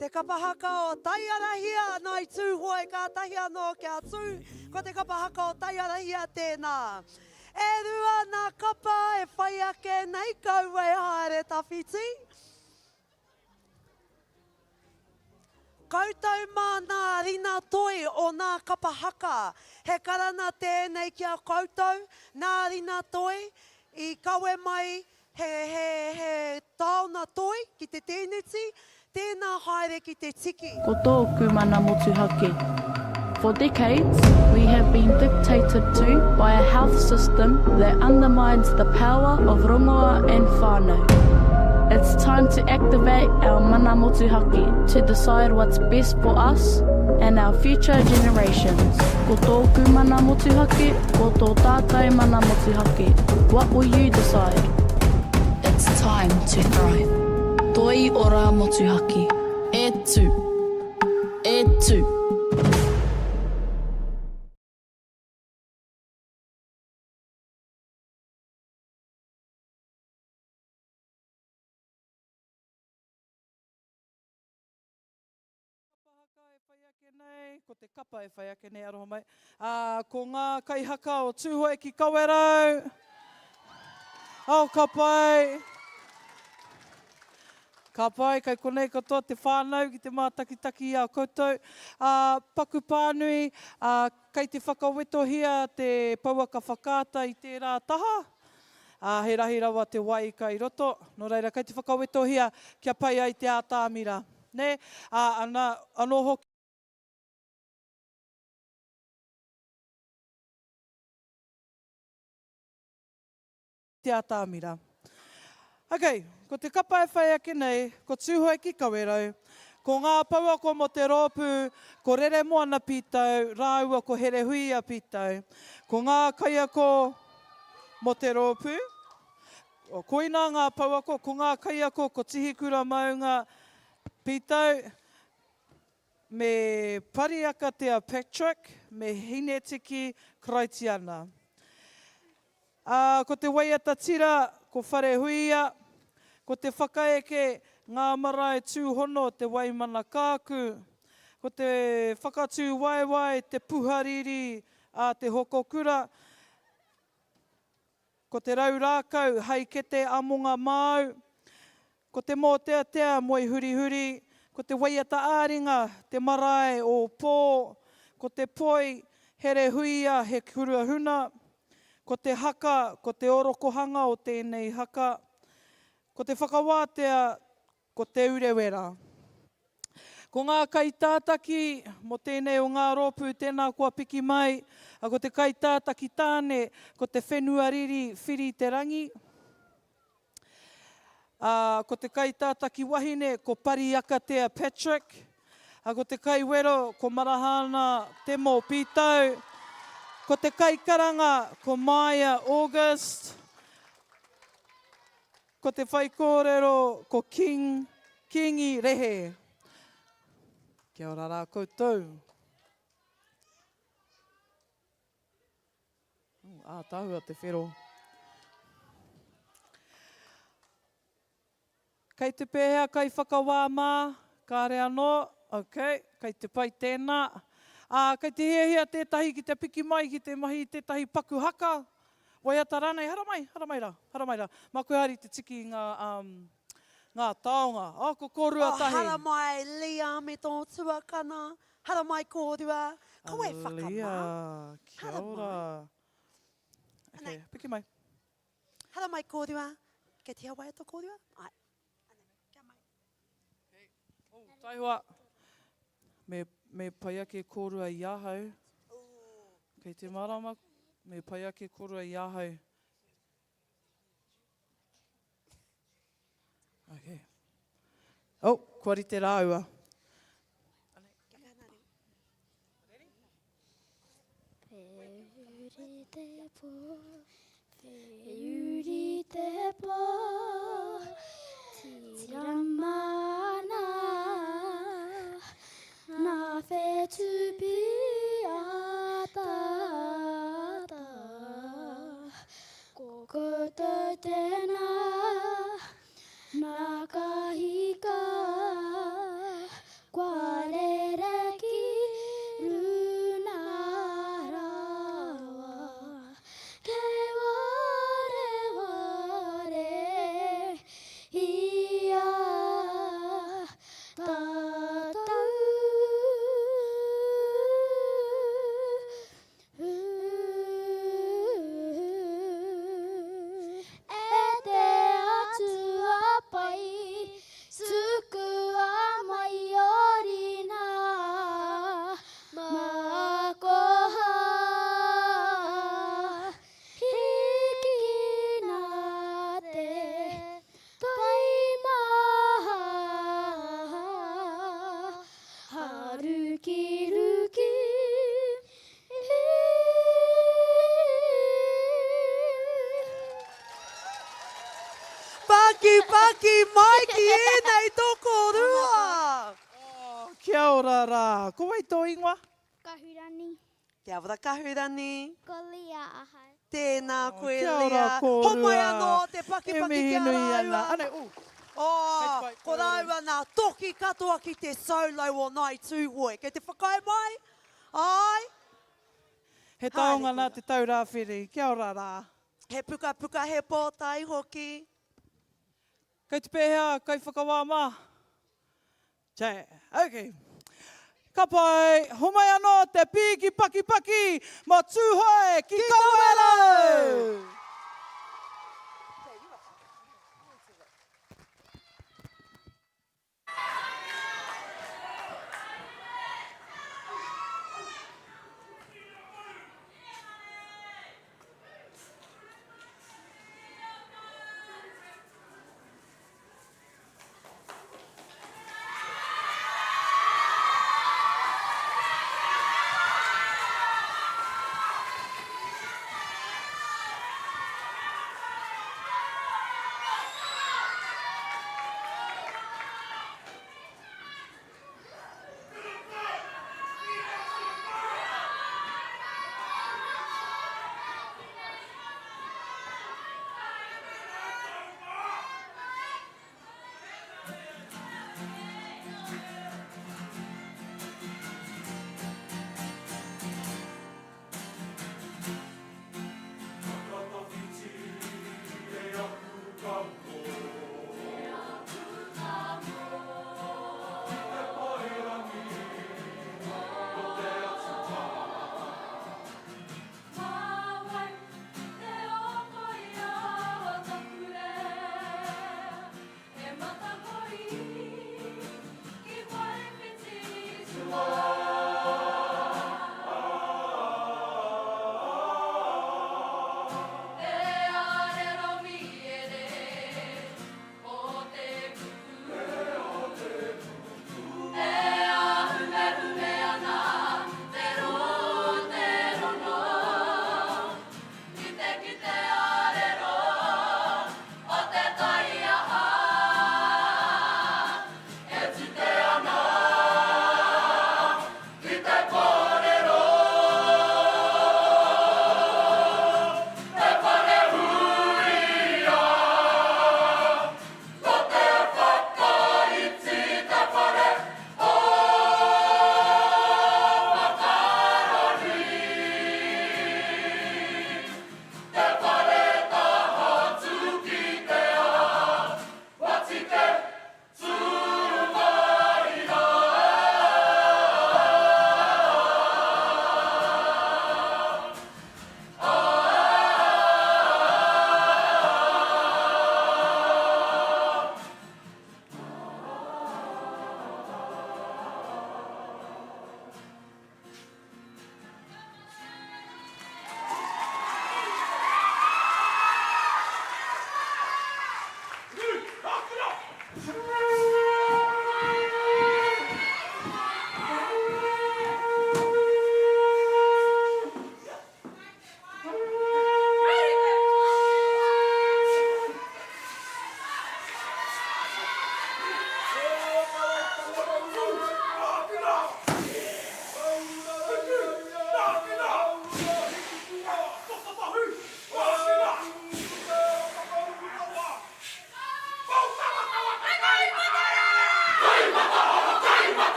Te kapa haka o Taiarahia, Ngāi Tūhoe, kātahi anō kia tū, ko te kapa haka o Taiarahia tēnā. E rua nā kapa e whai ake nei, kaua e haere tawhiti. Koutou mā nā rina toi o nā kapa haka, he karana tēnei ki a koutou, nā rina toi i kawe mai he, he, he taona toi ki te tēneti, tēnā haere ki te tiki. Ko tōku mana motuhake. For decades, we have been dictated to by a health system that undermines the power of rongoa and whānau. It's time to activate our mana motuhake to decide what's best for us and our future generations. Ko tōku mana motuhake, ko tō tātou mana motuhake. What will you decide? It's time to thrive. Toi ora motuhake. E tū. E tū. Kapa haka e whai ake nei, ko te kapa e whai ake nei, aroha mai. Ā, ko ngā kaihaka o Tūhoe ki Kawerau. Oh, ka pai. Ka pai, kai konei katoa te whānau ki te mātakitaki i a koutou. Ā, paku pānui, ā, kei te whakawetohia te pouaka whakaata i tērā taha. Ā, he rahi rawa te wai kai roto, nō reira kei te whakawetohia kia pai ai te ātamira, nē? Ā, ana, anō hoki. Te ātamira. Ok, ko te kapa e whai ake nei, ko Tūhoe ki Kawerau, ko ngā pouako mō te rōpū, ko Reremoana Pītau rāua ko Herehuia Pītau, ko ngā kaiako mō te rōpū, koinā ngā pouako, ko ngā kaiako ko Tihikura Maunga Pītau, me Pariakatea Patrick, me Hinetiki Karaitiana. Ā, ko te waiata tira, ko Wharehuia, ko te whakaeke, ngā marae tūhono, te Waimana Kāku, ko te whakatū waewae, te puhariri a te hokokura, ko te rau rākau hai kete amonga māu, Ko te mōteatea moe hurihuri, ko te waiata ā-ringa, te marae o Pō, ko te poi, Herehuia he kuruahuna, ko te haka, ko te orokohanga o tēnei haka, ko te whakawātea, ko Te Urewera. Ko ngā kaitātaki mō tēnei o ngā rōpū tēnā kua piki mai, ko te kaitātaki tāne, ko te whenuariri Whiri Te Rangi, Ā, ko te kaitātaki wahine ko Pariakatea Patrick, ā, ko te kaiwero ko Marahana Temo Pītau, ko te kaikaranga ko Maia August, ko te whaikōrero ko King Kīngi Rehe. Kia ora rā koutou. Ātaahua te whero. Kei te pēhea kaiwhakawā mā? Kāre anō? Ok, kei te pai tēnā. Ā, kei te hiahia tētahi ki te piki mai ki te mahi i tētahi paku haka, waiata rānei, haramai, haramai rā, haramai rā. Mā koe haere i te tiki i ngā, um, ngā taonga. Oh, ko kōrua tahi. Oh, haramai Leah me tō tuakana. Haramai kōrua. Kaua e whakamā. Leah, kia ora. Okay, piki mai. Haramai kōrua. Kei te hea waiata kōrua? Ai. Anei, kia mai. Okay. Oh, taihoa. Me, me pai ake kōrua i ahau. Kei te marama, me pai ake kōrua i ahau. Okay. Oh, kua rite rāua. Wheuri te pō, wheuri te pō, tīrama ana, nā whetū pīataata. Ko koutou tēnā, nā ka hika, kua rere ki runa rawa. Kei wareware i a tātou. E te Atua pai, tukua. Pakipaki mai ki ēnei tokorua! Kia ora rā. Ko wai tō ingoa? Kahurani. Kia ora Kahurani. Ko Lia ahau. Tēnā koe Kia ora Lia. kōrua. Homai anō te E pakipaki mihi ki a nui rāua. ana. Anei, ooh. Oh, Kei te pai, ko rāua nā toki katoa ki te solo o Ngāi Tūhoe. Kei te whakaae mai? Āe? He Haere taonga nā kōrua. Te Taurāwhiri. Kia ora rā. He pukapuka, he pōtae hoki. Kei te pēhea kaiwhakawā mā? Che, ok. Ka pai, homai anō te pīki pakipaki mō Tūhoe ki Kawerau!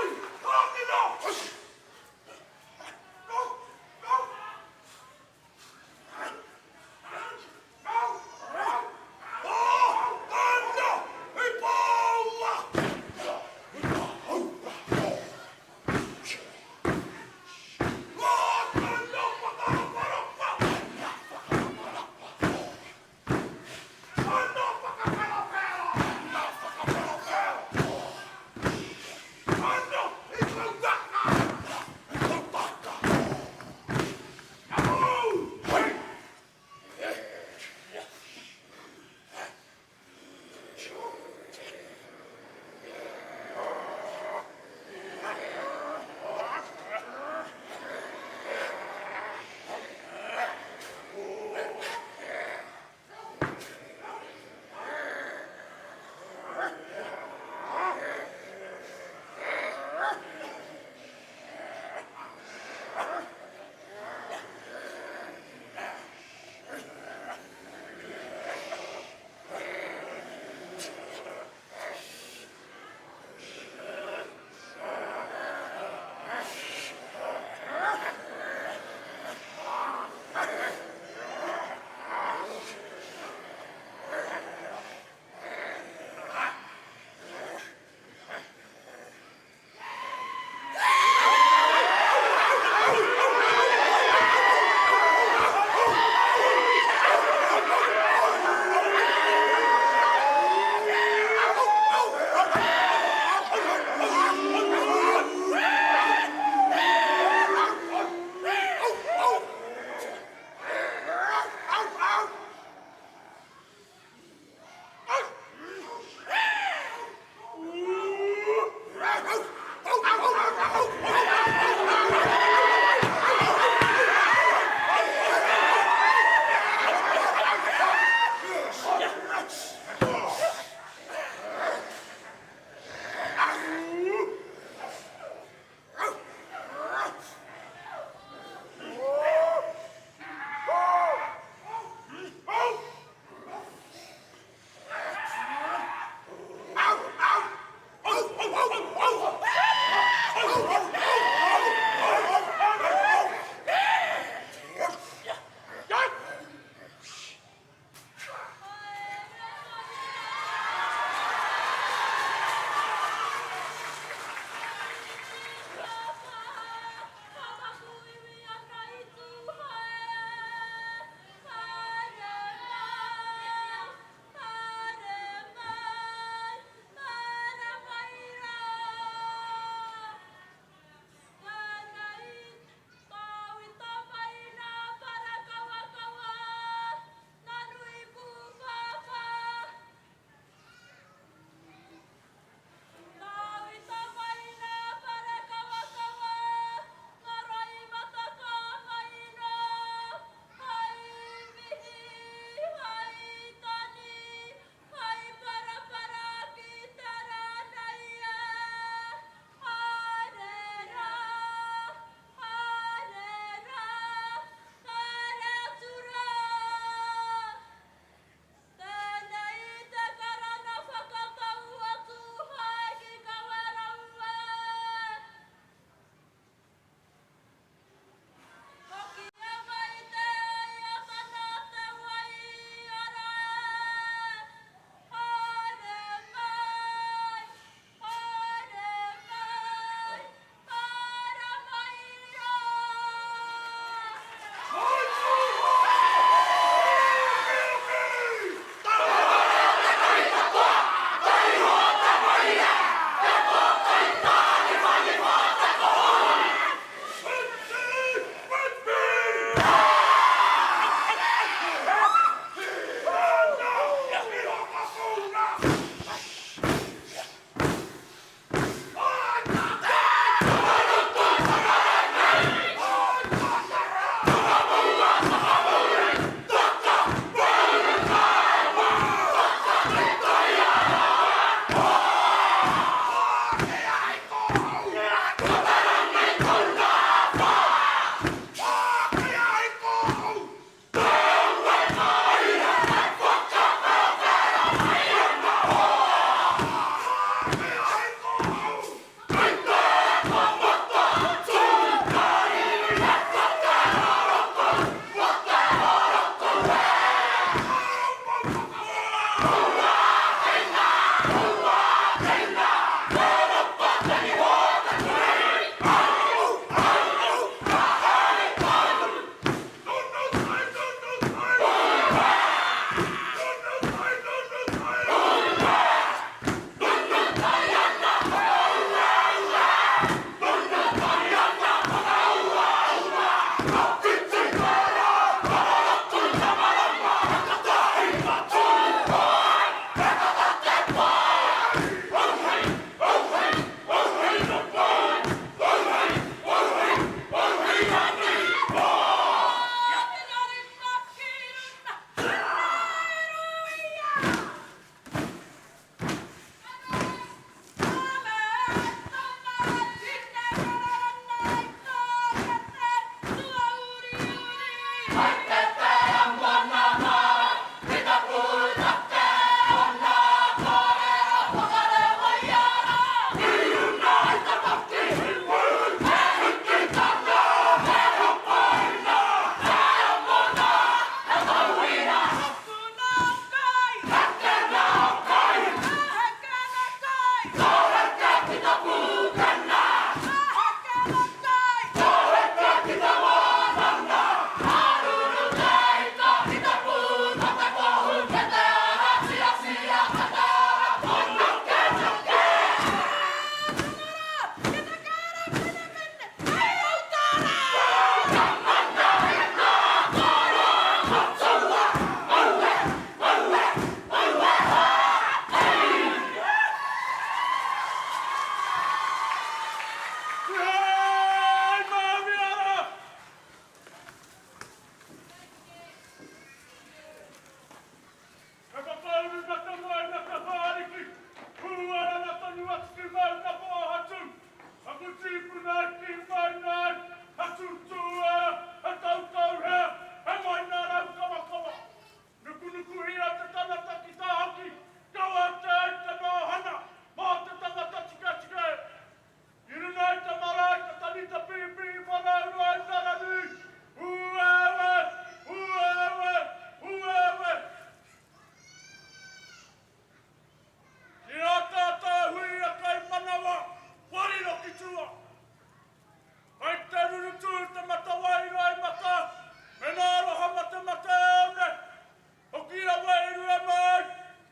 Ākina! tua. Kai te rurutu te matawaira i mata, me nā aroha matemateone. Hoki rawa i rua mai,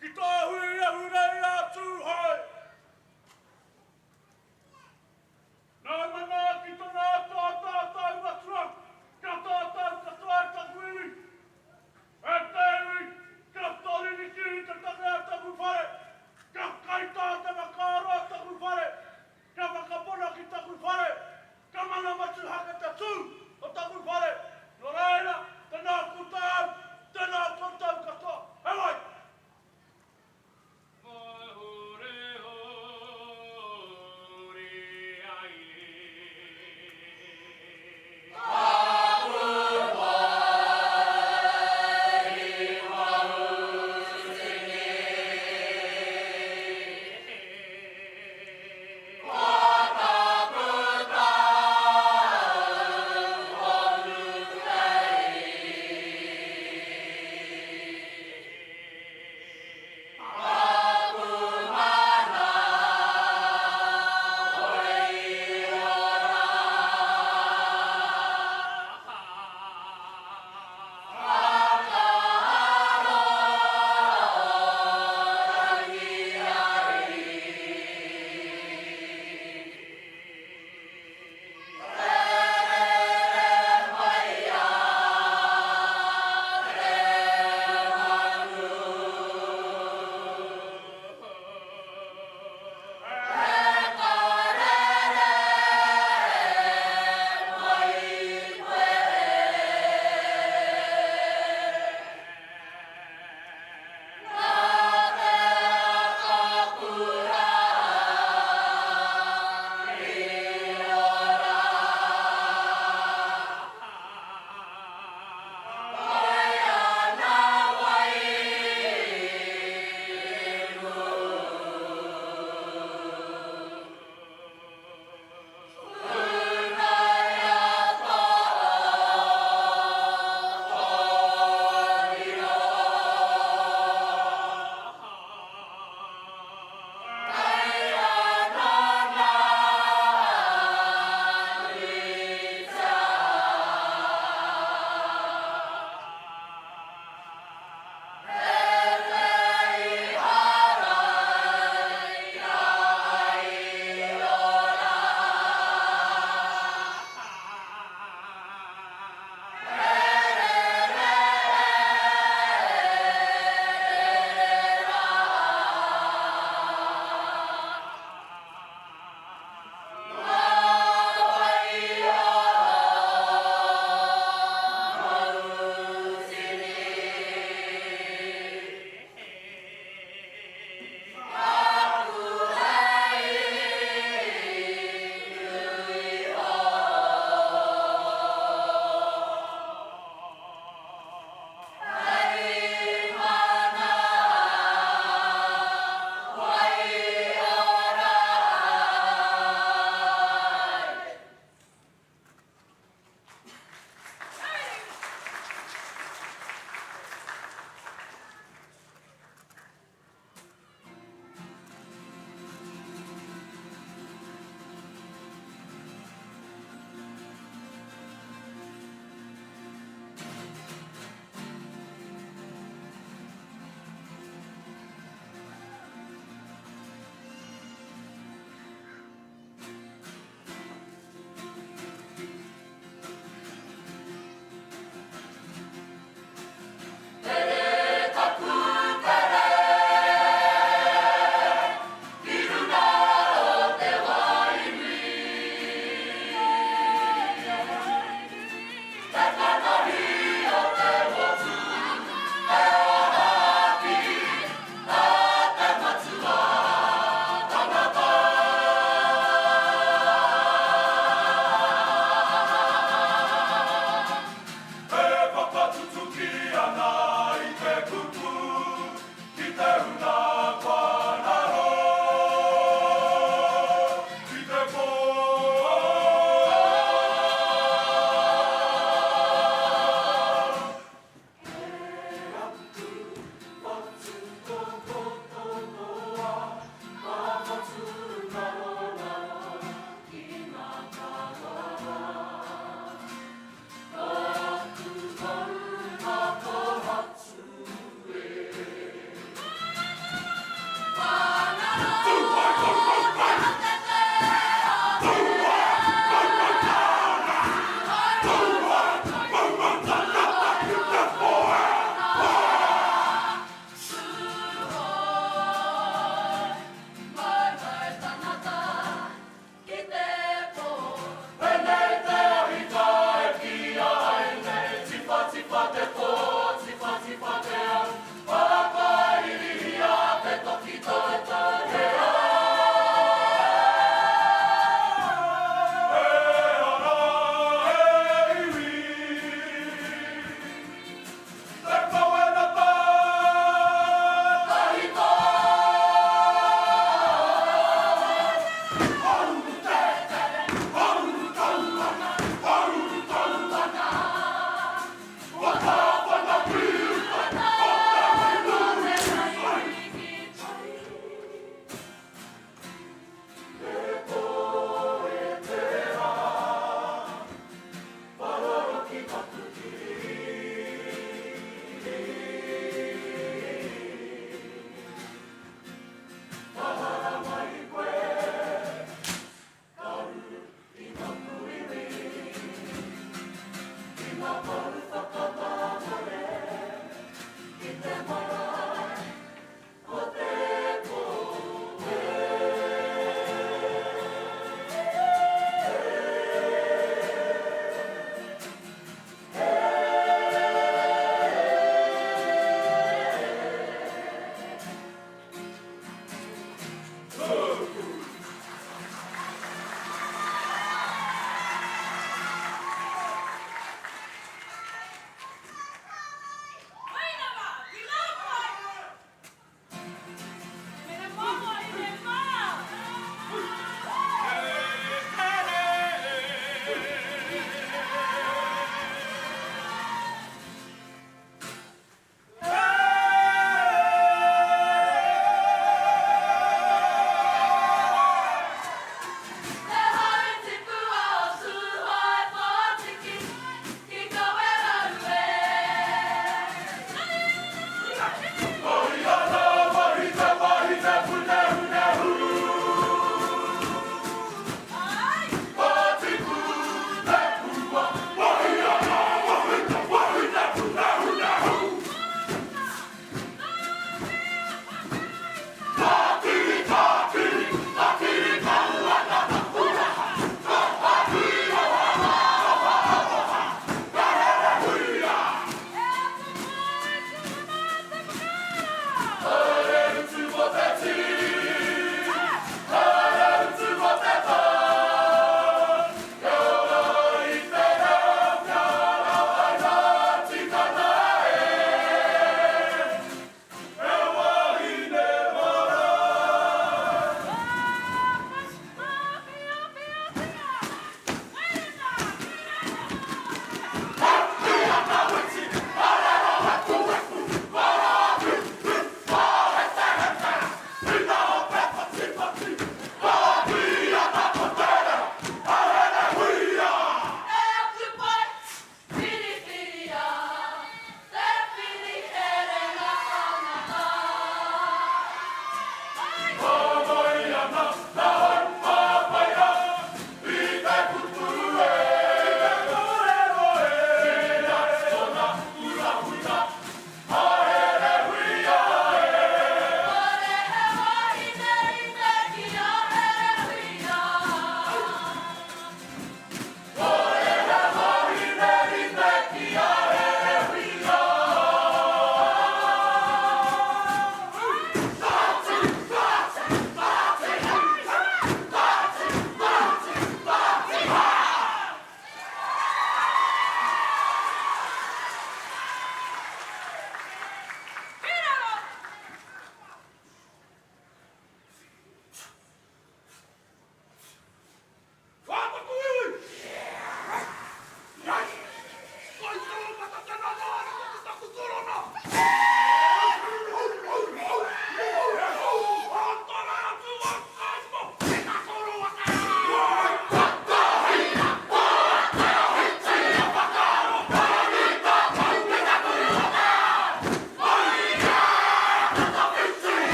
ki tō hui ahurei a Tūhoe. Nā manaaki tona atu a tātou matua, kia tātou katoa e taku iwi. E te iwi, kia toririki i te take a taku whare, kia kaitā te whakaaro a taku whare, kia whakapona ki taku.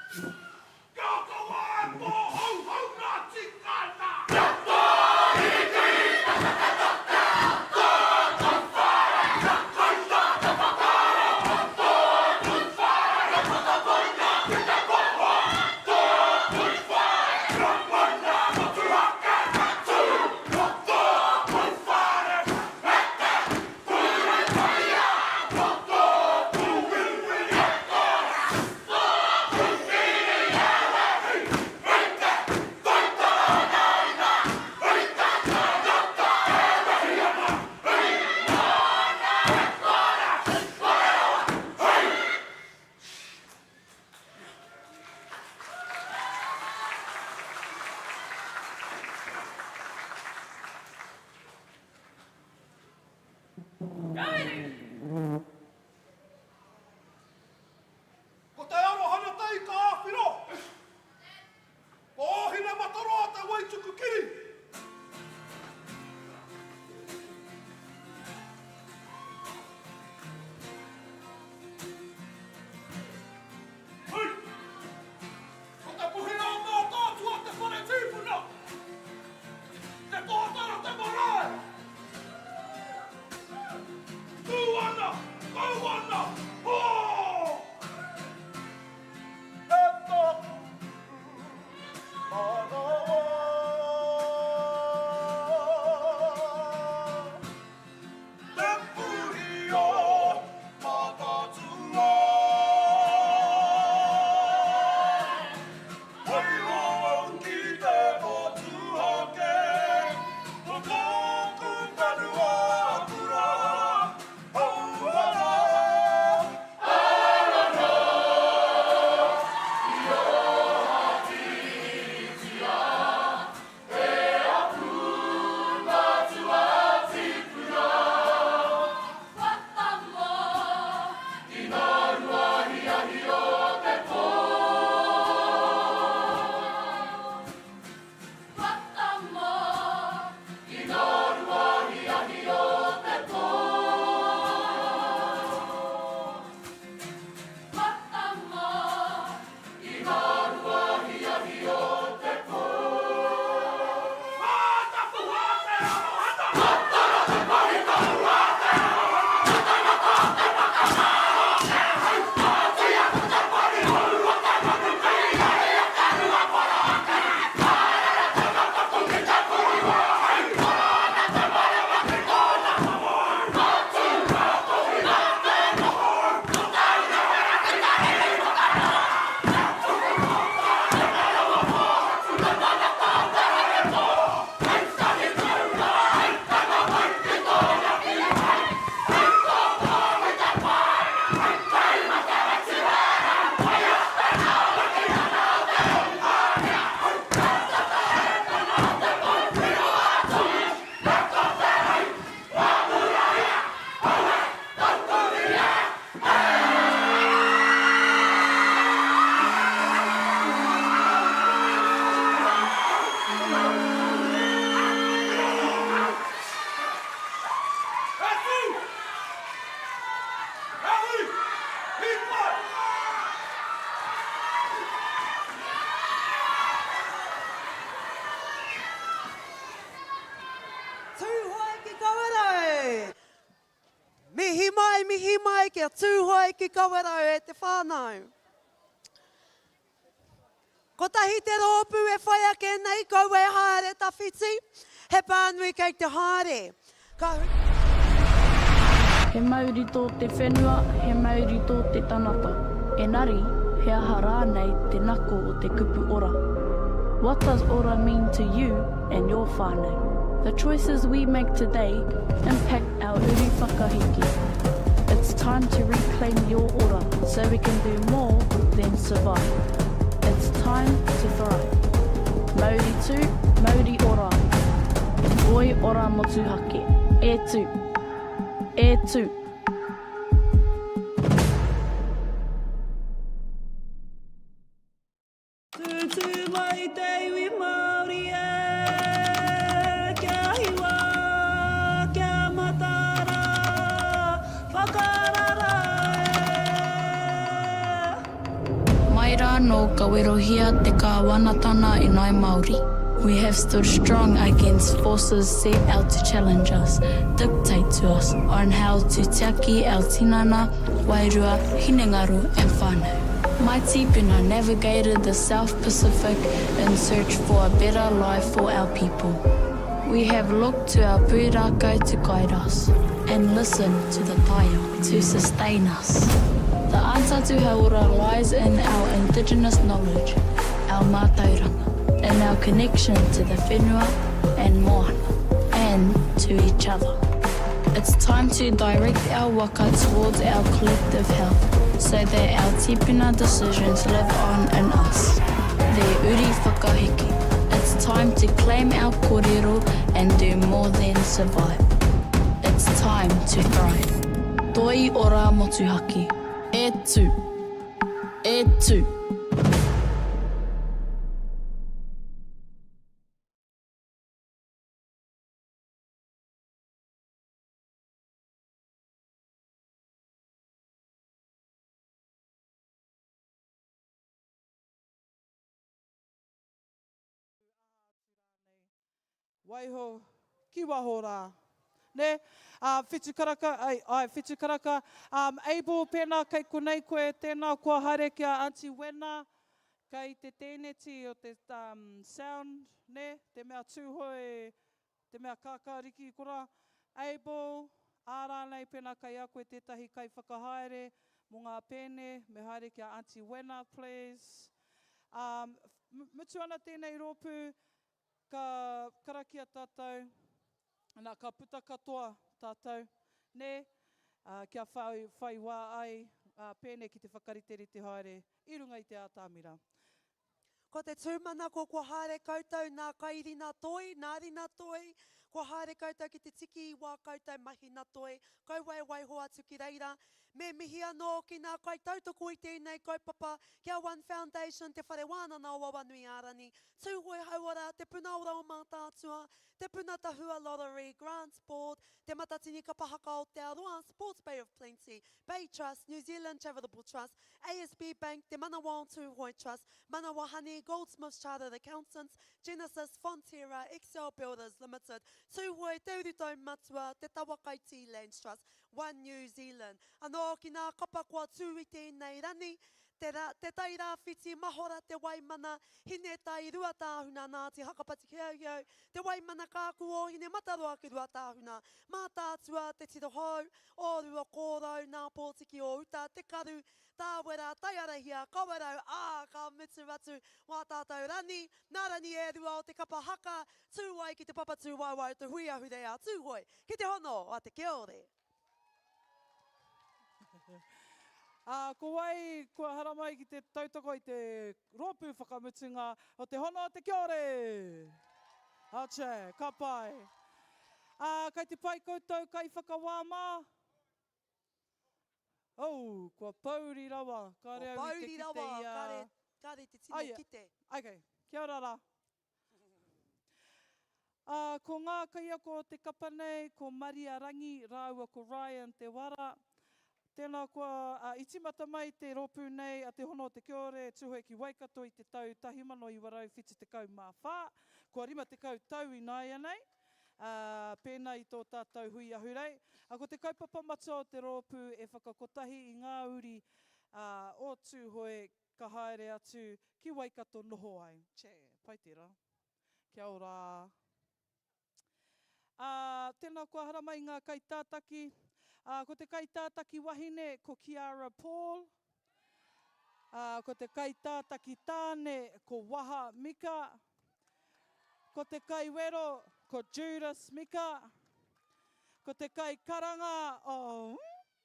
Kia kaua e pōhauhau ngā tikanga! Ko Te Arohana Te Ika Āwhiro. Ko Ōhinematoroa te waituku kiri. Hui! Ko Te Puhi o Mātaatua te whare tīpuna. Te Tōtara te marae. Tū ana! Kau ana! Hō! E taku manawa. Te puhi o Mātaatua. Waiho au ki te motuhake, ko tōku whenua kura, hauora, aranga i ōhātitia e aku mātua tīpuna. Whatamo i ngā rua ahiahi o te pō. Whatamo i ngā rua ahiahi o te pō. Whatamo i ngā rua ahiahi o te pō. E tū! E hui! Hīkoi! Tūhoe ki Kawerau! Mihi mai, mihi mai kia Tūhoe ki Kawerau e te whānau. Kotahi te rōpū e whai ake nei, kaua e haere tawhiti, he pānui kei te haere. Ka huri. He mauri tō te whenua, he mauri tō te tangata. Engari, he aha rānei te nako o te kupu ora? What does ora mean to you and your whānau? The choices we make today impact our uri whakaheke. It's time to reclaim your ora so we can do more than survive. It's time to thrive. Mauri tū, mauri ora. Oi ora motuhake. E tū. E tū. Tūtū mai te iwi Māori e, kia hiwa, kia mataara, whakarara e. Mai rānō. anō ka werohia te kāwanatana i Ngāi Māori. We have stood strong against forces set out to challenge us, dictate to us on how to tiaki our tinana, wairua, hinengaro and whānau. My tīpuna navigated the South Pacific in search for a better life for our people. We have looked to our pūrākau to guide us and listen to the taiao to sustain us. The answer to hauora lies in our indigenous knowledge, our mātauranga, in our connection to the whenua and moana, and to each other. It's time to direct our waka towards our collective health so that our tipuna decisions live on in us. The uri whakaheke. It's time to claim our kōrero and do more than survive. It's time to thrive. Toi ora motuhake. E tū. E tū. Waiho ki waho rā. Nē? Ā, whitu karaka, ai, ai, whitu karaka. Um, Abel, pēnā kei konei koe, tēnā koa haere ki a Aunty Wena, kei te tēneti o te um, sound, nē, te mea Tūhoe, Te mea kākāriki i korā. Able, ā rānei pēnā kei a koe tētahi kaiwhakahaere mō ngā pēne, me haere ki a Aunty Wena, please. Ā, mutu ana tēnei rōpū, ka karakia tātou, nā, ka puta katoa tātou, nē, ā, kia whai, whai wā ai ā pēne ki te whakariterite haere i runga i te ātamira. Ko te tūmanako kua haere koutou nā kairina toi, nā rina toi, kua haere koutou ki te tiki i wā koutou mahina toi, kaua e waiho atu ki reira. Me mihi anō ki nā kaitautoko i tēnei kaupapa, ki a One Foundation, Te Whare Wānana o Awanuiārani, Tūhoe Hauora, Te Puna Ora o Mātaatua, Te Puna Tahua Lottery, Grants Board, Te Matatini Kapa Haka Aotearoa, Sports Bay of Plenty, Bay Trust, New Zealand Charitable Trust, ASB Bank, Te Manawa o Tūhoe Trust, Manawa Honey, Goldsmiths Chartered Accountants, Genesis, Fonterra, Excel Builders Limited, Tūhoe, Te Urutau Matua, Te Tawakaiti Lands Trust, One New Zealand. Anō ki nā kapa kua tū i tēnei rani, Te Ra, Te Tairāwhiti, Mahora, Te Waimana, Hinetai, Ruatāhuna, Ngāti Hakapatikeauheu, Te Waimana Kākū o Hinemataroa ki Ruatāhuna, Mātaatua, Te Tirohou, o Ruakōrau, Nā Pōtiki o Uta, Te Karu, Tāwera, Taiarahia, Kawerau, ā, ka mutu atu wā tātou rani, nā rani e rua o te kapa haka, tū ai ki te papa tūwaewae o te hui ahurei a Tūhoe, ki te hono a Te Kiore. Ā, ko wai kua haramai ki te tautoko i te rōpū whakamutunga o te hono o Te Kiore? Ache, ka pai. Ā, kai te pai koutou kaiwhakawā mā? Oh, kua pōuri rawa, kāre au i te kite i a... Kua pōuri rawa, kāre te tino kite. Okay, kia ora rā. Ā, ko ngā kaiako o te kapa nei, ko Maria Rangi rāua ko Ryan Te Wara. Tēnā koa, ā, i tīmata mai te rōpū nei a Te Hono o Te Kiore, Tūhoe ki Waikato i te tau 1974, kua 50 tau ināianei, ā, pēnā i tō tātou hui ahurei. Ā, ko te kaupapa matua o te rōpū e whakakotahi i ngā uri, ā, o Tūhoe Ka haere atu ki Waikato noho ai. Che, pai tera. Kia ora. Ā, tēnā koa haramai ngā kaitātaki. Ā, ko te kaitātaki wahine ko Kiara Paul. Ā, ko te kaitātaki tāne ko Waha Mika. Ko te kaiwero ko Judas Mika. Ko te kaikaranga, oh,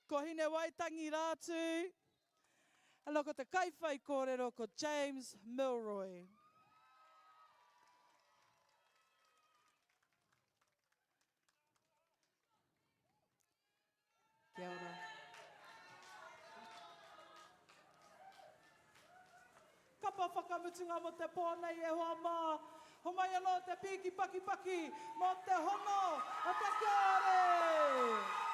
ko Hinewaitangi Rātū. Ana ko te kaiwhaikōrero ko James Milroy. Kia ora. Kapa whakamutunga mo te pō nei e hoa mā. Homai anō te pīki pakipaki mō te hono o te kiore!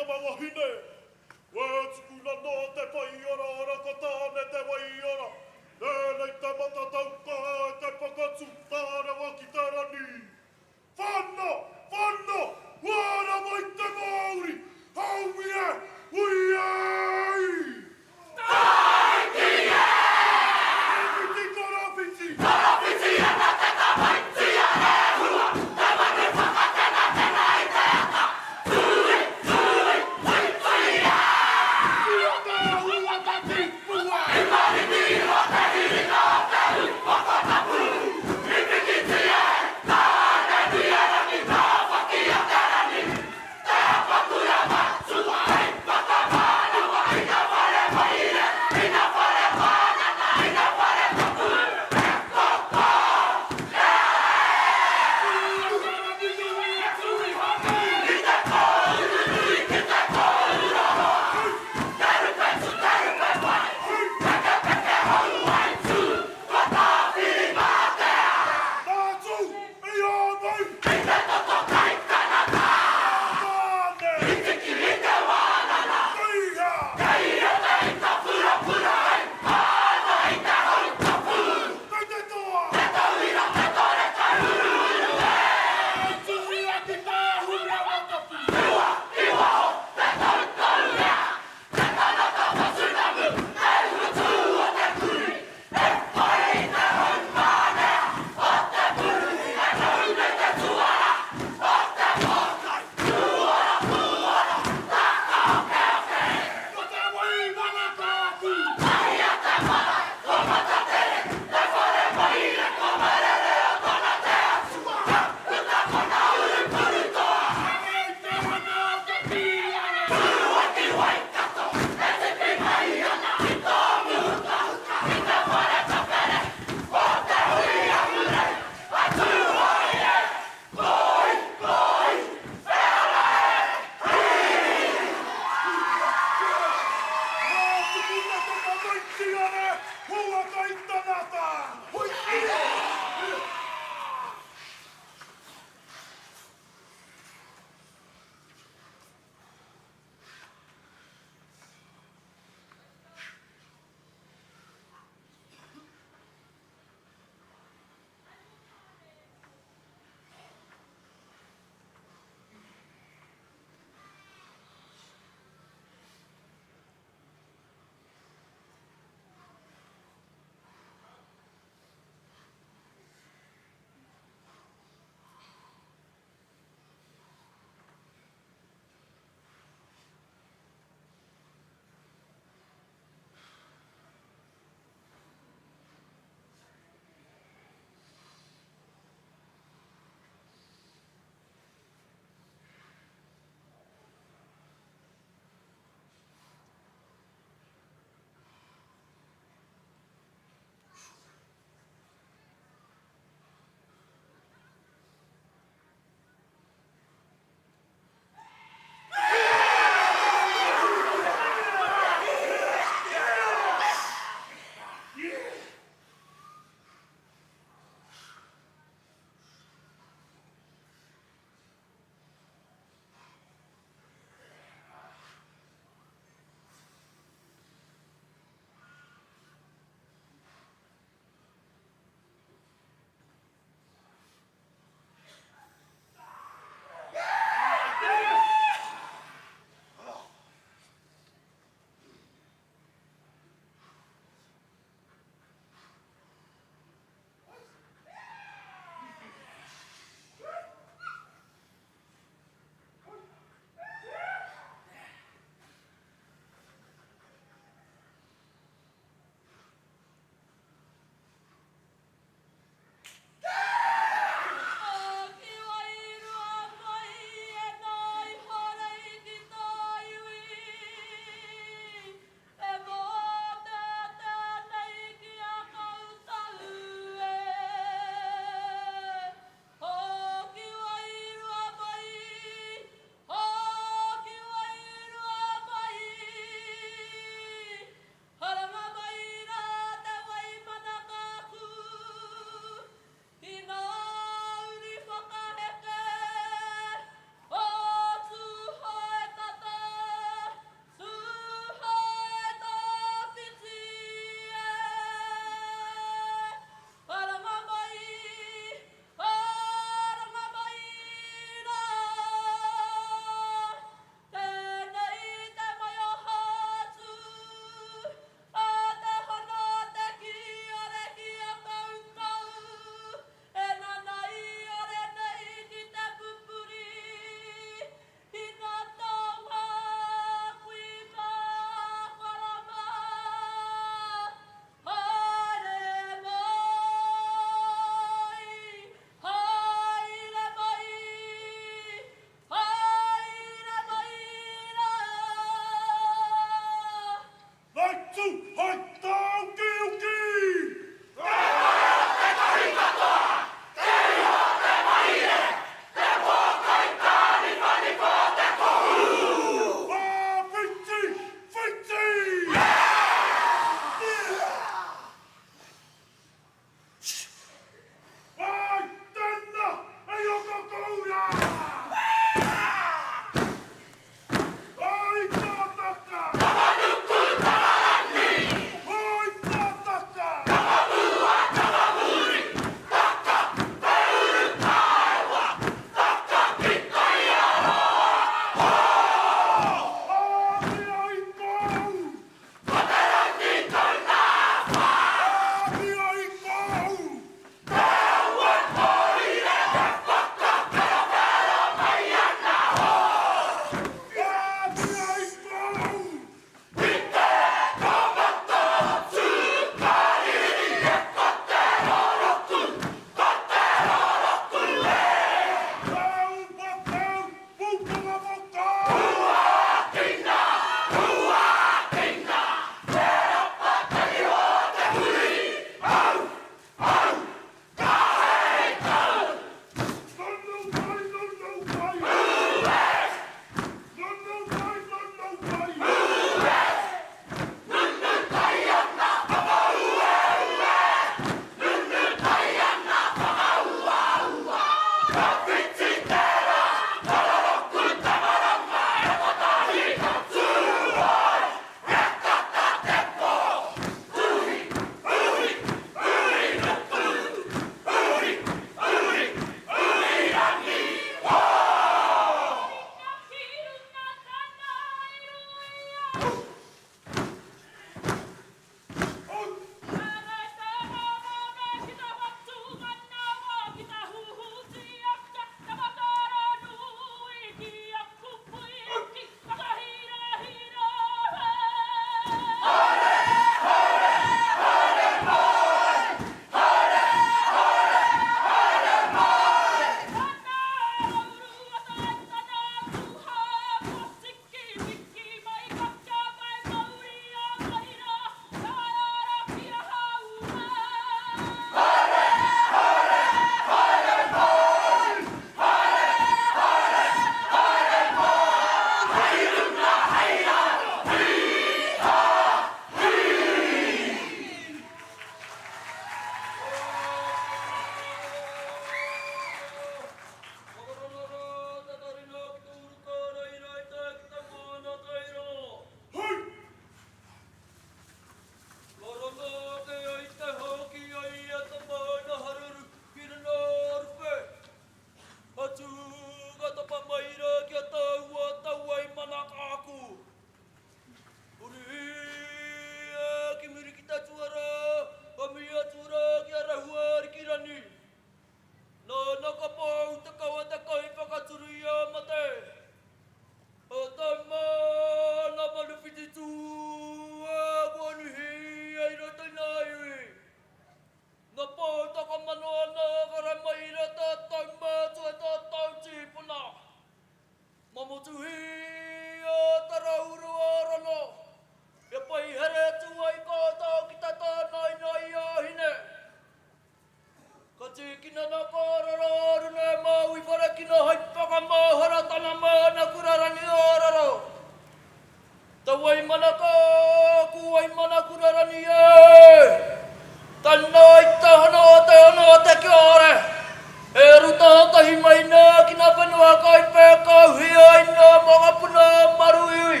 wairua kai pēkauhia i nā mokopuna maruiwi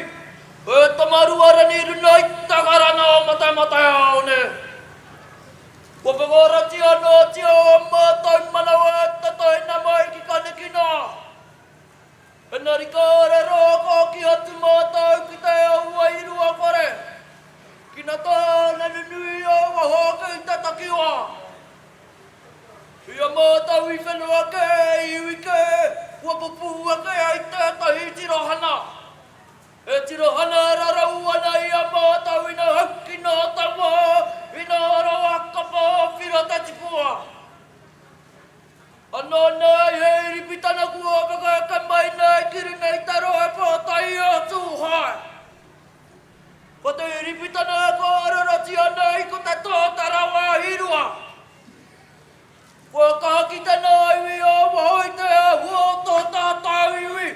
e Tamaruarani runa i takarana o Matamataeaone. Kua whakaoratia anōtia ō mātou manawa e tataina mai ki Kanikina. Engari kāre rā ka ki atu mātou ki te ao wairua kore, ki na tāne nunui o waho ake i te takiwā. I a mātou i whenua kē, i iwi kē, kua pupū ake ai tētahi tirohana. E tirohana e rarau ana i a mātou ina haukina te wā, ina rawa ka pāwhira te tipua. Anō nei he Iripitana kua whakaeke mai nei ki runga i te rohe pōtae o Tūhoe. Ko te Iripitana e kōrerotia nei ko te tōtara wāhi rua. Kua kaha ki te nā iwi o waho i te āhua o tō tātou iwi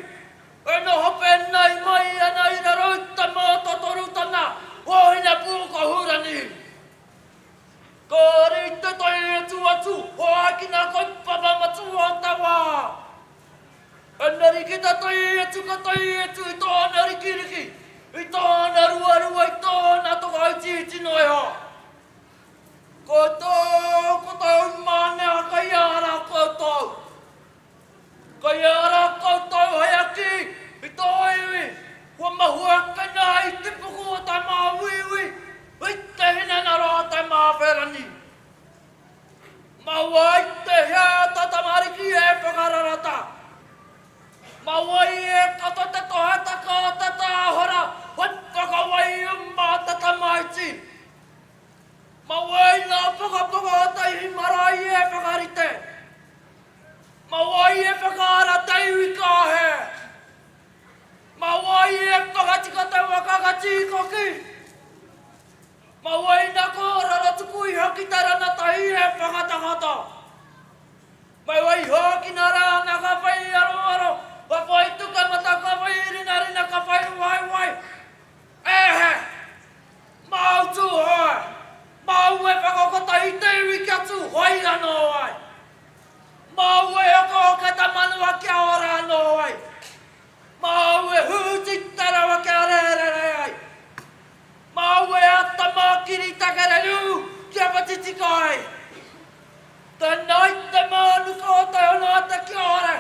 e noho pēnei mai ana i raro i te mātotorutanga o Hinepūkohurangi. Kāore i te tae atu atu hoa ki ngā kaupapa matua o te wā. Engari ki te tae atu ka tae atu i tōna rikiriki, i tōna ruarua, i tōna tokaitiiti noa iho. Koutou ko te haumānea kei a rā koutou. Kei a rā koutou hei aki i tō iwi, kua mahue ake nā i te puku o te māuiui, i te hinengaro o te māwherani. Mā wai te hea ta tamariki e whakararata? Mā wai e kata te tohetaka o te tāhora hei whakawai mā te tamaiti? Mā wai ngā pokapoka o te ihi marae e whakarite? Ma wai e whakaara te iwi ka he? Ma wai e whakatika te waka ka tīkoki? Ma wai na kōrero tuku iho ki te ranatahi e whakatakoto? Mai wai hōkina rāna ka whai aroaro, ka whai tukamata, ka whai rinarina, ka whai waewae. E he! Māu Tūhoe! Māu e whakakotahi te iwi kia Tūhoe anō ai! Māu e okeoke te manawa kia ora anō ai. Māu e hūti te rawa kia rērere ai. Māu e āta mākiri te kererū kia whatitika ai. Tēnā i te mānuka o te huna o te kiore.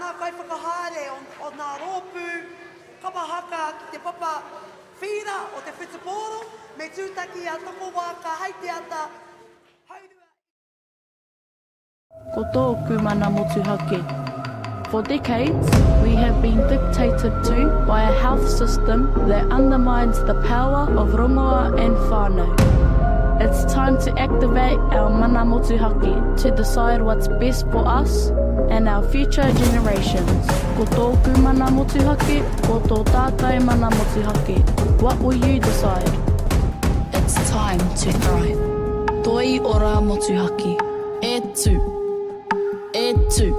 nā kaiwhakahaere o nā rōpū kapa haka ki te papa whīra o te whutupōro, me tūtaki a tokowā ka hei te ata haurua i. Ko tōku mana motuhake. For decades, we have been dictated to by a health system that undermines the power of rongoa and whānau. It's time to activate our mana motuhake to decide what's best for us and our future generations. Ko tōku mana motuhake, ko tō tātou mana motuhake. What will you decide? It's time to thrive. Toi ora motuhake. E tū. E tū.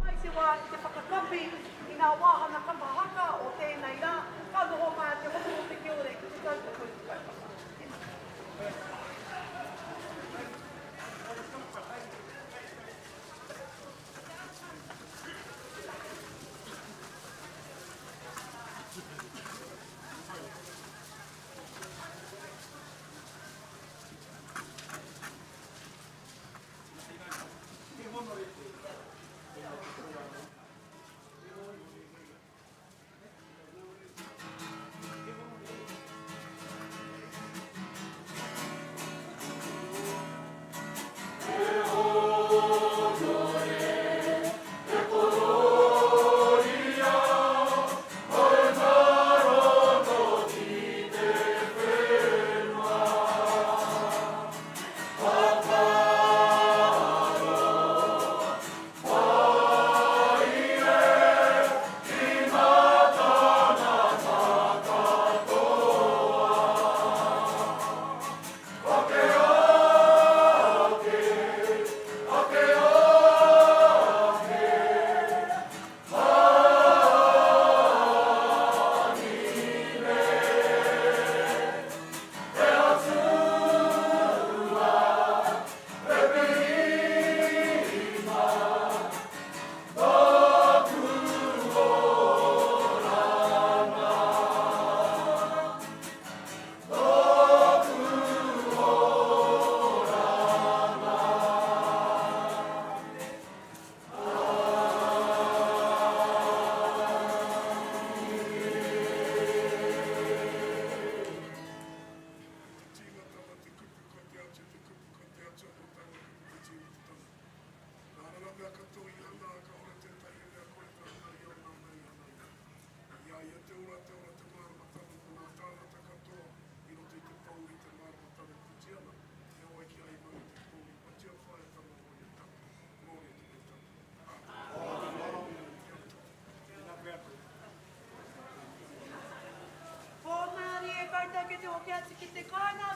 Mai te wā ki te whakakapi i ngā wāhanga kapa haka o tēnei rā, ka noho mai a Te Hopu o Te Kiore ki te tautoko i te kaupapa. Tēnā. Hōmārie koutou ki te hoki atu ki te kāinga.